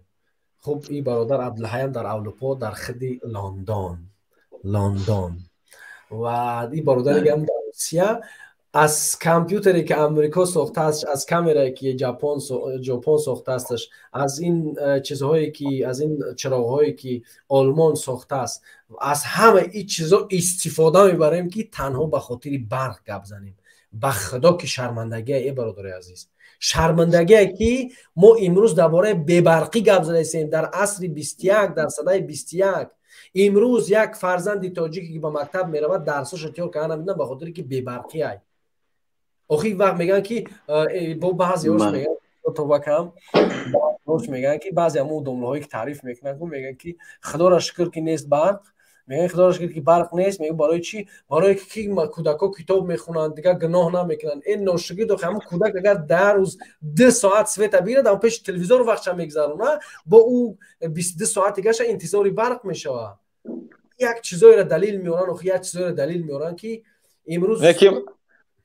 хуб, и бародар Абдулҳайам дар Аврупо, дар хиди Лондон, ва и бародари ҳам дар Русия. Аз компютере, ки Амрико сохтааст, аз камерае, ки Ҷопон сохтаасташ, аз ин чизҳое ки, аз ин чироғҳое, ки Олмон сохтааст, аз ҳама ин чизо истифода мебарем, ки танҳо ба хотири барқ гап занем. Ба худо ки шармандагия, э бародари азиз, шармандагие, ки мо имрӯз дар бораи бебарқӣ гап задаистем дар асри 21, дар садаи 21. Имрӯз як фарзанди тоҷике, ки ба мактаб меравад, дарсошо тиёр карда намедонад, ба хотире ки бебарқӣ ай. Охи вақт мегӯянд, ки бо баъзеош мегӯянд, тобакам баъзеош мегӯянд, ки баъзе ҳамон домлаҳое, ки таъриф мекунанд, мегӯянд, ки худоро шукр, ки нест барқ. Мегӯянд, худоро шукр, ки барқ нест. Мегӯянд, барои чӣ? Барои ки кӯдакҳо китоб мехонанд, дигар гуноҳ намекунанд. Ин ношукрӣ дохи, ҳамон кӯдак агар дар рӯз 2 соат света бигирад, ҳамон пеши телевизор вақтша мегзарона, бо ӯ 22 соат дигаша интизори барқ мешавад. Як чизоеро далил меоранд, охи як чизоеро далил меоранд, ки имрӯз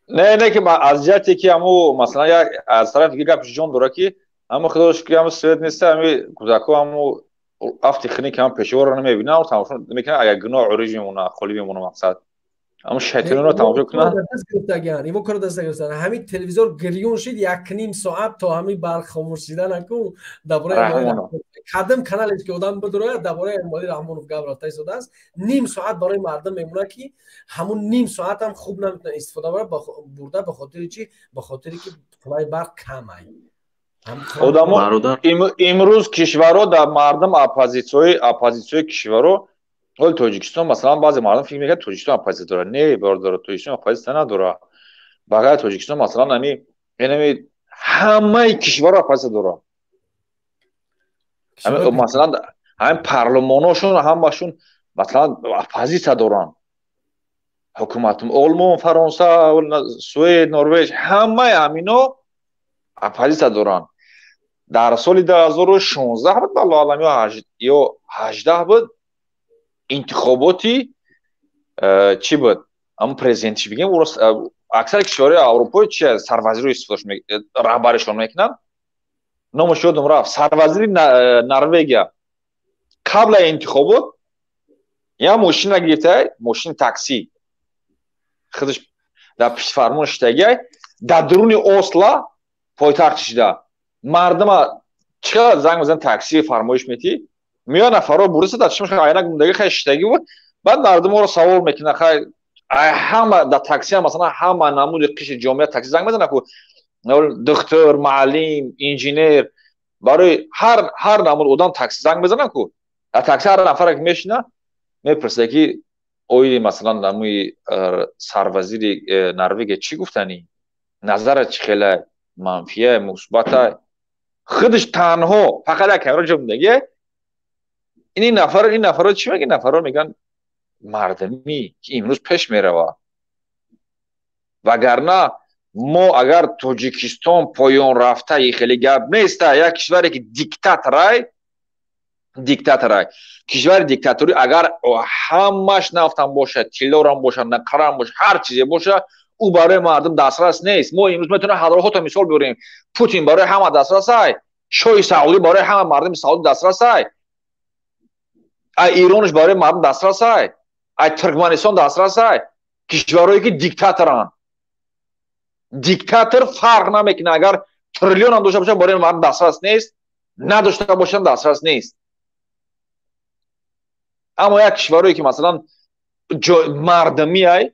Не, ки аз ҷиҳате ки ҳаму, масалан, як аз тарафи дига гапш ҷон дора, ки ҳамо худо шукр, ҳамо свет неста, ҳами кӯдакҳо ҳамо афти хиник, ҳам пешворро намебинанд, тамошо мекунанд, агар гуноҳ уриҷ мемонад, холӣ мемонад, мақсад ҳамо шайтонро тамошо кунанд. Гирифтагиан иво кора даст гирифтан, ҳамин телевизор гирён шид якним соат то ҳамин барқ хомӯш шидан. Аку дар бораи кадом канале ки одам бидурояд, дар бораи Эмомалӣ Раҳмонов гап рафта истодааст. Ним соат барои мардум мемонад, ки ҳамун ним соатам хуб наметавонад истифода барад бурда. Ба хотири чӣ? Ба хотире ки қувваи барқ камай. Одамо имрӯз кишварҳо дар мардум оппозитсияҳои кишварҳо, ҳоли Тоҷикистон, масалан, баъзе мардум фикр мекунад, Тоҷикистон оппозитсия дорад. Не, бародаро, Тоҷикистон оппозитсия надорад. Ба ғайри Тоҷикистон, масалан, ами ҳамаи кишварҳо оппозитсия дорад. Масалан, ҳамин парлумоношон ҳамашон, масалан, оппозитсия доранд. Ҳукумат Олмон, Фаронса, Суэд, Норвеж, ҳамаи ҳамино оппозитсия доранд. Дар соли 2016 буд, аллоҳу аълам, ё 18 буд, интихоботи чӣ буд, ҳамн президентиш бигем, аксари кишварҳои аврупои чи сарвазиро истифода раҳбаришон мекунанд, номаш ёдам рафт, сарвазири Норвегия қабла интихобот як мошина гирифта, мошини таксӣ. Худаш дар пиштфармон шиштагиай, дар дуруни Осло пойтахт шида. Мардума чӣ қадар занг мезанад, такси фармоиш метӣ, меояд нафарро буриса, дар чишмаш айнак мондаги, хай шиштагӣ буд. Баъд мардуморо савол мекунад, хай ҳама дар такси, масалан, ҳама намуди қишри ҷомеа такси занг мезанад ку: духтур, муаллим, инженер, барои ҳар намуд одам такси занг мезанад ку. Дар такси ҳар нафаре ки мешина, мепурсад, ки оиди, масалан, намуи сарвазири Норвегия чӣ гуфтанӣ, назарат чӣ хела, манфия, мусбата? Худаш танҳо фақат як камера ҷо мондагия. Ин нафар, ин нафарро чӣ мегӯяд? Нафарро мегӯянд мардумӣ, ки имрӯз пеш меравад. Вагарна мо агар Тоҷикистон поён рафта, и хеле гап неста. Як кишваре ки диктаторай, диктаторай, кишвари диктаторӣ, агар ҳамаш нафтам бошад, тиллорам бошад, нақарам бошад, ҳар чизе бошад, ӯ барои мардум дастрас нест. Мо имрӯз метавонем ҳазорҳото мисол биёрем. Путин барои ҳама дастрасай, шоҳи Саудӣ барои ҳама мардуми Саудӣ дастрасай, ай Иронш барои мардум дастрасай, ай Туркманистон дастрасай. Кишварҳое ки диктаторанд. Диктатор фарқ намекунад, агар триллионам дошта бошад, барои мардум дастрас нест, надошта бошанд, дастрас нест. Аммо як кишварҳое ки, масалан, мардумиай,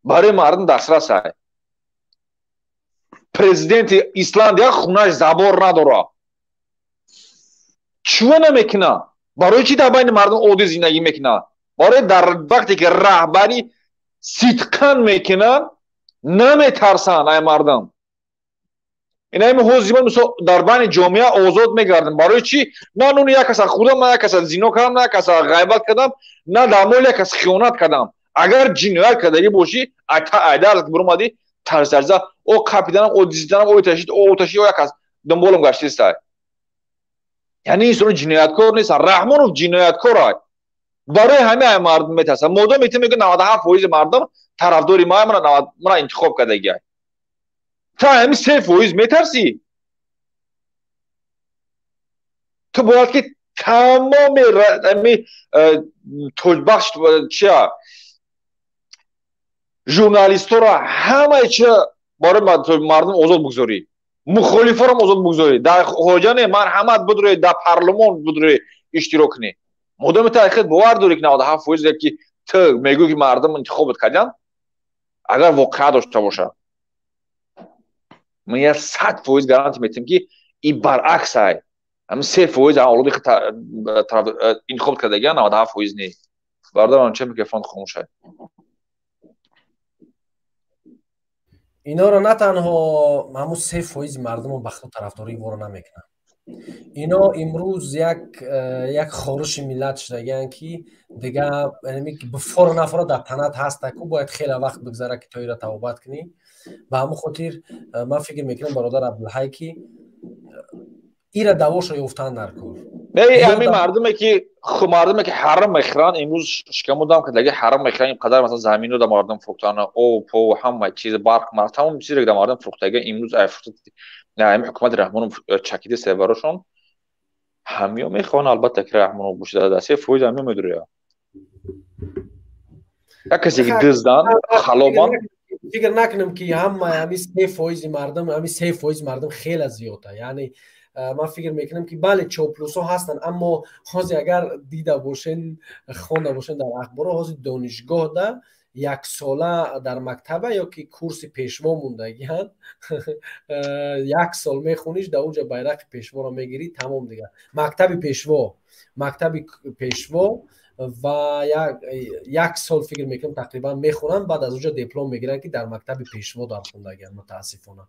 барои мардум дастрасай. Президенти Исландия хунаш забор надорад, чӯ намекунад? Барои чӣ дар байни мардум оддӣ зиндагӣ мекунад? Барои дар вақте ки раҳбарӣ сидқан мекунанд, наметарсанд ай мардум. Ин ҳозир мисол дар байни ҷомеа озод мегардем. Барои чӣ? На нуни як каса хӯрдам, на як каса зино кардам, на як каса ғайбат кардам, на дар моли як кас хиёнат кардам. Агар ҷиноят кардагӣ бошӣ, айдар биромадӣ, тарзарза о қапиданам, о дизиданам, о ташид, о ташид, о як кас дунболам гаштистай. Яъне инсони ҷинояткор нест. Раҳмонов ҷинояткор ай, барои ҳамин ай мардум метарсанд. Модоме ки мегӯяд 97% мардум тарафдори ма, мана интихоб кардагиай, та ҳамин 3% метарсӣ. Ту бояд ки тамоми ами тоҷбахш чия журналистҳоро, ҳамаи чия барои мардум озод бигзорӣ, мухолифорам озод бигзорӣ. Дар хориҷа не, марҳамат, бидуред, дар парлумон бидуред, иштирок кунед. Модоме ту ҳақиқат бовар дорӣ, ки 97% ки ту мегӯӣ, ки мардум интихобат карданд, агар воқеа дошта бошад, ман я 100% гарантия метиҳам, ки и баръакс ай. Ҳамин 3% авлоди интихоб кардагиан, 97% не. Бародарам, ча микрофон хомӯш ай? Иноро на танҳо ҳамун 3% мардумо ба худ тарафдории воро намекунанд, ино имрӯз як хоруши миллат шудагианд, ки дига бифору нафоро дар танат ҳаста ку бояд хеле вақт бигзара, ки то иро табобат кунӣ. Ба ҳамун хотир ман фикр мекунам, бародар Абдулҳай, ки ира давошо ёфтан дар кор. Не, ҳамин мардуме ки ҳаром мехӯранд, имрӯз шикаму дам кардаги ҳаром мехӯранд, ин қадар, масалан, замино да мардум фурӯхтанд, об, по, ҳама чиз, барқ, тамоми чизе да мардум фурӯхтага. Имрӯз ай ҳамин ҳукумати Раҳмонов чакида севарошон, ҳамиё мехоҳанд, албатта, ки Раҳмонов бошида. Дар 3% ҳамиё медуря. Як касе ки диздан, халобан. Фикр накунам, ки ҳама ҳами 3% мардум, ҳами 3% мардум хеле зиёда. Яъне ман фикр мекунам, ки бале, чоплусҳо ҳастанд, аммо ҳозир агар дида бошен, хонда бошен дар ахборо, ҳозир донишгоҳда яксола дар мактаба ё ки курси пешво мондагианд, як сол мехониш, дар онҷа байрақи пешворо мегирӣ, тамом. Дигар мактаби пешво, мактаби пешво ва як сол, фикр мекунам, тақрибан мехонанд, баъд аз онҷа диплом мегиранд, ки дар мактаби пешво дар хондагианд. Мутаассифона,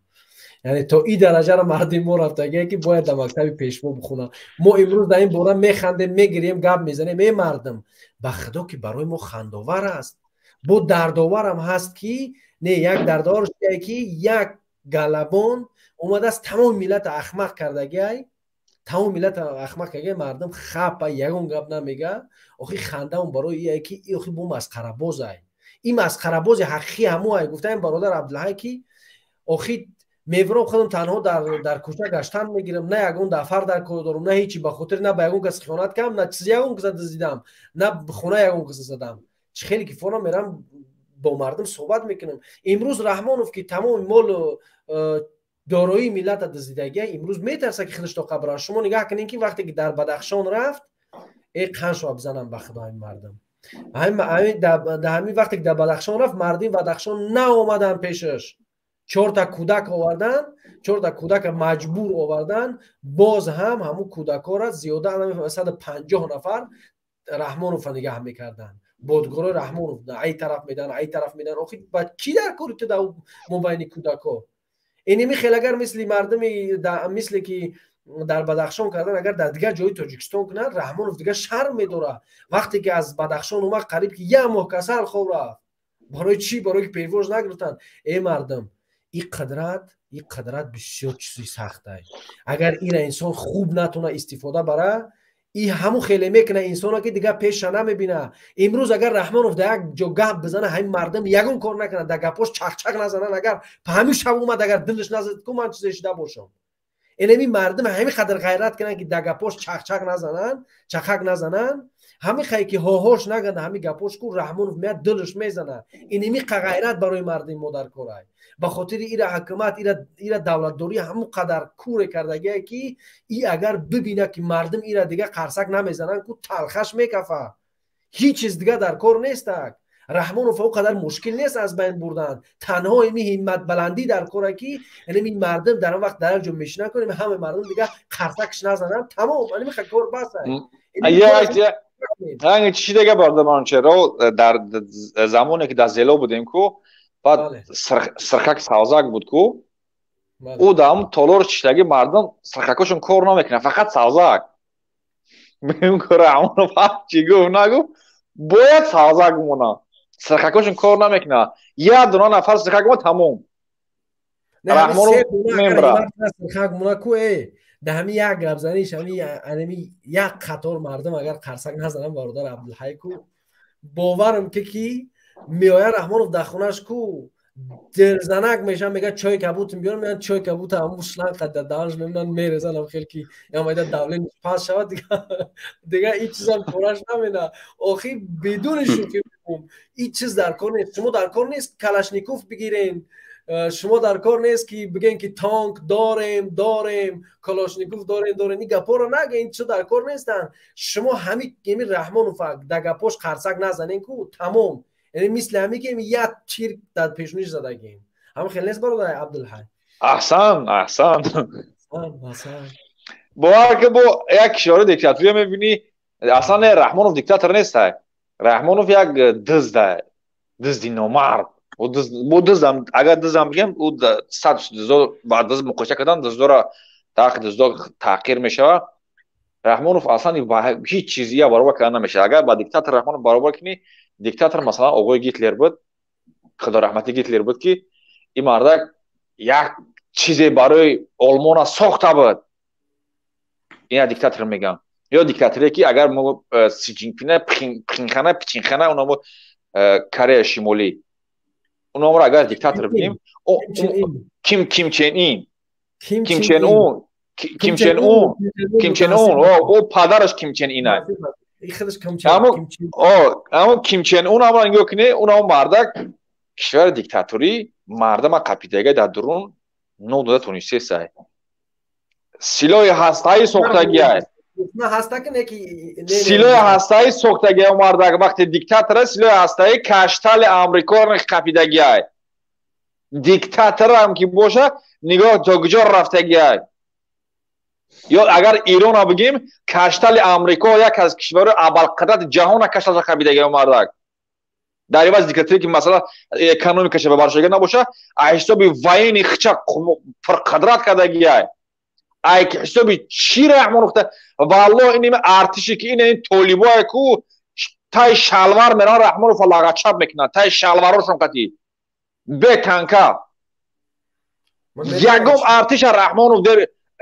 яъне то ин дараҷаро мардуми мо рафтагие, ки бояд дар мактаби пешво бихонанд. Мо имрӯз дар ин бора механдем, мегирем, гап мезанем. Э, мардум, ба худо, ки барои мо хандовар аст, бо дардоварам ҳаст, ки не, як дардовар, ки як галабон омадааст, тамоми миллата ахмақ кардагиай, тамоми миллата ахмақ кардагиай. Мардум хапа, ягон гап намега. Охи хандаон барои ие, ки охи бо масхарабозай, ин масхарабози ҳақиқӣ ҳамоай. Гуфтаем, бародар Абдулҳай, ки охи мевром худам танҳо дар кӯча гаштан мегирам, на ягон дафар дар кор дорам, на ҳечи, ба хотир на ба ягон кас хиёнат кардам, на чизи ягон каса дуздидам, на хона ягон каса задам. Чӣ хеле ки форам мерам, Бо мардум суҳбат мекунам. Имрӯз Раҳмонов, ки тамоми молу дороии миллата дуздидагия, имрӯз метарса, ки худаш то қабр. Шумо нигаҳ кунед, ки вақте ки дар Бадахшон рафт, э, қаншо бизанам ба худо, ҳамин мардум ҳамин вақте ки дар Бадахшон рафт, мардуми Бадахшон наомаданд пешаш. Чорта кӯдак овардан, чорта кӯдака маҷбур овардан. Боз ҳам ҳамун кӯдакҳоро зиёда 150 нафар Раҳмонова нигаҳ мекарданд. Бодгорои Раҳмонов ай тараф медан, ай тараф медан. Охи, ба чӣ дар кори ту дар мобайни кӯдакҳо? Иними хел агар мисли мардуми, мисле ки дар Бадахшон кардан, агар дар дигар ҷои Тоҷикистон кунанд, Раҳмонов дигар шарм медорад. Вақте ки аз Бадахшон омад, қариб ки як моҳ касал хоб рафт. Барои чӣ? Барои ки пешвоз нагирифтанд. Э, мардум, и қудрат бисёр чизи сахтай. Агар ира инсон хуб натона истифода бара, и ҳамун хеле мекуна инсона, ки дигар пеша намебина. Имрӯз агар Раҳмонов дар як ҷо гап бизана, ҳамин мардум ягон кор накунад, дар гапош чақчақ назананд, агар ҳамин шаб омад, агар дилаш назад ку, ман чизе шида бошам. Инами мардум ҳамин қадар ғайрат кунанд, ки дар гапош чақчақ назананд, чақак назананд, ҳамин хай ки ҳоҳош наганда, ҳамин гапош ку, Раҳмонов меяд, дилаш мезана. Иними ғайрат барои мардуми мо дар корай. Ба хотири ира ҳукумат, ира давлатдорӣ ҳамун қадар куре кардагие, ки и агар бибина, ки мардум ира дига қарсак намезананд ку, талхаш мекафа. Ҳеҷ чиз дига дар кор нестак. Раҳмонов о қадар мушкил нест аз байн бурдан. Танҳо ими ҳимматбаландӣ дар кора, ки ин мардум дар он вақт дар як ҷо мешинанд кунем, ҳама мардум дига қарсакш назананд, тамом, ани кор бас. Чӣ дега, бародарон, чаро дар замоне ки дар зело будем ку, баъд сирхак савзак буд ку, ӯ дар ҳамн толори чиштагӣ мардум сирхакошон кор намекунад, фақат савзак. Раҳмонов ҳарчи гуфт нагуфт, бояд савзак бимонад. Сирхакошон кор намекунад, як дуна нафар сирхак мо, тамом. Раҳмонов сирхак мона ку, э, да ҳами як гапзаниш, ҳами як қатор мардум агар қарсак назанам, бародар Абдулҳай ку, боварам ки меояд Раҳмонов дар хонаш ку, дилзанак мешавад, мегӯяд: «Чой кабутм биёр». Меяд, чой кабута ҳамун шланга дар даҳанаш мемонад, мерезанам хел, ки ямайда давление паст шавад, дига ин чизам кораш намена. Охи, бидуни шӯхӣ, ин чиз дар кор нест. Шумо дар кор нест калашников бигирен, шумо дар кор нест, ки бигӯен, ки танк дорем, калашников дорем. Ин гапҳоро нага, ин чизо дар кор нестанд. Шумо ҳами еми Раҳмонов дар гапош қарсак назанен ку, тамом. Яъне мисли ҳами ки як тир дар пешониш задагем. Ҳама хеле нест, бародар Абдулҳай? Аҳсан, аҳсан. Бовар ки, бо як кишвари диктатория мебинӣ. Аслан не, Раҳмонов диктатор нестай. Раҳмонов як дизда, дизди номард. Бо диздам, агар диздам бигем, ӯ сад диздо ба диз муқоиса кардан, диздора таҳқи диздо таҳқир мешавад. Раҳмонов аслан ҳеҷ чизия баробар карда намешавад. Агар ба диктатор Раҳмонов баробар кунӣ, диктатор масалан оғои Гитлер буд, худо раҳмати Гитлер буд, ки ин мардак як чизе барои Олмона сохта буд. Ина диктатор мегӯям. Ё диктаторе, ки агар мо Си Ҷинпина, Пхинхана, Пичинхана, унамо Корея Шимолӣ, унаморо агар диктатор бигем, Ким Чен Ин, Ким Чен Ун, Ким Чен Ун, Ким Чен Ун, о, падараш Ким Чен Ина. Амо Ким Чен Ун ама нигоҳ кунӣ, унамо мардак кишвари диктаторӣ мардама қапидага дар дурун ном дода тонистесай, силоҳи ҳастаӣ сохтагиай, силоҳи ҳастаӣ сохтагиай. Мардак вақте диктатора, силоҳи ҳастаӣ каштали Амрикоро қапидагиай. Диктаторам ки боша, нигоҳ то куҷо рафтагиай. Ё агар Ирона бигем, каштали Амрико, як аз кишварҳои абарқудрати ҷаҳона кашталша қапидагиай мардак. Дар иваз диктаторе, ки масалан экономикаша ба баршага набоша, аз ҳисоби военный хича пурқудрат кардагиай. Ай ҳисоби чӣ Раҳмонов? Валлоҳ, ин артише, ки ин толибое ку, тай шалвар меран, Раҳмонова лағачап мекунанд тай шалварошон қатӣ бе танка. Ягон артиша Раҳмонов,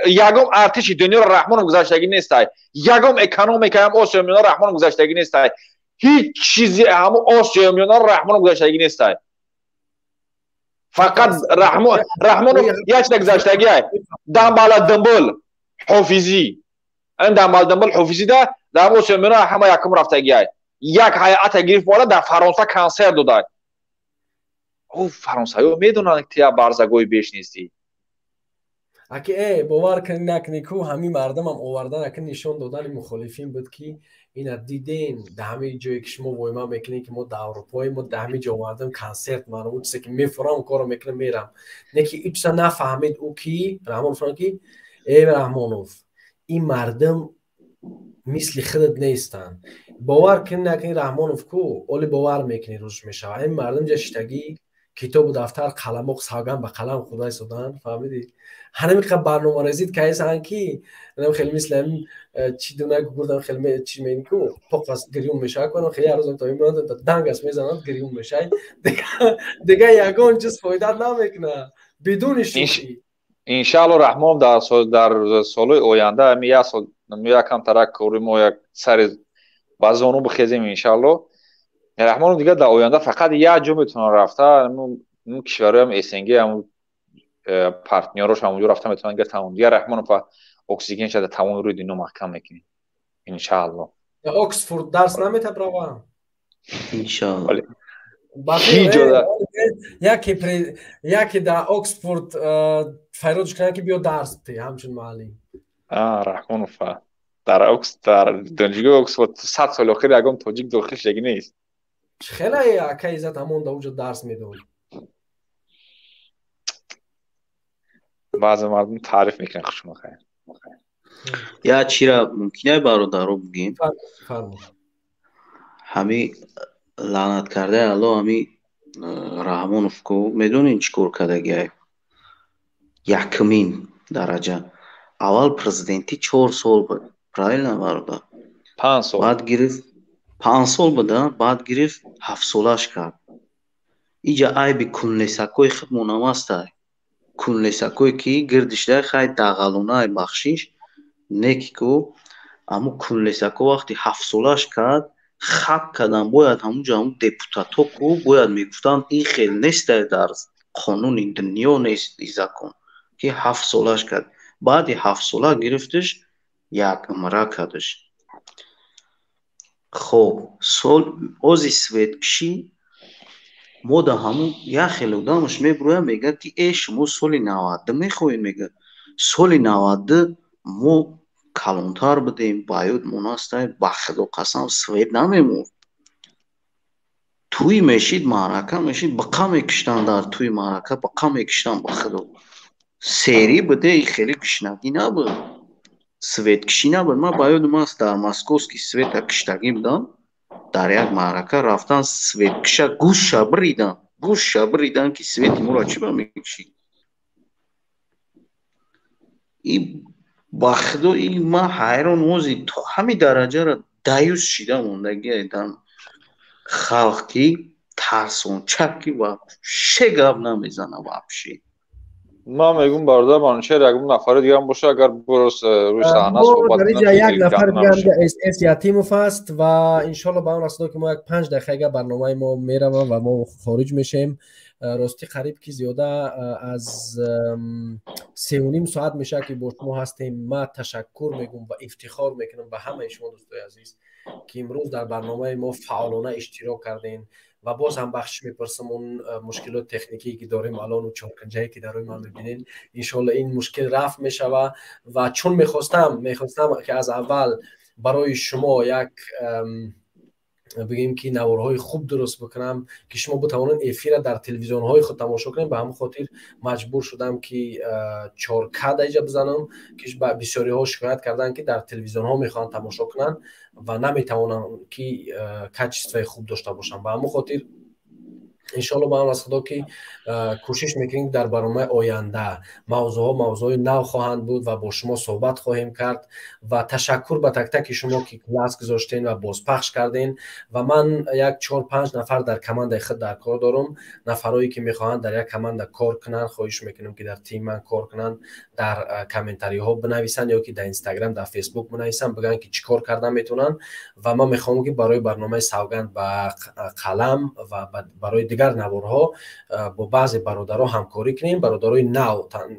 ягон артиши дунёро Раҳмонов гузаштагӣ нестай. Ягон экономикаам Осиёи Миёна Раҳмонов гузаштагӣ нестай. Ҳеҷ чизи ҳамун Осиёи Миёнаро Раҳмонов гузаштагӣ нестай. Фақат Раҳмонов як чиза гузаштагиай: дамбала думбул ҳофизӣ. Ин дамбала думбул ҳофизида дар Осиёи Миёна ҳама якум рафтагиай. Як ҳайата гирифт, бола дар Фаронса консерт додай. О фаронсавиҳо медонанд, ки ту як барзагои беш нестӣ. Аки бовар кунӣ накунӣ, ку ҳамин мардумам овардан, аки нишон додани мухолифин буд, ки ина диден, да ҳамин ҷое ки шумо войма мекунед, ки мо дар Аврупоем, мо да ҳамин ҷо овардем консерт, ман ӯ чизе ки мефурам, корро мекунам, мерам. Не ки ин чиза нафаҳмид ӯ, ки Раҳмонов фаҳмид, ки э Раҳмонов, ин мардум мисли худат нестанд. Бовар кунӣ накунӣ, Раҳмонов ку оли бовар мекунӣ, рӯз мешавад, ин мардум ҷа шиштагӣ, китобу дафтар, қаламоқ, савганд ба қалам хӯрда истодаанд, фаҳмидӣ? Ҳанами қа барномарезид кайсанд, ки хеле мисли ҳамин чи дуна гурдам, хеле чи мегӯ ку поқас гирён мешавад, кунам хеле ҳар рӯз то имрӯз дангас мезананд, гирён мешавад, дига ягон чиз фоида намекунад бидуни шӯхӣ. Иншаалло, Раҳмон дар солҳои оянда, ҳами як сол якам тарак кори мо як сари ба зону бихезем, иншаалло, Раҳмонов дигар дар оянда фақат як ҷо метавонад рафта, кишварҳоям СНГ, ҳамун партнёрош ҳамонҷо рафта метавонад, дигар тамом, дигар Раҳмонов оксиген шада тамоми рӯи дунё маҳкам мекунем, иншаалло. Оксфорд дарс наметаб рава? Иншаалло. Яке дар Оксфорд файродш кунанд, ки биё дарс бите ҳамчун муаллим. Раҳмонов дар донишгоҳи Оксфорд 100 соли охир ягон тоҷик дохил шудагӣ нест. Хеле ака Иззат ҳамон да уҷо дарс медод. Баъзе мардум таъриф мекунанд хушма хайр. Я чира мумкин бародаро бигем? Ҳами лаънат кардаи Алло, ҳами Раҳмонов ку медонед чӣ кор кардагиай? Якумин дараҷа. Аввал президентӣ 4 сол буд. Правильно, бародар? 5 сол. Баъд гирифт 5 сол буда, баъд гирифт ҳафтсолаш кард. Иҷа айби кунлесакҳои худмонам ҳастай. Кунлесакҳое ки гирдишдай, хай дағалонай, бахшиш, не ки ку аммо кунлесакҳо вақти ҳафтсолаш кард, хак кардан бояд ҳамунҷо, ҳамун депутатҳо ку бояд мегуфтанд, ин хел нестай, дар қонуни дунё нест и закон, ки ҳафтсолаш кард. Баъди ҳафтсола гирифтиш, як умра кардиш. Хоб, сол ози светкишӣ мо да ҳамун як хел одамаш мебурояд, мегӯяд, ки э шумо соли 92 мехоҳед, мегӯяд, соли 92 мо калонтар будем, ба ёдмон ҳастай, ба худо қасам, свет намемурд. Тӯй мешид, маърака мешид, биқа мекиштанд, дар тӯи маърака биқа мекиштанд, ба худо. Серӣ буде, хеле кишнагӣ набуд, светкишӣ набуд. Ман ба ёдам аст, дар московский света киштагӣ будам, дар як маърака рафтан, светкиша гӯшша биридан, гӯшша биридан, ки свети моро чӣ ба мекишӣ? И ба худо, и ман ҳайрон, ози то ҳамин дараҷаро даюс шида мондагиай дар халқ, ки тарсончак, ки вообще гап намезана вообще. Ман мегӯм, бародар Манучер, ягон нафари дигарам боша, агар бурос рӯи саҳна суҳбат. Як нафар дигарам СС Ятимов аст ва иншолло ба он расидо, ки мо як 5 дақиқа барномаи мо меравам ва мо хориҷ мешем. Ростӣ, қариб ки зиёда аз 3,5 соат мешавад, ки бо шумо ҳастем. Ман ташаккур мегӯм ва ифтихор мекунам ба ҳамаи шумо, дӯстои азиз, ки имрӯз дар барномаи мо фаъолона иштирок кардем, ва боз ҳам бахшиш мепурсам, он мушкилоти техникие ки дорем алону чорканҷае ки дар рӯи ман мебинед, иншоалло ин мушкил рафт мешава. Ва чун мехостам, ки аз аввал барои шумо як бигӯем, ки наворҳои хуб дуруст бикунам, ки шумо битавонед эфира дар телевизионҳои худ тамошо кунед, ба ҳамон хотир маҷбур шудам, ки 4К даиҷа бизанам, ки бисёриҳо шикоят карданд, ки дар телевизионҳо мехоҳанд тамошо кунанд ва наметавонанд, ки качествои хуб дошта бошанд. Ба ҳамон хотир, иншоалло, ба амр аз Худо, ки кӯшиш мекунем, дар барномаи оянда мавзӯъҳо мавзӯъҳои нав хоҳанд буд ва бо шумо суҳбат хоҳем кард. Ва ташаккур ба так-таки шумо, ки класс гузоштен ва бозпахш карден. Ва ман як чор панҷ нафар дар командаи худ дар кор дорам, нафарое ки мехоҳанд дар як команда кор кунанд. Хоҳиш мекунам, ки дар тим ман кор кунанд, дар комментариҳо бинависанд ё ки дар Инстаграм, дар Фейсбук бинависанд, бигӯянд, ки чӣ кор кардан метавонанд. Ва ман мехоҳам, ки барои барномаи «Савганд ба қалам» ва барои дигар наворҳо бо баъзе бародаро ҳамкорӣ кунем, бародарои нав,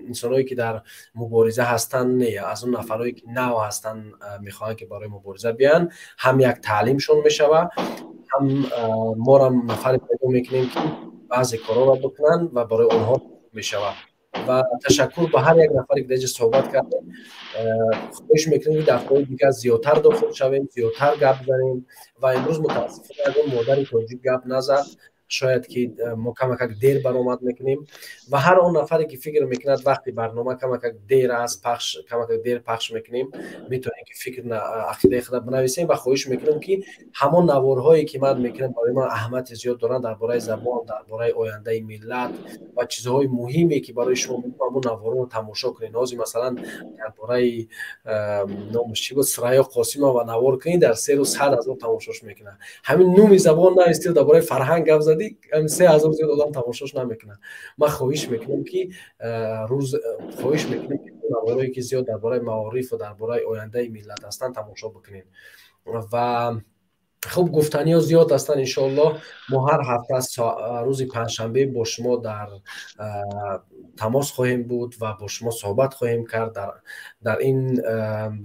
инсоное ки дар мубориза ҳастанд, не, аз он нафарое ки нав ҳастанд, мехоҳанд, ки барои мубориза биёянд, ҳам як таълимшон мешава, ҳам морам нафаре пайдо мекунем, ки Баъзе корҳоро бикунанд ва барои онҳо мешавад. Ва ташаккур ба ҳар як нафаре, ки дар инҷа суҳбат кардем. Хоҳиш мекунем, ки дафъаҳои дигар зиёдтар дохил шавем, зиёдтар гап занем. Ва имрӯз мутаассифона ягон модари тоҷик гап назад. Шояд ки мо камакак дер баромад мекунем. Ва ҳар он нафаре, ки фикр мекунад, вақти барнома камакак дер аст, пахш камакак дер пахш мекунем, метавонем, ки фикр, ақидаи худа бинависем. Ва хоҳиш мекунам, ки ҳамон наворҳое, ки ман мекунам, барои ман аҳамияти зиёд доранд, дар бораи забон, дар бораи ояндаи миллат ва чизҳои муҳиме, ки барои шумо мегӯям, ҳамон наворҳоро тамошо кунед. Ҳозир, масалан, дар бораи, номаш чӣ буд, Сурайё Қосимова навор кунед, дар 3 рӯз 100 000 тамошош мекунад. Ҳамин нуми забон навистӣ, дар бораи фарҳанг гап задӣ, 3000 зиёд одам тамошош намекунад. Ман хоҳиш мекунам, ки рӯз хоҳиш мекунам, ки наворое, ки зиёд дар бораи маориф ва дар бораи ояндаи миллат ҳастанд, тамошо бикунед. Ва хуб, гуфтаниҳо зиёд ҳастанд. Иншоаллоҳ, мо ҳар ҳафта рӯзи панҷшанбе бо шумо дар тамос хоҳем буд ва бо шумо суҳбат хоҳем кард дар ин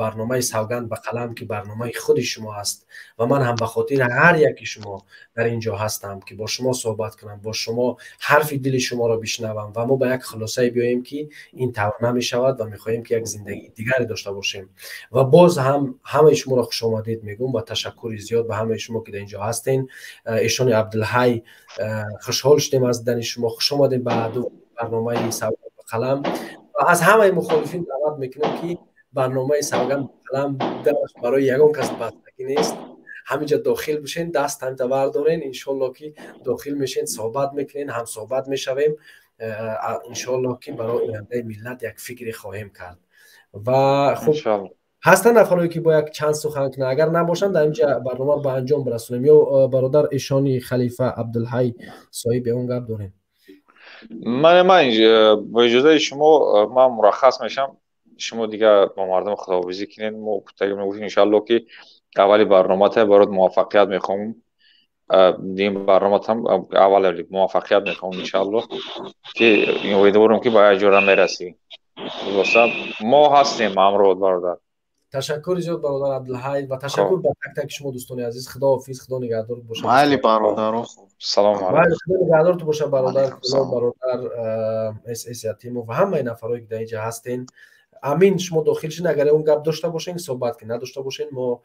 барномаи «Савганд ба қалам», ки барномаи худи шумо аст. Ва ман ҳам ба хотири ҳар яки шумо дар ин ҷо ҳастам, ки бо шумо суҳбат кунам, бо шумо ҳарфи дили шуморо бишнавам ва мо ба як хулосае биёем, ки ин тавр намешавад ва мехоҳем, ки як зиндагии дигаре дошта бошем. Ва боз ҳам ҳамаи шуморо хушомадед мегӯм ва ташаккури зиёд ба ҳамаи шумо, ки дар ин ҷо ҳастен. Эшони Абдулҳай, хушҳол шудем аз дидани шумо. Хуш омадем ба барномаи «Савганд ба қалам». Ва аз ҳамаи мухолифин даъват мекунем, ки барномаи «Савганд ба қалам» дараш барои ягон кас бастагӣ нест. Ҳаминҷа дохил бишен, даст ҳаминҷа бардорен, иншоалло, ки дохил мешен, суҳбат мекунен, ҳамсуҳбат мешавем. Иншоалло, ки барои ояндаи миллат як фикре хоҳем кард. Ва хуб, ҳастанд нафарое, ки бо як чанд сухан кунанд? Агар набошанд, дар инҷа барномаро ба анҷом бирасонем. Ё бародар Эшони Халифа Абдулҳай, соҳиби он гап дорем? Ман бо иҷозаи шумо ман мураххас мешам. Шумо дигар бо мардум худоҳофизӣ кунед. Мо гуфтем, иншаалло, ки аввали барномата барот муваффақият мехоҳам. Дин барноматам аввал муваффақият мехоҳам, иншаалло, ки умедворам, ки ба як ҷора мерасӣ. Хулоса, мо ҳастем ҳамроҳот, бародар. Ташаккури зиёд, бародар Абдулҳай, ва ташаккур ба так таки шумо, дӯстони азиз. Худоҳофиз, худо нигаҳдор бошад. Майли, бародаро. Салом. Худо нигаҳдорту бошад, бародар, бародар Сс Ятимов ва ҳамаи нафарое, ки дар инҷа ҳастен. Амин, шумо дохил шин, агар он гап дошта бошен, суҳбат ки надошта бошен, мо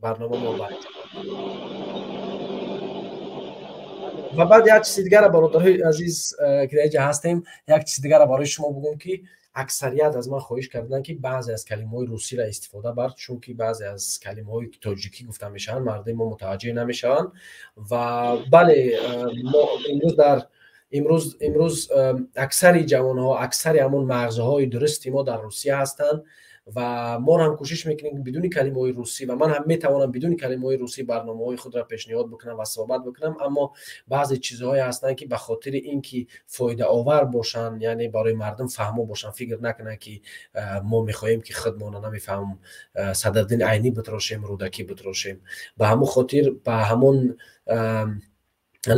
барнома мо ба ва баъд як чизи дигара, бародарои азиз, ки дар инҷа ҳастем, як чизи дигара барои шумо бигӯм, ки аксарият аз ман хоҳиш карданд, ки баъзе аз калимаҳои русиро истифода бар, чунки баъзе аз калимаҳое, ки тоҷикӣ гуфта мешаванд, мардуми мо мутаваҷҷеҳ намешаванд. Ва бале, мо имрӯз дар имрӯз аксари ҷавонҳо, аксари ҳамон мағзҳои дурусти мо дар Русия ҳастанд ва мо ҳам кӯшиш мекунем, ки бидуни калимаҳои русӣ, ва ман ҳам метавонам бидуни калимаҳои русӣ барномаҳои худро пешниҳод бикунам ва суҳбат бикунам. Аммо баъзе чизҳое ҳастанд, ки ба хотири ин ки фоидаовар бошанд, яъне барои мардум фаҳмо бошанд, фикр накунанд, ки мо мехоҳем, ки худмона, намефаҳмам, Садриддин Айнӣ битрошем, Рӯдакӣ битрошем. Ба ҳамон хотир ба ҳамон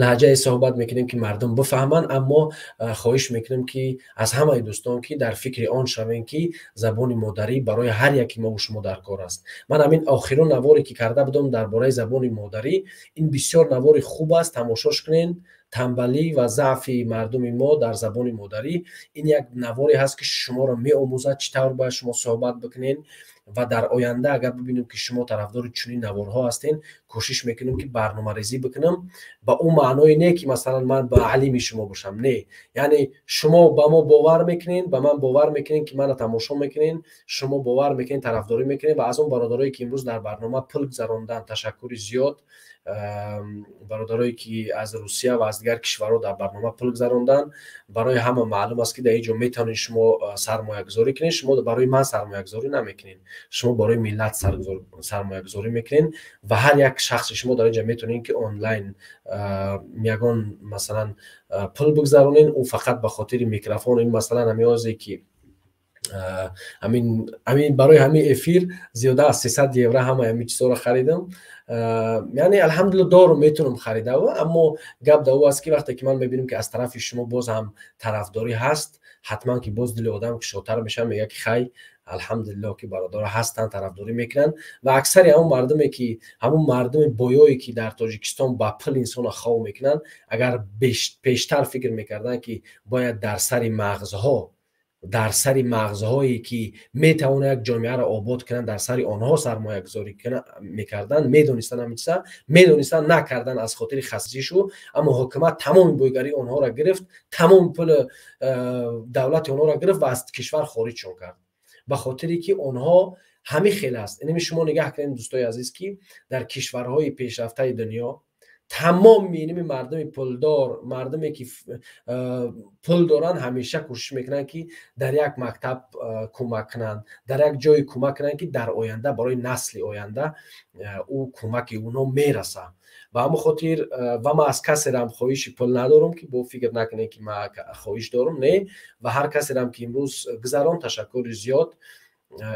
лаҳҷае суҳбат мекунем, ки мардум бифаҳманд. Аммо хоҳиш мекунем, ки аз ҳамаи дӯстон, ки дар фикри он шавем, ки забони модарӣ барои ҳар яки мову шумо дар кор аст. Ман ҳамин охирон наворе, ки карда будам дар бораи забони модарӣ, ин бисёр навори хуб аст, тамошош кунед. Тамбалӣ ва заъфи мардуми мо дар забони модарӣ, ин як наворе ҳаст, ки шуморо меомӯзад, чӣ тавр бояд шумо суҳбат бикунед. Ва дар оянда, агар бибинем, ки шумо тарафдори чунин наворҳо ҳастен, кӯшиш мекунем, ки барномарезӣ бикунам. Ба он маъное не, ки масалан ман ба алими шумо бошам, не, яъне шумо ба мо бовар мекунед, ба ман бовар мекунед, ки мана тамошо мекунед, шумо бовар мекунед, тарафдорӣ мекунед. Ва аз он бародарое, ки имрӯз дар барнома пул гузаронданд, ташаккури зиёд. Бародарое, ки аз Русия ва аз дигар кишварҳо дар барнома пул гузаронданд, барои ҳама маълум аст, ки дар ин ҷо метавонед шумо сармоягузорӣ кунед. Шумо барои ман сармоягузорӣ намекунед, шумо барои миллат сармоягузорӣ мекунед. Ва ҳар як шахси шумо дар ин ҷо метавонед, ки онлайн ягон, масалан, пул бигзаронед. Ӯ фақат ба хотири микрофон, ин масалан ҳамиозе, ки Ҳамин барои ҳамин эфир зиёда аз 300 евро ҳамаи ҳамин чизҳоро харидам. Яъне, алҳамдулилла, дорум, метавонам харида, аммо гап дар ӯ аст, ки вақте ки ман мебинам, ки аз тарафи шумо боз ҳам тарафдорӣ ҳаст, ҳатман ки боз дили одам кушодтар мешавад, мегӯяд, ки хай, алҳамдулилло, ки бародаро ҳастанд, тарафдорӣ мекунанд. Ва аксари ҳамон мардуме, ки ҳамон мардуми боёе, ки дар Тоҷикистон ба пул инсонро хов мекунанд, агар пештар фикр мекарданд, ки бояд дар сари мағзҳо, дар сари мағзҳое, ки метавонад як ҷомеаро обод кунанд, дар сари онҳо сармоягузорӣ мекарданд, медонистанд, ҳамин чиза медонистанд, накарданд аз хотири хасишу. Аммо ҳукумат тамоми бойгарии онҳоро гирифт, тамоми пули давлати онҳоро гирифт ва аз кишвар хориҷшон кард, ба хотире ки онҳо ҳамин хел аст. Инами шумо нигаҳ кунед, дӯстои азиз, ки дар кишварҳои пешрафтаи дунё тамоми инами мардуми пулдор, мардуме ки пул доранд, ҳамеша кӯшиш мекунанд, ки дар як мактаб кӯмак кунанд, дар як ҷое кӯмак кунанд, ки дар оянда барои насли оянда ӯ кӯмаки онҳо мерасад. Ба ҳамон хотир ва ман аз касерам хоҳиши пул надорам, ки бо фикр накунед, ки ман хоҳиш дорам. Не, ва ҳар касерам ки имрӯз гузарон, ташаккури зиёд.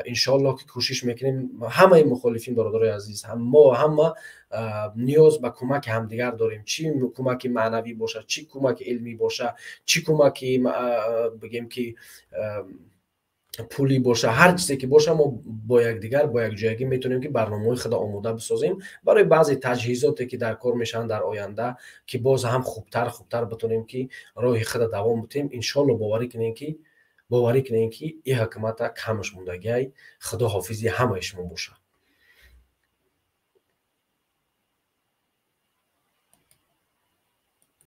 Иншоалло, ки кӯшиш мекунем ҳамаи мухолифин. Бародарои азиз, мо ҳама ниёз ба кӯмаки ҳамдигар дорем, чӣ кӯмаки маънавӣ бошад, чӣ кӯмаки илмӣ бошад, чӣ кӯмаки, бигем, ки пулӣ боша, ҳар чизе ки боша, мо бо якдигар, бо якҷоягӣ метавонем, ки барномаҳои худо омода бисозем барои баъзе таҷҳизоте, ки дар кор мешаванд дар оянда, ки боз ҳам хубтар, хубтар битонем, ки роҳи худо давом битем. Иншоалло, боварӣ кунем, ки ин ҳукумата камаш мондагиай. Худо ҳофизи ҳамаи шумо бошад.